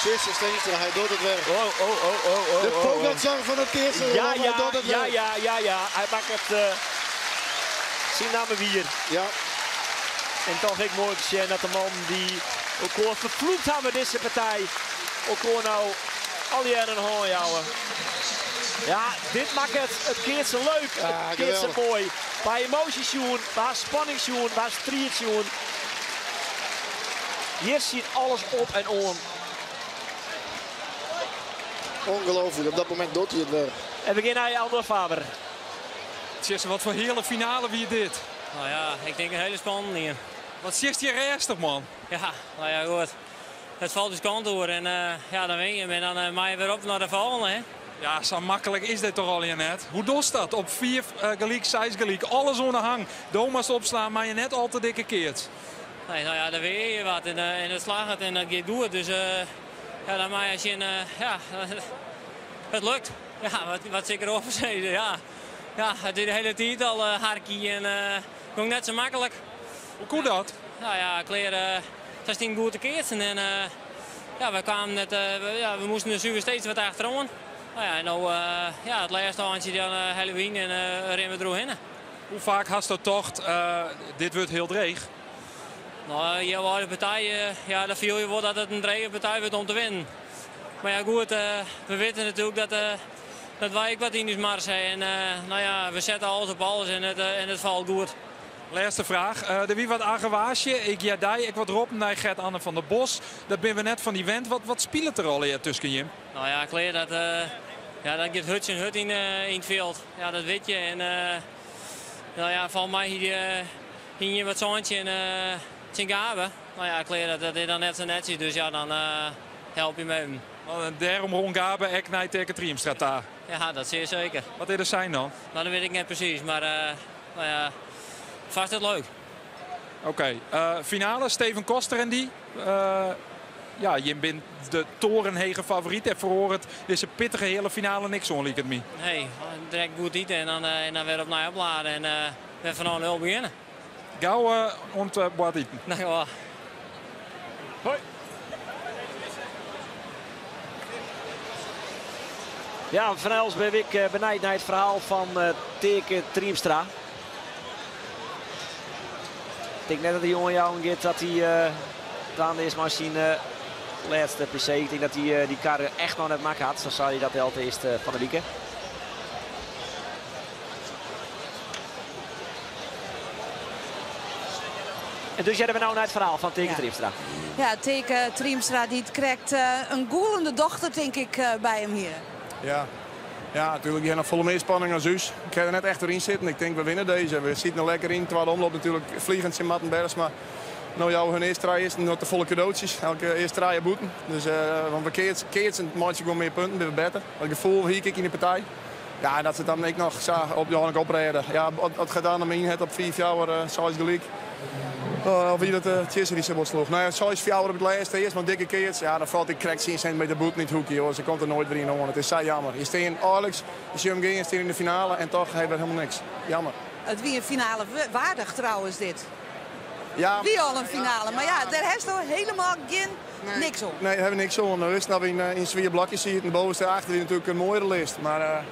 Tjisse Steenstra, hij doet het weer. Oh, oh, oh, oh, oh, De oh, oh. Pogacar van het eerste. Ja, hij ja, doet het ja, weer. ja, ja, ja. Hij maakt het zijn naam weer. Ja. En toch ik mooi te zien dat de man die ook al vervloekt hebben deze partij, ook al nou al die jaren een houden. Ja, dit maakt het keert ze leuk, Ja, het keert ze geweldig. mooi. Waar emoties zien, waar spanning zien, waar strijd zien. Hier ziet alles op en om. Ongelooflijk, op dat moment doet hij het weer. En we gaan naar Andor Faber. Tjisse, wat voor hele finale wie dit? Nou ja, ik denk een hele spannende hier. Wat zit hier rustig, man? Ja, nou ja, goed. Het valt dus kant door en ja, dan win je hem en dan maai je weer op naar de volgende, hè? Ja, zo makkelijk is dit toch al hier net. Hoe dost dat? Op 4 gelijk, 6 gelijk, alles onder hang. Doma's opslaan, maar je net al te dikke keert. Nee, nou ja, dan weer je wat en het slaagt het en dat gaat goed. Dus ja, dan maai je als je een ja, het lukt. Ja, wat zeker over zeggen, ja. Ja, het is de hele tijd al harkie en ging net zo makkelijk. Hoe kon dat? Nou ja, kleren, dat is niet goed te keersen en ja, we kwamen net, we, ja, we moesten dus steeds wat achterom. Nou ja, en nou, ja, het laatste handje dan Halloween en rennen we erheen. Hoe vaak hast dat tocht, dit wordt heel dreig? Nou, je wou de partij, ja, dan viel je wel dat het een dreige partij wordt om te winnen. Maar ja, goed, we weten natuurlijk dat wij ook wat in de mars hebben. En nou ja, we zetten alles op alles en het valt goed. Laatste vraag. De wie wat argewaasje? Ik ja, die, ik wat Rob, nee, Gert Anne van der Bos. Dat ben we net van die wend. Wat speelt er al hier tussen Jim? Nou ja, Kleer, dat ja, dat gaat hutje en hut in het veld. Ja, dat weet je. En nou ja, volgens mij hier hing je wat zoontje en Tsingabe. Nou ja, klear, dat, dat is dan net sa netsjes, dus ja, dan help je 'm even. En dêrom rûn Gabe ek nei Teake Triemstra ta? Ja, dat sear seker. Wat is der sein dan? Nou, dat wit ik net presys, mar nou ja, fast it leuk. Oké, finale, Steven Koster en dy. Ja, jim binne de torenhege favoryt en feroaret dizze pittige heale finale niks oan, liket my. Nee, direkt goed ite en dan, en dan wer opnij oplade en wer fanôf nul begjinne. Gau oant board iten. Dankjewol. Hoi. Ja, Van Els ben ik benijd nei it ferhaal fan Teake Triemstra. Ik tink net dat de jonge joun giet dat hy dwaande is mei syn lêste PC. Ik tink dat hy dy kar echt noch net makke hat. Sa sei hy dat alteast fan de wike. En dus hearre we no nei it ferhaal fan Teake Triemstra. Ja, Teake Triemstra dy't krekt in gûlende dochter tink ik by him hie. Ja, ja natuerlik. Dy ha noch folle mear spanning as ús. Ik ha der net echt oer yn sitten. Ik tink we winne dizze. We sieten der lekker yn. Twadde omloop natuerlik fliegend tsjin Marten Bergsma. No jouwe hun earst trije earsten noch te folle kadootsjes. Elke earst trije bûten. Dus, want we keatsen, keatsen meitsje gewoan mear punten, binne we better. Dat gefoel hie ik yn de partij. Ja, en dat se dan ek noch sa op de hân oprêde. Ja, as Gert-Anne him yn hat op 5-4, 6 gelyk. Of wie dat Tjisse dy't sa bot sloech? Nou ja, 6-4 op it lêste earst, mar dikke keats. Ja, dan falt hy krekt 10 sintimeter bûten it hoekje, hoor. Se komt der noait wer yn oan. It is sa jammer. Je stean einliks, je sjogge him gean, stean yn de finale en toch ha we helemaal niks. Jammer. It wie in finale waardich trouwens dit. Ja. Wie al in finale, mar ja, dêr hast no helemaal gjin niks oan. Nee, dêr ha we niks oan. We wisten dat we yn swier blokje sieten. Bovenste achter wie natuerlik in moaiere list. Mar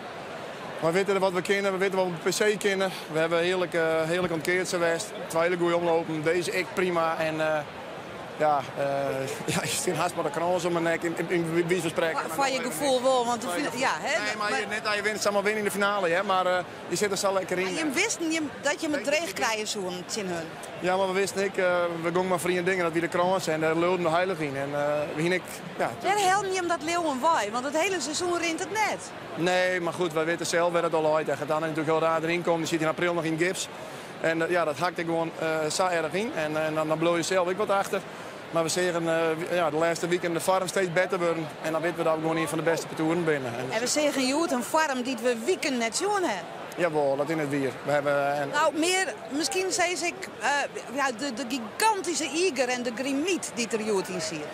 we witte wat we kinne, we witte wat we op de PC kinne. We hawwe hearlik, hearlik oan it keatsen west. Twa hiele goede omlopen. Dizze ek prima. En ja, ja, je stean hast mei de krâns om 'e nek, yn wize fan sprekken. Foar je gefoel wol, want de ja, hè. Nee, mar je, net dat je wint, samar winne yn de finale, hè, mar je sitte der sa lekker yn. Mar jim wisten jim, dat jim it dreech krije soenen tsjin hun? Ja, mar we wisten ek, we gongen mar foar ien ding en dat wie de krâns en dêr leauden we heilich yn. En we hiene ek, ja. Wêr hellen jim dat leauwen wei? Want it hiele seizoen rint it net. Nee, mar goed, wy witte sels wêr it al leit. En Gert-Anne is natuerlik hiel raar deryn kommen. Dy siet yn april noch yn it gips. En ja, dat hakt ek gewoan sa erch yn. En dan bliuwe je sels ek wat achter. Mar we seagen ja, de lêste wiken de foarm steeds better wurden. En dan witte we dat we gewoan ien fan de bêste partoeren binne. En we seagen hjoed in foarm dy't we wiken net sjoen ha. Jawol, dat is net wier. We hawwe en. Nou, mear, miskien sis ik, ja, de gigantyske iger en de grymiet dy't der hjoed yn siet.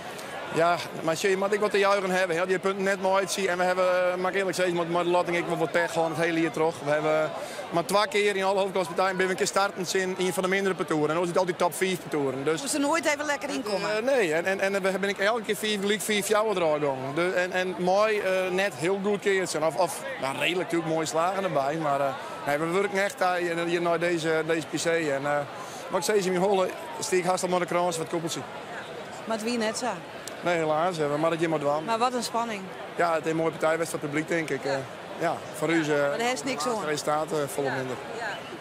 Ja, mar sjoch, je moatte ek wat te juichen hawwe. Hè. Dy punten net meitsje. En we hawwe, mag ik earlik sizze, mei de lotting ek wol wat pech hân it hiele jier troch. We hawwe mar twa kear yn alle hoofdklaspartijen binne we in kear starten tsjin ien fan de mindere partoeren. En oars is it altyd top 5 partoeren. Dus Moast der noait even lekker yn komme? Nee, en we bin ik elke kear 5 gelyk, 5-4 derôf gongen. En mei net hiel goed keatsen. Of nou, redelijk natuerlik moaie slagen derby. Mar nee, we wurken echt hjir nei dizze PC. En wat ik sis, yn myn holle stie ik hast al mei de krâns foar it koepeltsje. Mar it wie net sa. Nee, helaas. We moatte it hjir mar dwaan. Mar wat in spanning. Ja, it is in moaie partij west foar it publyk, tink ik. Ja, foar ús Mar dêr hast niks oan. Het resultaat folle minder.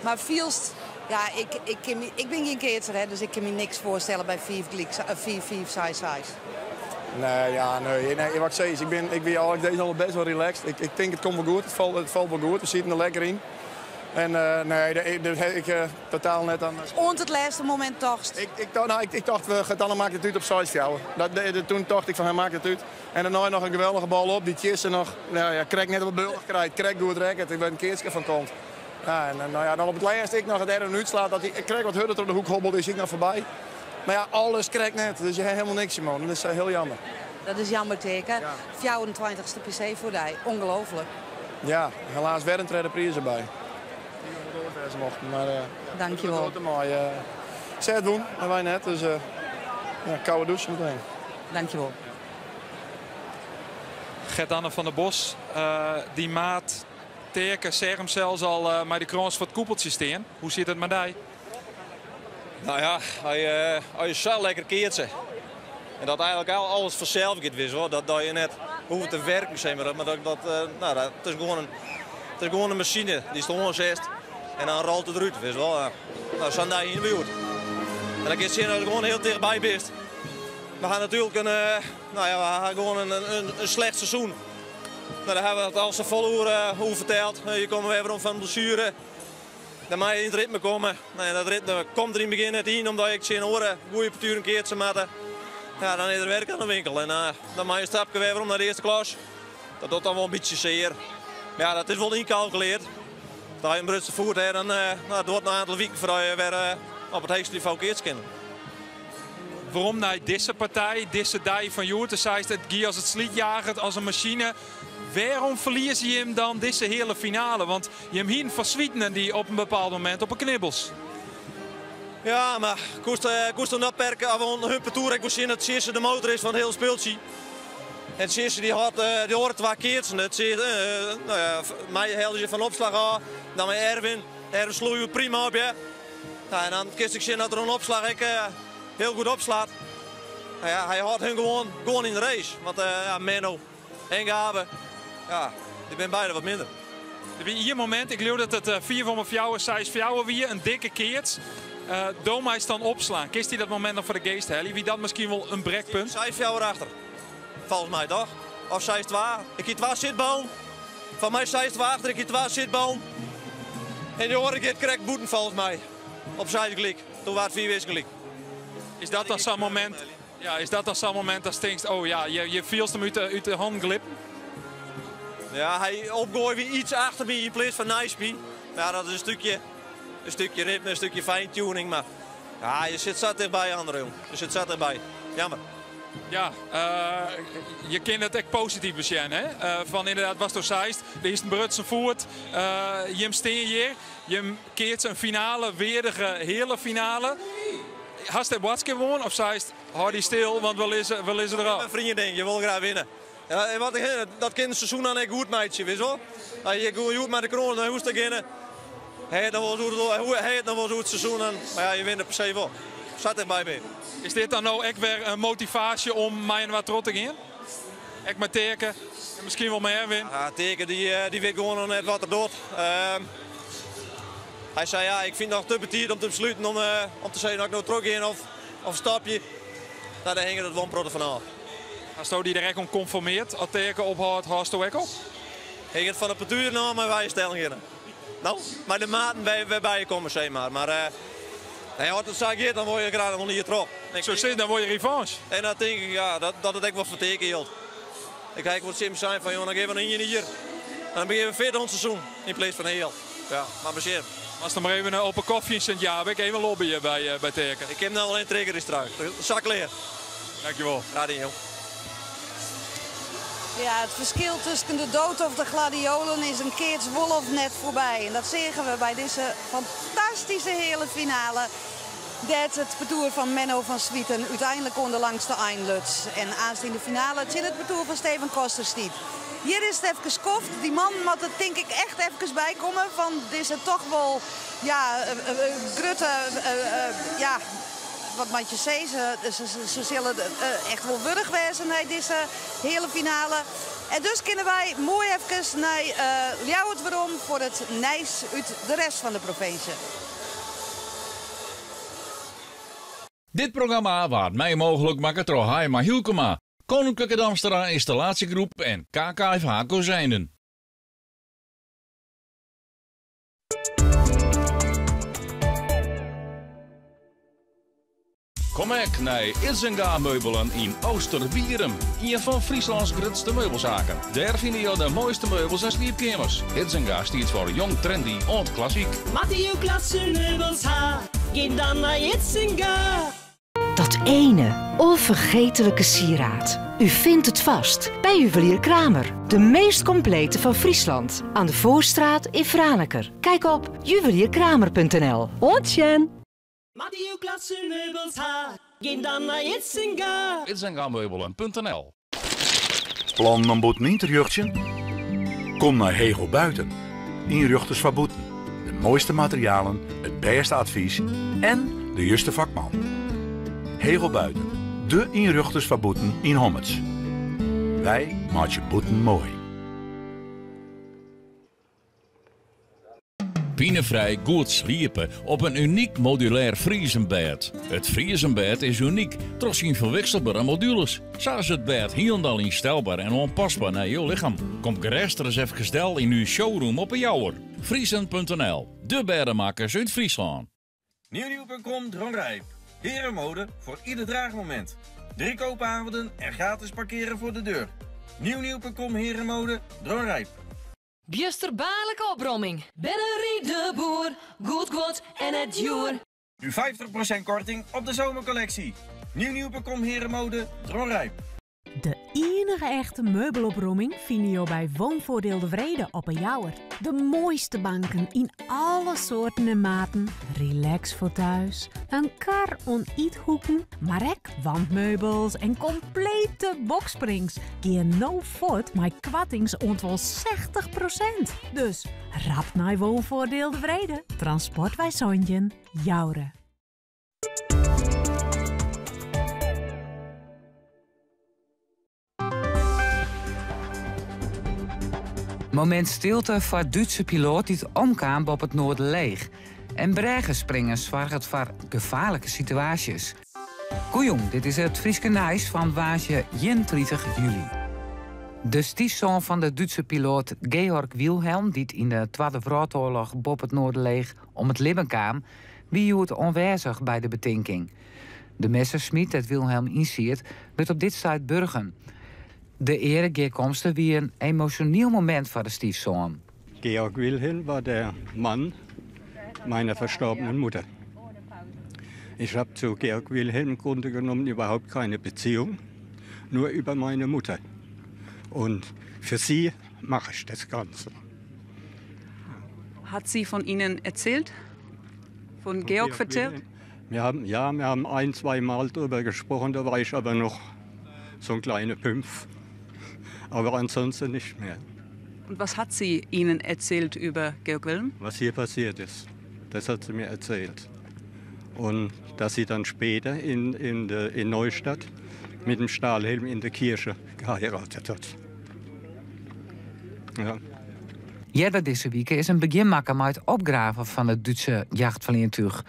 Mar fielst, ja, ik, ik, kin my, ik bin gjin keatser, hè, dus ik kin my niks foarstelle by 5 gelyk, 5, 5, 6, 6. Nee, ja, nee, nee, wat ik sis, ik wie al dizze al best wol relaxed. Ik tink it komt wol goed, it falt wol goed. We sieten der lekker yn. En nee, dêr ha ik totaal net oan. Oant it lêste momint tochtst? Nou, ik tocht, we gaan dan makket it út op 6-4. Toen tocht ik fan, hy makket it út. En dêrnei noch in geweldige bal op, dy't Tjisse noch, nou ja, krekt net op de bealch krijt, krekt goed rekket, wêr in keatske fan komt. Ja, en nou ja, dan op it lêst ek noch it Erwin útslaat, dat hy krekt wat hurder troch de hoek hobbelt, is ek noch foarby. Mar ja, alles krekt net, dus je ha helemaal niks, man. Dat is hiel jammer. Dat is jammer, Teake. 24ste PC foar dy, ongelooflik. Ja, helaas wer in tredde priis derby. Die mochten, maar Dankjewol. Moai. Sy het wûn en wy net, dus ja, koude douche meteen. Dankjewol. Gert-Anne van der Bos, dy maat Teake seach him sels al mei de krâns foar it koepeltsje stean. Hoe sit it mei dy? Nou ja, as je sa lekker keatse. En dat eigenlik alles fansels giet, witst wol. Dat je net hoege te werken, zeg maar. Maar nou, dat it is gewoan in masine dy'tst oansetst en dan rôlet it derút, witst wol. Nou, sa'n dei hiene we hjoed. En dan kinst sjen dat je gewoan hiel tichtby bist. We ha natuerlik in, nou ja, we ha gewoan in slecht seizoen. Nou, dêr ha we it al safolle oer ferteld. Je komme wer werom fan in blessuere. Dan mei je yn it ritme komme. Nou ja, dat ritme komt der yn it begjin net yn, omdat je tsjin oare goede parturen keatse moatte. Ja, dan is der werk oan de winkel. En dan mei je in stapke wer werom nei de earste klas. Dat docht dan wol in bytsje sear. Mar ja, dat is wol ynkalkuleard. As je in brutsen foet ha, dan no, it duorret in oantal wiken foardat je wer op it heechste nivo keatse kinne. Werom nei dizze partij, dizze dei fan hjoed. Do seist it gie as it slydjaget, as in masine. Wêrom ferlieze jim dan dizze heale finale? Want jim hienen Van Zwieten en dy op in bepaald momint op 'e knibbels. Ja, mar koest, koest oan dat perk of oan hun partoer ek wol sjen dat Tjisse de motor is fan it hiele spultsje. En Tjisse dy hat de oare twa keatsen. It, no ja, my helle se fan opslach ôf, dan mei Erwin. Erwin sloeg je prima op, ja. Nou, en dan kinst ek sjen dat er oan opslach ek hiel goed opslaat. Nou ja, hy hâldt hun gewoan, gewoan yn de race. Want ja, Menno en Gabe, ja, dy binne beide wat minder. Der wie ien momint, ik leau dat it 4 om 4, 6 4 wie, in dikke keats. Do meist dan opslaan. Kinst dy dat momint noch foar de geast helje? Wie dat miskien wol in brekpunt? 6-4 achter, folgens my toch? Of 6-2. Ik hie twa sitballen. Foar my 6-2 achter, ik hie twa sitballen. En dy oare giet krekt bûten folgens my. Op seis gelyk. Doe waard 4 wis gelyk. Is dat dan sa'n momint? Ja, is dat dan sa'n momint dat tinkst, oh ja, je fielst him út de hannen glippen? Ja, hy opgoai wie iets achter my yn pleats fan neist my. Ja, dat is in stukje ritme, in stukje fine-tuning, mar ja, je sit sa tichtby, André, jong. Je sit sa tichtby. Jammer. Ja, je kinne it ek posityf besjen, hè? Fan inderdaad, watsto seist, der is in brutsen foet, jim stean hjir, jim keatse in finale, weardige heale finale. Hast dêr boadskip oan of seist, hâld dy stil, want we lizze, we lizze derôf? Mijn vrienden denken, je wil graag winnen. Ja, en wat, dat kin het seizoen dan ek goed meitsje, wist wel? As je goed hjoed mei de kroan nei hûs ta geane, ha je it noch wolris oer, hoe ha je it noch wolris oer it seizoen dan, mar ja, je winne per se wol. Sa tichtby bin. Is dit dan no ek wer in motivaasje om mei-inoar troch te gean? Ek mei Teake en miskien wol mei Erwin? Ja, Teake dy wit gewoan noch net wat er docht. Hy sei ja, ik fyn it noch te betiid om te besluten om te sizzen of ik no trochgean of stopje. No, dêr hinget it wol in protte fan ôf. Hasto dy der ek oan konformeard? As Teake ophâldt, hâldsto ek op? Hinget fan de partueren ôf mei wa je stellen geane. No, mei de maten wêrby je komme, sis mar. Mar nee, as it sa giet, dan wol je graach noch in jier troch. Zo zit, dan wol je revanche. En dan tink ik ja, dat it ek wol foar Teake jildt. Ik ha ek wol tsjin him sein fan, joh, dan gean we noch ien jier. En dan begjinne we fit oan it seizoen yn pleats fan heal. Ja, mar besjen. Moatst noch mar even op 'e kofje yn Sint Jabik, even lobbye by Teake. Ik kin him no wol in trigger straks. Sa klear. Dankjewol. Graach dien, jong. Ja, it ferskil tusken de dood of de gladiolen is in keats wol of net foarby. En dat seagen we by dizze fantastyske heale finale. Dêr't it partoer fan Menno van Zwieten úteinlik oan de langste ein luts. En aanst yn de finale tsjin it partoer fan Steven Koster stiet. Hjir is it efkes skoft. Dy man moat der tink ik echt efkes by komme fan dizze toch wol ja, grutte ja, wat moat je sizze, se sille echt wol wurch wêze nei dizze heale finale. En dus kinne wy moai efkes nei Ljouwert werom foar it nijs út de rest fan de provinsje. Dit programma waard mei mooglik makke troch Haima Hylkema, Koninklijke Damstra Installatiegroep en KKFH Kozijnen. Kom ek nei Idzenga Meubelen yn Oosterwierum, ien fan Fryslâns grutste meubelsaken. Dêr fine jo de moaiste meubels en sliepkeamers. Idzenga stiet foar jong, trendy oant klassyk. Moatte jo klasse meubels ha, gean dan nei Idzenga. Dat ene onvergetelijke sieraad. U vindt het vast bij Juwelier Kramer. De meest complete van Friesland. Aan de Voorstraat in Franeker. Kijk op juwelierkramer.nl. Oant sjen! Moatte jo klasse meubels ha, gean dan nei Idzenga. Idzengameubelen.nl. Plannen om bûten yn te rjochtsjen? Kom nei Hegel Buiten. Ynrjochters foar bûten. De moaiste materialen, it bêste advys en de juste fakman. Hegel Buiten, de ynrjochters foar bûten yn Hommerts. Wy meitsje bûten moai. Pinefrij goed sliepe op in unyk modulêr Friezenbêd. It Friezenbêd is unyk troch syn ferwikselbere modules. Sa is it bêd hielendal ynstelber en oanpasber nei jo lichem. Kom gerêst ris efkes del yn ús showroom op 'e Jouwer. Friesen.nl. De bêdemakkers út Fryslân. Nieuwnieuw.com Dronryp. Herenmode voor ieder draagmoment. Drie koopavonden en gratis parkeren voor de deur. Nieuwnieuw.com Herenmode Dronryp. Bjusterbaarlike opromming. Bennerie de Boer, goed guod en net djoer. Nu 50% korting op de zomercollectie. Nieuwnieuw.com Herenmode Dronryp. De iennige echte meubelopromming fine jo by Woonvoordeel De Wrede op 'e Jouwer. De moaiste banken yn alle soarten en maten, relax fauteuils, in kar oan ythoeken, mar ek wandmeubels en komplete boxsprings. Gean no fuort mei koartings oant wol 60%. Dus rap nei Woonvoordeel De Wrede, Transportwei 17, Joure. Momint stilte foar Dútse piloat dy't omkaam boppe it Noarderleech. En brêgespringen soarget foar gefaarlike situaasjes. Goejûn, dit is it Fryske nijs fan woansdei 31 july. De styfsoan fan de Dútse piloat Georg Wilhelm, dy't yn de Twadde Wrâldoarloch boppe it Noarderleech om it libben kaam, wie hjoed oanwêzich by de betinking. De Messerschmitt dêr't Wilhelm yn siet, wurdt op dit stuit burgen. De earegearkomste wie in emosjoneel momint foar de styfsoan. Georg Wilhelm war der Mann meiner verstorbenen Mutter. Ich habe zu Georg Wilhelm im Grunde genommen überhaupt keine Beziehung, nur über meine Mutter. Und für sie mache ich das Ganze. Hat sie von Ihnen erzählt? Von Georg vertelt? Wir haben, ja, wir haben ein, zwei Mal darüber gesprochen, da war ich aber noch so ein kleiner Pümpf. Aber ansonsten nicht mehr. Und was hat sie Ihnen erzählt über Georg Wilhelm? Was hier passiert ist, das hat sie mir erzählt. Und dass sie dann später in, in, de, in Neustadt mit dem Stahlhelm in der Kirche geheiratet hat. Ja. Earder dizze wike is in begjin makke mei it opgraven fan it Dútse jachtfleantúch.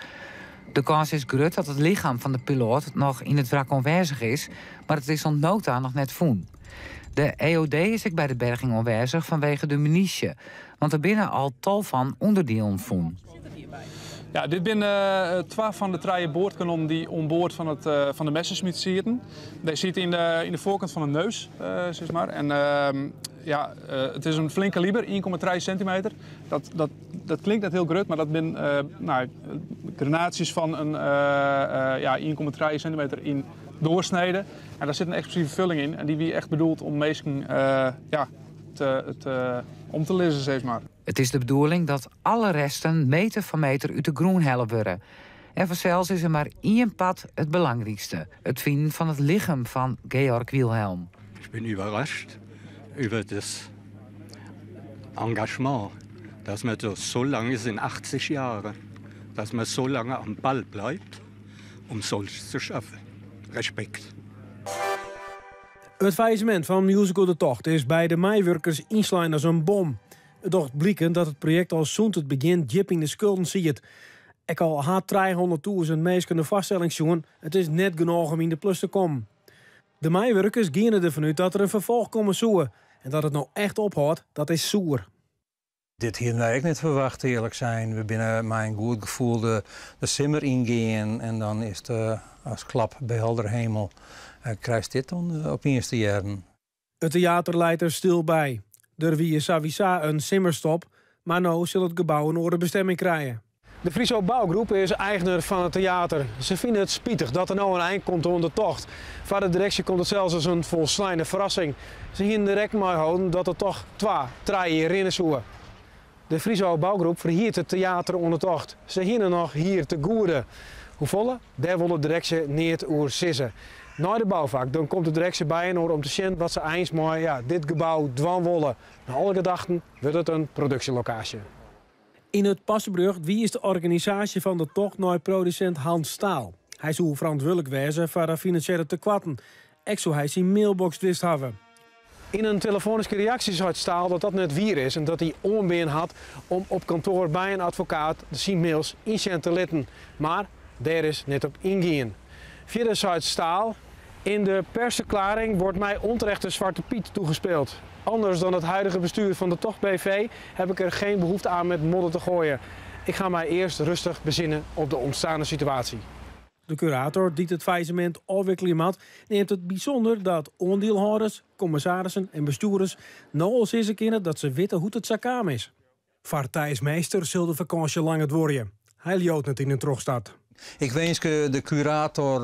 De kâns is grut dat it lichem fan de piloat noch yn it wrak oanwêzich is, mar it is oant no ta noch net fûn. De EOD is ek by de berging oanwêzich fanwege de munysje, want der binne al tal fan ûnderdielen fûn. Ja, dit binne twa fan de trije boardkanonnen dy't oan board fan, it, fan de Messerschmitt sieten. Dy siet yn de, yn de foarkant fan de neus, sis mar. En ehm, ja, it is in flink kaliber, 1,3 sintimeter. Dat, dat, dat klinkt net hiel grut, mar dat binne nou, granaatsjes fan in ja, 1,3 sintimeter yn doorsnede. En dêr sit in eksplosive fulling yn en dy wie echt bedoeld om minsken ja, te, te, om te lizzen, sis mar. It is de bedoeling dat alle resten meter foar meter út de grûn helle wurde. En fansels is der mar ien part it belangrykste, it finen fan it lichem fan Georg Wilhelm. Ich bin überrascht über das Engagement, dass man das so lange sind 80 Jahre, dass man so lange am Ball bleibt, um solches zu schaffen. Respekt. It fallisemint fan musical De Tocht is by de meiwurkers ynslein as in bom. It docht bliken dat it projekt al sûnt it begjin djip yn de skulden siet. Ek al ha 300.000 minsken de foarstelling sjoen, it is net genôch om yn de plus te kommen. De meiwurkers giene derfan út dat der in ferfolch komme soe. En dat it no echt ophâldt, dat is soer. Dit hiene wy ek net ferwachte, earlik sein. We binne mei in goed gefoel de simmer yngean en dan is it as klap by heldere hemel. Krijst dit dan opiens te hearren. It teater leit der stil by. Der wie sawiesa in simmerstop, mar no sil it gebou in oare bestemming krije. De Friso Bouwgroep is eigner fan it teater. Se fine it spitich dat der no in ein komt oan de tocht. Foar de direksje komt it sels as in folsleine ferrassing. Se hiene der rekken mei holden dat de tocht twa, trije jier rinne soe. De Friso Bouwgroep ferhiert it teater oan de tocht. Se hiene noch hier te goede. Hoefolle? Dêr wol de direksje neat oer sizze. Nei de boufak dan komt de direksje byinoar om te sjen wat se eins mei ja, dit gebou dwaan wolle. Nei alle gedachten wurdt it in produksjelokaasje. Yn it parseberjocht wiist de organisaasje fan de tocht nei produsint Hans Staal. Hy soe ferantwurdlik wêze foar de finansjele tekoarten. Ek soe hy syn mailbox wist hawwe. Yn in telefoanyske reaksje seit Staal dat dat net wier is en dat hy oanbean hat om op kantoar by in advokaat syn mails ynsjen te litten. Mar dêr is net op yngien. Fierder seit Staal, In de persverklaring wordt mij onterecht de Zwarte Piet toegespeeld. Anders dan het huidige bestuur van de Tocht BV heb ik er geen behoefte aan met modder te gooien. Ik ga mij eerst rustig bezinnen op de ontstane situatie. De kurator dy't it fallisemint ôfwikkelje moat, neamt it bysûnder dat oandielhâlders, kommissarissen en bestjoerders no al sizze kinne dat se witte hoe't it sa kaam is. Foar Thijs Meester sil de fakânsje langer duorje. Hy leaut net yn in trochstart. Ik winskje de kurator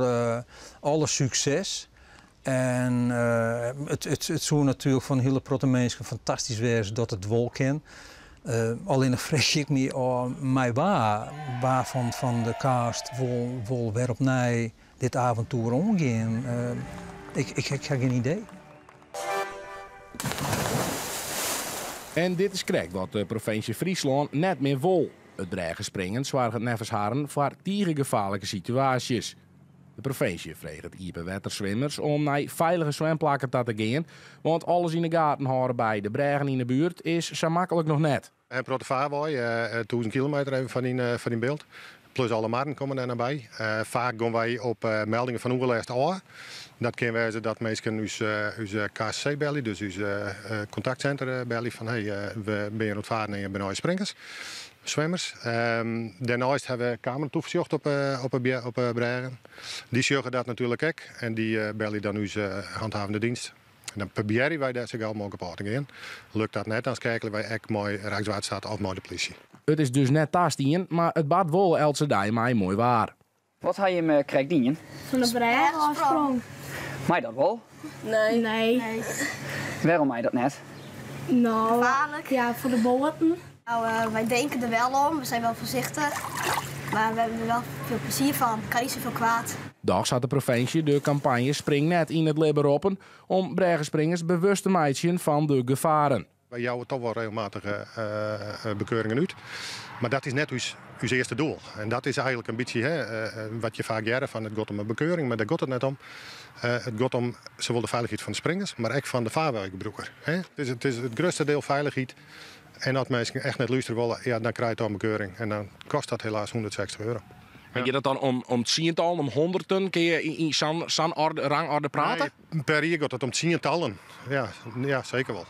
alle sukses. En it soe natuerlik foar in hiele protte minsken fantastysk wêze dat it wol kin. Allinnich freegje ik my ôf mei wa, wa fan de cast wol wer opnij dit avontoer oangean. Ik ha gjin idee. En dit is krekt wat de provinsje Fryslân net mear wol. It brêgespringen soarget neffens harren foar tige gefaarlike situaasjes. De provinsje freget iepenwetterswimmers om nei feilige swimplakken ta te gean, want alles yn 'e gaten hâlde by de brêgen yn 'e buert is sa maklik noch net. In protte farwei, 1000 kilometer even foar dyn byld. Plus alle marren komme dêr noch by. Faak gean wy op meldingen fan oerlêst ôf. Dat kin wêze dat minsken ús KCC belje, dus ús kontaktsenter belje fan hey, we binne hjir oan it faren en hjir binne allegear springers, swimmers. Dêrneist hawwe we kameratoefersjocht op 'e brêgen. Dy sjogge dat natuerlik ek en dy belje dan ús handhavende dienst. En dan probearje wy dêr sa gau mooglik op ôf te gean. Lukt dat net, dan skeakelje wy ek mei Rijkswaterstaat of mei de plysje. It is dus net tastien, mar it bart wol eltse dei mei moai waar. Wat ha jim krekt dien? Fan de brêge ôfsprong. Mei dat wol? Nee. Nee. Wêrom mei dat net? No, gevaarlijk. Ja, voor de boaten. Nou, wij denken er wel om, we zijn wel voorzichtig. Maar we hebben er wel veel plezier van. Kan niet zoveel kwaad. Dochs hat de provinsje de kampanje Spring Net yn it libben roppen om brêgespringers bewust te meitsjen fan de gefaren. Wy jouwe toch wol regelmatich bekeuringen út, mar dat is net ús earste doel. En dat is eigenlik in bytsje wat je faak hearre fan it giet om in bekeuring, mar dêr giet it net om. It giet om sawol de feilichheid fan de springers, mar ek fan de farweigebrûker. It is it grutste diel feilichheid en as minsken echt net lústerje wolle, ja, dan krije je toch in bekeuring en dan kostet dat helaas 160 euro. En giet it dan om tsientallen, om hûnderten? Kinne je yn sa'n rangorde prate? Nee, per jier giet it om tsientallen. Ja, ja, seker wol.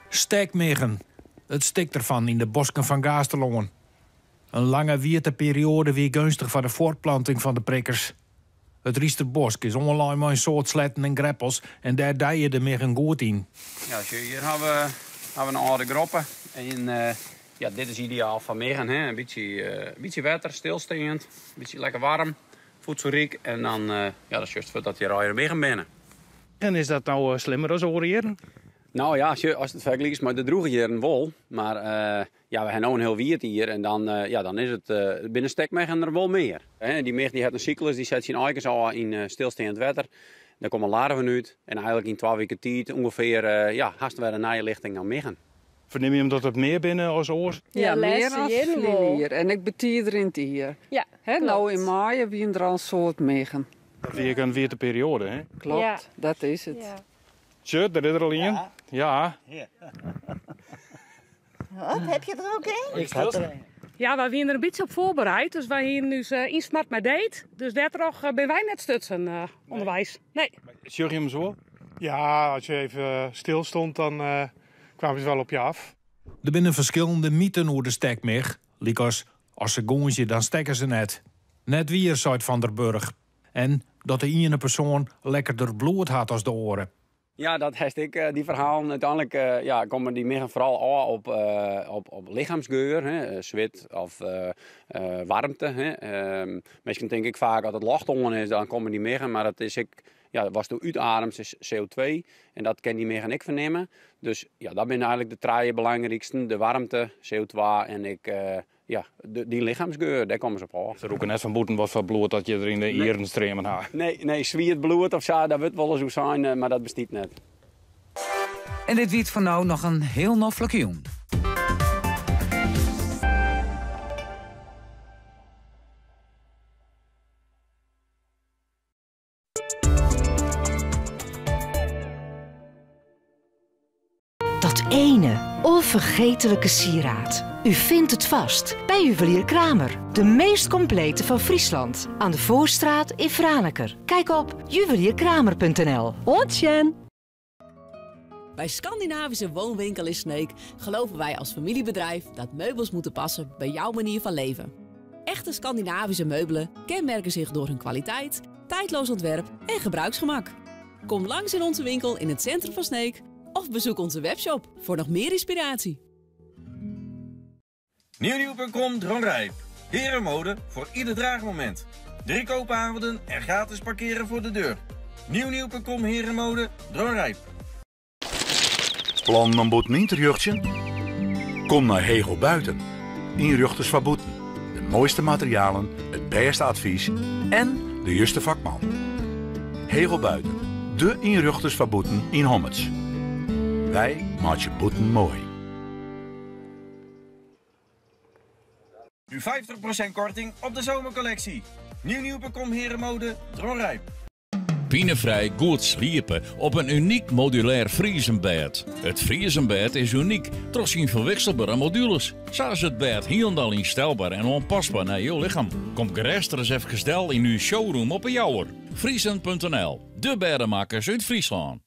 Stekmiggen. It stikt derfan yn de bosken fan Gaasterlân. In lange wiete perioade wie geunstich foar de fuortplanting fan de prikkers. It Rysterbosk is oanlein mei in soad sletten en greppels en dêr dije de miggen goed yn. Ja, sjoch, hjir ha we, ha we in âlde groppe. En ja, dit is ideaal foar miggen. Hè? In bytsje wetter, stilsteand, in bytsje lekker waarm, voedselryk. En dan, ja, dan sjochst fuort dat hjir allegear miggen binne. En is dat no slimmer as oare jierren? No ja, sjoch, ast it fergelikest mei de drûge jierren wol. Mar ja, we ha no in hiel wiet jier en dan, ja, dan is it, binne stekmiggen der wol mear. Dy mich dy hat in syklus, dy set syn aikes ôf yn stilsteand wetter. Dêr komme larven út en eigenlik yn twa wike tiid ûngefear, ja, hast wer in nije lichting oan miggen. Fernimme jim dat it mear binne as oars? Ja, mear as ferline jier en ek betider yn it jier. Ja, no yn maaie wiene der al in soad miggen. Dat wie ek in wiete perioade, hè? Klopt, dat is it. Sjoch, dêr is der al ien. Ja. Wat, heb je er ook een? Ik had er een. Ja, wy wiene der in bytsje op foarbereid, dus wy hiene ús ynsmard mei deet. Dus dêrtroch binne wy net stutsen ûnderweis. Nee. Sjogge jim se wol? Ja, as je even stil stond, dan kwamen ze wel op je af. Der binne ferskillende myten oer de stekmich, lykas as se gûnzje dan stekke se net. Net wier, seit Van der Burg. En dat de iene persoan lekkerder bloed hat as de oare. Ja, dat hast ek, dy ferhalen. Uteinlik ja, komme dy miggen foaral ôf op, op, op lichemsgeur, hè, swit of waarmte. Hè. Minsken tinke ek faak as it ljocht oan is, dan komme dy miggen, mar it is ek, ja, watsto útademst is CO2 en dat kin dy miggen ek fernimme. Dus ja, dat binne eigenlik de trije belangryksten, de waarmte, CO2 en ek ja, dyn lichemsgeur, dêr komme se op ôf. Se rûke net fan bûten wat foar bloed dat je der yn de ieren streamen ha. Nee, nee, swiet bloed of sa, dêr wurdt wolris oer sein, mar dat bestiet net. En dit wie it foar no noch in hiel noflike jûn. Dat ene onvergetelijke sieraad. U vindt het vast bij Juwelier Kramer. De meest complete van Friesland. Aan de Voorstraat in Franeker. Kijk op juwelierkramer.nl. Oant sjen! Bij Scandinavische Woonwinkel in Sneek geloven wij als familiebedrijf dat meubels moeten passen bij jouw manier van leven. Echte Scandinavische meubelen kenmerken zich door hun kwaliteit, tijdloos ontwerp en gebruiksgemak. Kom langs in onze winkel in het centrum van Sneek of bezoek onze webshop voor nog meer inspiratie. Nieuwnieuw.com Dronrijp. Herenmode voor ieder draagmoment. Drie koopavonden en gratis parkeren voor de deur. Nieuwnieuw.com Herenmode Dronrijp. Plan om bûten yn te rjochtsjen? Kom nei Hegel Buiten. Ynrjochters foar bûten. De moaiste materialen, it bêste advys en de juste fakman. Hegel Buiten, de ynrjochters foar bûten yn Hommerts. Wy meitsje bûten moai. Nu 50% korting op de zomercollectie. Nieuwnieuw.com Herenmode Dronrijp. Pinefrij goed sliepe op in unyk modulêr Friesenbêd. It Friesenbêd is unyk troch syn ferwikselbere modules. Sa is it bêd hielendal ynstelber en oanpasber nei jo lichem. Kom gerêst ris efkes del yn ús showroom op 'e Jouwer. Friesen.nl, de bêdemakkers út Fryslân.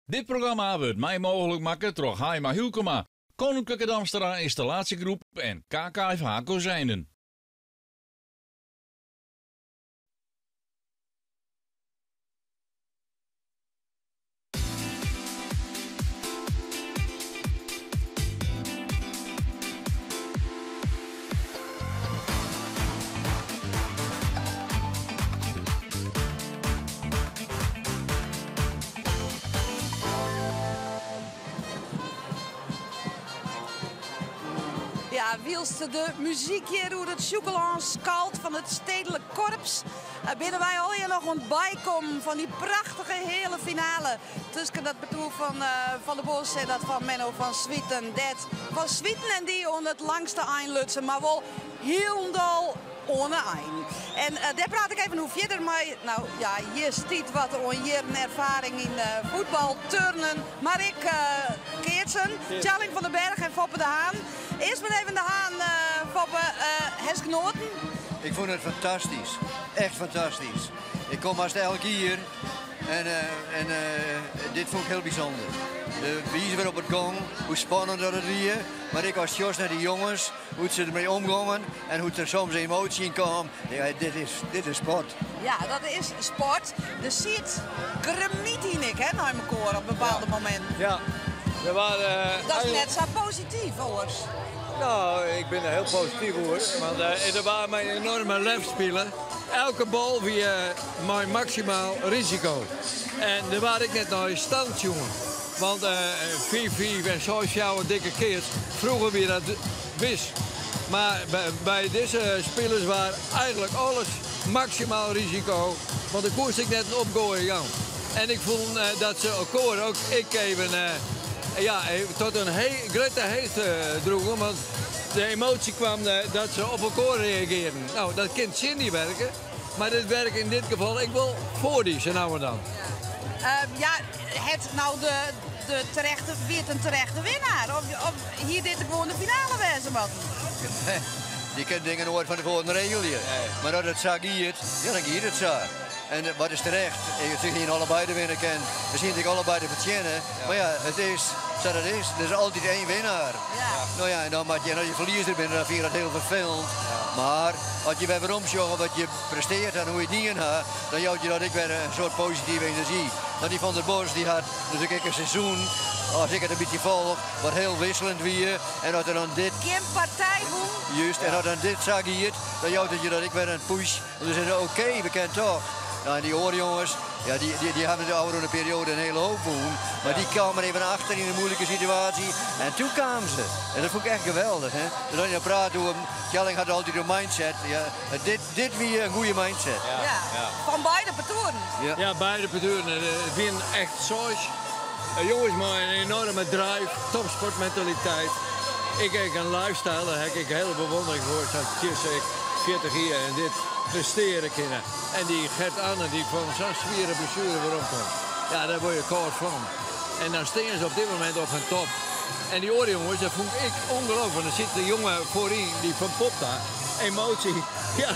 Dit programma wurdt mei mooglik makke troch Haima Hylkema, Koninklijke Damstra Installatiegroep en KKFH Kozijnen. Ja, wylst de muzyk hjir oer it Sjûkelân skalt fan it Stedelijk Korps, binne wy allegear noch oan it bykommen fan dy prachtige heale finale tusken dat partoer fan Van der Bos en dat fan Menno van Zwieten. Dêr't Van Zwieten en dy oan it langste ein lutsen, mar wol hielendal oan 'e ein. En dêr praat ik even oer fierder mei, no ja, hjir stiet wat oan jierren erfaring yn fuotbal, turnen, mar ek keatsen. Tjalling van der Berg en Foppe de Haan. Earst mar even de Haan, Foppe, hast genoaten? Ik fûn it fantastysk, echt fantastysk. Ik kom hast elk jier en, en dit fûn ik hiel bysûnder. De wize wêrop't it gong, hoe spannend dat it wie, mar ek ast sjochst nei dy jonges, hoe't se dermei omgongen en hoe't der soms emoasje yn kaam. Ja, dit is, dit is sport. Ja, dat is sport. Der siet gremyt yn ek, hè, nei mekoar op bepaalde mominten. Ja, der waren, Dat is net sa posityf, oars. No, ik bin der hiel posityf oer, want der waard mei in enoarme lef spile. Elke bal wie mei maksimaal risiko. En der waard ek net nei stand sjoen. Want 5-5 en 6-4 dikke keats, froeger wie dat wis. Mar by dizze spilers waard eigenlik alles maksimaal risiko, want der koest ek net in opgoaie jaan. En ik fûn dat se elkoar ook ek even, ja, tot in grutte hechte droegen, want de emotie kwam dat se op elkoar reagearren. No, dat kin tsjin dy werke, mar dit werke yn dit gefal ek wol foar dy, sa no en dan. Ja, het nou de, de terechte, wie it in terechte winnaar? Of, of hie dit de gewoane finale wêze moatten? Je kunt dingen nooit van tevoren regelen. Maar als het zo gaat, ja, dan gaat het zo. En wat is terecht? Ze gingen allebei de winnen kennen. Ze zien zich allebei te verdienen. Maar ja, het is zoals het is. Er is altijd één winnaar. Nou ja, en dan moet je, als je verliezer bent, dan vind je dat heel vervelend. Maar als je weer omsjocht wat je presteert en hoe je het niet hebt, dan jout je dat ek wer in soort positive enerzjy. Want dy Van der Bos die hat natuerlik ek in seizoen, as ik it in bytsje folch, wat hiel wikseljend wie. En as er dan dit... Gjin partij wûn. Juist, en as dan dit sa giet, dan jout it je dat ek wer in push. Dan sizze se, oké, we kinne toch. Nou, en dy oare jonges, ja, dy, dy, dy hawwe de ôfrûne perioade in hiele hoop wûn. Mar dy kamen even achter yn in muoilike situaasje. En doe kamen se. En dat fûn ik echt geweldich. Hè? Dus as je praat oer, Tjalling hat altyd in mindset. Ja, dit, dit wie in goede mindset. Ja, fan beide partoeren. Ja, ja beide partoeren. It wienen echt seis jonges mei in enoarme drive, topsportmentaliteit. Ik ek in lifestyle, dêr ha ik hiele bewondering foar. Sa'n tsjus ek 40 jier en dit prestearje kinne. En dy Gert Anne dy't fan sa'n swiere blessuere weromkomt. Ja, dêr wurd je kâld fan. En dan stean se op dit momint op hun top. En dy oare jonges, dat fûn ik ongelooflik. Dan sit de jonge foaryn, dy Van Popta. Emotie, ja.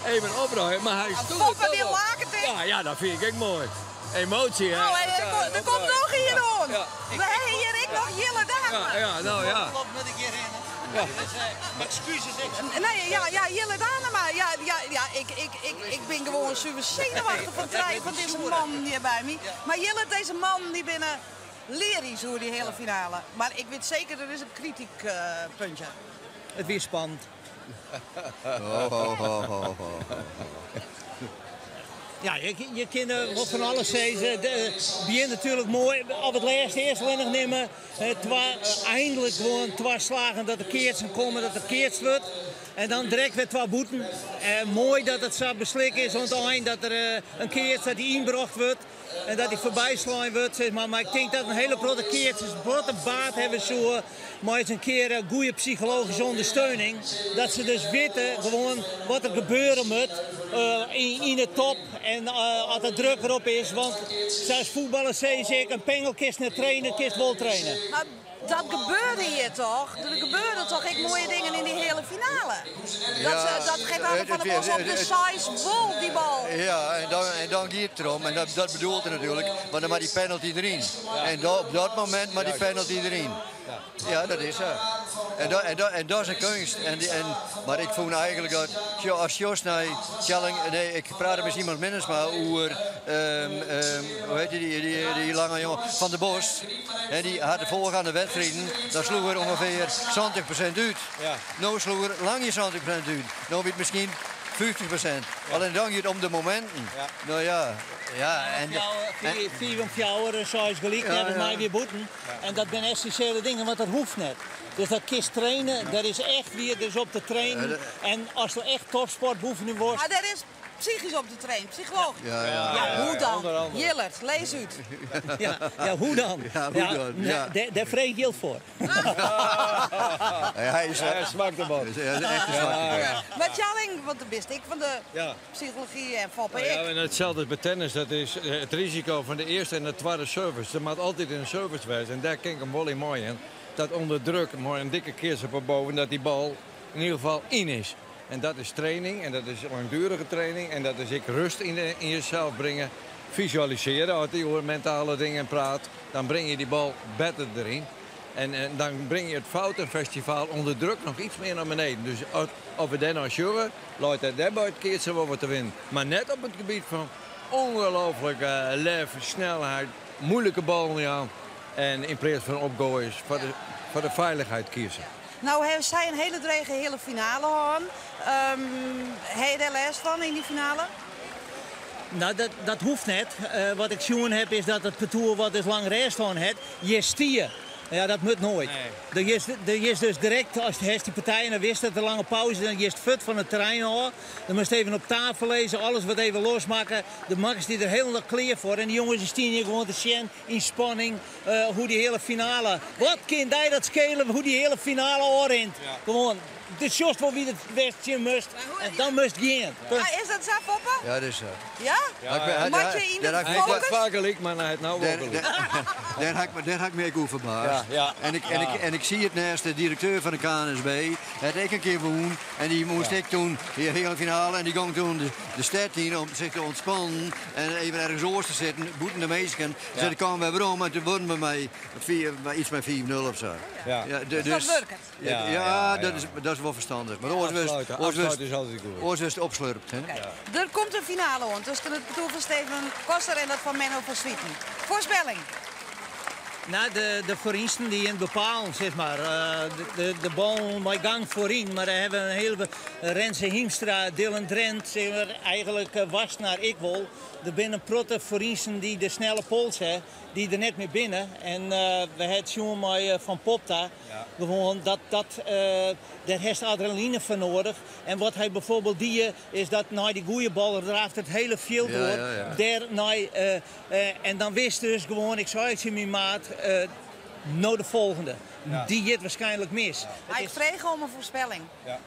Even opruien, maar hij stond Foppe die laket Ja, ja, dat vind ik ook mooi. Emotie, hè? Oh, en er komt nog hier aan. Ja. We hebben hier ik nog Jille Dame. Ja, ja, nou ja. Klopt, moet ik hier rennen. Ja. Excuses, excuses. Nee, ja, ja, Jille Dame, ja, ja, ja, ik ben gewoon super zenuwachtig van het rijden van deze man hier bij me. Maar Jille, deze man die binnen lyrisch hoe die hele finale. Maar ik weet zeker, er is een kritiek puntje. Het weer spannend. Ho, ho, ho, ho, ho. Ja, je kunt wat van alles zeggen. Het begint natuurlijk mooi. Op het laatste eerst alleen nog nemen. Eindelijk gewoon twee slagen dat de keertsen komen, dat er keerts wordt. En dan direct weer twee boeten. Mooi dat het zo beslikt is aan het eind, dat er een keerts dat die ingebracht wordt. En dat die voorbij slaan wordt, zeg maar. Maar ik denk dat een hele grote keerts een grote baat hebben zo. Maar eens een keer een goede psychologische ondersteuning. Dat ze dus weten gewoon wat er gebeuren moet in de top. En als er druk erop is, want zoals voetballers zeggen, ik, een pengelkist naar trainen, kist wel trainen. Maar dat gebeurde hier toch? Er gebeurden toch echt mooie dingen in die hele finale? Dat Ja, geeft aan van de Bos op de size wol, die bal. Ja, en dan gaat het erom. En dat bedoelt hij natuurlijk. Want dan maar die penalty erin. En op dat moment maar die penalty erin. Ja, dat is zo. En dat is een kunst. Maar ik vond eigenlijk dat, ja, als Jos naar Tjalling, nee, ik praatte met iemand Minnesma over, hoe heet die, die lange jongen, Van der Bos. En die had de voorgaande wedstrijden, daar sloeg er ongeveer 70% uit. Nou sloeg er lang niet 70% uit. Nou werd misschien 50%. Alleen dan gaat het om de momenten. Nou ja, ja, en Ja, 4 om 4, en zo is gelijk, net als mij weer boeten. En dat zijn essentiële dingen, want dat hoeft net. Dus dat kist trainen, dat is echt weer dus op te trainen. En als er echt topsportbeoefening wordt... Maar dat is psychisch op de train, psychologisch. Ja, ja. Ja, hoe dan? Onder andere. Jillert, lees uit. Ja, ja, hoe dan? Ja, hoe Ja, dan? nee, Ja. daar vreeg ik geld voor. Ja, hij is, Hij smaakt de bal. Hij is echt een smaak de bal. Ja. Maar Tjalling, want dat wist ik van de psychologie en Foppe Nou ja, ik. en hetzelfde bij tennis, dat is het risico van de eerste en de tweede service. Er moet altijd een service wezen en daar ken ik hem wel in mooi in. Dat onder druk, maar een dikke keer op boven, dat die bal in ieder geval in is. En dat is training en dat is langdurige training en dat is ik rust in jezelf brengen. Visualiseren, als je over mentale dingen praat, dan breng je die bal beter erin. En dan breng je het foutenfestival onder druk nog iets meer naar beneden. Dus of we daar nou sjurren, laat het daarbij het keertje wel wat te winnen. Maar net op het gebied van ongelooflijke lef, snelheid, moeilijke bal niet aan. En in plaats van opgooien, voor de veiligheid kiezen. Nou hebben zij een hele dreige hele finale gehad. Heb je daar les van in die finale? Nou, dat hoeft net. Wat ik zien heb is dat het parcours wat dus lang rest van het, je stier. Ja, dat moet nooit. Er is dus direct, als de die partij en dan wist dat de lange pauze, dan is het fut van het terrein al. Dan moest even op tafel lezen, alles wat even losmaken. De makkers die er helemaal klaar voor. En die jongens die staan hier gewoon te zien in spanning, hoe die hele finale. Wat kan die dat schelen, hoe die hele finale oorrent? Gewoon. Het is juist wel wie het best zien moest. En dan moest gaan. Ja, is dat zo, Foppe? Ja, dat is zo. Ja? Ja, ik ben- hij- Moet hij- je in daar de had ik focus? Vaker liek, maar hij het nou wel gelijk. Daar had ik me, daar had ik me ook over verbaasd. En ik zie het naast de directeur van de KNSB. Hij had ik een keer woon en die moest ik toen die hele finale en die ging toen de stad in om zich te ontspannen en even ergens oors te zitten, boeten de meesten. Ze zeiden, komen we weer om en toen wonnen we mij iets met 4-0 of zo. Ja, Dus dat dus werkt het. Ja, ja, dat is wel verstandig. Maar Afsluiten, afsluiten is altijd goed. oors is opslurpt. Hè? Er komt een finale aan tussen het parcours van Steven Koster en dat van Menno van Zwieten. Voorspelling. Nou, de voorinsten die in het bepalen, zeg maar. De bal met gang voorin, maar daar hebben we een hele Renze Hiemstra, Dylan Drent, zeg maar, eigenlijk was naar ik wil. Er binnen protte voorinsten die de snelle pols hebben, die er net mee binnen. En we hebben Sjoen met Van Popta. Gewoon dat daar heeft adrenaline voor nodig. En wat hij bijvoorbeeld die is dat na die goede bal draaft het hele veld door. Daar naar en dan wist dus gewoon, ik zei het in mijn maat, nou de volgende. Die zit waarschijnlijk mis. Maar ik vreeg om een voorspelling. Ja.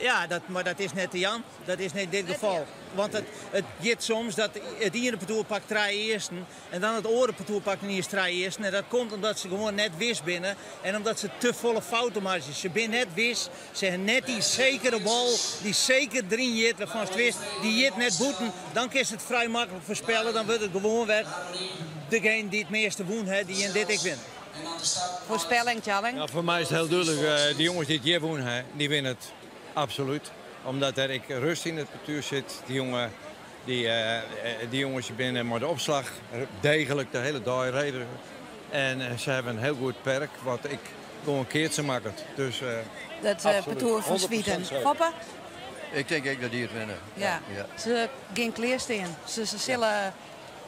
Ja, dat, mar dat is net te jaan. Dat is net dit gefal. Want it, it giet soms dat it iene partoer pakt trije earsten en dan it oare partoer pakt ineens trije earsten. En dat komt omdat se gewoan net wis binne en omdat se te folle fouten meitsje. Se binne net wis, se ha net dy sekere bal dy't seker deryn jit, wêrfan'tst witst, dy jit net bûten. Dan kinst it frij maklik foarspelle, dan wurdt it gewoan wer degene dy't it measte wûn hat, dy't yn dit ek wint. Foarspelling, Tjalling? Ja, foar my is it hiel dúdlik, eh, de jonges dy't hjir wûn ha, dy winne it absolút. Omdat der ek rêst yn it partoer sit. Dy jonge, dy, eh, dy jonges binne mei de opslach degelik de hiele dei redelijk. En eh, se hawwe in hiel goed perk, wat ek gewoan keatsen makket. Dus, eh, Dat absolút, partoer fan 100% Swieten. seker. Foppe? Ik tink ek dat dy it winne. Ja. Se gean klearstean. Se, se sille,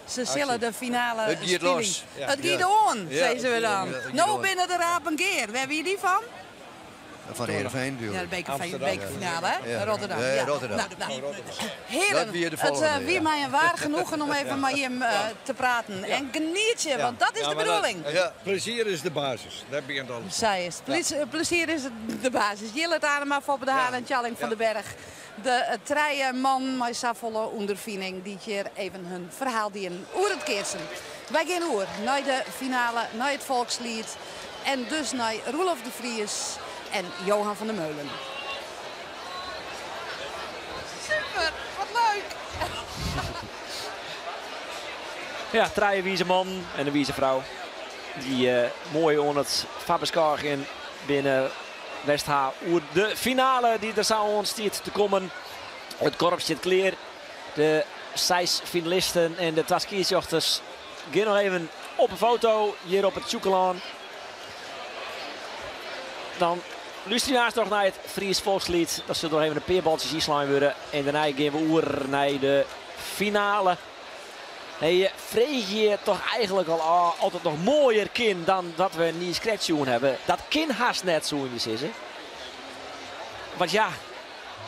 se sille de finale It giet spylje. los. It giet Ja. oan, Ja, sizze we dan. ja, it giet No oan. binne de rapen gear. Wêr wie dy fan? Fan Heerenveen natuurlijk. Ja, de beker, bekerfinale, hè? Ja. Rotterdam. Ja, Rotterdam. Nou, nou. Heren, Dat wie de het volgende, eh, wie ja. my in waar genoegen om even mei jim eh, te praten. En genietsje, want dat is Ja, de maar dat- bedoeling. Plezier is de basis. Daar begint alles. Zij is. Plezier, plezier is de basis. Jillet Anema, Foppe de Haan en Tjalling van den Berg. De trije man mei safolle ûnderfining dy't hjir even hun ferhaal dienen oer it keatsen. Wy gean oer nei de finale, nei it folksliet en dus nei Roelof de Vries en Johan van der Meulen. Super, wat leuk! Ja, trije wize man en in wize frou. Dy't eh, moai oan it foarbeskôgjen binne west ha oer de finale dy't der sa oan stiet te kommen. It korps sit klear. De seis finalisten en de twa skiedsrjochters gean noch even op 'e foto hjir op it Sjûkelân. Dan lústerje aanst noch nei it Fries Folksliet. Dat sil noch even in pear baltsjes ynslein wurde. En dêrnei gean we oer nei de finale. Hey, freegje je toch eigentlik al ôf oft it noch moaier kin dan dat we niis krekt sjoen hawwe. Dat kin hast net, soene je sizze. Want ja,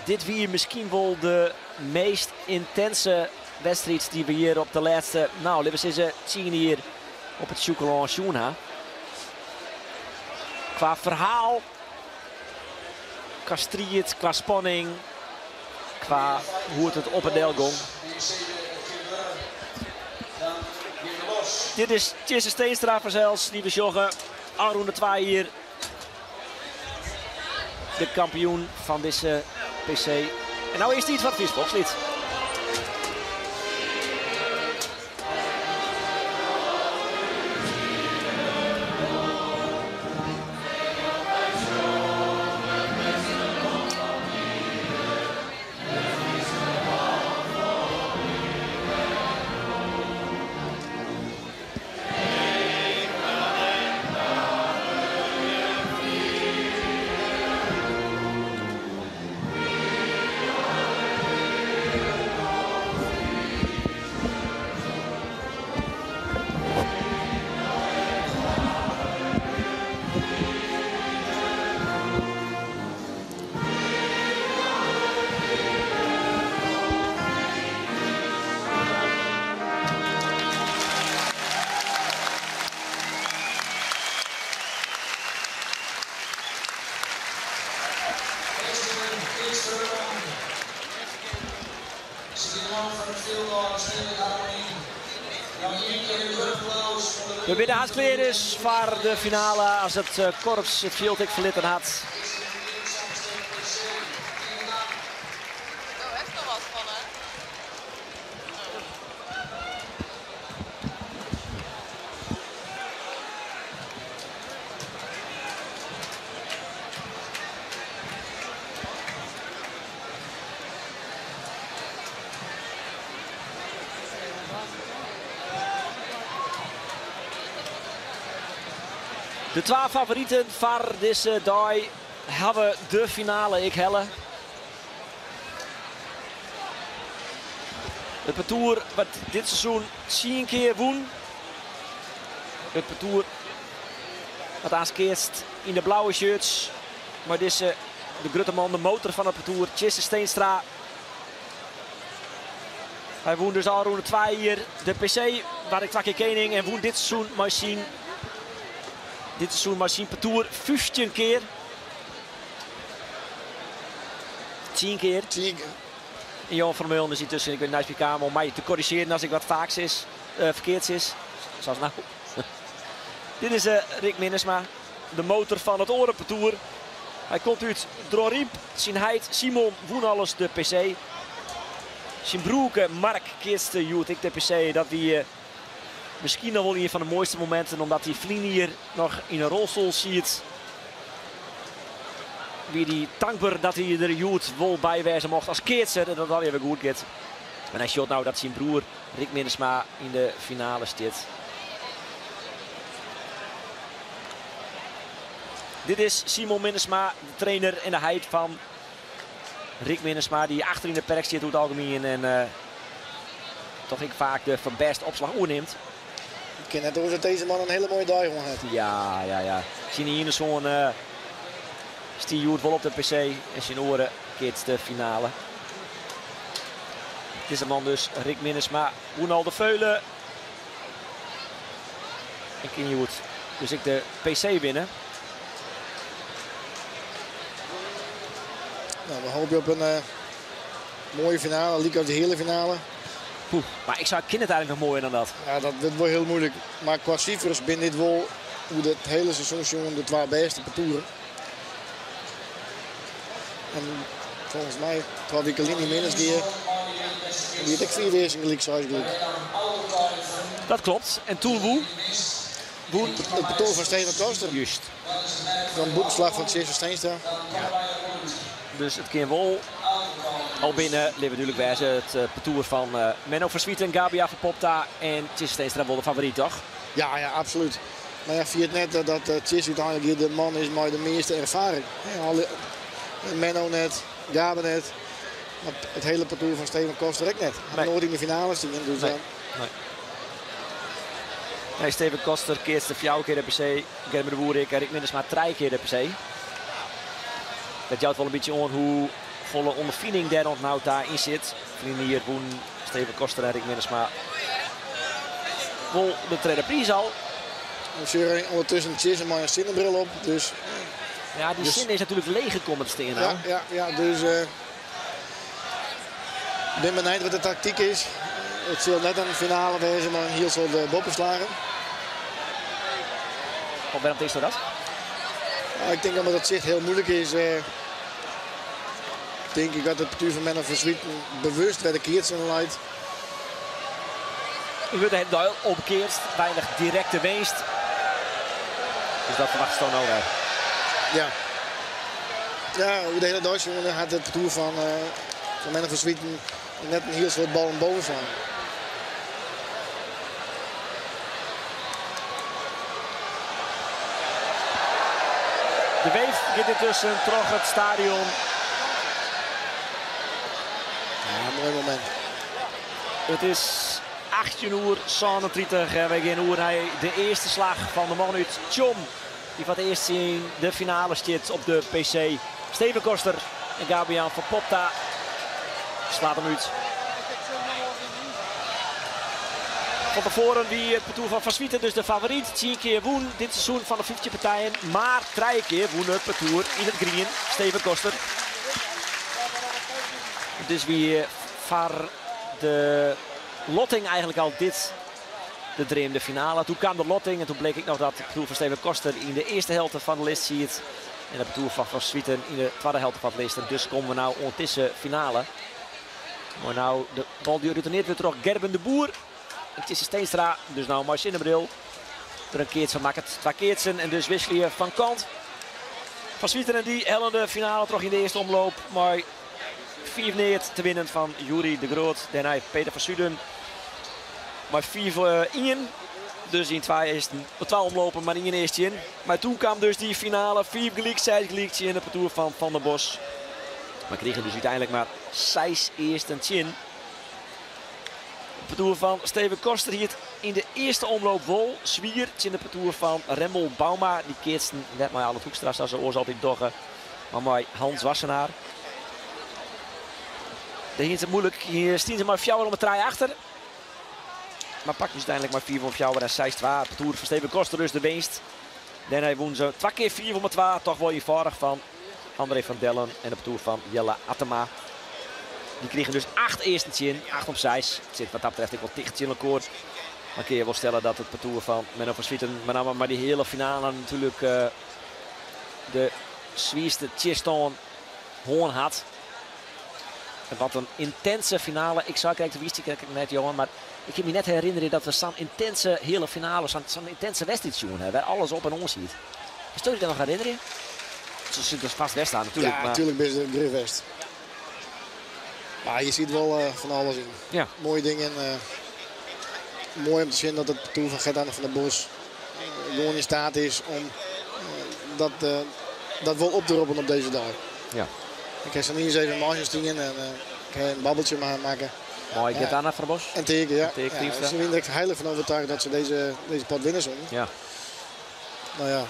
dit wie miskien wol de meast yntinse wedstriid dy't we hjir op de lêste, no, litte we sizze, 10 jier op it Sjûkelân sjoen ha. Kwa ferhaal, kwa striid, kwa spanning, kwa hoe't it op en del gong. Dit is Tjisse Steenstra fansels, dy't we sjogge. Ôfrûne 2 jier de kampioen fan dizze PC. En no is it tiid foar it Frysk Folksliet. We binne hast klear dus foar de finale as it eh, korps it fjild ek ferlitten hat. De twa favoriten foar dizze dei hawwe de finale ek helle. It partoer wat dit seizoen 10 kear wûn. It partoer wat aanst keatst yn de blauwe shirts. Mei dizze de grutte man, de motor fan it partoer, Tjisse Steenstra. Hy wûn dus ôfrûne 2 jier de PC, waard ek 2 kear kening en wûn dit seizoen mei syn, dit seizoen mei syn partoer 15 kear. Tsien kear. Tsien kear. En Johan van der Meulen is yntusken ek wer neist my kaam om my te korrizjearjen as ik wat faaks sis, ferkeard sis. Sa as no. Dit is Rick Minnesma, de motor fan it oare partoer. Hy komt út Dronryp. Syn heit Simon wûn alris de PC. Syn broerke Mark keatste hjoed ek de PC. Dat wie miskien noch wol ien fan de moaiste mominten, omdat hy ferline jier noch yn in rolstoel siet. Wie hy tankber dat hy der hjoed wol by wêze mocht as keatser en dat it allegear wer goed giet. En hy sjocht no dat syn broer Rick Minnesma yn de finale stiet. Dit is Simon Minnesma, de trainer en de heit fan Rick Minnesma, dy't achter yn de perk stiet oer it algemien en toch ek faak de Van Best opslach oernimt. Ik kin net oars dat dizze man in hiele moaie dei hân hat. Ja, ja, ja. Syn iene soan stie hjoed wol op de PC en syn oare keatst de finale. Dizze man dus, Rick Minnesma, wûn al de Freule. En kin hjoed dus ek de PC winne. Nou, we hoopje op in moaie finale, lykas de heale finale. Poeh, mar ik sei, kin it eigenlik noch moaier dan dat? Ja, dat wurdt wol hiel muoilik. Mar kwa sifers binne dit wol oer it hiele seizoen sjoen de twa bêste partoeren. En folgens my, twa wike lyn yn Minnertsgea, wie it ek 5 earsten gelyk, 6 gelyk. Dat klopt. En toen woe? Woe? It partoer fan Steven Koster. Juist. Dan bûtenslach fan Tjisse Steenstra. Ja. Dus it kin wol al binne, litte we dúdlik wêze, it partoer fan Menno van Zwieten, Gabian Verpopta en Tjisse Steenstra wol de favoryt, toch? Ja, ja, absolút. Mar ja, ferjit net dat Tjisse úteinlik hjir de man is mei de measte erfaring. Menno net, Gabe net, mar it hiele partoer fan Steven Koster ek net. Hy hat noait yn de finale stien. Dus nee. Nee. Nee, Steven Koster keatste fjouwer kear de PC, Gerben de Boer ek en Rick Minnesma trije kear de PC. Dat jout wol in bytsje oan hoe folle ûnderfining dêr oant no ta yn sit. Ferline jier wûn Steven Koster en Rick Minnesma wol de tredde priis al. We sjogge ûndertusken Tjisse mei in sinnebril op. Dus, ja, dy dus sinne is natuerlik leger kommen te stean no. Ja, ja, ja, dus ik bin benijd wat de taktyk is. It sil net in finale wêze mei in hiel soad boppeslagen. Of wêrom tinksto dat? Nou, ik tink omdat it sicht hiel muoilik is. Tink ik dat it partoer fan Menno van Zwieten bewust wer de keatsen leit. Der wurdt de hiele dei opkeatst, weinich direkte winst. Dus dat ferwachtest no wer. Ja. Ja, oer de hiele dei sjoen hat it partoer fan Menno van Zwieten net in hiel soad ballen boven slaan. De weef giet yntusken troch it stadion. Ja, moai momint. It is 18 oer 37 en wy gean oer nei de earste slach fan de man út Tsjom. Dy't foar it earst yn de finale stiet op de PC. Steven Koster en Gabian van Popta slaat him út. Fan tefoaren wie it partoer fan Van Zwieten dus de favoryt. 10 kear wûn dit seizoen fan de 15 partijen, mar trije kear wûn it partoer yn it grien, Steven Koster. Dus wie foar de lotting eigenlik al dit de dreamde finale. Doe kaam de lotting en doe bleek ek noch dat it partoer fan Steven Koster yn de earste helte fan de list siet. En it partoer fan Van Zwieten yn de twadde helte fan it list. En dus komme we no oan dizze finale. Mar no de bal dy't retourneard wurdt troch Gerben de Boer. En Tjisse Steenstra, dus no mei sinnebril, der in keats fan makket. Twa keatsen en dus wikselje fan kant. Van Zwieten en dy hellen de finale troch yn de earste omloop mei 5-neat te winnen fan Juri de Groot. Dêrnei Peter van Suden mei 5-1. Dus yn twa earsten, twa omlopen, mar ien earst tsjin. Mar doe kaam dus dy finale, 5 gelyk, 6 gelyk tsjin it partoer fan Van der Bos. Mar krigen dus úteinlik mar 6 earsten tsjin. It partoer fan Steven Koster hie it yn de earste omloop wol swier tsjin it partoer fan Remmel Bouma. Dy keatsten net mei Allert Hoekstra sa se oars altyd dogge, mar mei Hans Wassenaar. Dêr hiene se it moeilik. Hier stiene se mei fjouwer om 'e trije achter. Mar pakten se úteinlik mei 5 om fjouwer en 6-2. It partoer fan Steven Koster dus de winst. Dêrnei wûnen se twa kear 5 om 'e twa. Toch wol ienfâldich fan André van Dellen en de partoer fan Jelle Attema. Dy krigen dus 8 earsten tsjin, 8 om 6. It sit wat dat betreft ek wol ticht tsjin elkoar. Mar kinne je wol stelle dat it partoer fan Menno van Zwieten, met name mei dy heale finale natuerlik de swierste tsjinstân hân hat. En wat in yntinse finale. Ik sei krekt, wist ik net Johan, mar ik kin my net herinnerje dat we sa'n yntinse heale finale, sa'n yntinse wedstriid sjoen hawwe, wêr't alles op en oan siet. Kinsto dy dat noch herinnerje? Se sit dus fêst west ha natuerlik. Ja, natuerlik binne se grif west. Mar je siet wol fan alles yn. Ja. Moaie dingen. Moai om te sjen dat it partoer fan Gert-Anne van der Bos gewoan yn steat is om dat, dat wol op te roppen op dizze dei. Ja. Ik ha sa iens even mei se stien en ik ha in babbeltsje mei har makke. Mei Gert-Anne van der Bos? En Teake, ja. Teake Ja, se wiene der ek heilich fan oertuige dat se dizze, dizze pot winne soene. Ja. Nou ja,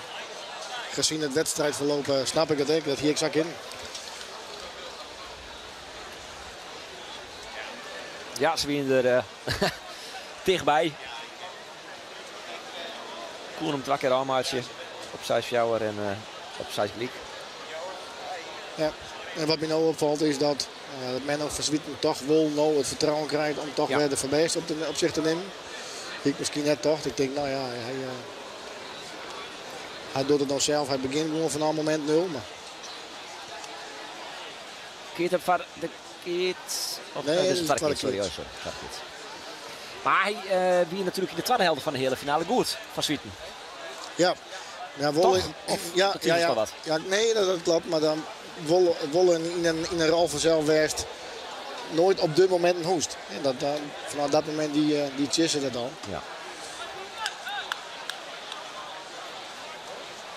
gezien het wedstrijdverloop snap ik het ek. Dat hie ek sa kinnen. Ja, se wiene der tichtby. Koene him twa kear ôfmeitsje. Op 6-4 en op 6 gelyk. Ja, en wat my no opfalt is dat Menno van Zwieten toch wol no it fertrouwen krijt om toch wer de foarbêst op sich te nimmen. Hie ik miskien net tocht. Ik tink, no ja, hy docht it no sels. Hy begjint gewoan fanôf momint nul. Mar... Keart him foar de keats. Of, Nee, nee, dat is de de twadde twadde keats, sorry, keats. oh, sorry, twadde keats. Mar hy wie natuerlik yn de twadde helte fan de heale finale goed, Van Zwieten. Ja. Ja, wol, Toch? Of ja, dat ja, is ja. toch wat? Ja, nee, dat klopt. Mar dan wol, wol yn in rol fansels west noait op de mominten hoechst. En dat, dan, fanôf dat momint die Tjisse dat al. Ja.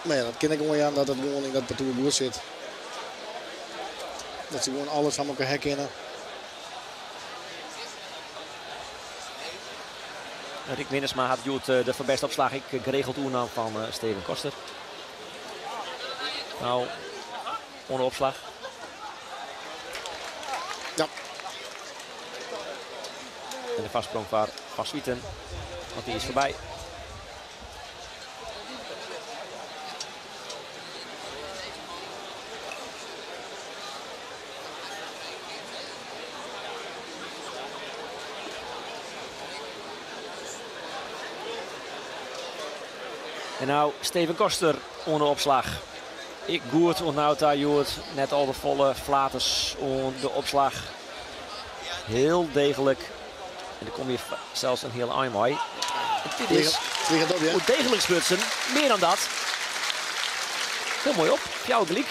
Mar ja, dat kin ik gewoan jaan dat it gewoan yn dat partoer goed sit. Dat se gewoan alles fan elkoar herkenne. Rick Minnesma hat hjoed de foarbêste opslach ek geregeld oernaam fan Steven Koster. No, oan de opslach. Ja. En de foarsprong foar Van Zwieten, want dy is foarby. En no Steven Koster oan de opslach. Ek goed oant no ta hjoed. Net al te folle flaters oan de opslach. Hiel deeglik. En der komt hjir sels in hiel ein mei. En dit is Vliegend op, ja. degelijk sprutsen. Mear dan dat. Hiel moai op. Fjouwer gelyk.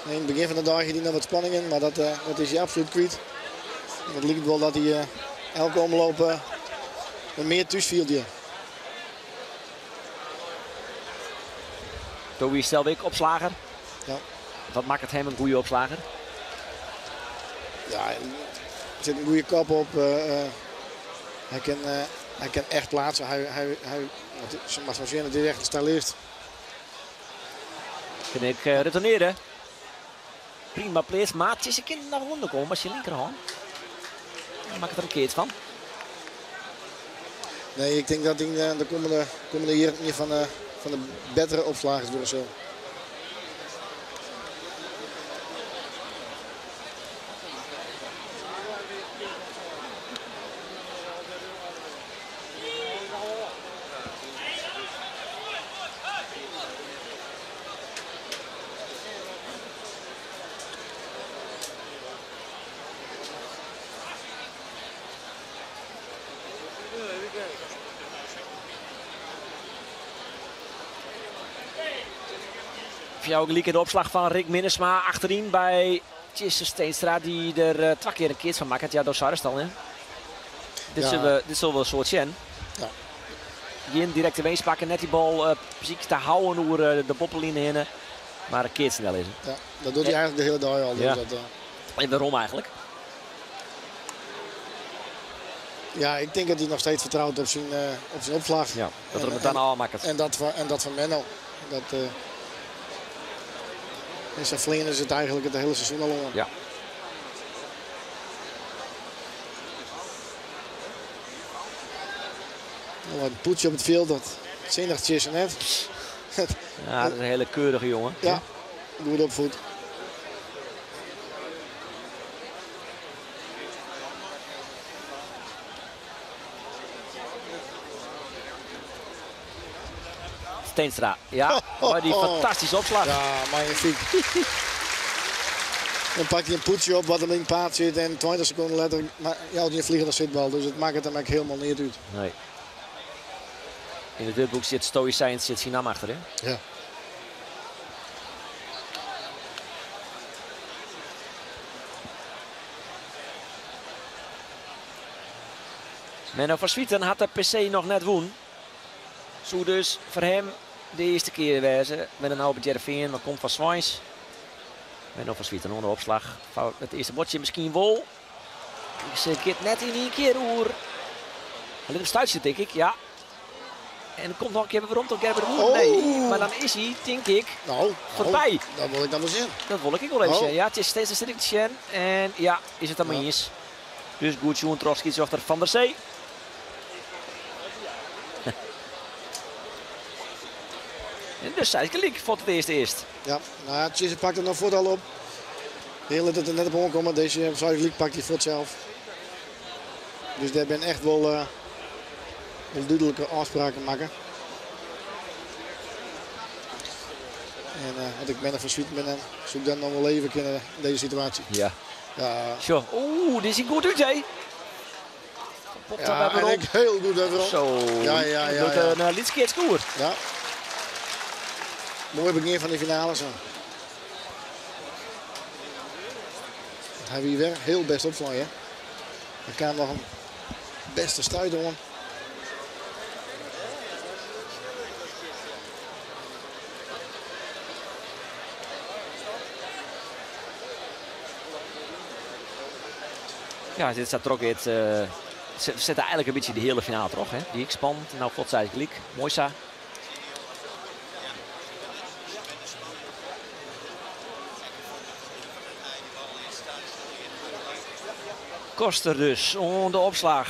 Yn it begjin fan de dei hie hy noch wat spanning yn, mar dat is hy absolút kwyt. En it liket wol dat hy elke omloop wat mear thús fielt hjir. Do wiest sels ek opslagger. Ja. Wat makket him in goede opslagger? Ja, er sit in goede kop op. Hy kin echt pleatse. Hy, mar sjen, it is echt in stylist. Kin ek retournearje. Prima pleats, mar it is kin noch ûnder komme mei syn linkerhân. Dan makket er in keats fan. Nee, ik tink dat yn de kommende jierren ien fan de bettere opslagers wurde sil. Fjouwer gelyk in de opslach fan Rick Minnesma achteryn by Tjisse Steenstra, dy't der twa kear in keats fan makket. Ja, do seidest al, hè? Dit sille we in soad sjen. Ja. Gjin direkte winst pakke, net dy bal precies te hâlden oer de boppeline hinne, mar in keats snel is. Ja, dat docht hy eigentlik de hiele dei al. Dus Ja. dat. En wêrom eigentlik? Ja, ik tink dat hy noch steeds fertrout op syn opslach. Ja, dat er him dan ôfmakket. En dat fan Menno. Dat en sa fleane se it eigentlik it hiele seizoen al oan. Ja. Nou, een poetsje op het veld, dat zinnig is net. Ja, dat is een hele keurige jongen. Ja, goed opvoed. Steenstra, ja, maar die fantastische opslag. Ja, magnifiek. Dan pakt hij een poetsje op wat hem in het paard zit en 20 seconden later maar, ja, die vliegen de zitbal. Dus het maakt het hem eigenlijk helemaal niet uit. Nee. In het witboek zit Stoïcijns, zit zijn naam achter, hè? Ja. Menno van Zwieten had de PC nog net woen. Zo dus voor hem de eerste keer wezen. Met een oude Jereveen, maar komt van Zwijns. Menno van Zwieten onder opslag. Fout het eerste bordje misschien wel. Ze keert net in één keer oer. Hij ligt op stuitje, denk ik. Ja. En er komt nog een keer weer om tot Gerber de Boer. Oh. Nee, maar dan is hij, denk ik, nou, voorbij. Dat wil ik dan wel zien. Dat wil ik ook wel even Oh. zien. Ja, het is steeds een sterk En ja, is het dan maar eens. Dus goed, Sjoen Trotsky zocht Van der Zee. En dus zij is gelijk voor het eerst eerst. Ja, nou ja, Tjisse pakt er nog voort al op. De hele dat er net op omkomen. Deze Zuid-League pakt hij voor het zelf. Dus daar ben echt wel, wel duidelijke afspraken maken. En want ik ben er van Zwieten ben, dan zoek dan nog wel even kunnen in deze situatie. Ja. Ja. Zo. Oeh, dit is goed uit, hè? Popt Ja, daar weer en op. ik heel goed even op. Zo. Ja, ja, ja, Doet ja. een uh, scoor. Ja. Mooi begin van de finale zo. Hij wie weer heel best opslaan, hè. Er kwam nog een beste stuit om. Ja, dit staat trok het. Ze zetten eigenlijk een beetje de hele finale terug, hè? Die ik spant. Nou, God zij gelijk. Mooi zo. Koster dus, onder de opslag.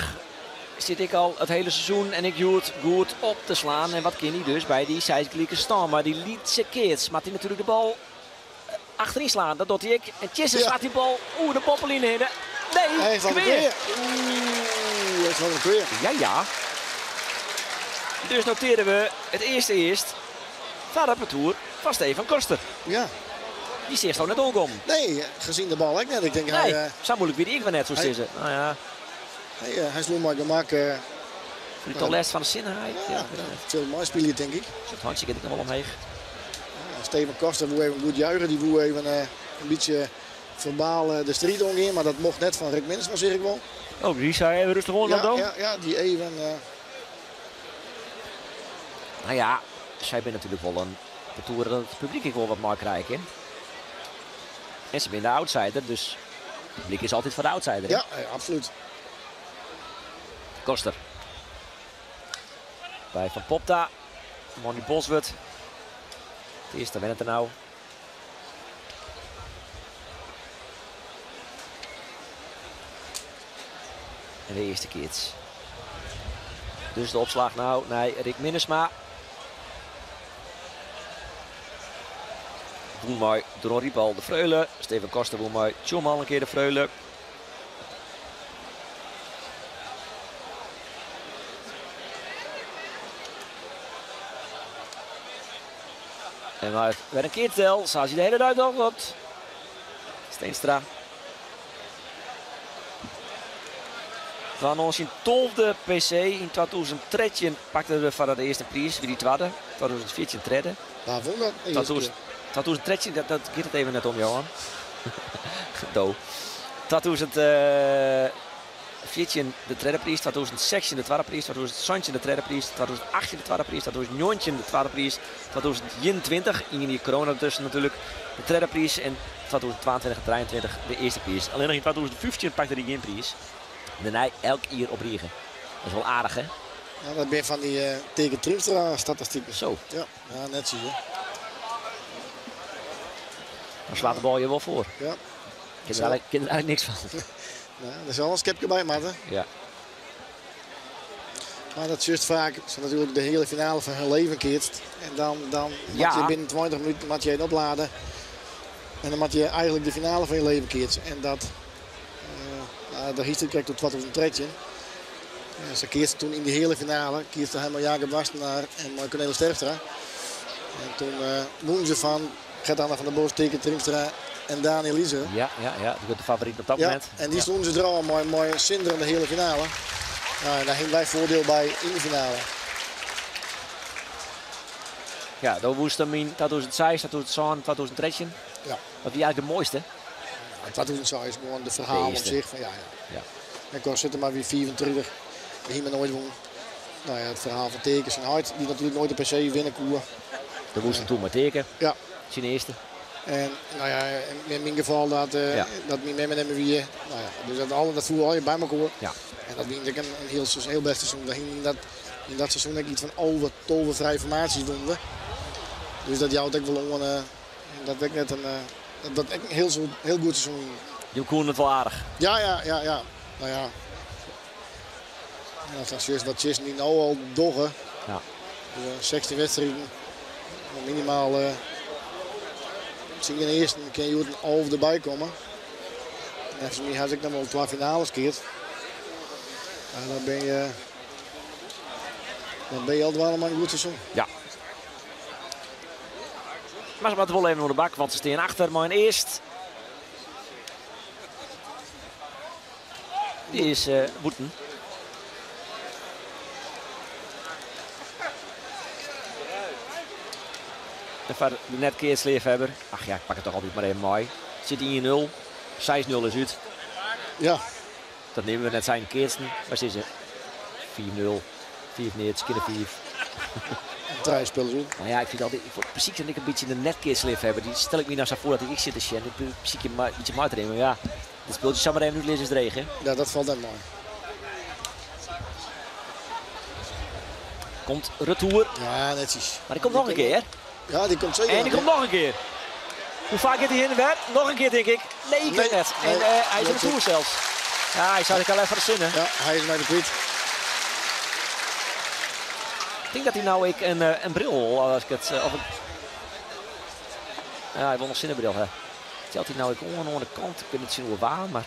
Zit ik al het hele seizoen en ik joet goed op te slaan. En wat kan hij dus bij die zijklieke staan. Maar die liet ze keert. Maar die natuurlijk de bal achterin slaan. Dat doet hij ik. En Tjisse slaat die bal. Oeh, de poppeline heen. Nee, Hij is al kweer. weer. Oeh, hij is al weer. Ja, ja. Dus noteren we het eerste eerst van het parcours van Stefan Koster. Ja. Die is eerst al net omkom. Nee, gezien de bal ook net. Ik denk Nee, hij, zo moeilijk weet ik wel net zo hij- zitten. Nou ja. Hij, hij sloeg maar gemak. Voor de les van de zinheid. Ja, ja, het is mooi spelen, denk ik. Het handje ik nog wel omheen. Ja, Steven Koster woe even goed juichen. Die woe even een beetje verbaal de strijd omgaan. Maar dat mocht net van Rick Minnesma, zeg ik wel. Oh, die zei even rustig onder Ja, dan. ja, ja, die even. Nou ja, zij zijn natuurlijk wel een parcours dat het publiek ik wel wat maar krijgen. hè. En ze zijn de outsider, dus het publiek is altijd voor de outsider. hè? Ja, ja, absoluut. Koster. Bij Van Popta. Money Boswert. Het eerste wint het er nou. En de eerste kids. Dus de opslag nou naar Rick Minnesma. Boemai, Dron Riepal de Freule. Steven Koster Boemai, Tjomal een keer de Freule. En maar weer een keer tel, zou hij de hele tijd nog wat. Steenstra. Van ons in 12e PC in 2013 pakten we van de eerste prijs, wie die tweede. 2014 derde. Waar vond dat? De eerste keer. 2013, dat gaat het even net om, Johan. Do. 2014 de derde prijs, 2016 de tweede prijs, 2017 de derde prijs, 2018 de tweede prijs, 2019 de tweede prijs, 2021, in die corona ertussen natuurlijk, de derde prijs en 2022 en 2023 de eerste prijs. Alleen nog in 2015 pakte hij geen prijs. Daarna elk jaar op Riegen. Dat is wel aardig, hè? Ja, dat ben van die tegen Triemstra statistieken. Zo. Ja, ja, net zie je. Dan slaat de bal je wel voor. Ja. Ik ken er eigenlijk niks van. Ja, er is wel een skepje bij, Marten. Ja. Maar dat just vaak, ze natuurlijk de hele finale van hun leven keert. En dan, dan Ja. moet je binnen 20 minuten moet je een opladen. En dan moet je eigenlijk de finale van je leven keert. En dat, nou, daar is het tot 2013. En ze keert toen in die hele finale, keert ze helemaal Jacob Wassenaar en Cornelis Terpstra. En toen wonnen ze van Gert-Anne van der Bos, Teke Triemstra en Daniel Iser. Ja, ja, ja, dat wordt de favoriet op dat Ja, moment. en die stonden ze er al mooi, mooi zinderende hele finale. Nou, en daar hingen wij voordeel bij in de finale. Ja, dat was hem in 2006, 2007, 2013. Ja. Dat was eigenlijk de mooiste. Ja, 2006 is gewoon de verhaal De op eerste. zich. Van, ja, ja. Ja. En kon zitten maar weer 34. We hebben nooit won. Nou ja, het verhaal van Tekens en Hart, die natuurlijk nooit de PC winnen koer. De woest toen maar Teken. Ja. Zijn eerste. En nou ja, in mijn geval dat, Ja. dat mijn mem en wie. Nou ja, dus dat, alle, dat voelde al je bij elkaar. Ja. En dat vind ik een heel, heel best seizoen. Dat in dat, in dat seizoen heb ik iets van over tovervrije formaties doen we. Dus dat jouwt ook wel om. Dat werd net een, dat, dat een heel, heel goed seizoen. Je koen het wel aardig. Ja, ja, ja, ja. Nou ja. En dat is wat Chis niet nou al doggen. Ja. Dus, 16 wedstrijden. Minimaal. Misschien in de eerste kan je een half erbij komen. En volgens mij had ik dan wel 2 finales keert. En dan ben je. Dan ben je altijd wel een goed seizoen. Ja. Maar ze moeten wel even door de bak, want ze staan achter. Maar in eerst. Die is Woeten. En voor de net keersleefhebber. Ach ja, ik pak het toch altijd maar even mooi. Zit in 0. 6-0 is uit. Ja. Dat nemen we net zijn keersten. Maar ze is 4-0. 4 neer, het 4. Drie spelers uit. Nou ja, ik vind altijd, ik vond, precies dat ik een beetje de netkeerslif hebben. Die stel ik me nou zo voor dat ik zit te sjen. Ik ben precies een beetje maar te nemen. Maar ja, dit speeltje zal maar even nu lezen is regen. Ja, dat valt dan mooi. Komt retour. Ja, netjes. Maar die komt nog een keer. Ja, die komt zeker. En die komt nog een keer. Hoe vaak gaat hij in de wet? Nog een keer, denk ik. Nee, ik Nee, net. nee. En hij is retour zelfs. Ja, hij zou ik al even zinnen. Ja, hij is naar de kwiet. Ik denk dat hij nou ik een bril, als ik het, of een... Ja, hij wil nog zinnebril, hè. Telt hij nou ik aan de kant? Ik weet niet zien hoe waar, maar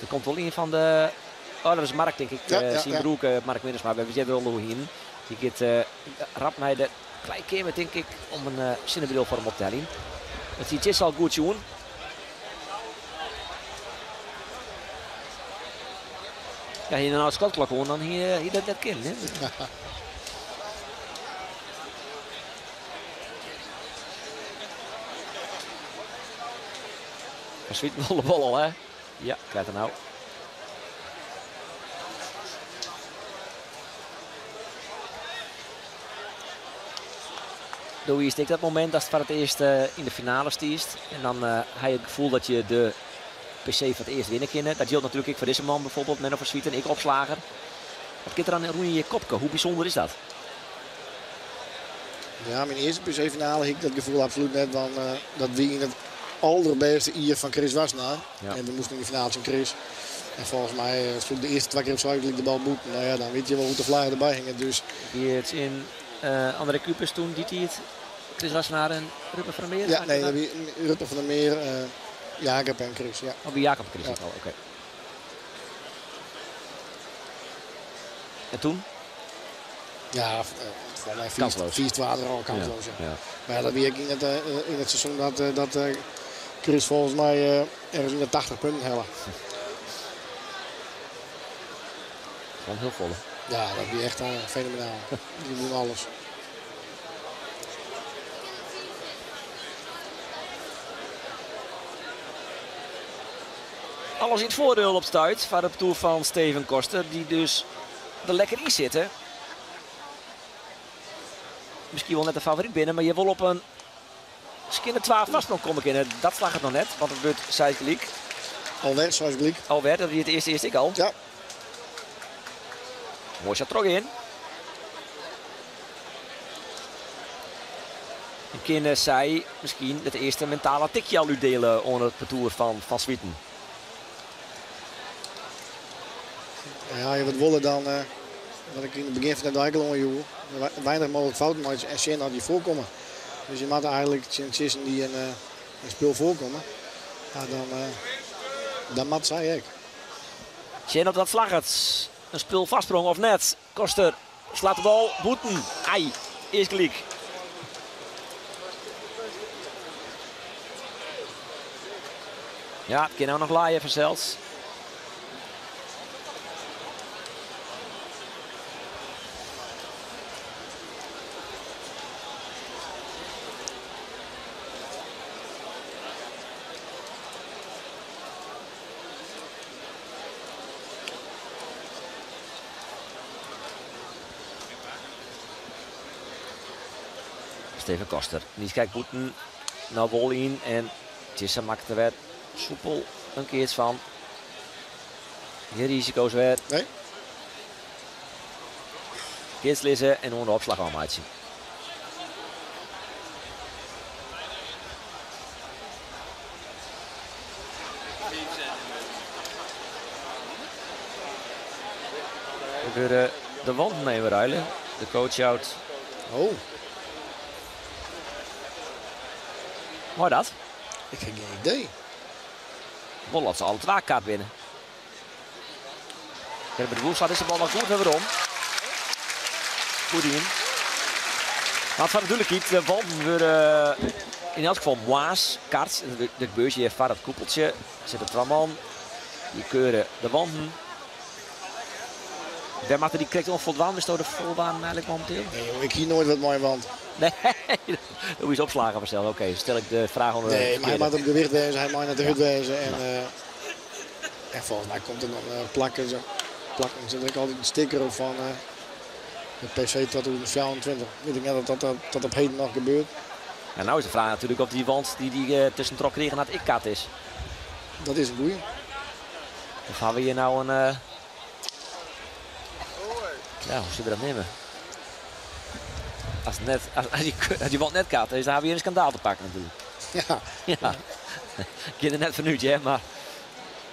er komt wel een van de. Oh, dat is Mark, denk ik. Ja, ja, zijn ja. broek, Mark Minnesma. We hebben wel hoe heen. Die gaat rap naar de klein keer, denk ik, om een zinnebril voor hem op te halen. Het ziet is al goed doen. Ja, hier nou skotklok hoor, dan hier dat net kind, hè. Maar sweet wel de bal al, hè? Ja, krijgt er nou. Doe is dat moment dat het voor het eerst in de finale stiest. En dan heb je het gevoel dat je de PC van het eerst winnen kan. Dat geldt natuurlijk ik voor deze man bijvoorbeeld, Menno van Zwieten en ik opslager. Wat kunt er dan roeien in je kopke? Hoe bijzonder is dat? Ja, mijn eerste PC-finale had ik dat gevoel absoluut net. Want dat wie in het allerbeste ier van Chris Wassenaar. Ja. En we moesten in de finale van Chris. En volgens mij sloeg de eerste 2 keer op Zuidelijk de bal boet. Nou ja, dan weet je wel hoe de vlaggen erbij hingen. Dus. Die het in André Kupers toen, die het Chris Wassenaar en Ruben van der Meer? Ja, nee, dat Ruben van der Meer, Jacob en Chris. Ja. Oh, bij Jacob en Chris Ja. al, oké. En toen? Ja, voor mij Kansloos. 4-12 al kansloos. Ja. Ja, ja. Maar ja, dat weet ik in het seizoen dat Chris volgens mij ergens in de 80 punten hellen. Gewoon heel volle. Ja, dat is echt fenomenaal. Die doen alles. Alles in het voordeel op stuit van de toer van Steven Koster, die dus er lekker in zitten. Misschien wel net de favoriet binnen, maar je wil op een skinne 12 vast nog komen kunnen. Dat slag het nog net, want het wordt Zuid-Geliek. Alweer Zuid-Geliek. Alweer, dat is het eerste ik al. Ja. Mooi zat er ook in. En kunnen zij misschien het eerste mentale tikje al uitdelen onder het parcours van Van Zwieten. Ja, je wat wollen dan Wat ik yn it begjin fan de dei al oanjoech, weinich mooglik fouten meitsje en sjen dat je foarkomme. Dus je moatte eigenlik tsjin Tjisse dy in spul foarkomme. Ja, dan moat sy ek. Sjen oft dat slagget. In spul foarsprong of net. Koster slacht de bal bûten. Ai, earst gelyk. Ja, it kin no noch lije fansels. Steven Koster. Nieskijk bûten. No wol yn en Tjisse makket der wer soepel in keats fan. Gjin risiko's wer. Nee. Keats lizze en oan de opslach ôfmeitsje. We wurde de wanten even ruilen. De coach jout. Oh. Mei dat? Ik ha gjin idee. Wol dat se alle twa kard binne. Gerben de Boer slacht dizze bal noch goed wer werom. Goed yn. Want foar de dúdlikheid, de wanten wurde yn elts gefal moarns kard. De gebeurt hjir foar it koepeltsje. Der sitte twa man. Dy keure de wanten. Wêr moatte dy krekt oan foldwaan? Witsto de foarwaarden eigenlik mominteel? Nee, joh, ik hie noait wat mei in want. Nee, dat is opslagen fansels. Oké, dan stel ik de fraach oan de Nee, mar hy verkeerde. moat op gewicht wêze, hy mei net te hurd wêze. En, en folgens my komt der noch plakken. Zo, plakken sit der ek altyd in sticker op fan de PC 2024. Wit ik net of dat op heden noch gebeurt. Ja, no is de fraach natuerlik oft dy want dy't dy tuskentroch krigen hat ek kard is. Dat is in goeie. Of ha we hjir no in... Ja, hoe soe we dat neame? As, net, as, as, dy, as dy want net kard is, dan ha we hjir in skandaal te pakken natuerlik. Ja. Ja. Ik gean der net fanút, hè, mar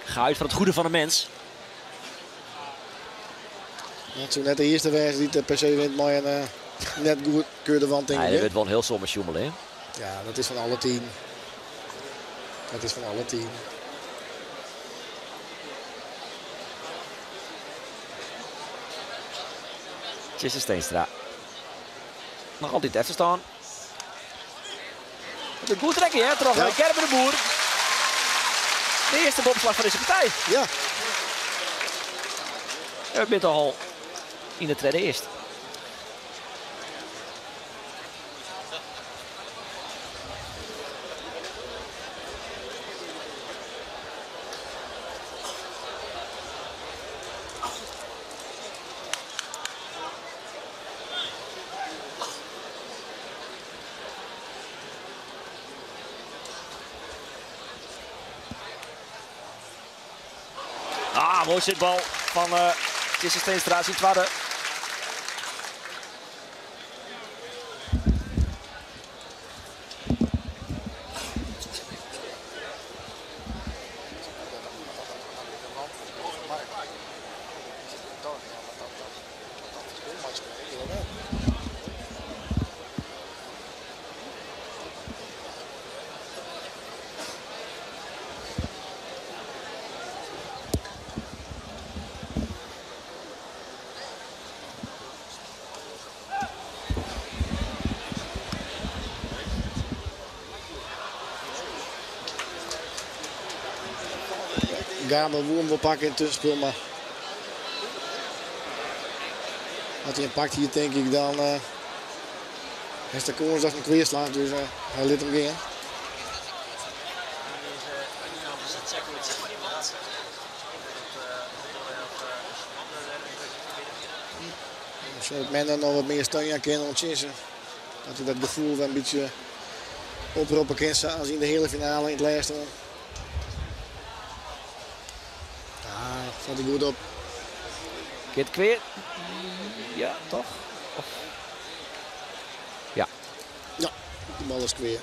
ga uit van het goede van de mens. Het soe net de earste wêze dy't de PC wint mei in net goed keurde want, tink Nee, ik. der wurdt wol in hiel soad mei sjoemele, hè? Ja, dat is fan alle tiden. Dat is fan alle tiden. Tjisse Steenstra. Noch altyd efterstân. Wat in goed trekje, hè, troch Gerben de Boer. De earste boppeslach fan dizze partij. Ja. We binne toch al yn de tredde earst. Ah, moai sitbal fan Tjisse Steenstra, syn twadde. Gabe woe him wol pakke yn it tuskenspul, mar as hy him pakt hie, tink ik, dan is de kâns dat him kweaslacht, dus hy lit him gean. Sadat Menno noch wat mear steun jaan kin oan Tjisse. Dat hy dat gefoel wer in bytsje oproppe kin sa as yn de heale finale yn it lêste oan. Ah, staat hy goed op. Keert kwea? Ja, toch? Of? Ja. Ja, de bal is kwea.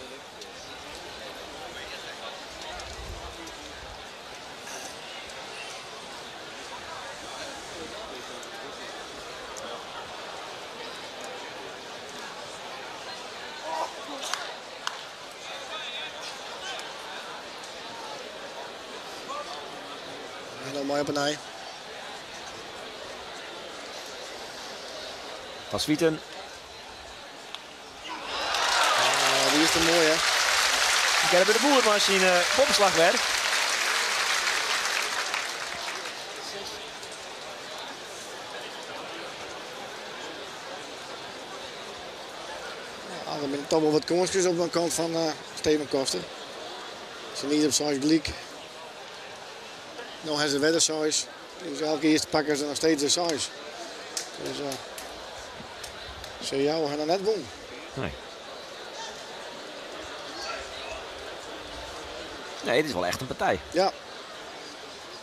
En dan moai op 'e nij. Van Zwieten. Ah, die is te mooi, hè? Gerben de Boer mei syn boppeslachwerk. Ja, der binne toch wol wat kânskes op de kant fan Steven Koster. Se niet op seis gelyk. No ha se wer de seis. Dus elke earste pakke se noch steeds de seis. Dus se jouwe har noch net wûn. Nee. Nee, het is wel echt een partij. Ja.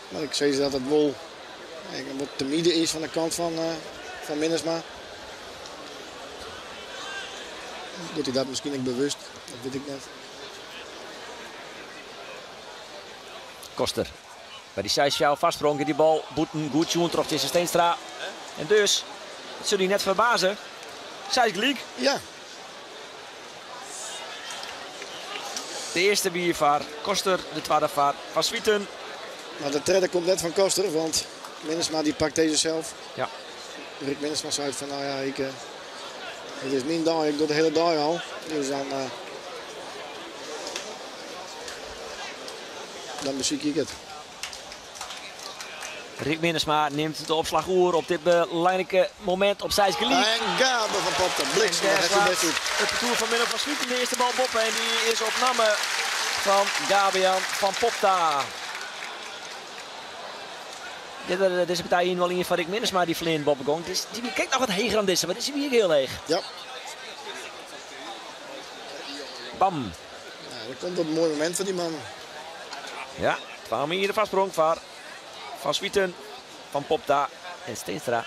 Maar ik zie dat het wol wat timide is van de kant van Minnesma. Doet hij dat misschien ook bewust? Dat weet ik net. Koster. By dy 6-4 foarsprong giet dy bal bûten goed sjoen troch Tjisse Steenstra. En dus, it sil dy net ferbaze, 6 gelyk. Ja. De earste wie foar Koster, de twadde foar Van Zwieten. Mar de tredde komt net fan Koster, want Minnesma dy pakt dizze sels. Ja. Rick Minnesma sei fan, no ja, ik, it is myn dei, ik doch de hiele dei al. Dus dan, dan besykje ik it. Rick Minnesma nimt de opslach oer op dit belangrike momint op seis gelyk. En Gabe van Popta, bliksem, dat hat hy best goed. It partoer fan Menno van Zwieten de earste bal boppe en dy is op namme fan Gabe-Jan van Popta. Dizze partij yn wol ien fan Rick Minnesma dy fleant boppe gong. Dus dy wie krekt noch wat heger dan dizze, mar dizze wie ek hiel heech. Ja. Bam. Ja, dat komt op in moai momint foar dy man. Ja, 2 meter foarsprong foar Van Zwieten, Van Popta en Steenstra.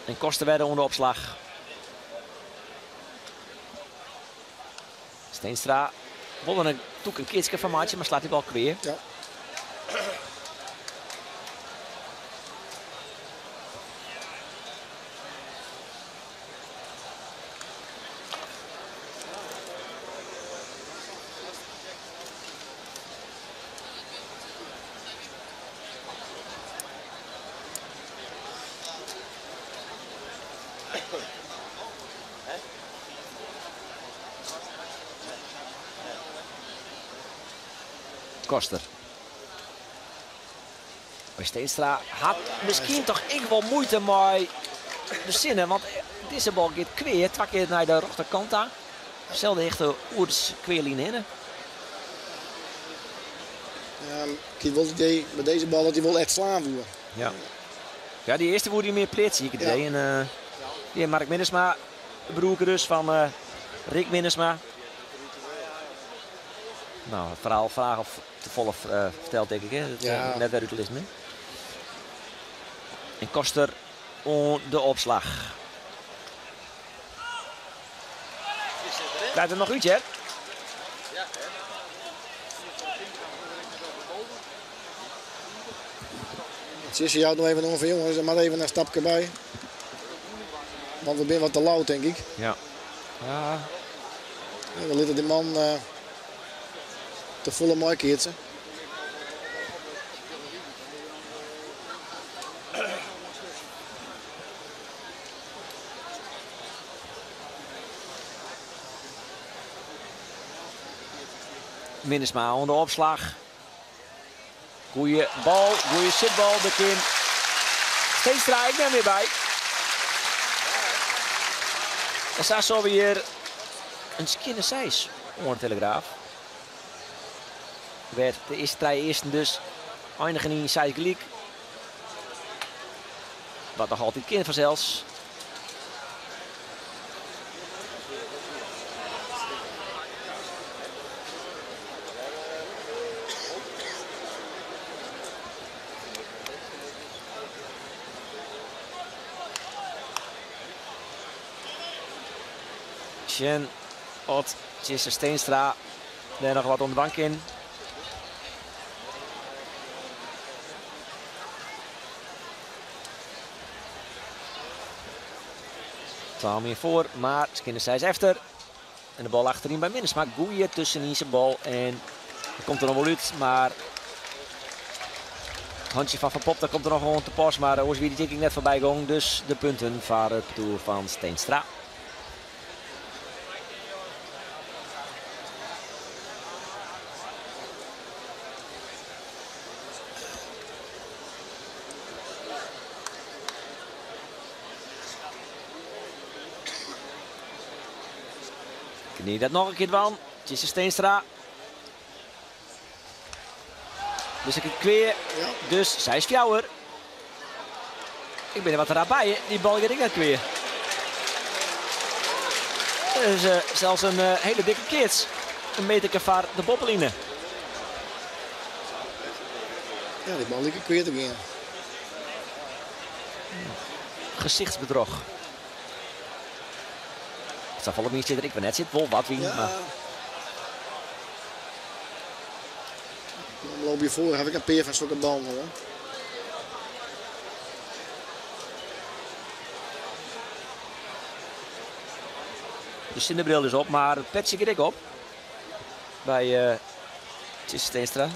En Koster wer oan de opslach. Steenstra wol der in tûk in keatske fan meitsje, mar slacht dy bal kwea. Ja. Koster. By Steenstra hat miskien toch ek wol muoite mei de sinne, want dizze bal giet kwea twa kear nei de rjochterkant ta. Selde hichte oer de kwealine hinne. Ja, ik hie wol it idee by dizze bal dat hy wol echt slaan woe. Ja. Ja, dy earste woe hy mear pleatsen, hie ik it idee. En ja, Mark Minnesma, de broerke dus fan Rick Minnesma. Nou, het verhaal vraag of te volle ferteld, denk ik. Hè? Dat, Ja. net wer út te lizzen. Hè? En Koster oan de opslach. Krijt er noch út, hear. Tjisse jout noch even oan fan jonges, der moat even in stapke by. Want we binne wat te lau, tink ik. Ja. Ja. Ja, we litte de man te folle meikeatsen. Minnesma oan de opslach. Goeie bal, goeie sitbal, de kin Steenstra ek net mear by. En sa sille we hjir in skinne seis oan de Telegraaf. Wêr't de earste trije earsten dus einigen yn seis gelyk. Wat noch altyd kin fansels. Sjen oft Tjisse Steenstra dêr noch wat oan dwaan kin. Algemien foar, mar skjinne seis efter. En de bal achteryn by Minnesma. Goeie tuskenynse bal en dat komt der noch wol út, mar it hantsje fan Van Popta komt der noch oan te pas, mar oars wie dy tink ik net foarby gong. Dus de punten foar it partoer fan Steenstra. Kin dat noch in kear dwaan. Tjisse Steenstra. Dus ik kwea. Dus 6-4. Ik bin der wat rap by. Dy bal giet ek net kwea. Dus sels in hiele dikke keats. In meterke foar de boppeline. Ja, dy bal like kwea te gean. Gezichtsbedrog. Safolle wyn sit der ek wer net. Sit wol wat wyn. Ja. Mar... Dan loop je voor, heb ik een pear fan sokke ballen hoor. De sinnebril is op, mar it petsje giet ek op. By uh, Tjisse Steenstra.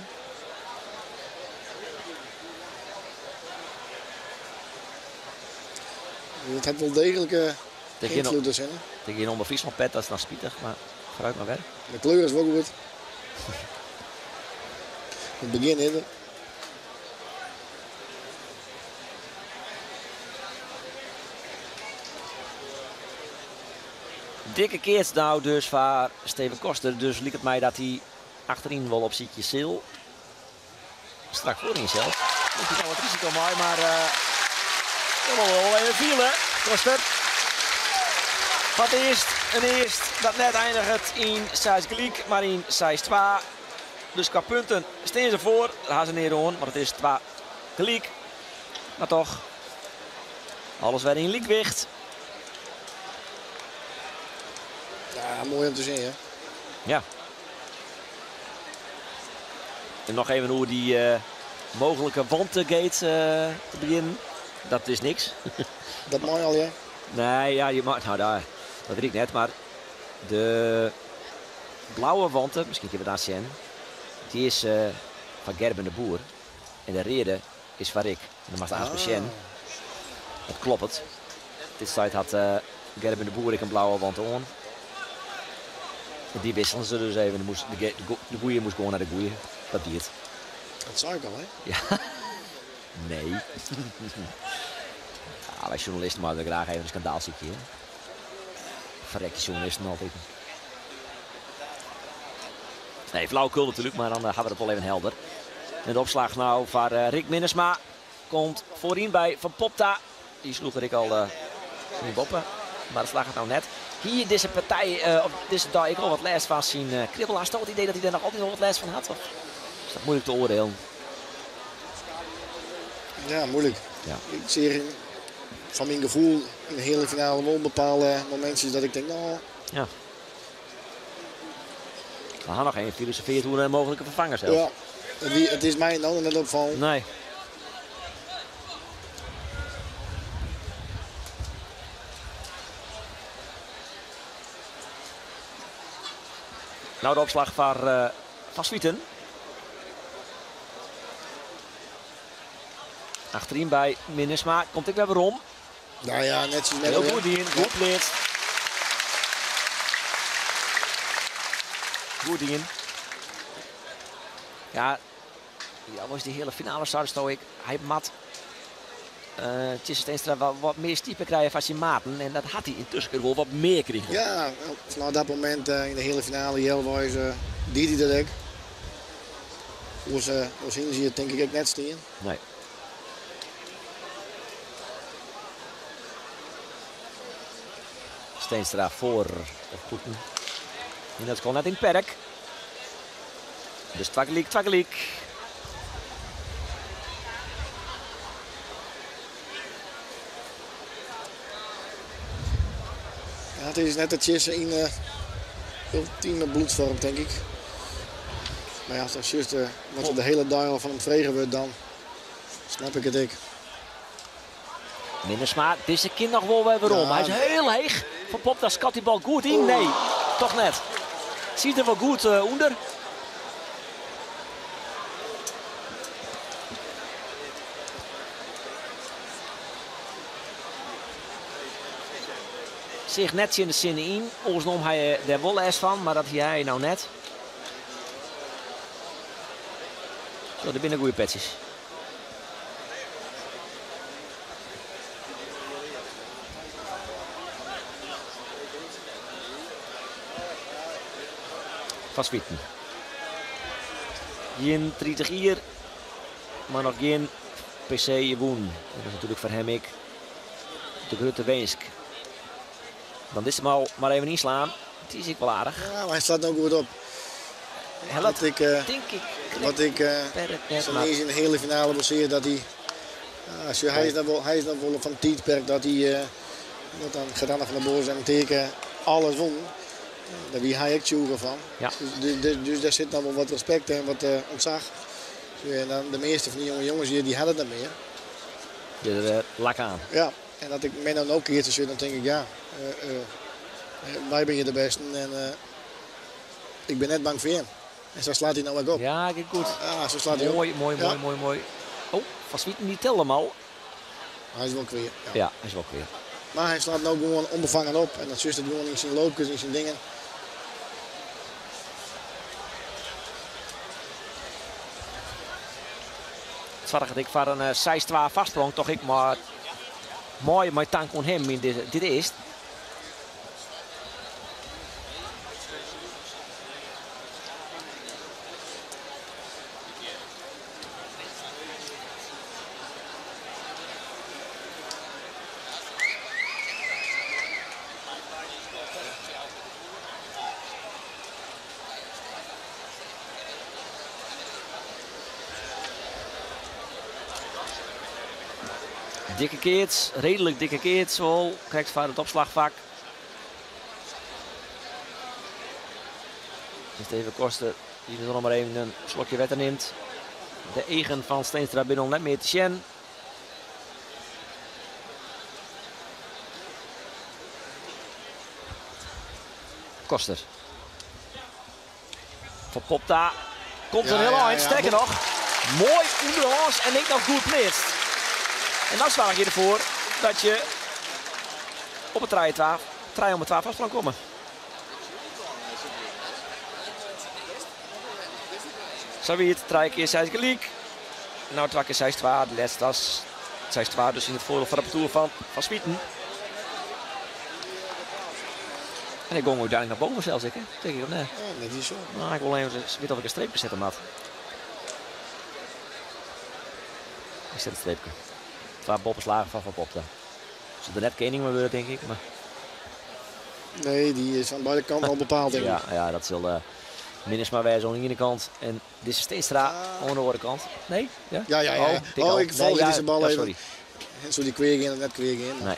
Het hat wol deeglik ynfloed dus, hè? Tink gjin Omrop Fryslân pet, dat is dan spitich, mar foarút mar wer. De kleur is wol goed. It begjin is der. Dikke keats no dus foar Steven Koster. Dus liket my dat hy achteryn wol op sykje sil. Strak foaryn sels. Nimt hy no wat risiko mei, mar uh, wol wol even fiele. Koster. Foar it earst in earst dat net einiget yn 6 gelyk, mar yn 6-2. Dus kwa punten stean se foar. Dêr ha se neat oan, want it is 2 gelyk. Mar toch, alles wer yn lykwicht. Ja, moai om te sjen, hè? Ja. En noch even oer dy uh, mooglike wantegate uh, te begjinnen. Dat is niks. Dat mei al, ja? Nee, ja, je mei, no, dat wit ik net, mar de blauwe wante, miskien kinne we dat sjen, dy is uh, fan Gerben de Boer. En de reade is foar Rick. En dan moatst aanst besjen. Dat kloppet. Dit stuit hat uh, Gerben de Boer ek in blauwe wante oan. En dy wisselen se dus even. De, moast, de, de goeie moast gewoan nei de goeie. Dat die it. Dat sei ik al, hè? Ja. Nee. Ja, wy sjoernalisten meie graach even in skandaal sykje. Hè? Ferrekte sjoernalisten altyd. Nee, flauwekul natuerlik, mar dan ha we dat wol even helder. En de opslach no foar eh, Rick Minnesma komt foaryn by Van Popta. Dy sloech er ek al uh, yn boppe, mar dat slagget no net. Hie dizze partij uh, op dizze dei ek al wat lêst fan syn uh, kribbel? Hast it idee dat hy dêr noch altyd noch wat lêst fan hat? Of is dat muoilik te oardielen? Ja, muoilik. Ja. Ik seach fan myn gefoel yn de hiele finale wol bepaalde momintsjes dat ik tink, no. Ja. We ha noch even filosofeard oer in mooglike ferfanger sels. Ja, it is my no net opfallen. Nee. No de opslach foar uh, Van Swieten. Achteryn by Minnesma komt ek wer werom. Nou ja, netsjes net. Hiel goed dien, goed pleatst. Goed dien. Ja, ja, was dy hiele finale seist ek. Hy moat uh, Tjisse Steenstra wat mear stipe krije fan syn maten. En dat hat hy yntusken wol wat mear krigen. Ja, fanôf dat momint uh, yn de hiele finale healweis uh, die hy dat ek. Oars, uh, oars hiene se tink ik ek net stean. Nee. Steenstra foar of bûten. En dat komt net yn it perk. Dus twa gelyk, twa gelyk. Ja, it is net dat Tjisse yn uh, ultime bloedfoarm, tink ik. Mar ja, ast sjochst wat der de hiele dei al fan him frege wurdt, dan snap ik it ek. Minnesma, dizze kin noch wol wer werom. Ja. Hy is hiel heech. Van Popta skat dy bal goed yn. Nee, toch net. Siet der wol goed ûnder. Seach net tsjin de sinne yn. Oars nom hy dêr wol lêst fan, mar dat hie hy no net. Zo, der binne goede petsjes. Van Zwieten. Gjin 30 jier, mar noch gjin PC wûn. Dat is natuerlik foar him ek de grutte winsk. Dan dizze bal mar even ynslaan. It is ek wol aardich. Ja, mar hy slacht no goed op. Hellet, Wat ik, tink ik, wat ik net, sa mar- iens yn de heale finale wol seach dat hy, ja, sjoch, hy is noch wol, hy is noch wol fan it tiidperk dat hy, dat dan Gerard van der Bos en Teake alles wûn. Dêr wie hy ek tsjûge fan. Ja. Dus dêr sit noch wol wat respekt en wat ûntsach. En dan de measte fan dy jonge jonges hjir, dy ha dat net mear. Die er lak aan. Ja, en as ik Menno no keatsen sjoch, dan tink ik ja, wy binne hjir de bêsten en ik bin net bang foar jim. En sa slacht hy no ek op. Ja, giet goed. Ja, sa slacht hy op. Moai, moai, Ja. moai, moai, moai. Oh, Van Zwieten die telde hem al. Hy is wol klear. Ja. Ja, hy is wol klear. Mar hy slacht no gewoan ûnbefangen op en dat sjochst it gewoan yn syn loopkes, yn syn dingen. It soarget ek foar in 6-2 foarsprong, toch ek mar moai mei tank oan him yn dizze, dit is. Dikke keats, redelijk dikke keats wol. Krekt foar it opslachfak. Steven Koster die er nog maar even een slokje wetter neemt. De egen van Steenstra binne al net mear te sjen. Koster. Van Popta komt Ja, er heel ja, eind. ja. Sterker nog, mooi onderhands en ik nog goed pleatst. En dan zorg je ervoor dat je op het 3 om het 12 afstand komen. Zo wie het, 3 keer 6 gelijk. Nou, 2 keer 6 2, de laatste was 6 2, dus in het voordeel van de parcours van Zwieten. En ik ging uiteindelijk naar boven zelfs, ik, hè? Denk ik, of nee? Ja, dat is zo. Nou, ik wil even weten of ik een streepje zetten had. Ik zet een streepje. 2 boppenslagen van Van Popta. Ze er net kening maar worden, denk ik. Maar... Nee, die is aan beide kanten al bepaald, denk ik. Ja, ja, dat zal Minnesma wijzen aan de ene kant en deze Steenstra aan de andere kant. Nee? Ja? Ja, ja, ja. Oh, ik Oh, al. ik volg Nee, ja, deze bal ja, even. sorry. En zo die kweer in en net kweer in. Nee.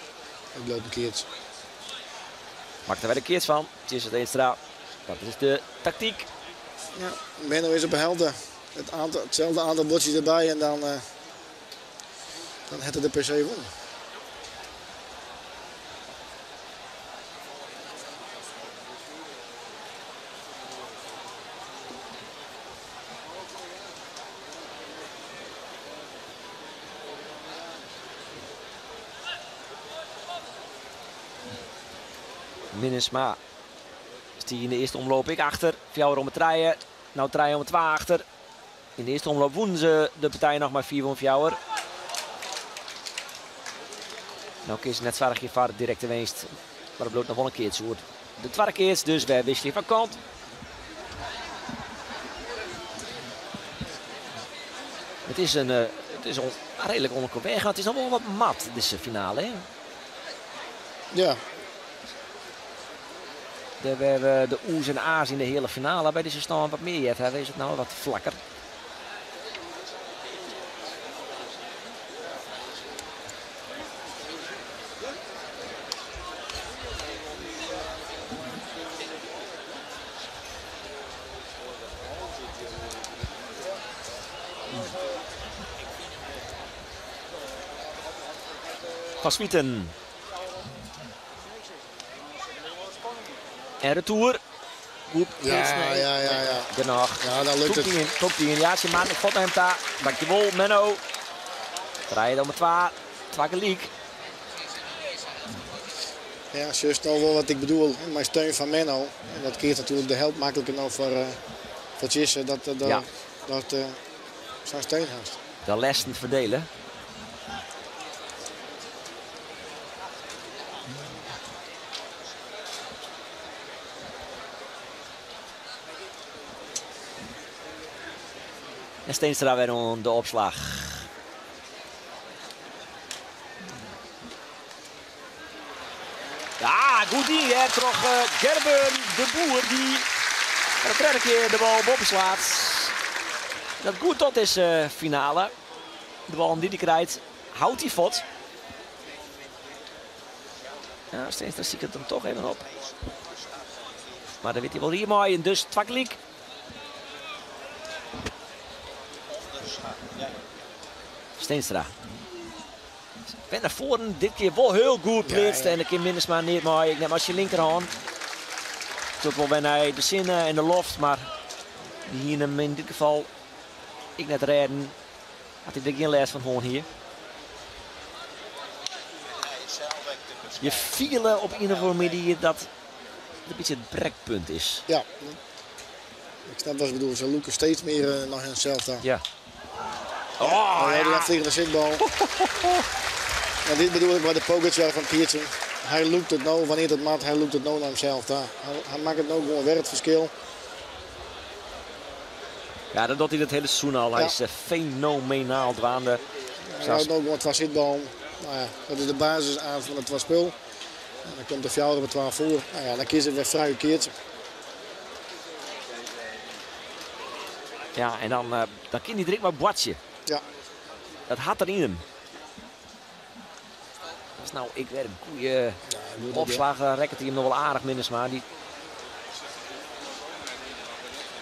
Ik loop een keertje. Maakt er wel een keertje van. Het is Steenstra. Dat is de tactiek. Ja, Menno is op helder. Hetzelfde aantal bordjes erbij en dan heeft het de PC won. Minnesma is die in de eerste omloop ik achter. Fjouwer om het draaien. Nou draaien om het 2 achter. In de eerste omloop wonnen ze de partij nog maar 4 om Fjouwer. Nou kies net zwaar gevaar directe winst. Maar het bloot nog wel een keertje wordt. De tweede keer dus bij wisseling van kant. Het is redelijk onder elkaar weggaan. Het is nog wel wat mat, deze finale. Hè? Ja. Daar werden de O's en A's in de hele finale. Bij deze stand wat meer. Jet, hè? Is het nou wat vlakker? Van Zwieten. En retour. Goed. Ja. Genoeg. Ja, dan lukt Top het. 10, top 10. Ja, ze maakt nog God naar hem ta. Dankjewel, Menno. Draaien om 2. 2 gelijk. Ja, zus, nou wel wat ik bedoel. Mijn steun van Menno. En dat keert natuurlijk de help makkelijker nou voor Tjisse. Dat zijn steun haast. De lessen verdelen. En Steenstra weer om de opslag. Ja, goed in, hè. Toch Gerben de Boer die de derde keer de bal op slaat. Dat goed tot is finale. De bal die hij krijgt, houdt hij vod. Ja, Steenstra ziet het hem toch even op. Maar dan weet hij wel hier mooi en dus twakliek. Steenstra. Ben naar voren, dit keer wel heel goed plaatst. En een keer minstens maar niet mooi. Ik neem als je linkerhand. Tot wel bijna de zinnen en de loft, maar die hier hem in dit geval ik net redden. Had hij er geen les van hoorn hier. Je viel op een of andere manier dat het een beetje het brekpunt is. Ja, ik snap wat ze bedoelen. Ze loeken steeds meer naar hunzelf daar. Ja. Oh, ja, die vliegende zitbal. Ja, dit bedoel ik bij de Pogacar van Piertsen. Hij loopt het nou, wanneer het maakt, hij loopt het nou naar hemzelf daar. Hij maakt het nou gewoon weer het verschil. Ja, dat doet hij het hele seizoen al. Hij is fenomenaal dwaande. Hij houdt ook gewoon twee zitbal. Nou ja, dat is de basis aan van het twee spul. En dan komt de fjouwer op 12 voor. Nou ja, dan kies het weer vrij keertje. Ja, en dan kan hij direct maar boatje. Ja. Dat had er in hem. Dat is nou, ik werd een goede opslag. Rekkert hij hem nog wel aardig minstens maar. Die...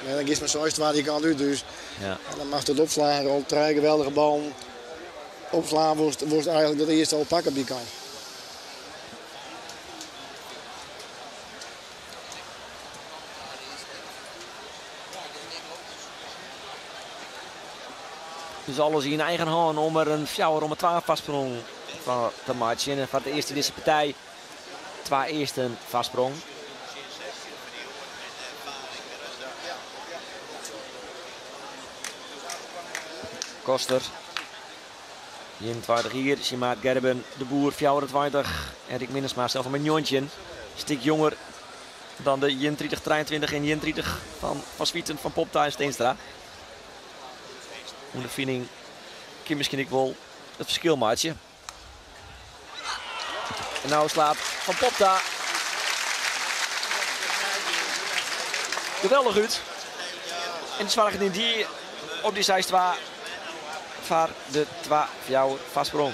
Ja, dan kies maar zo waar die kant uit dus. Ja. En dan mag het opslagen al drie geweldige bal. Opslaan wordt eigenlijk dat eerste al pakken op die kant. Dus alles in eigen hand om er een fjouwer om een 12 vastsprong van te maken. En van de eerste deze partij, 2 eerste vastsprong. Koster. 21 hier, Simaat Gerben, de Boer, 24. Erik Minnesma zelf met Jontje. Stik jonger dan de 31, 23 en 31 van Van Zwieten, van Popta en Steenstra. Ondervinding kan misschien ik wel het verschil maken. En nou slaat Van Popta. Geweldig uit. En de zwaar in die op die zijstwa vaar de 2 jouw vastsprong.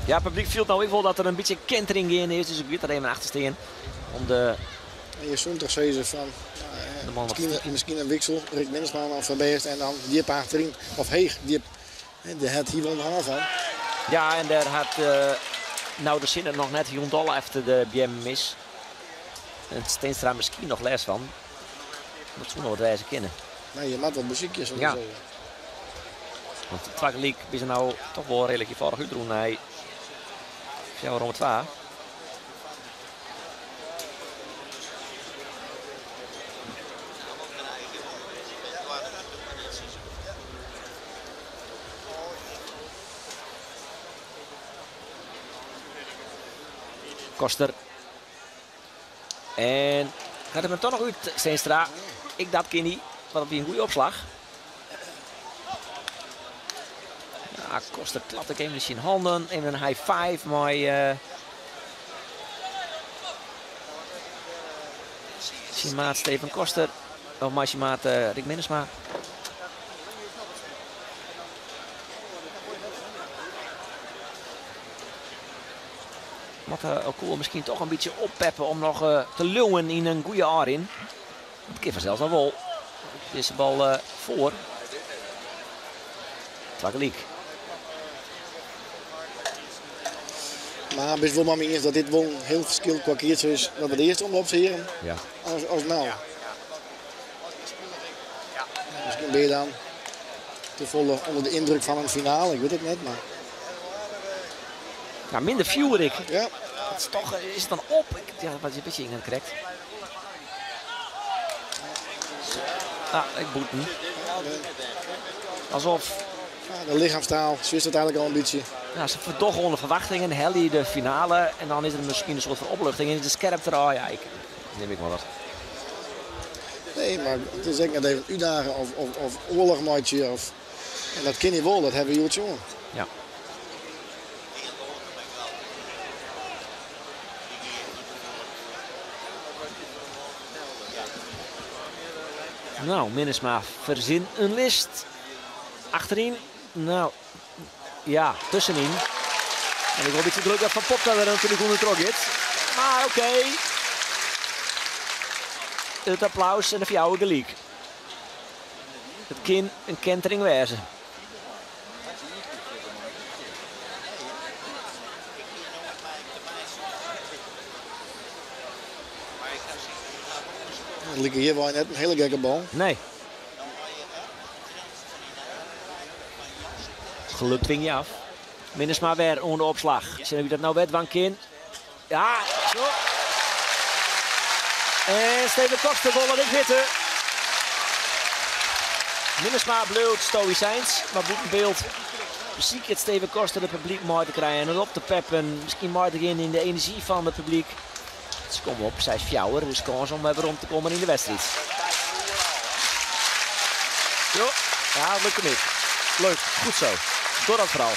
Ja, het publiek viel nou ik wel dat er een beetje kentering in is, dus ik weet er even achter staan. Om de... En je stond toch steeds van, de man misschien een wissel, Rick Minnesma of Van Beest en dan Diep achterin, of Heeg, Diep, de het hier wel een haar van. Ja, en daar had nou de zin nog net Hyundai even de BM mis. En Steenstra misschien nog les van. Dat zou nog wat wijze kennen. Nee, je maakt wat muziekjes. Ja. Zo. Want de Twakkelik is nou toch wel redelijk eenvoudig uitroen. Hij ja, rond 2. Koster. En gaat het hem toch nog uit, Steenstra. Ik dat kan niet, want dat is een goede opslag. Ah, Koster klapt ek even yn syn hannen. Even in high five mei syn maat Steven Koster. Of mei syn maat Rick Minnesma. Moat elkoar miskien toch in bytsje oppeppe om noch te leauwen yn in goede ôfrin. Dat kin fansels noch wol. Dizze bal foar. Twa gelyk. Mar bist wol mei my iens dat dit wol in hiel ferskil kwa keatsen is dat we de earste omloop seagen Ja. as no. Miskien bin je dan te folle ûnder de yndruk fan in finale, ik wit it net, mar. Ja, minder fjoer ek. Ja. Dat is toch, is it dan op? Ik, ja, wat wit je net krekt. Ah, ek bûten. Alsof. Ja, de lichaamstaal, zo is het eigenlijk al een beetje. Ja, se ferdogge oan de ferwachtingen, helje de finale en dan is der miskien in soart fan opluchting en is de skerpte oh ja, ik nim ik mar wat. Nee, mar it is ek net even útdagen of oarloch meitsje. Of, en dat kin hy wol, dat hawwe we hjoed sjoen. Ja. Nou, Minnesma fersint in list. Achteryn, nou, ja, tuskenyn. En ik wol in bytsje geluk dat Van Popta der natuerlik ûndertroch giet. Mar oké. It applaus en de fjouwer gelyk. It kin in kentering wêze. It like hjirwei net in hiele gekke bal. Nee. Geluk dwing je af. Minnesma wer oan de opslach. Sjen wie dat no wer dwaan kin. Ja, zo. En Steven Koster wol it ek witte. Minnesma bliuwt stoïsijns, mar bûten byld besiket Steven Koster it publyk mei te krijen en op te peppen. Miskien mei te gean yn de enerzjy fan it publyk. Se komme op 6-4, dus kâns om wer werom te kommen yn de wedstriid. Jo, ja, dat lukt him ek. Leuk, goed zo. Doch dat foaral.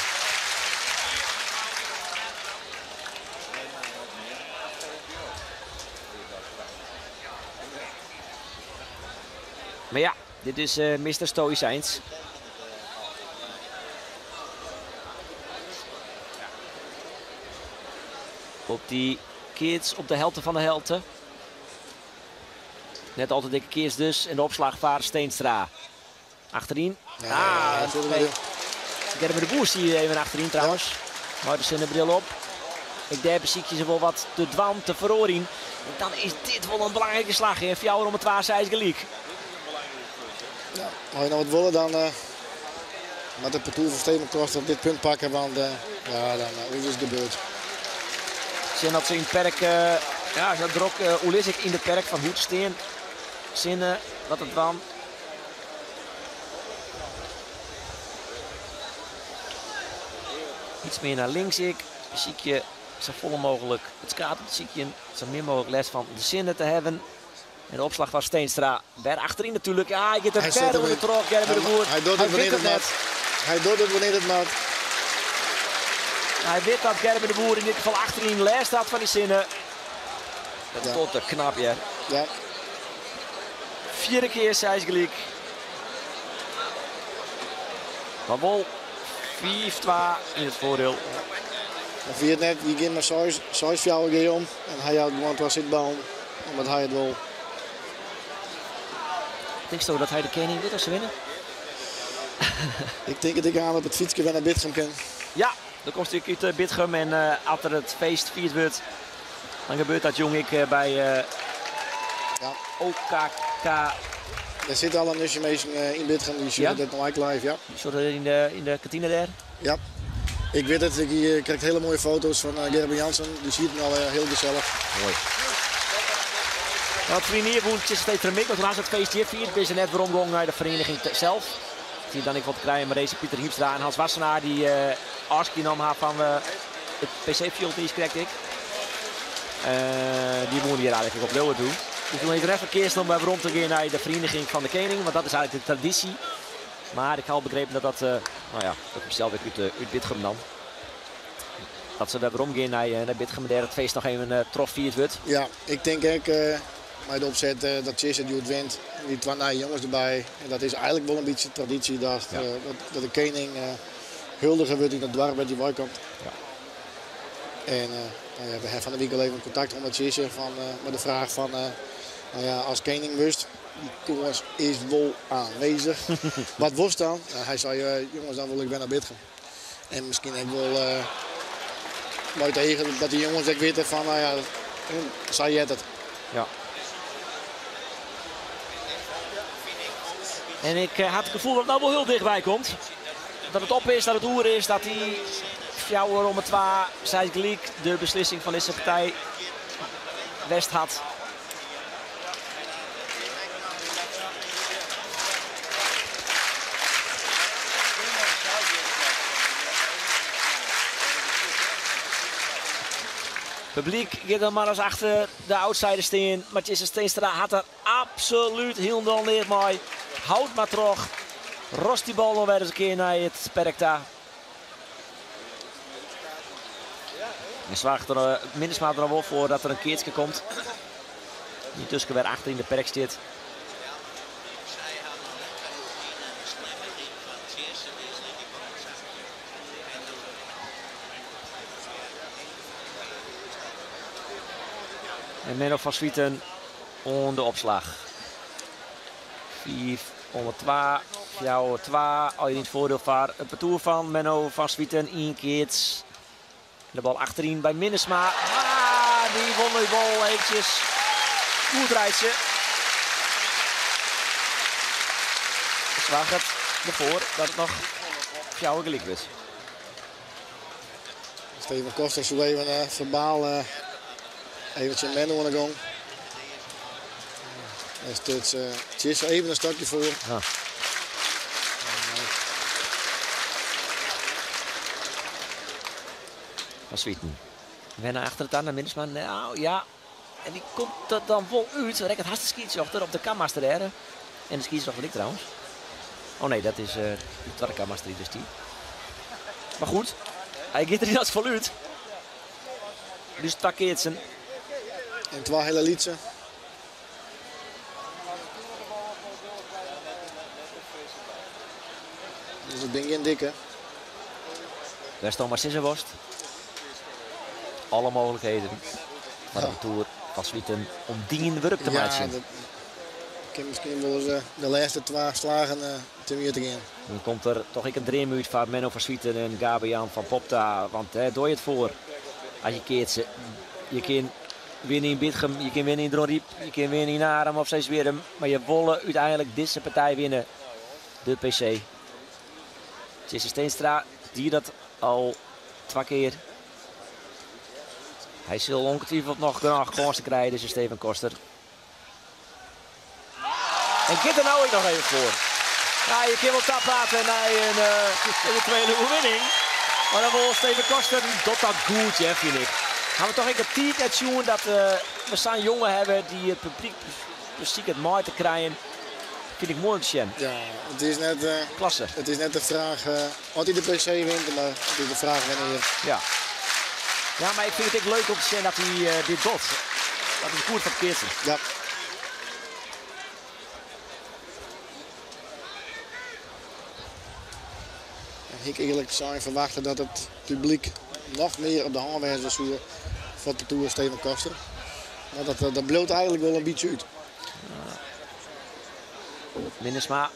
Mar ja, dit is Mister Stoïsijns. Op dy keats op de helte fan de helte. Net al te dikke keats dus. En de opslach foar Steenstra. Achteryn. Ja, ah, ja, nee. Gerben de Boer stie even achteryn trouwens. Mei de sinnebril op. Ek dêr besykje se wol wat te dwaan, te feroarjen. En dan is dit wol in belangrike slach. Hè? Fjouwer om 'e twa, seis gelyk. Ja, as je no wat wolle, dan moat it partoer fan Steven Koster dit punt pakke, want ja, dan is it gebeurd. Sjen dat se yn it perk, ja, sa drok oerlis ik yn it perk fan hoe't stean. Sinne, wat it dwaan. Iets mear nei links ek. Besykje safolle mooglik it skaad op te sykjen. Sa min mooglik lêst fan de sinne te hawwen. En de opslach fan Steenstra. Wer achteryn natuerlik. Ah, hy giet der Hy wer ûnder troch. Gerben de Boer. Hy docht it wannear't it moat. Hy docht it wannear't it moat. Hy wit dat Gerben de Boer yn dit gefal achteryn lêst hat fan dy sinne. Dat Ja. docht er knap, hear. Ja. Fjirde kear seis gelyk. Mar wol 5-2 yn it foardiel. Dan ferjit net, je gean mar 6-4 gean om en hy jout gewoan twa sitballen omdat hy it wol. Tinksto dat hy de kening wurdt as se winne? Ik tink it ik aan op it fytske wer nei Bitgum kin. Ja, dan komst ek út Bitgum en as der it feest fierd wurdt, dan gebeurt dat jong ek by OKK. Der sitte al in nustje minsken yn Bitgum, dy sjogge dit no ek live, ja. Dy sjogge it yn de kantine dêr? Ja, ik wit it. Ik krij hiele moaie foto's fan Gerben Jansen. Dy sieten al hiel gesellich. Moai. Wat ferline jier wûn Tjisse Steed Tremik, want toen it feest hjir fierd, binne se net werom gong nei de ferieniging sels. It hie dan ek wat te krijen mei dizze Pieter Hiemstra en Hans Wassenaar dy't ôfskie nommen ha fan it PC-fjild niiskrekt ek. Dy woene hjir eigentlik op bliuwe doe. Dus toen is der even keazen om wer werom te gean nei de ferieniging fan de kening, want dat is eigentlik de tradysje. Maar ik ha al begrepen dat dat, nou ja, dat komt sels ek út, út Bitgum dan. Dat se wer werom gean nei, nei Bitgum en dêr it feest noch even trochfierd wurdt. Ja, ik tink ek mei de opset dat Tjisse it hjoed wint. Dy twa nije jonges derby. En dat is eigenlik wol in bytsje tradysje dat, ja. dat, de kening huldige wurdt yn it doarp wêr't hy wei komt. Ja. En nou ja, we ha fan de wike al even kontakt hân mei Tjisse fan, mei de fraach fan, nou ja, as kening wurdst, dy kâns is wol aanwezig. Wat wolst dan? Nou, hy sei, jonges, dan wol ik wer nei Bitgum. En miskien ek wol mei it each dat dy jonges ek witte fan, nou ja, sa heart it. Ja. En ik ha it gefoel dat it no wol hiel dichtby komt. Dat it op is, dat it oer is, dat dy fjouwer om 'e twa seis gelyk de beslissing fan dizze partij west hat. Publyk giet dan mar ris achter de outsider stean. Mar Tjisse Steenstra hat der absolút hielendal neat mei. Houd mar troch. Rost dy bal noch wer ris in kear nei it perk ta. En soarget der Minnesma der al wol foar dat der in keatske komt. Yntusken wer achter yn de perk stiet. En Menno van Zwieten oan de opslach. 5 om 2, 4, 2. Al yn it foardiel foar it partoer fan Menno van Zwieten. Ien keats. De bal achteryn by Minnesma. Ah, dy wol de bal eventsjes goed reitsje. Soarget derfoar dat it noch fjouwer gelyk wurdt. Steven Koster soe even ferbaal even tsjin Menno oan de gong. En stuts Tjisse even in stokje foar. Ja. Van Zwieten. Wer nei achteren ta, nei Minnesma. Nou ja, en dy komt der dan wol út. Rekket hast de skiedsrjochter op de karmaster dêr. En de skiedsrjochter ek trouwens. Oh nee, dat is de twadde karmaster dy't der stiet. Mar goed, hy giet der yn elts gefal út. Dus twa keatsen. En twa hiele lytse. Dus it binne gjin dikke. Wêr'tsto mar sizze wolst. Alle mooglikheden foar it partoer Van Zwieten om dien wurk te meitsjen. Ja, dat kin miskien wol ris de lêste twa slagen temjitte gean. Dan komt der toch ek in dream út foar Menno van Zwieten en Gabe-Jan van Popta. Want dêr doar je it foar as je keatse. Je kin winne yn Bitgum, je kin winne yn Dronryp, je kin winne yn Arum of Seisbierrum. Mar je wolle úteinlik dizze partij winne, de PC. Tjisse Steenstra die dat al twa kear. Hy sil ongetwijfeld noch genôch kânsen krije, dizze Steven Koster. En giet der no ek noch even foar. Ja, je kinne wol taprate nei in eventuele oerwinning. Mar dan wol Steven Koster docht dat goed, ja, fyn ik. Ha we toch ek in tiid net sjoen dat we sa'n jonge hawwe dy't it publyk besiket mei te krijen. Fyn ik moai om te sjen. Ja, it is net, Klasse. It is net de fraach oft hy de PC wint, mar it is de fraach wannear. Ja. Ja, mar ik fyn it ek leuk om te sjen dat hy dit docht. Dat is goed foar it keatsen. Ja. En ik earlik sein ferwachte dat it publyk noch mear op de hân wêze soe foar it partoer Steven Koster. Mar dat bliuwt eigenlik wol in bytsje út. Minnesma.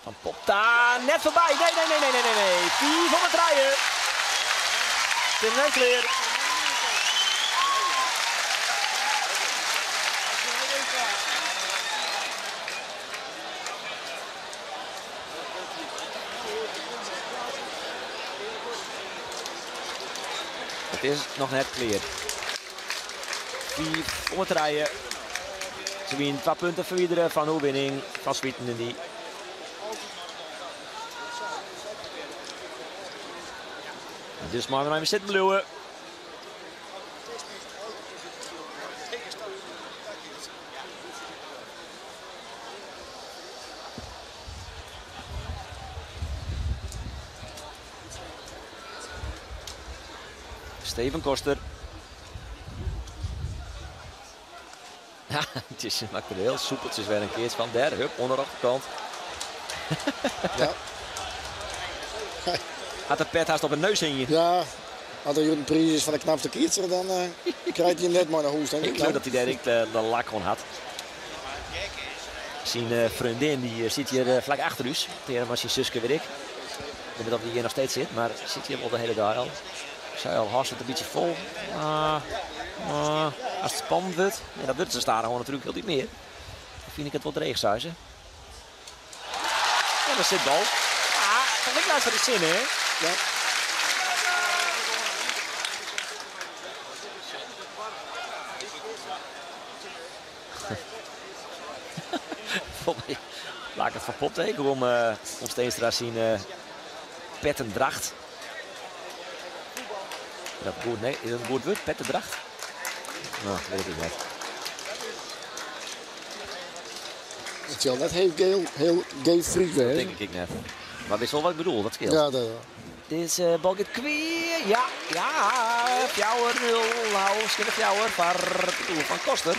Van Popta net foarby. Nee, nee, nee, nee, nee, nee. 5 om 'e trije. It is net klear. It is noch net klear. 5 om 'e trije. Se wienen twa punten ferwidere fan de oerwinning fan Zwieten en dy. Dus meie we noch even sitten bliuwe. Steven Koster. Ja, het is maakt er heel soepeltjes weer een keertje van. Daar, hup, onder de achterkant. Ja. Had de pet haast op een neus heen. Ja, als er een prijs is van de knapste kietser, dan krijgt hij hem net maar naar huis, denk ik. Ik geloof dat hij daar ik de lak gewoon had. Zijn vriendin die zit hier vlak achter u. Tegen was zijn zusje, weet ik. Ik weet niet of hij hier nog steeds zit, maar zit hier al de hele dag al. Ik zei al, haast het een beetje vol. Als het spannend wordt, en dat wordt ze staan gewoon natuurlijk heel niet meer. Dan vind ik het wat dreig, zei ze. Ja, daar zit bal. Ah, dat lijkt nou voor de zin, hè? Ja. Volgens mij laat ik het van pop tegen om Steenstra zien pettendracht. Is dat goed? Nee, is dat een goed woord? Pettendracht? Nou, weet ik niet. Het is wel net heel geel, heel gay freak, hè? Dat denk ik net. Maar wist wel wat ik bedoel, dat scheelt. Ja, dat wel. Dit is bal gaat kwier. Ja, ja. 4-0. Nou, schinder fjouwer van Koster.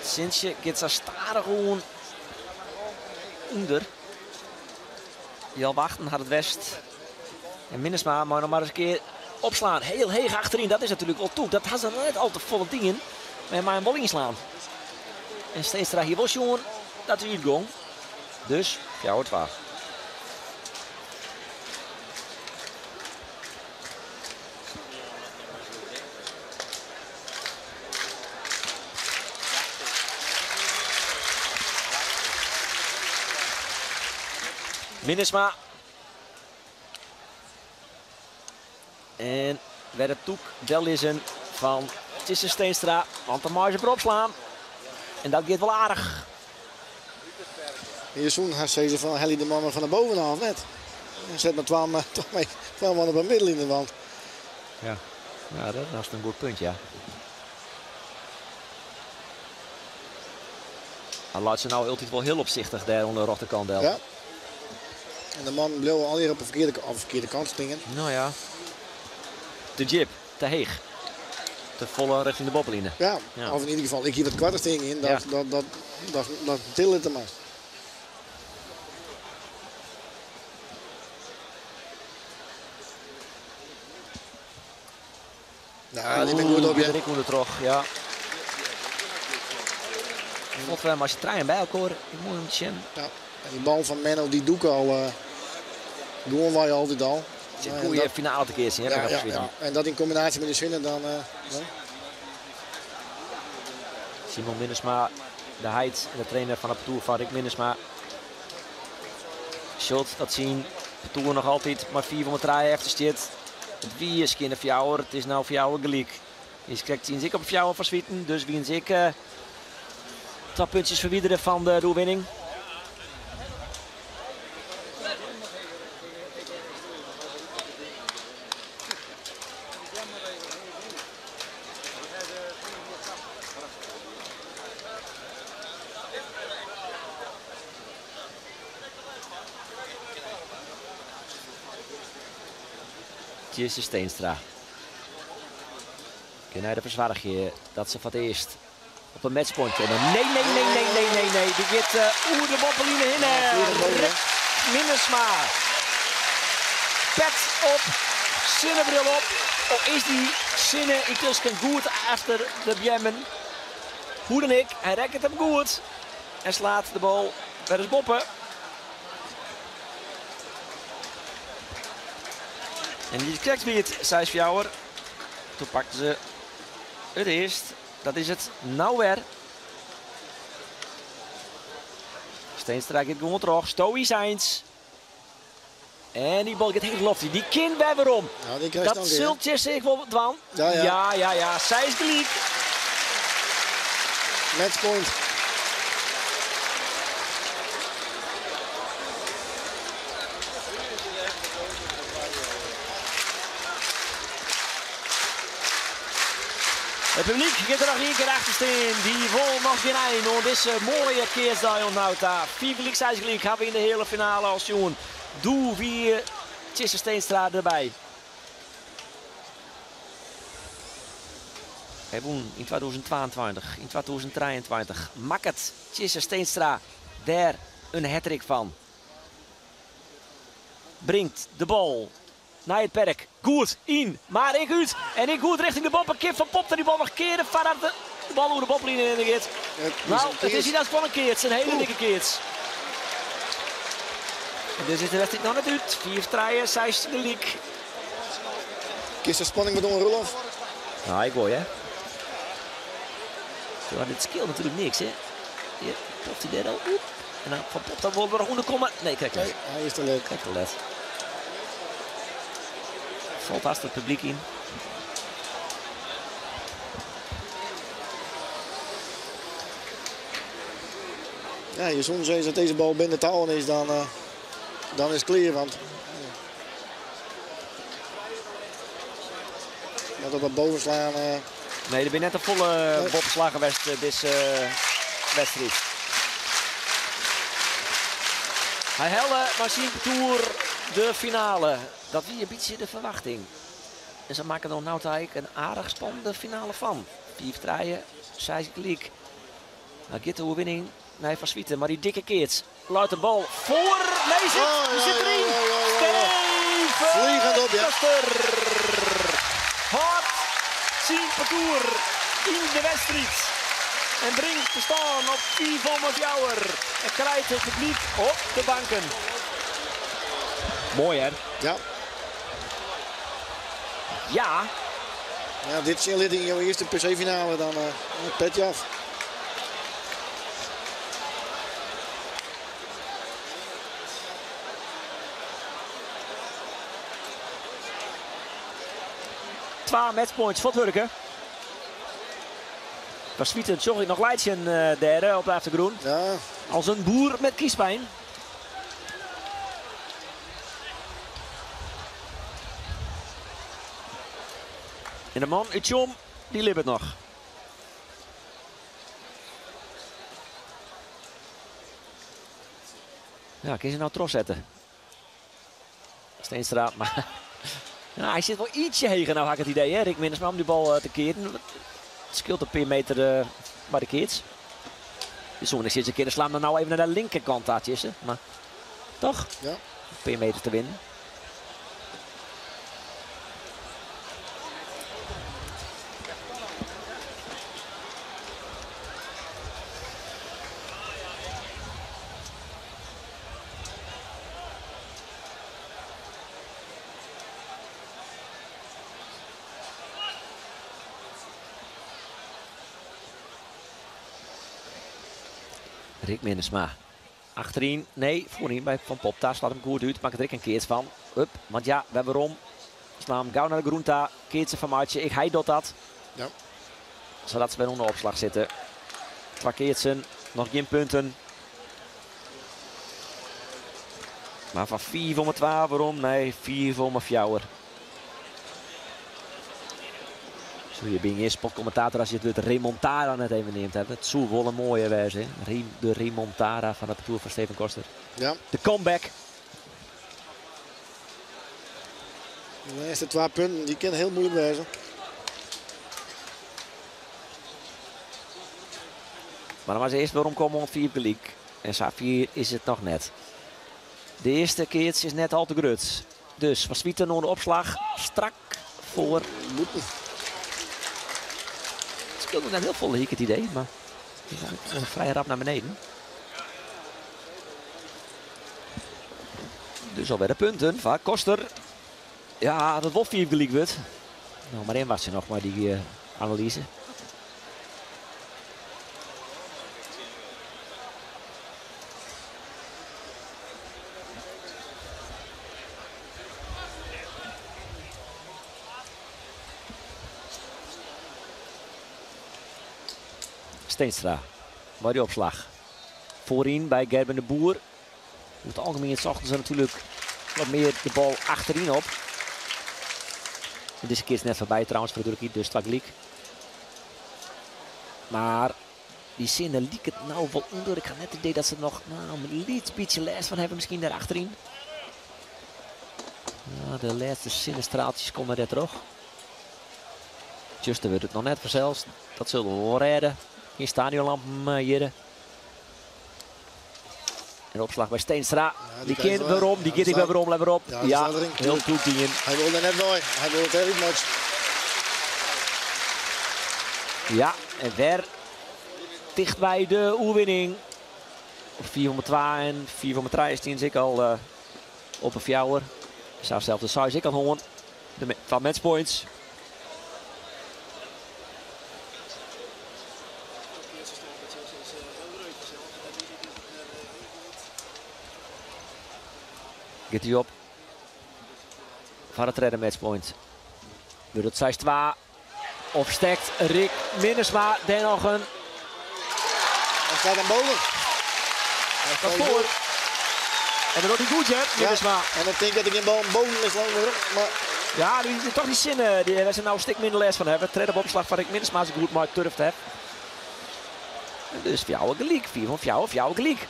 Sintje gaat zo starig gewoon onder. Die al wachten had het West. En Minnesma maar nog maar eens een keer opslaan. Heel heeg achterin, dat is natuurlijk wel toe. Dat had ze net al te volle dingen. Maar een bal inslaan. En Steenstra hier was jongen, dat is uitgang. Dus, ja, het waar. Minnesma. En werd het toek Dellissen van Tjisse Steenstra. Want de marge erop slaan. En dat gaat wel aardig. Hier zo'n haar ze van Helly de mannen van de bovenaf net. En zet maar 12 mannen op het middel in de wand. Ja, nou, dat was een goed punt, ja. Hij laat ze nou altijd wel heel opzichtig daar onder de rechterkant. Ja. En de man bleef alweer op de verkeerde kant stingen. Nou ja. De jib, te heeg. Te volle richting de bobbeline. Ja, ja, of in ieder geval, ik hier wat kwartensting in, dat, ja. dat tillen het maar. Nou, die ben ik goed op, ja. Ik moet er terug, ja. Vlot maar als je trein bij elkaar, ik moet hem zien. Ja. En die bal van Menno, die doe ik al, doen wij altijd al. Het is een goede finale te keer zien, hè? Ja, ja, ja. En dat in combinatie met de zinnen dan. Ja. Simon Minnesma, de heid en de trainer van het parcours van Rick Minnesma. Shot, dat zien. Parcours nog altijd, maar 4 van de draaien heeft zit. Het wie is geen fjouwer, het is nou fjouwer gelijk. Is krijgt zien ik op fjouwer van Swieten, dus wie ik 2 puntjes verwijderen van de doelwinning. Tjisse Steenstra. Kun hij ervoor zorgen dat ze voor het eerst op een matchpoint komen? Nee, nee, nee, nee, nee, nee, nee. Die gaat oer de bobbeline in. Rick Minnesma. Pet op, zonnebril op. Of is die zinne intussen goed achter de Bjemmen? Hoe dan ik, hij rekt hem goed. En slaat de bal bij de boppen. En die krijgt weer het 6 fjouwer. Toen pakten ze het eerst. Dat is het nou weer. Steenstra gaat gewoon terug. Stoïcijns. En die bal gaat heel lofty. Die kind bij waarom. Ja, dat zult je zich wel dwan. Ja, ja. Ja, ja, ja. Zij is gelijk. Matchpoint. publyk giet der noch ien kear achter stean. Dy wol noch gjin ein oan dizze moaie keatsdei oant no ta. 5 gelyk, 6 gelyk hawwe we yn de heale finale al sjoen. Doe wie Tjisse Steenstra derby. Hy wûn yn 2022, yn 2023 makket Tjisse Steenstra dêr in hattrick fan. Bringt de bal nei it perk. Goed yn, mar ek út. En ek goed richting de boppe. Kin Van Popta dy bal noch keare foardat de bal oer de boppeline hinne giet. Nou, it is yn elts gefal in keats, in hele dikke keats. En dus is de wedstriid noch net út. 5-3, 16 gelyk. Kinst de spanning wat oan, Roelof? Nou, ik wol, hè. Ja, dit skeelt natuerlik niks, hè. Hier, popt hy dêr al op. En dan Van Popta wol der noch ûnder komme. Nee, krekt net. Nee, hy is te let. Krekt te let. Falt hast it publyk yn. Ja, je soms eens dat deze bal binnen touwen is, dan is het clear. Want dat op het bovenslaan. Nee, der binne net te folle boppeslaggen west dizze wedstriid. Hy helle mei syn partoer de finale. Dat wie in bytsje de ferwachting. En se makken der no ta ek in aardich spannende finale fan. 5-3, 6 gelyk. Nou giet de oerwinning nei Van Zwieten, mar dy dikke keats leit de bal foar. Nee, sit, Oh, ja, sit deryn. ja, ja, ja, ja. Steven Vliegend op, ja. Koster hâldt syn partoer yn de wedstriid en bringt de stân op 5-4 en krijt it publyk op de banken. Moai, hè? Ja. Ja. Ja, dit sjen litte yn jo earste PC-finale, dan petje af. Twa matchpoints fuortwurke. Van Zwieten sjoch ik noch laitsjen dêr op de achtergrûn. Ja. As in boer met kiespijn. En de man út Tsjom, dy libbet noch. Ja, kin se no trochsette. Steenstra, mar ja, hy sit wol ietsje heger no, ha ik it idee, hè? Rick Minnesma om dy bal te kearen. It skeelt in pear meter by de keats. Je soene ek sizze kinne, slaan him no even nei de linkerkant ta, Tjisse. Mar toch? Ja. In pear meter te winnen. Rick Minnesma. Achteryn, nee, foaryn by Van Popta. Slacht him goed út, makket der ek in keats fan. Up, want ja, wer werom. Slaan him gau nei de grûn ta. Keatsen fan Martje, ek hy docht dat. Ja. Sadat se wer ûnder opslach sitte. Twa keatsen, noch gjin punten. Mar fan 5 om 2 werom nei 5 om 4. Zo, je bent eerst sportcommentator als je het woord remontada net even neemt. Hè. Het zou wel een mooie wezen. Hè. De remontada van het partoer van Steven Koster. Ja. De comeback. De laatste 2 punten, die kunnen heel moeilijk wezen. Maar dan was eerst waarom komen om 4 gelyk. En Safir is het nog net. De eerste keer is net al te grut. Dus Van Zwieten onder de opslag. Strak voor. Het speelde net heel vol, ik het idee. Maar vrij rap naar beneden. Dus alweer de punten van Koster. Ja, dat wordt 4 gelyk wordt. Nou, maar één was er nog, maar die analyse. Steenstra, waar die opslag. Voorin bij Gerben de Boer. Over het algemeen zochten ze natuurlijk wat meer de bal achterin op. En deze keer is net voorbij trouwens voor de Turkije, dus gelyk. Maar die sinne liket nou wol ûnder. Ik ha net it idee dat se noch nou, in lyts bytsje lêst fan hawwe miskien dêr achteryn. Ja, de lêste sinnestraaltsjes komme dêr troch. Tsjuster wurdt it noch net fansels. Dat sil we wol rêde. Gjin stadionlampen eh, hjirre. En opslach by Steenstra. Ja, die kin werom, die giet ek wer werom, let wer op. Ja, Ja, hiel goed dien. Hy wol der net wei. Hy wol it dêr útmeitsje. Ja, en wer ticht by de oerwinning. Op 4,2 en 4,3 stienen se ek al eh, op in fjouwer. Sa sels de seis ek al hân. De twa matchpoints. Giet hy op foar it tredde matchpoint. Wurdt it 6-2 of stekt Rick Minnesma dêr noch in. Hy staat dan boven. Hy staat foar. En dan docht hy goed, hè, Minnesma. Ja, en dan tink ik dat ik geen bal boven is maar... Ja, die, toch die zinnen, die, waar ze nou een stik minder les van hebben. Tredde opslag van Rick Minnesma is goed, maar turft hè. Dus fjouwer gelyk. 4 van fjouwer, fjouwer gelyk.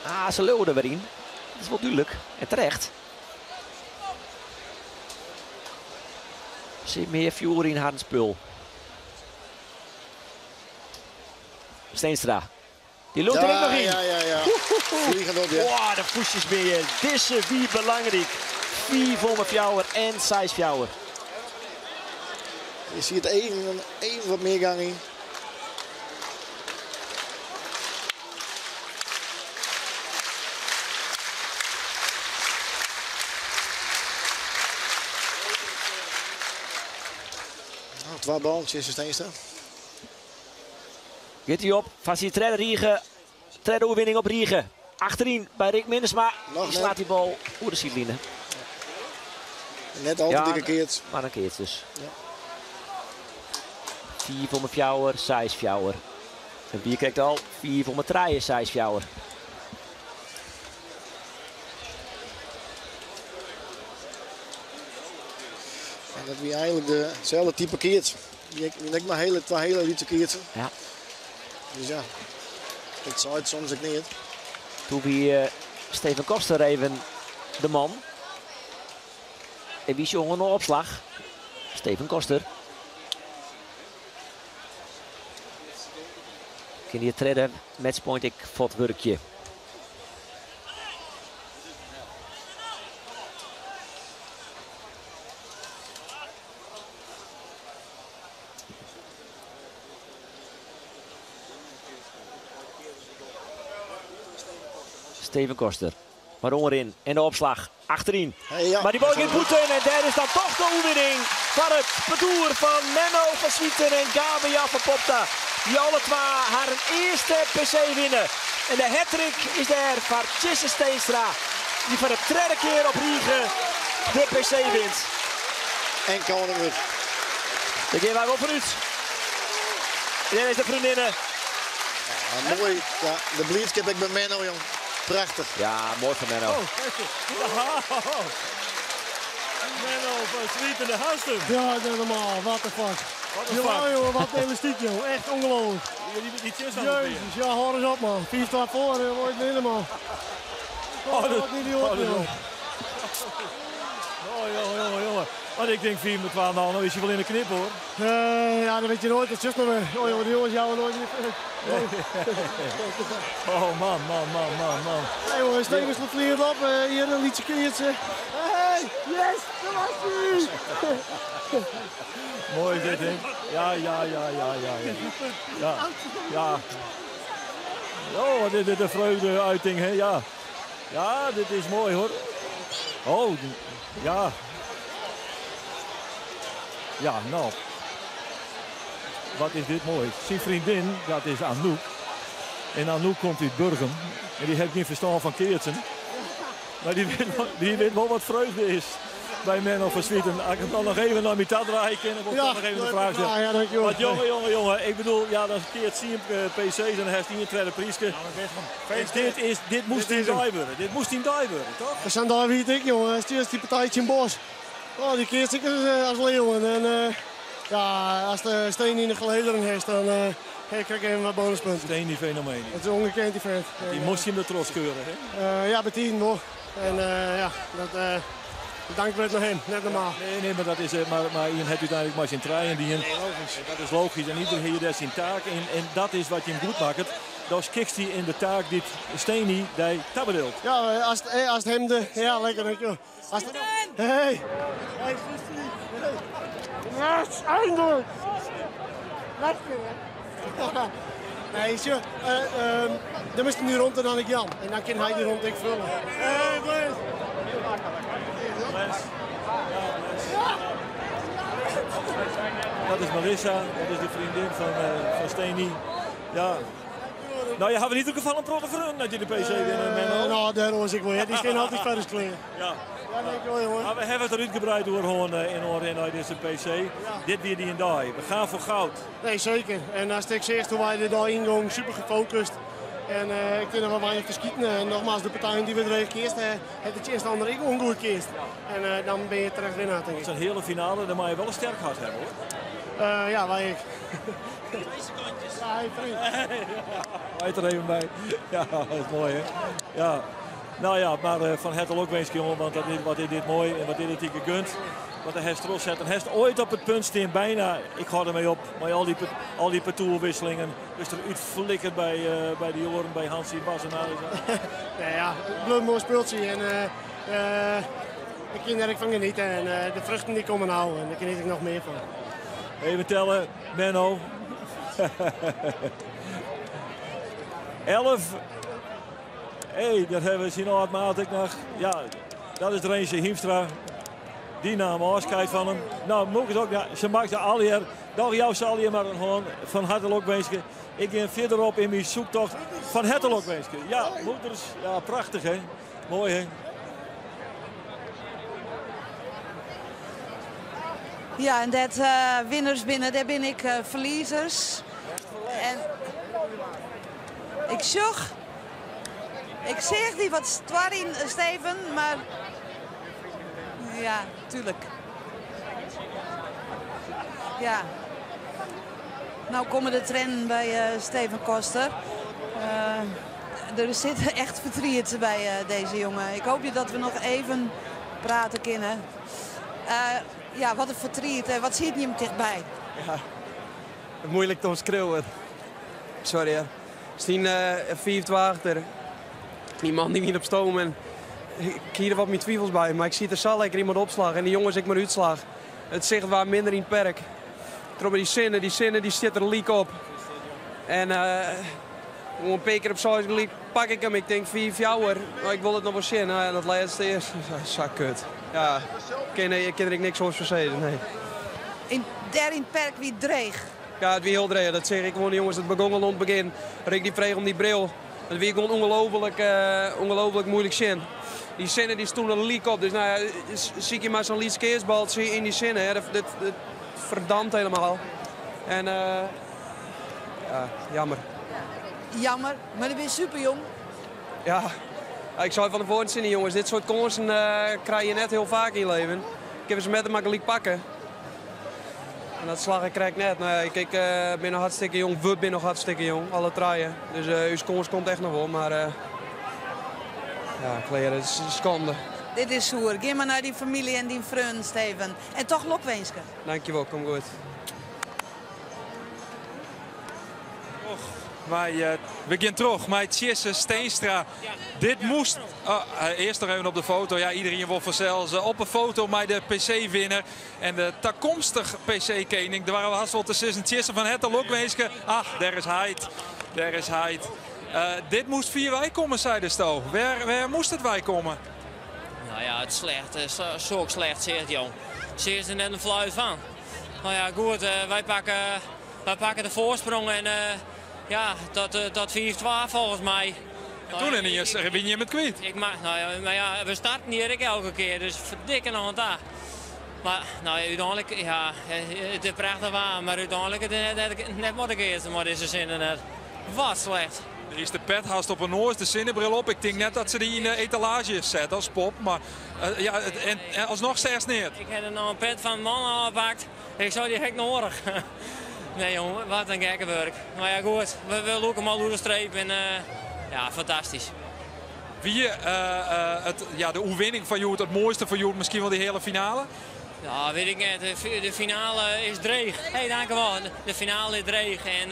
Ah, ze leeuwen er weer in. Dat is wel duidelijk. En terecht. Zit meer vuur in haar spul. Steenstra. Die loopt er ook nog in. Ja, ja, ja. Vliegend op, ja. Wow, de voetjes meer. Disse wie belangrijk. 4 voor mijn fjouwer en 6 fjouwer. Je ziet even, even wat meer gang in. Nou, twee balletjes is Steenstra. Gaat hij op. Van zijn tredde Riege. Tredde oerwinning op Riege. Achterin bij Rick Minnesma. Nog Die slaat die bal oer de zijline. Net al te dikke keert. Maar een keert dus. Ja. 4 voor mijn fjouwer, 6 fjouwer. En wie kijkt al? 4 voor mijn draaien, 6 fjouwer. En dat wie eigenlijk dezelfde type keert. Die ik maar hele, twee hele liete keertsen. Ja. Dus ja, dat zou het soms ook niet. Toen wie Steven Koster even de man. En wie is jongen nog opslag? Steven Koster. Kan hier tredde matchpoint ik werkje. Steven Koster. Maar onderin en de opslag achterin. Hey, ja. Maar die bal gaat boeten en daar is dan toch de oefening van het parcours van Menno van Zwieten en Gabe van Popta. Die alle twee haar eerste PC winnen. En de hattrick is daar van Tjisse Steenstra. Die voor de derde keer op Riege de PC wint. En koning. Daar gaan wij wel vooruit. En daar is de vriendinnen. Ja, mooi. Ja, de bleedskip ik bij Menno, jong. Prachtig. Ja, mooi van Menno. Oh, kijk eens. Menno van Zwieten de Haastum. Ja, dat is normaal. What the fuck. What the Jawel, fuck. jongen, wat een elastiek, joh. Echt ongelooflijk. Die, die chest aan het Jezus, ja, hoor eens op, man. 4 staat voor, joh. Word je winnen, man. Oh, dat, Wat een idioot, oh, dat- joh. Oh, jongen, jongen, jongen. Want ik denk 4 met 12, nou is hij wel in de knip, hoor. Ja, dat weet je nooit. Dat is nog weer. Oh, jongen, die jongens jouwen nooit meer. Oh, man, man, man, man, man. Hey, jongen, Steven slaat vliegend op. Hier een liedje keertje. Hey, yes, dat was hij. Mooi dit, hè? Ja, ja, ja, ja, ja. Ja, ja. ja. Oh, wat is dit een vreugde-uiting, hè? Ja. Ja, dit is mooi, hoor. Oh, ja. Ja, nou. Wat is dit mooi. Zijn vriendin, dat is Anouk. En Anouk komt uit Burgum. En die heeft geen verstand van keertsen. Maar die weet wel wat vreugde is bij Menno van Zwieten. Als ik het dan nog even naar Mita draaien kan, dan wil ik Ja, nog even de leuke vraag stellen. vraag, ja, dankjewel. Want jongen, jongen, jongen. Ik bedoel, ja, dan keert 10 PC's en dan heeft hij een tweede prijsje. En dit, is, dit moest Dit in is hem. die worden. Dit moest in die worden, toch? We zijn daar wie ik, jongen. Het is die partijtje in bos. Oh, die keert ik als, als leeuwen. En Ja, as de steen yn de gelederen hast, dan krijg ik even wat bonuspunten. Steen die fenomeen. Het is ongekend die vent. Die moest je hem er trots keuren, hè? Ja, betiden wel. En ja, dat dank wordt naar hem, net normaal. Nee, nee, maar dat is, maar je hebt uiteindelijk maar zijn trein die een, Nee, logisch. Dat is logisch. En iedereen hier daar zijn taak in. En dat is wat je hem goed maakt. Dat is kiks die in de taak die Steni die tabedeelt. Ja, als het hem de... Ja, lekker, dankjewel. Als het, hey! Hey, Susie! Hey. Yes, eindelijk! Lekker, hè? Nee, zie je, dan moest hij nu rond en dan ik Jan. En dan kan hij die rond ik vullen. Hey, boys! Dat is Marissa, dat is de vriendin van Steni. Ja. Nou, je hebt in ieder geval een protte vriend dat je de PC winnen, Menno. Nou, daar was ik wel. Ja. Die scheen altijd verder kleren. Ja. Ja, dankjewel, jongen. Maar we hebben het eruit gebreid door gewoon in Oren uit deze PC. Ja. Dit weer die een dag. We gaan voor goud. Nee, zeker. En als ik zeg, toen wij de dag ingang super gefocust. En ik vind er wel weinig te schieten. En nogmaals, de partij die we er even keerst, het is eerst andere ik ongoed keerst. En dan ben je terecht winnaar, denk ik. Het is een hele finale, dan moet je wel een sterk hart hebben, hoor. Ja, wij ik. Deze kantjes. Ja, hij vriend. Hij er even bij. Ja, dat is mooi, hè? Ja. Nou ja, maar van harte ook wens, jongen, want wat is dit mooi en wat is dit hier gegund. Wat de Hest erop zet. En Hest ooit op het punt staan, bijna, ik ga ermee op, maar al die partourwisselingen. Dus er uitflikkerd bij de Joren, bij Hansie, Bas en Arisa. Nee, ja, het blijft een mooi speeltje en ik kan er van genieten. En de vruchten die komen nou en daar geniet ik nog meer van. Even tellen, Menno. 11. Hé, hey, dat hebben we zien oud ik nog. Ja, dat is Renze Hiemstra. Die naam afscheid van hem. Nou, moet ik het ook. Ja, ze maakte al hier. Dag jou zal je maar een hoorn. Van harte lokwensen. Ik ga verderop in mijn zoektocht. Van harte lokwensen. Ja, moeders. Ja, prachtig hè. Mooi hè. Ja, en dat winnaars binnen, daar ben ik verliezers. En ik zocht. Ik zeg die wat stwarin, Steven, maar ja, tuurlijk. Ja. Nou komen de trainen bij Steven Koster. Er zit echt verdriet bij deze jongen. Ik hoop dat we nog even praten kunnen. Ja, wat een verdriet. Hè. Wat ziet je hem dichtbij? Ja, moeilijk te omschrijven. Sorry, hè. Stien 4-2 achter. Die man die niet op stoom en ik hier er wat mijn twijfels bij, maar ik zie er zo lekker iemand opslag en die jongens ik maar uitslag. Het zicht waar minder in het perk. Trom die zinnen, die zinnen die zit er leak op. En een paar keer op zo'n leak pak ik hem, ik denk 4 fjouwer. Maar ik wil het nog wel zien. Nou, en dat laatste is, zo kut. Ja, ik ken er niks over verzeden, nee. In, daar in het perk wie dreig? Ja, het wie heel dreig. Dat zeg ik gewoon, jongens, het begon al aan het begin. Rick die vreeg om die bril. Dat wie gewoon ongelooflijk moeilijk zin. Die zinnen die stonden een leak op. Dus nou ja, zie je maar zo'n liets keersbaltje in die zinnen. Hè. Dat verdampt helemaal. En ja, jammer. Jammer, maar je bent super jong. Ja, ik zou van de voren zien, jongens. Dit soort kansen krijg je net heel vaak in je leven. Ik heb ze met hem makkelijk pakken. En dat slag ik krijg net. Nou ja, ik ben nog hartstikke jong. We zijn nog hartstikke jong. Alle draaien. Dus uw kans komt echt nog wel. Maar ja, kleren, het is een schande. Dit is zoer. Ga maar naar die familie en die vriend, Steven. En toch lokwensen. Dankjewel, kom goed. Och, wij we gaan terug met Tjisse Steenstra. Dit moest... Oh eerst nog even op de foto. Ja, iedereen wil vanzelfs op een foto met de P C-winnaar. En de toekomstig P C-koning. Daar waren we hartstikke te sissen. Tjisse van Hette Lokwenske. Ach, daar is hij. Daar is hij. Dit moest 4 wij komen, zei de sto. Waar moest het wij komen? Nou ja, het is slecht. Zo slecht, zegt jong. Ze is er net een fluit van. Nou ja, goed. Wij pakken de voorsprong en ja, dat 4-2 volgens mij. En toen in je win je met kwijt. Ik maak, nou ja, maar ja, we starten hier ik elke keer, dus verdikken nog een dag. Maar nou, uiteindelijk, ja, het is prachtig waar, maar uiteindelijk het is net, net, net maar de keer, maar deze zin net. Wat slecht. De earste pet hast op 'e noas, de sinnebril op. Ik tink net dat se dy yn de etalaazje set as pop, mar ja, en alsnoch seachst neat. Ik ha der noch in pet fan man ôfpakt. Ik sei, dy ha ik noadich. Nee jong, wat in gekke wurk. Mar ja goed, we lûke him al oer de streep en ja, fantastysk. Wie it, ja, de oerwinning fan hjoed it moaiste fan hjoed, miskien wol dy heale finale? Ja, wit ik net. De finale is dreech. Hey, dankewol. De finale is dreech en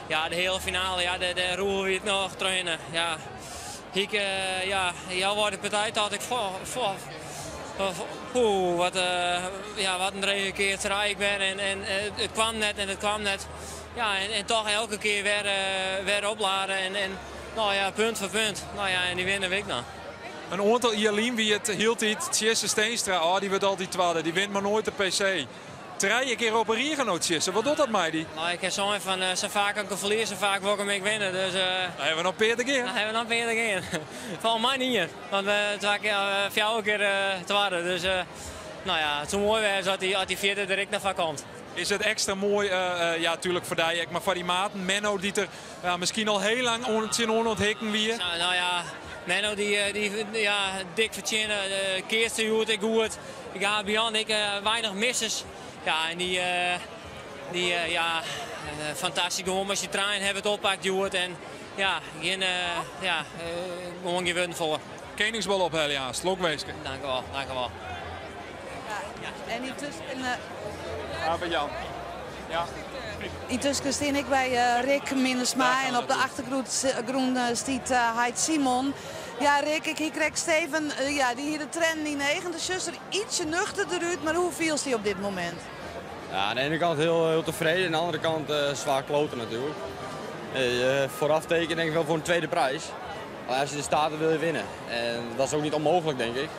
ja, de heale finale, ja, dêr roege we it noch trochhinne. Ja, ik, ja, healwei de partij tocht ik, oeh, wat, ja, wat in drege keatserij ik wer. En, en it kwam net en it kwam net. Ja, en, en toch elke kear wer, wer opladen en, en nou ja, punt foar punt. Nou ja, en dy winne we ek noch. In oantal jier lyn wie it hieltyd Tjisse Steenstra. Oh, dy wurdt altyd twadde. Dy wint mar noait de PC. Trije kear op 'e rige no, Tjisse. Wat docht dat mei dy? Nou, ik ha sein fan sa faak ik ferlies, sa faak wol ik him ek winne. Dus, Dan hawwe we noch in pear te gean. Dan hawwe we noch in pear te gean. Folgens my ien. Want twa kear, fjouwer kear twadde. Dus nou ja, it soe moai wêze as dy, as dy fjirde der ek noch foar komt. Is it ekstra moai, ja tuerlik foar dy ek, mar foar dy maten Menno dy't der ja, miskien al hiel lang oan, tsjinoan oan it hikken wie? Nou ja, Menno dy, dy ja, dik fertsjinne, keatste hjoed ek goed. Gabe Jan ek weinich missers. Ja, en dy, dy ja, fantastysk gewoan mei syn trijen hawwe it oppakt hjoed. En ja, gjin, ja, gewoan gjin wurden foar. Keningsbal ophelje aanst. Lokwinske. Dankewol, dankewol. Ja, en yntusken... Gabe Jan. Ja. Yntusken stean ik by Rick Minnesma en op de achtergrûn stiet heit Simon. Ja Rick, ik hie krekt Steven, ja, dy hie de triennen yn de eagen. Do sjochst der ietsje nuchterder út, mar hoe fielst dy op dit momint? Ja, aan de ene kant heel, heel tevreden, aan de andere kant zwaar kloten natuurlijk. Vooraf teken denk ik wel voor een tweede prijs. Maar als je er staat, dan wil je winnen. En dat is ook niet onmogelijk, denk ik.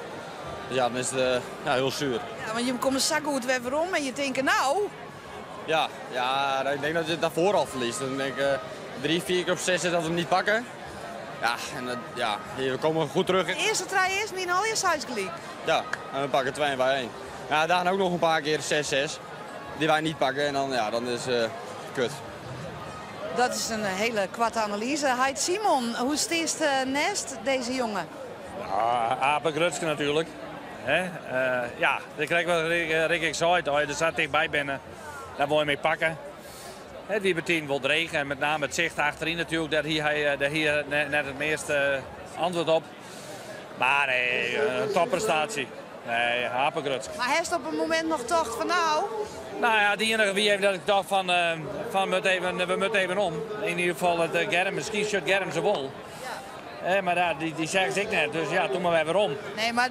Dus ja, dan is het ja, heel zuur. Ja, want je komt zo goed weer werom en je denkt, nou... Ja, ja, ik denk dat je het daarvoor al verliest. Dan denk ik 3, 4 keer op 6 is dat we hem niet pakken. Ja, en dat, ja, we komen goed terug. De eerste trije is min al je size gelijk. Ja, en we pakken 2 en wij 1. Ja, daarna ook nog een paar keer 6-6. Die wij niet pakken en dan, ja, dan is het kut. Dat is een hele kwarte analyse. Heit Simon, hoe stiest nest deze jongen? Ja, apegrutske natuurlijk. Hè? Ja, ik krijg wat Rick ik zei, als je er zat dichtbij binnen, daar wil je mee pakken. Hè, die meteen wel dreig en met name het zicht achterin natuurlijk, daar hier hij, daar hier net het meeste antwoord op. Maar nee, een topprestatie. Nee, apegrutsk. Maar hij is op een moment nog tocht van nou? Nou ja, die enige wie heeft dat ik dacht van moet even, we moeten even om. In ieder geval het Germ, misschien shirt Germ ze wol. Ja. Maar daar, die zeggen ze ik net, dus ja, toen maar weer om. Nee, maar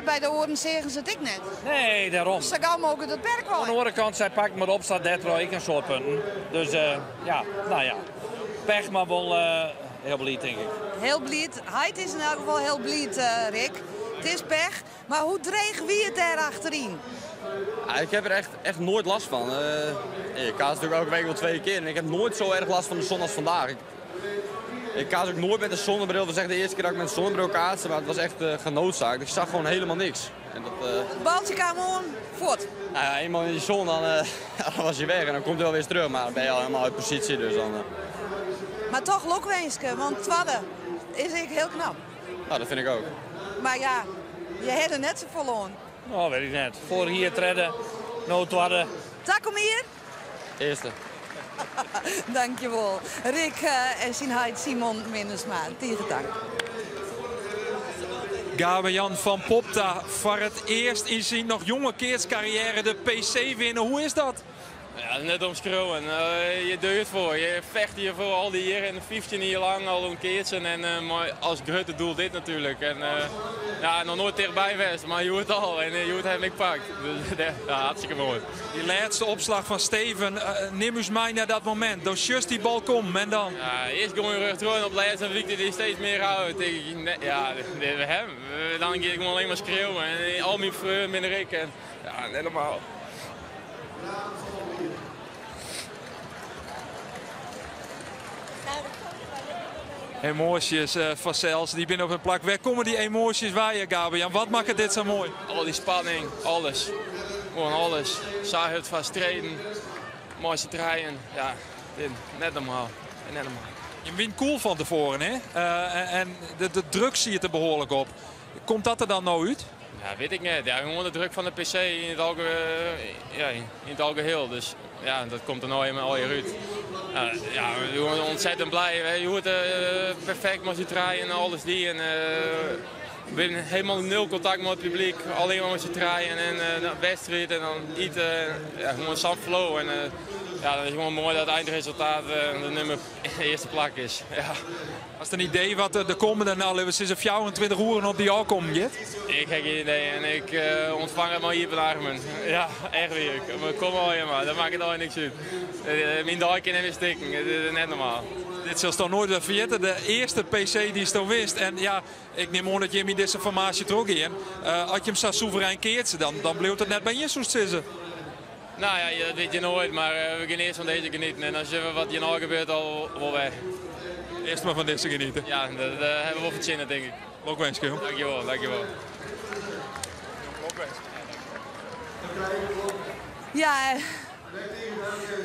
bij de oren zeggen ze het ik net. Nee, daarom. Ze gaan ook het werk wel. Aan de andere kant, zij pakt maar op, staat 30 ik een soort punten. Dus ja, nou ja, pech maar wel heel blij, denk ik. Heel blij. Heit is in elk geval heel blij, Rick. Het is pech, maar hoe dreig wie het daar achterin? Ja, ik heb er echt nooit last van. Ik kaas natuurlijk elke week wel 2 keer en ik heb nooit zo erg last van de zon als vandaag. Ik kaas ook nooit met een zonnebril. Dat was echt de eerste keer dat ik met een zonnebril kaatste, maar het was echt genoodzaakt. Ik zag gewoon helemaal niks. En dat Het baltje kwam om, voort. Nou ja, eenmaal in die zon, dan was je weg en dan komt hij wel weer eens terug, maar dan ben je al helemaal uit positie. Dus dan. Maar toch lokwenske, want twadde is ik heel knap. Nou, dat vind ik ook. Maar ja, je hebt er net zo verloren. Nou, weet ik net. Voor hier tredde, no twadde. Daar kom hier. Eerste. Dankjewel. Rick en zijn heit Simon Minnesma. Tegen dank. Gabe Jan van Popta voor het eerst in zijn nog jonge keerscarrière de PC winnen. Hoe is dat? Ja, net omschreeuwen. Je doet het voor. Je vecht hier voor al die jaren en 15 jaar lang al een keertje. En maar als grote doel dit natuurlijk. En ja, nog nooit dichtbij geweest, maar je hoort al en je hoort hem ik pakt. Dus, ja, hartstikke mooi. Die laatste opslag van Steven, neem eens mij naar dat moment. Door just die bal komt en dan. Ja, eerst gewoon je rug terug en op de laatste wiekte die steeds meer uit. Ik, nee, ja, dit, we hebben. Dan ga ik gewoon alleen maar schreeuwen en al mijn vreugde binnen ik. En, ja, net normaal. Emoties van Cels, die binnen op hun plak. Waar komen die emoties waar je, Gabriel? Wat maakt dit zo mooi? Al die spanning, alles. Gewoon alles. Zij het vast treden, mooiste treien. Ja, dit, net normaal. Net normaal. Je wint cool van tevoren, hè? En de druk siet der behoarlik op. Komt dat der dan no út? Ja, wit ik net. Ja, gewoan de druk fan de PC yn it, alge, ja, yn it algeheel. Dus ja, dat komt der no even allegear út. Ja, we zijn ontzettend blij. Je hoort perfect met z'n draaien en alles die. En, we zijn helemaal nul contact met het publiek. Alleen maar met z'n draaien en de wedstrijd en dan eten. Ja, gewoon zo'n flow. En, ja, dan is het gewoon mooi dat het eindresultaat de nummer eerste plak is. Ja. Hast in idee wat de komende, nou, laten we zeggen, 24 uur op dy ôfkommen giet? Ik heb geen idee en ik ontvang het maar hier van armen. Ja, echt weer. Maar kom al maar, dat maakt het al niks uit. Mijn dag kan even stikken, dat is net normaal. Dit zulst toch nooit weer vergeten, de eerste PC die je wist. En ja, ik neem aan dat Jimmy deze formatie terug in. Als je hem zo soeverein keert, dan blijft het net bij je, zoals ze. Nou ja, dat weet je nooit, maar we gaan eerst van deze genieten. En als je wat hier nou gebeurt, al wel weg. Eerst maar van deze genieten. Ja, dat hebben we wel verzinnen, denk ik. Lokwens, Kim. Dankjewel, dankjewel. Ja,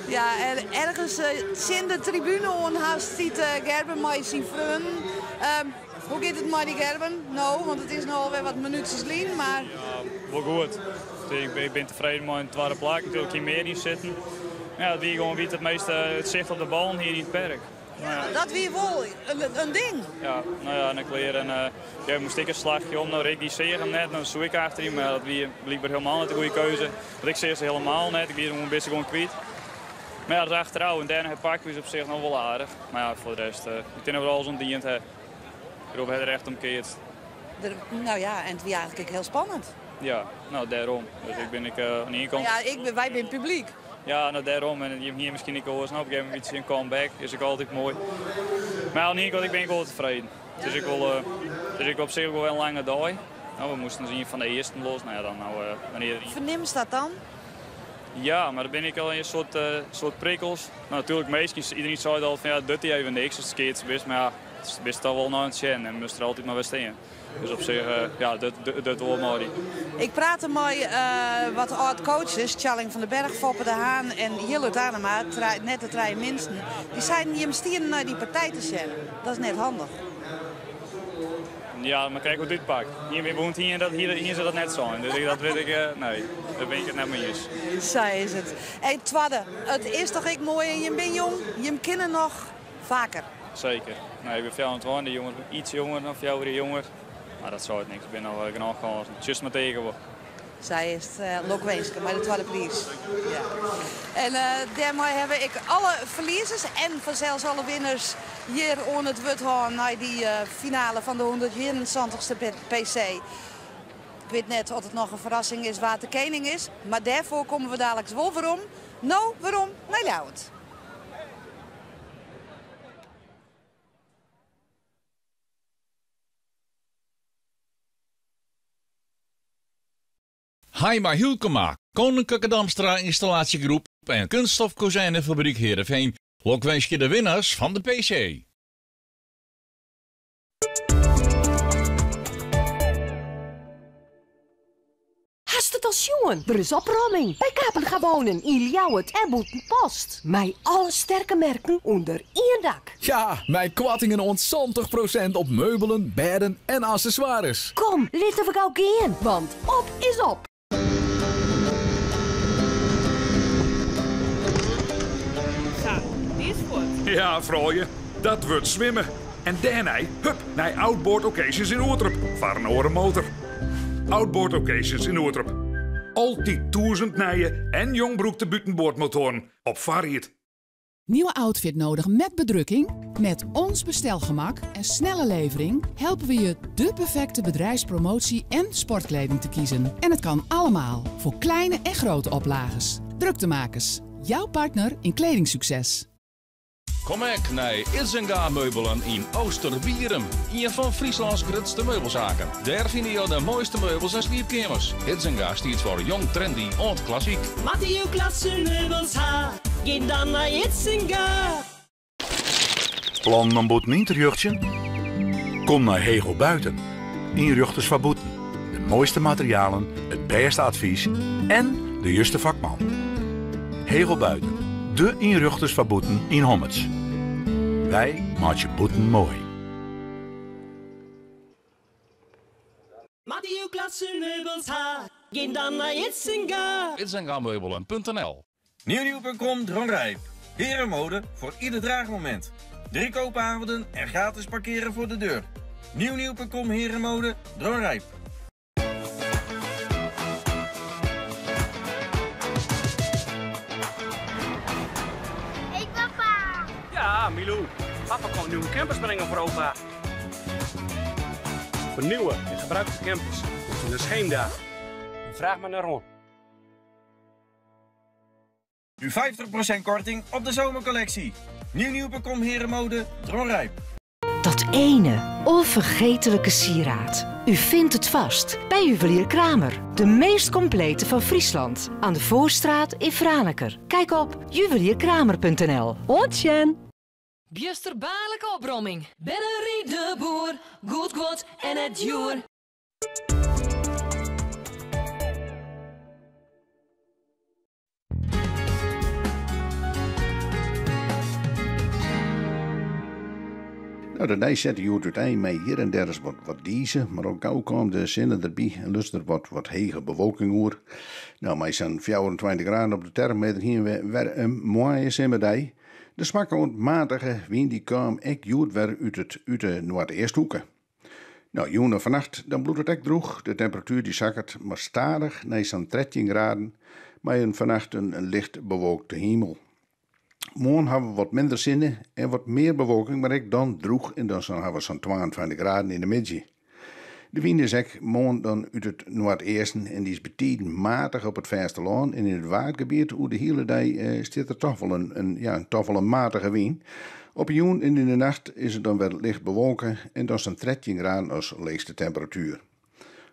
ja, en ergens in de tribune onhaast ziet Gerben met zijn vriend. Hoe gaat het met die Gerben? Nou, want het is nog alweer wat minuutjes lien, maar... Ja, wel goed. Ik ben tevreden met een tweede plek. Natuurlijk hier meer in zitten. Ja, die gewoon wie het meeste het zicht op de bal hier in het perk. Nou ja. Dat wie wel een ding. Ja, nou ja, en ik leer en ja, moest ik een slagje om. Nou, Rick die zeeg hem net, dan zoek ik achter hem, maar dat wie blijkbaar helemaal niet de goede keuze. Want ik zeeg ze helemaal net, ik ben hem een beetje gewoon kwijt. Maar ja, dat is achteraf en daarna pakken we ze op zich nog wel aardig. Maar ja, voor de rest, ik denk dat we alles ontdiend hebben. Ik hoop het er echt omkeert. Er, nou ja, en het was eigenlijk heel spannend. Ja, nou daarom. Dus ik ben ik aan de ene kant. Ja, wij zijn publiek. Ja, nou daarom. En je hebt hier misschien niet gehoord, nou, op een gegeven moment iets een comeback is ook altijd mooi. Maar aan de ene kant, ik ben wel tevreden. Dus ik op zich wel een lange dag. Nou, we moesten zien van de eerste los. Nou ja, dan nou wanneer Verneemt dat dan? Ja, maar dan ben ik al in een soort prikkels. Nou, natuurlijk, meestal, iedereen zei al van ja, doet hij even niks, dus het keert best. Maar ja, het is best al wel naar het zien en moest er altijd maar weer staan. Dus op zich, ja, dat wel mooi. Ik praatte met wat oud-coaches, Tjalling van den Berg, Foppe de Haan en Jillert Anema, net de drie minsten. Die zeiden, je stieren naar die partij te zetten. Dat is net handig. Ja, maar kijk hoe dit pakt. Hier woont hier en dat, hier, hier zou dat net zo. Dus ik, dat weet ik, nee, daar ben ik het net mee eens. Zij is het. Hey, Twadde, het is toch ik mooi en je bent jong, je kennen nog vaker. Zeker. Nee, ik ben 24, de jongens iets jonger dan jou weer jonger. Maar dat zou het niks. Ik ben al genoeg gehad. Just maar tegen. Zij is het Lokwenske, maar de tweede prijs. Ja. En daarmee heb ik alle verliezers en vanzelfs alle winnaars hier aan het wurd gaan naar die finale van de 121ste PC. Ik weet net of het nog een verrassing is waar de koning is, maar daarvoor komen we dadelijk wel weer om. Nou, waarom? Naar Ljouwert. Haima Hielkema, Koninklijke Damstra Installatiegroep en Kunststofkozijnenfabriek Heerenveen. Lokwens je de winnaars van de PC. Hast het als jongen? Er is opromming bij Kapenga Wonen in Ljouwert en Bûtenpost. Met alle sterke merken onder één dak. Ja, mijn kwattingen ont 70% op meubelen, bedden en accessoires. Kom, laten we gauw gaan, want op is op. Zo, dit is goed. Ja, vrouwen, dat wordt zwemmen. En daarna, hup, naar Outboard Occasions in Oerterp. Voor een orenmotor. Outboard Occasions in Oerterp. Altijd 1000 nijen en jongbroek de buitenboordmotoren op Variet. Nieuwe outfit nodig met bedrukking? Met ons bestelgemak en snelle levering helpen we je de perfecte bedrijfspromotie en sportkleding te kiezen. En het kan allemaal, voor kleine en grote oplages. Druktemakers, jouw partner in kledingsucces. Kom ek naar Idzinga Meubelen in Oosterwierum. Een van Frieslands grootste meubelzaken. Daar vind je de mooiste meubels en sliepkamers. Idzinga staat voor jong, trendy en klassiek. Wat je klasse meubels ha, ga dan naar Idzinga. Plan om boet niet te Kom naar Hegel Buiten. Inrichters van Boeten. De mooiste materialen, het beste advies en de juiste vakman. Hegel Buiten. De inrichters van Boeten in Hommerts. Wy meitsje bûten moai. Moatte jo klasse meubels ha, gean dan nei Idsinga. Idsingameubelen.nl Nieuwnieuw.com Dronryp. Herenmode voor ieder draagmoment. Drie koopavonden en gratis parkeren voor de deur. Nieuwnieuw.com Herenmode Dronryp. Hey papa! Ja, Milou. Papa komt nieuwe campers brengen voor opa. Voor nieuwe en gebruikte campers. Moet je naar Scheemda. Vraag maar naar Ron. Nu 50% korting op de zomercollectie. Nieuwnieuw.com Herenmode Dronryp. Dat ene onvergetelijke sieraad. U vindt het vast bij Juwelier Kramer. De meest complete van Friesland. Aan de Voorstraat in Franeker. Kijk op juwelierkramer.nl. Oantjen! Bjusterbaarlike opbromming. Bennerie de Boer. Goed guod en net djoer. Nou, de dei sette hjoed útein mei hjir en dêr ris wat, wat dize, mar al gau kaam de sinne derby en luts der wat, wat hege bewolking oer. Nou, mei sa'n 24 graden op de termometer hiene we wer in moaie simmerdei. De swakke oant matige wyn dy kaam ek hjoed wer út it út de noardeasthoeke. Nou, jûn en fannacht dan bliuwt it ek drûch. De temperatuer dy sakket mar stadich nei sa'n 13 graden, mei in fannacht in licht bewolkte himel. Moarn hawwe we wat minder sinne en wat mear bewolking, mar ek dan drûch en dan hawwe we sa'n 22 graden yn de middei. De wyn is ek moarn dan út it noardeasten en dy is betiden matich op it fêstelân en yn it Waadgebiet oer de hiele dei eh, stiet der toch wol in, in, ja, toch wol in matige wyn. Op 'e jûn en yn de nacht is it dan wer licht bewolke en dan sa'n 13 graden as leechste temperatuer.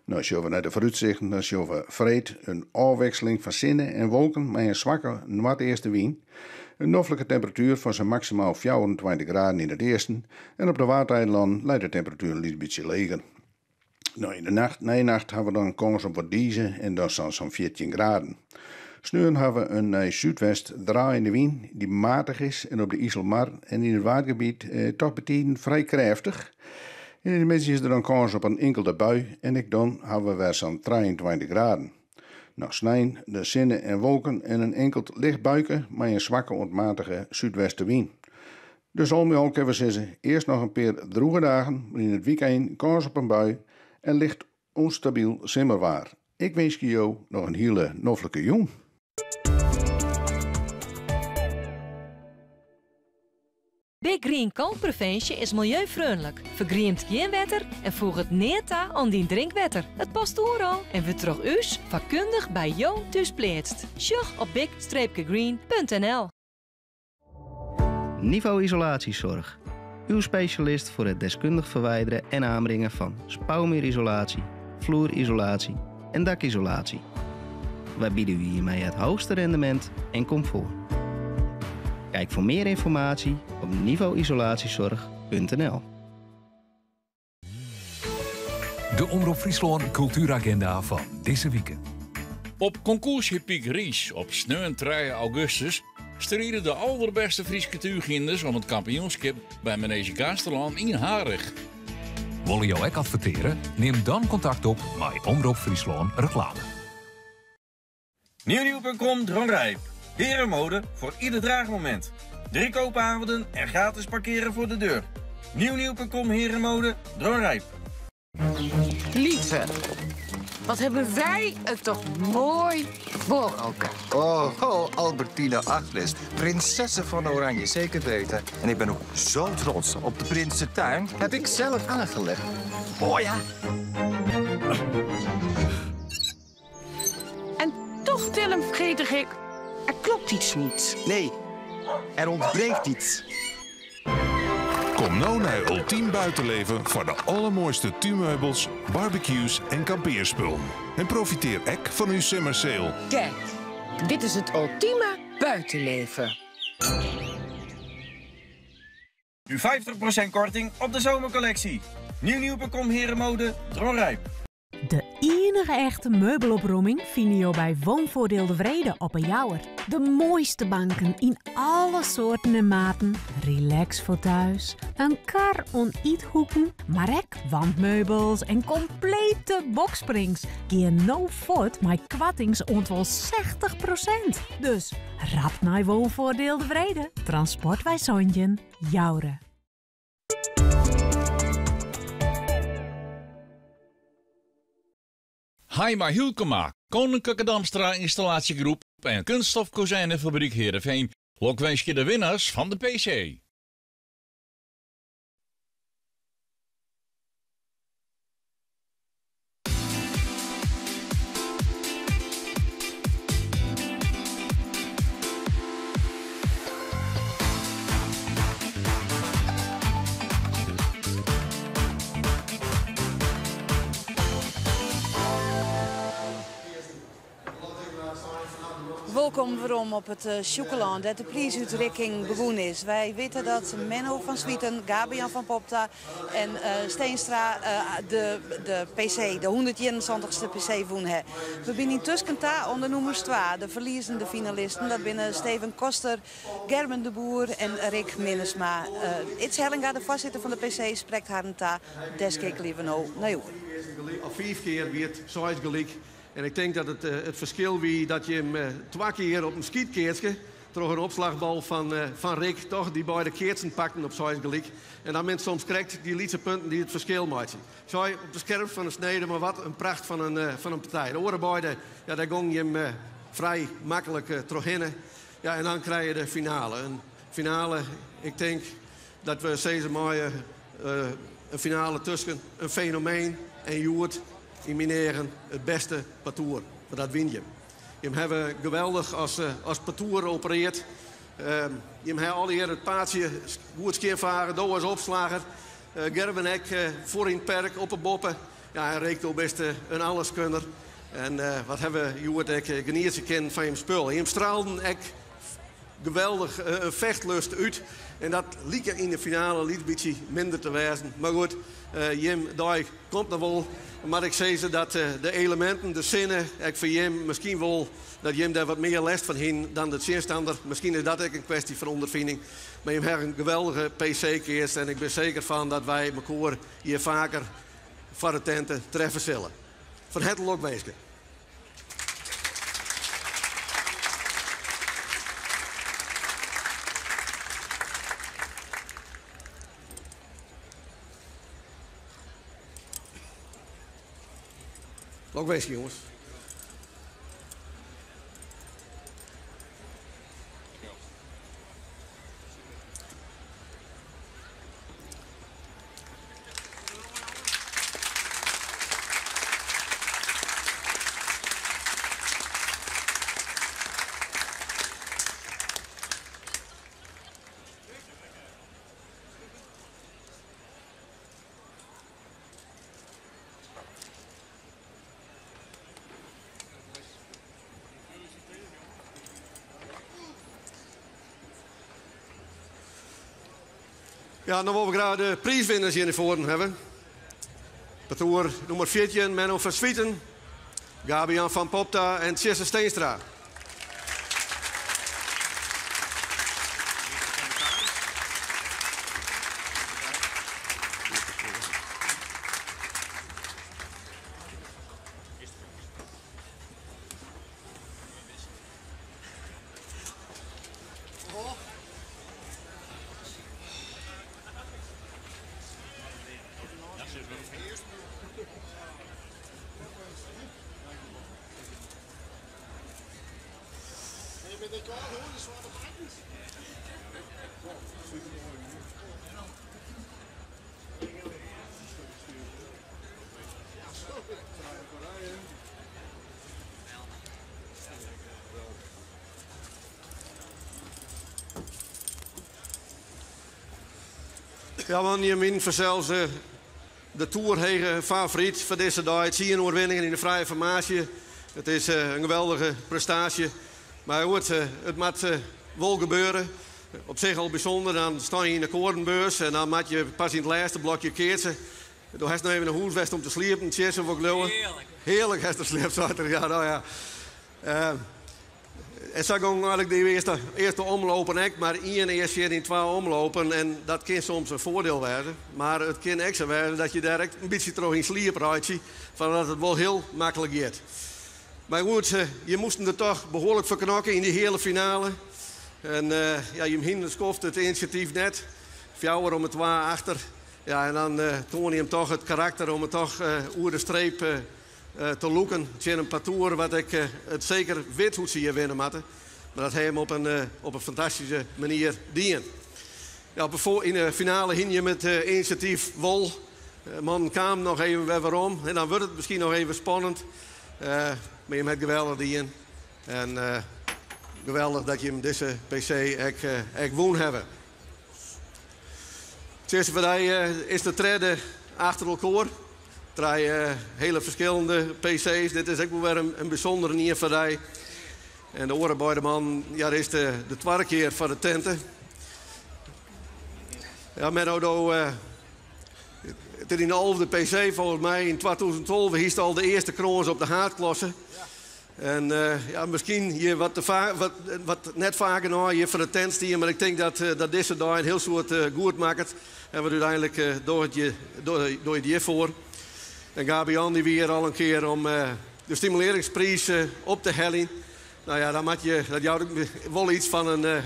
No, sjogge we nei de foarútsichten, dan sjogge we freed in ôfwikseling fan sinne en wolken mei in swakke noardeastewyn. In noflike temperatuer fan sa'n maksimaal 24 graden yn it easten en op de Waadeilannen leit de temperatuer in lyts bytsje leger. No, yn de nacht, nei nacht hawwe we dan kâns op wat dize en dan sa'n sa'n 14 graden. Sneon hawwe we in nei súdwest draaiende wyn dy't matich is en op de Iselmar en yn it Waadgebiet eh, toch betiden frij krêftich. En yn de middei is der dan kâns op in inkelde bui en ek dan hawwe we wer sa'n 23 graden. No, snein de sinne en wolken en in inkeld licht buike mei in swakke oant matige súdwestewyn. Dus al mei al kinne we sizze, earst noch in pear drûge dagen, mar yn it wykein kâns op in bui en licht ûnstabyl simmerwaar. Ik winskje jo noch in hiele noflike jûn. Big Green Kalkprevinsje is miljeufreonlik, fergriemt gjin wetter en foeget neat ta oan dyn drinkwetter. It past oeral en wurdt troch ús fakkundich by jo thús pleatst. Sjoch op big-green.nl. Niveau Isolatiezorg. Uw specialist voor het deskundig verwijderen en aanbrengen van spouwmuurisolatie, vloerisolatie en dakisolatie. Wij bieden u hiermee het hoogste rendement en comfort. Kijk voor meer informatie op niveauisolatiezorg.nl. De Omrop Fryslân Kultueragenda fan dizze wike. Op Concours Hippique Riis op sneon 3 augustus stride de alderbêste Fryske túchhynders om it kampioenskip by Manege Gaasterlân yn Harich. Wolle jo ek adverteare? Nim dan kontakt op mei Omrop Fryslân Reklame. Nieuwnieuw.com Dronryp. Herenmode voor ieder draagmoment. Drie koopavonden en gratis parkeren voor de deur. Nieuwnieuw.com Herenmode Dronryp. Lieve, wat hebben wij het toch mooi voor elkaar. Oh, oh, Albertina Agnes, prinsessen van Oranje, zeker weten. En ik ben ook zo trots op de Prinsentuin. Heb ik zelf aangelegd. Oh ja. En toch, Willem, vergeet ik, er klopt iets niet. Nee, er ontbreekt iets. Kom nou naar Ultiem Buitenleven voor de allermooiste tuinmeubels, barbecues en kampeerspullen. En profiteer ek van uw summer sale. Kijk, dit is het ultieme buitenleven. Nu 50% korting op de zomercollectie. Nieuwnieuw.com Herenmode Dronryp. De enige echte meubelopromming fine jo by Woonvoordeel De Wrede op 'e Jouwer. De moaiste banken yn alle soarten en maten, relax fauteuils, in kar oan ythoeken, mar ek wandmeubels en komplete boxsprings gean no fuort mei koartings oant wol 60 prosint. Dus rap nei Woonvoordeel De Wrede, Transportwei 17, Joure. Haima Hylkema, Koninklijke Damstra Installatiegroep en Kunststof Kozijnenfabriek Heerenveen lokwinskje de winnaars fan de PC. Wolkom werom op it Sjûkelân, dêr't de priisútrikking begûn is. Wy witte dat Menno van Zwieten, Gabe-Jan van Popta en Steenstra de PC, de hûndertienensanttichste PC wûn ha. We binne yntusken ta oan de nûmers twa, de ferliezende finalisten. Dat binne Steven Koster, Gerben de Boer en Rick Minnesma. Ids Hellinga, de foarsitter fan de PC, sprekt harren ta. Dêr skeakelje we no nei oer. Al fiif kear wie it seis gelyk. En ik tink dat it it ferskil wie dat jim twa kear op in skytkeatske troch in opslachbal fan Rick toch dy beide keatsen pakten op seis gelyk. En dan binne soms krekt dy lytse punten dy't it ferskil meitsje. Sei op de skerp fan de snede, mar wat in pracht fan in partij. De oare beide, ja, dêr gongen jim frij maklik trochhinne. Ja, en dan krije je de finale. In finale, ik tink dat we sizze meie, in finale tusken in fenomeen en hjoed yn myn eagen it bêste partoer. Want dat wiene jim. Jim hawwe geweldich as partoer opereard. Jim hawwe allegear it paadsje goed skjinfage. Do as opslagger, Gerben ek foar yn it perk op 'e boppe. Ja, en Rick, do bist in alleskunner. En wat hawwe we hjoed ek genietsje kinnen fan jim spul. Jim straalden ek geweldich in fechtlust út. En dat like yn de finale in lyts bytsje minder te wêzen. Mar goed, jim dei komt noch wol. Moat ik sizze dat de eleminten, de sinne, ek foar jim miskien wol dat jim dêr wat mear lêst fan hienen dan de tsjinstanner. Miskien is dat ek in kwestje fan ûnderfining. Mar jim hawwe in geweldige PC keatst en ik bin seker fan dat wy mekoar hjir faker foar de tinte treffe sille. Fan herte lokwinske. Lokwinske jonges. Ja, dan wolle we graach de priiswinners hjir nei foaren hawwe. Partoer nûmer 14, Menno van Zwieten, Gabe-Jan van Popta en Tjisse Steenstra. Ja, want jim wienen fansels de toerhege favoryt foar dizze dei. Tsien oerwinningen yn de frije formaasje. It is in geweldige prestaasje. Mar goed, it moat wol gebeure. Op sich al bysûnder, dan stean je yn de korenbeurs en dan moat je pas yn it lêste blokje keatse. Do hast noch even nei hûs west om te sliepen, Tjisse, wol ik leauwe. Hearlik. Hearlik hast der sliept, seit er. Ja, no ja. En sa gong eigenlik de earste, earste omlopen ek, mar ien earst yn twa omlopen en dat kin soms in foardiel wêze. Mar it kin ek sa wêze dat je dêr ek in bytsje troch yn sliep reitsje, fan dat it wol hiel maklik giet. Mar goed, je moasten der toch behoarlik foar knokke yn dy heale finale. En ja, jim hienen it skoft it inisjatyf net. Fjouwer om 'e twa achter. Ja, en dan toane jim toch it karakter om it toch oer de streep te lûken tsjin in partoer wat ek it seker wit hoe't se hjir winne moatte. Mar dat ha jim op in, op in fantastyske manier dien. Ja, op de, yn de finale hienen jim it inisjatyf wol. Mannen kamen noch even wer werom en dan wurdt it miskien noch even spannend. Mar jim ha it geweldich dien. En geweldich dat jim dizze PC ek, ek wûn hawwe. Tjisse, foar dy is de tredde achter elkoar. Trije hele ferskillende PC's. Dit is ek wol wer in bysûndere ien foar dy. En de oare beide mannen, ja, dit is de, de twadde kear foar de tinte. Ja, Menno, do, it is dyn alfde PC folgens my. Yn 2012 hiest al de earste krâns op de haadklasse. En ja, miskien hjir wat, te wat, wat net faak genôch hjir foar de tent stien, mar ik tink dat, dat dizze dei in hiel soad goed makket. En wat úteinlik doch it je, doch je it hjirfoar. En Gabian dy wie hjir al in kear om de stimulearringspriis op te heljen. Nou ja, dan moat je, dat jout wol iets fan in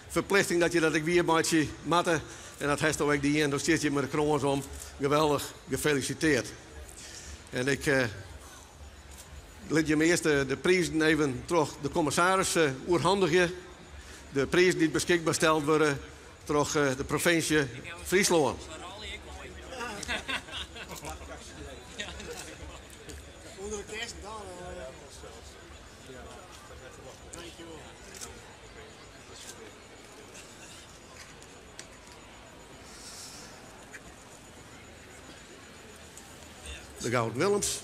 ferplichting dat je dat ek wier meitsje moatte. En dat hast ek dien. Dan stiet je mei de krâns om. Geweldich, gefelisitearre. En ik lit jim earst de prizen even troch de kommissaris oerhandigje. De prizen dy't beskikber steld wurde troch de provinsje Fryslân. De Gouden Willems.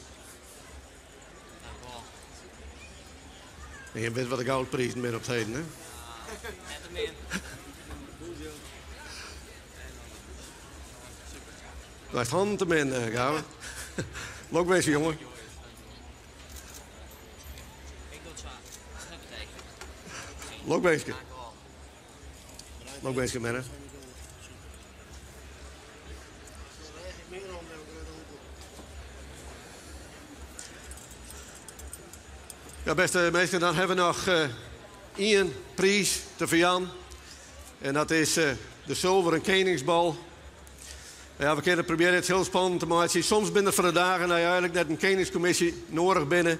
En je wit wat de goudprizen binne op 't heden, hè? Blijft handen te min, Gabe. Lokwinske, jonge. Lokwinske. Lokwinske, Menne. Ja, bêste minsken, dan hawwe we noch ien priis te ferjaan. En dat is de sulveren keningsbal. Ja, we kinne probearje it hiel spannend te meitsjen. Soms binne der foar de dagen dat je eigenlik net in keningskommisje noadich binne.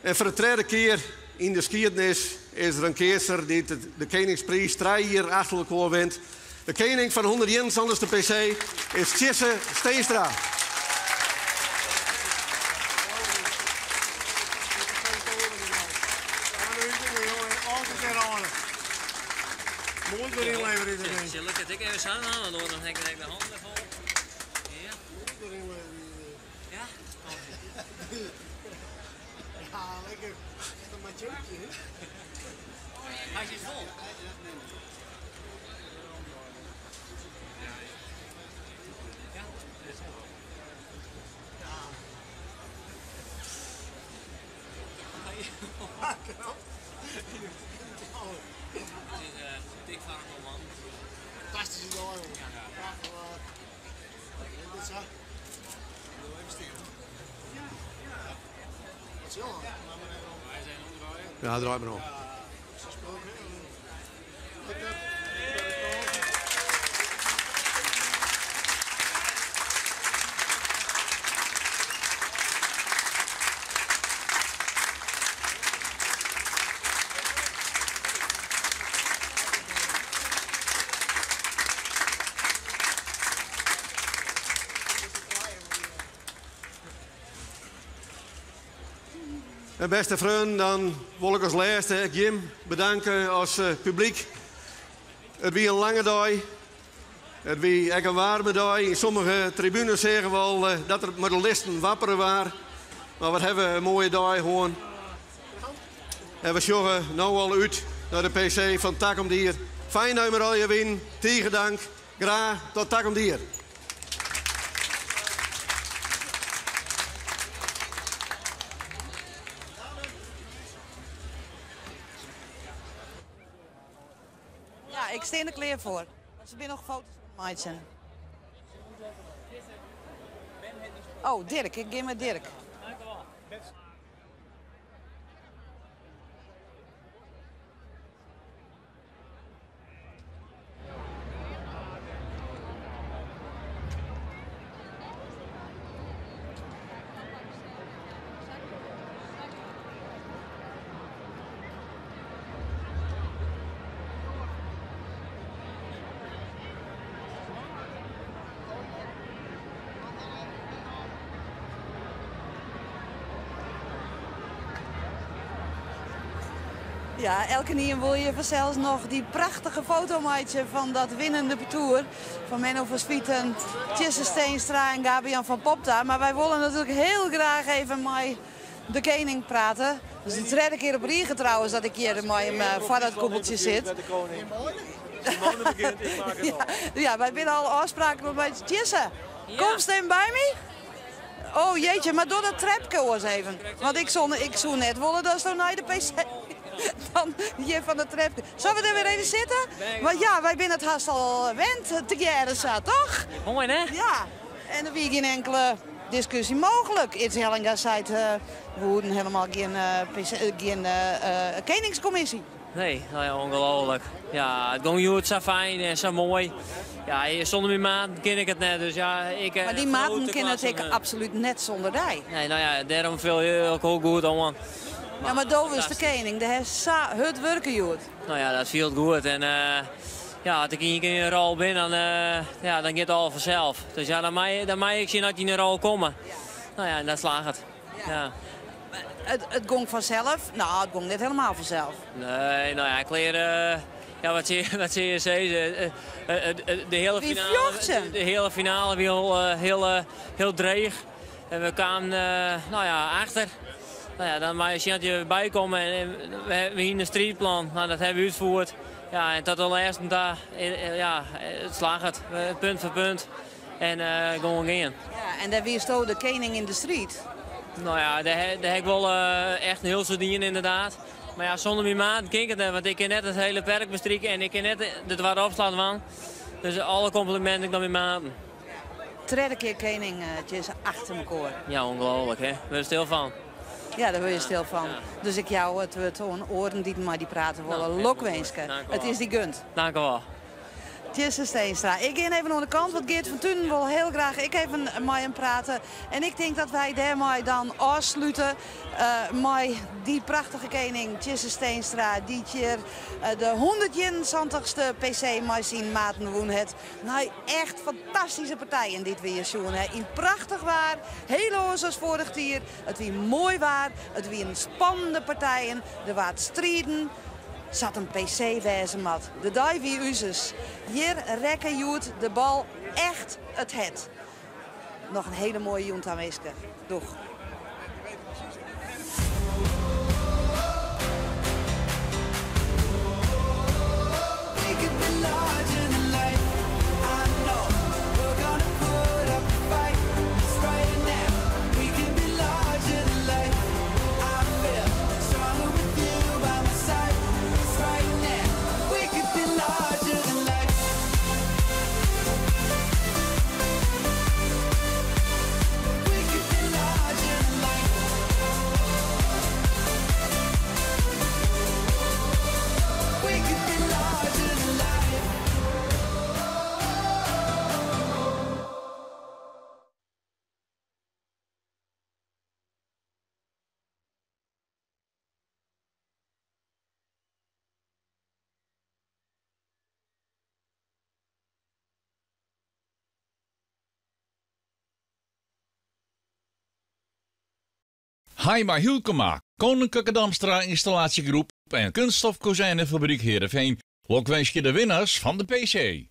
En foar de tredde kear yn de skiednis is der in keatser dy't de keningspriis trije jier achter elkoar wint. De kening fan 171ste PC is Tjisse Steenstra. Moai wer ynleverje dit ding. Sil ik it ek even sa dwaan, want dan ha ik de hannen derfol. Ja. Moai wer ynleverje. Ja? Ja, lekker. Echt een matjootje, hè? Hij zit vol. Ja. Knap. Het is dik varken, man. Fantastische dag, jongen. Ja. Prachtig waar. Dit zo. Even stil. Ja. Wat zo? Wij zijn omdraaien. Ja, draai maar om. En bêste freonen, dan wol ik as lêste ek jim bedanke as publyk. It wie in lange dei. It wie ek in waarme dei. Yn sommige tribunes seagen we al dat der mei de listen wappere waard. Mar wat hawwe we in moaie dei hân. En we sjogge no al út nei de PC fan takom jier. Fijn dat jim allegear wienen. Tige dank. Graach tot takom jier. Ik stean der klear foar. Se binne noch foto's oan it meitsjen. Oh, Dirk. Ik gean mei Dirk. Ja, elkenien wol hjir fansels noch dy prachtige foto meitsje fan dat winnende partoer fan Menno van Zwieten, Tjisse Steenstra en Gabe-Jan van Popta. Mar wy wolle natuerlik hiel graach even mei de kening prate. Dat is de tredde kear op rige trouwens dat ik hjir mei him foar dat koepeltsje sit. Ja, wy binne al ôfspraken mei Tjisse. Komst even by my? Oh jeetje, mar doch dat trepke oars even. Want ik soe, ik soe net wolle datsto nei de PC dan hjir fan dat trepke. Sille we der wer even sitte? Want ja, wy binne it hast al wend tegearre sa, toch? Moai, hè? Ja, en der wie gjin inkele diskusje mooglik. Ids Hellinga seit, we hoeden helemaal gjin, PC, gjin keningskommisje. Nee, nou ja, ongelooflijk. Ja, it gong hjoed sa fijn en sa moai. Ja, sûnder myn maten kin ik it net. Dus ja, ik, Mar dy maten kinne it ek absolút net sûnder dy. Nee, nou ja, dêrom fiel ik hiel goed oan. Ja, mar do wurdst de kening. Do hast sa hurd wurke hjoed. Nou ja, dat fielt goed. En ja, as ik ien kear yn in rol bin, dan, ja, dan giet it al fansels. Dus ja, dan mei, dan mei ik sjen as je yn in rol komme. Nou ja, en dat slagget. Ja. It gong fansels? No, it gong net helemaal fansels. Nee, no ja, klear. Ja, wat sil, wat sil je sizze? De hiele finale, de hiele finale wie al hiel, hiel dreech. En we kamen no ja, achter. No ja, dan moatte je sjen dat je bykomme. En we hiene in striidplan, no, dat hawwe we útfierd. Ja, en tot de lêste ta, ja, it slagget. Punt foar punt. En gewoan gean. Ja, en dêr wiesto de kening yn de striid. No ja, dêr ha ik wol echt in hiel soad dien ynderdaad. Mar ja, sûnder myn maten kin ik it net, want ik kin net it hiele perk bestrike en ik kin net de twadde opslach dwaan. Dus alle komplimenten oan myn maten. Tredde kear kening, Tjisse, achter mekoar. Ja, ongelooflik hè. Wurd der stil fan. Ja, dêr wurde je stil fan. Dus ik jou it wurd oan oaren dy't mei dy prate wolle. Lokwinske. It is dy gund. Dank u wol. Tjisse Steenstra, Ik gean even oan de kant, want Geert van Tuinen wol hiel graach ek even mei him prate. En ik tink dat wy dêrmei dan ôfslute mei dy prachtige kening Tjisse Steenstra, dy't hjir de 171ste PC mei syn maten wûn hat. Nei echt fantastyske partijen dy't we hjir sjoen ha. Yn prachtich waar, hiel oars as foarich jier. It wie moai waar, it wienen spannende partijen, der waard striden. Sa't in PC wêze moat. De dei wie uzes. Hjir rekke hjoed de bal echt it hert. Noch in hiele moaie jûn ta winske. Doeg. Haima Hylkema, Koninklijke Damstra Installatiegroep en Kunststof Kozijnenfabriek Heerenveen lokwinskje de winnaars fan de PC.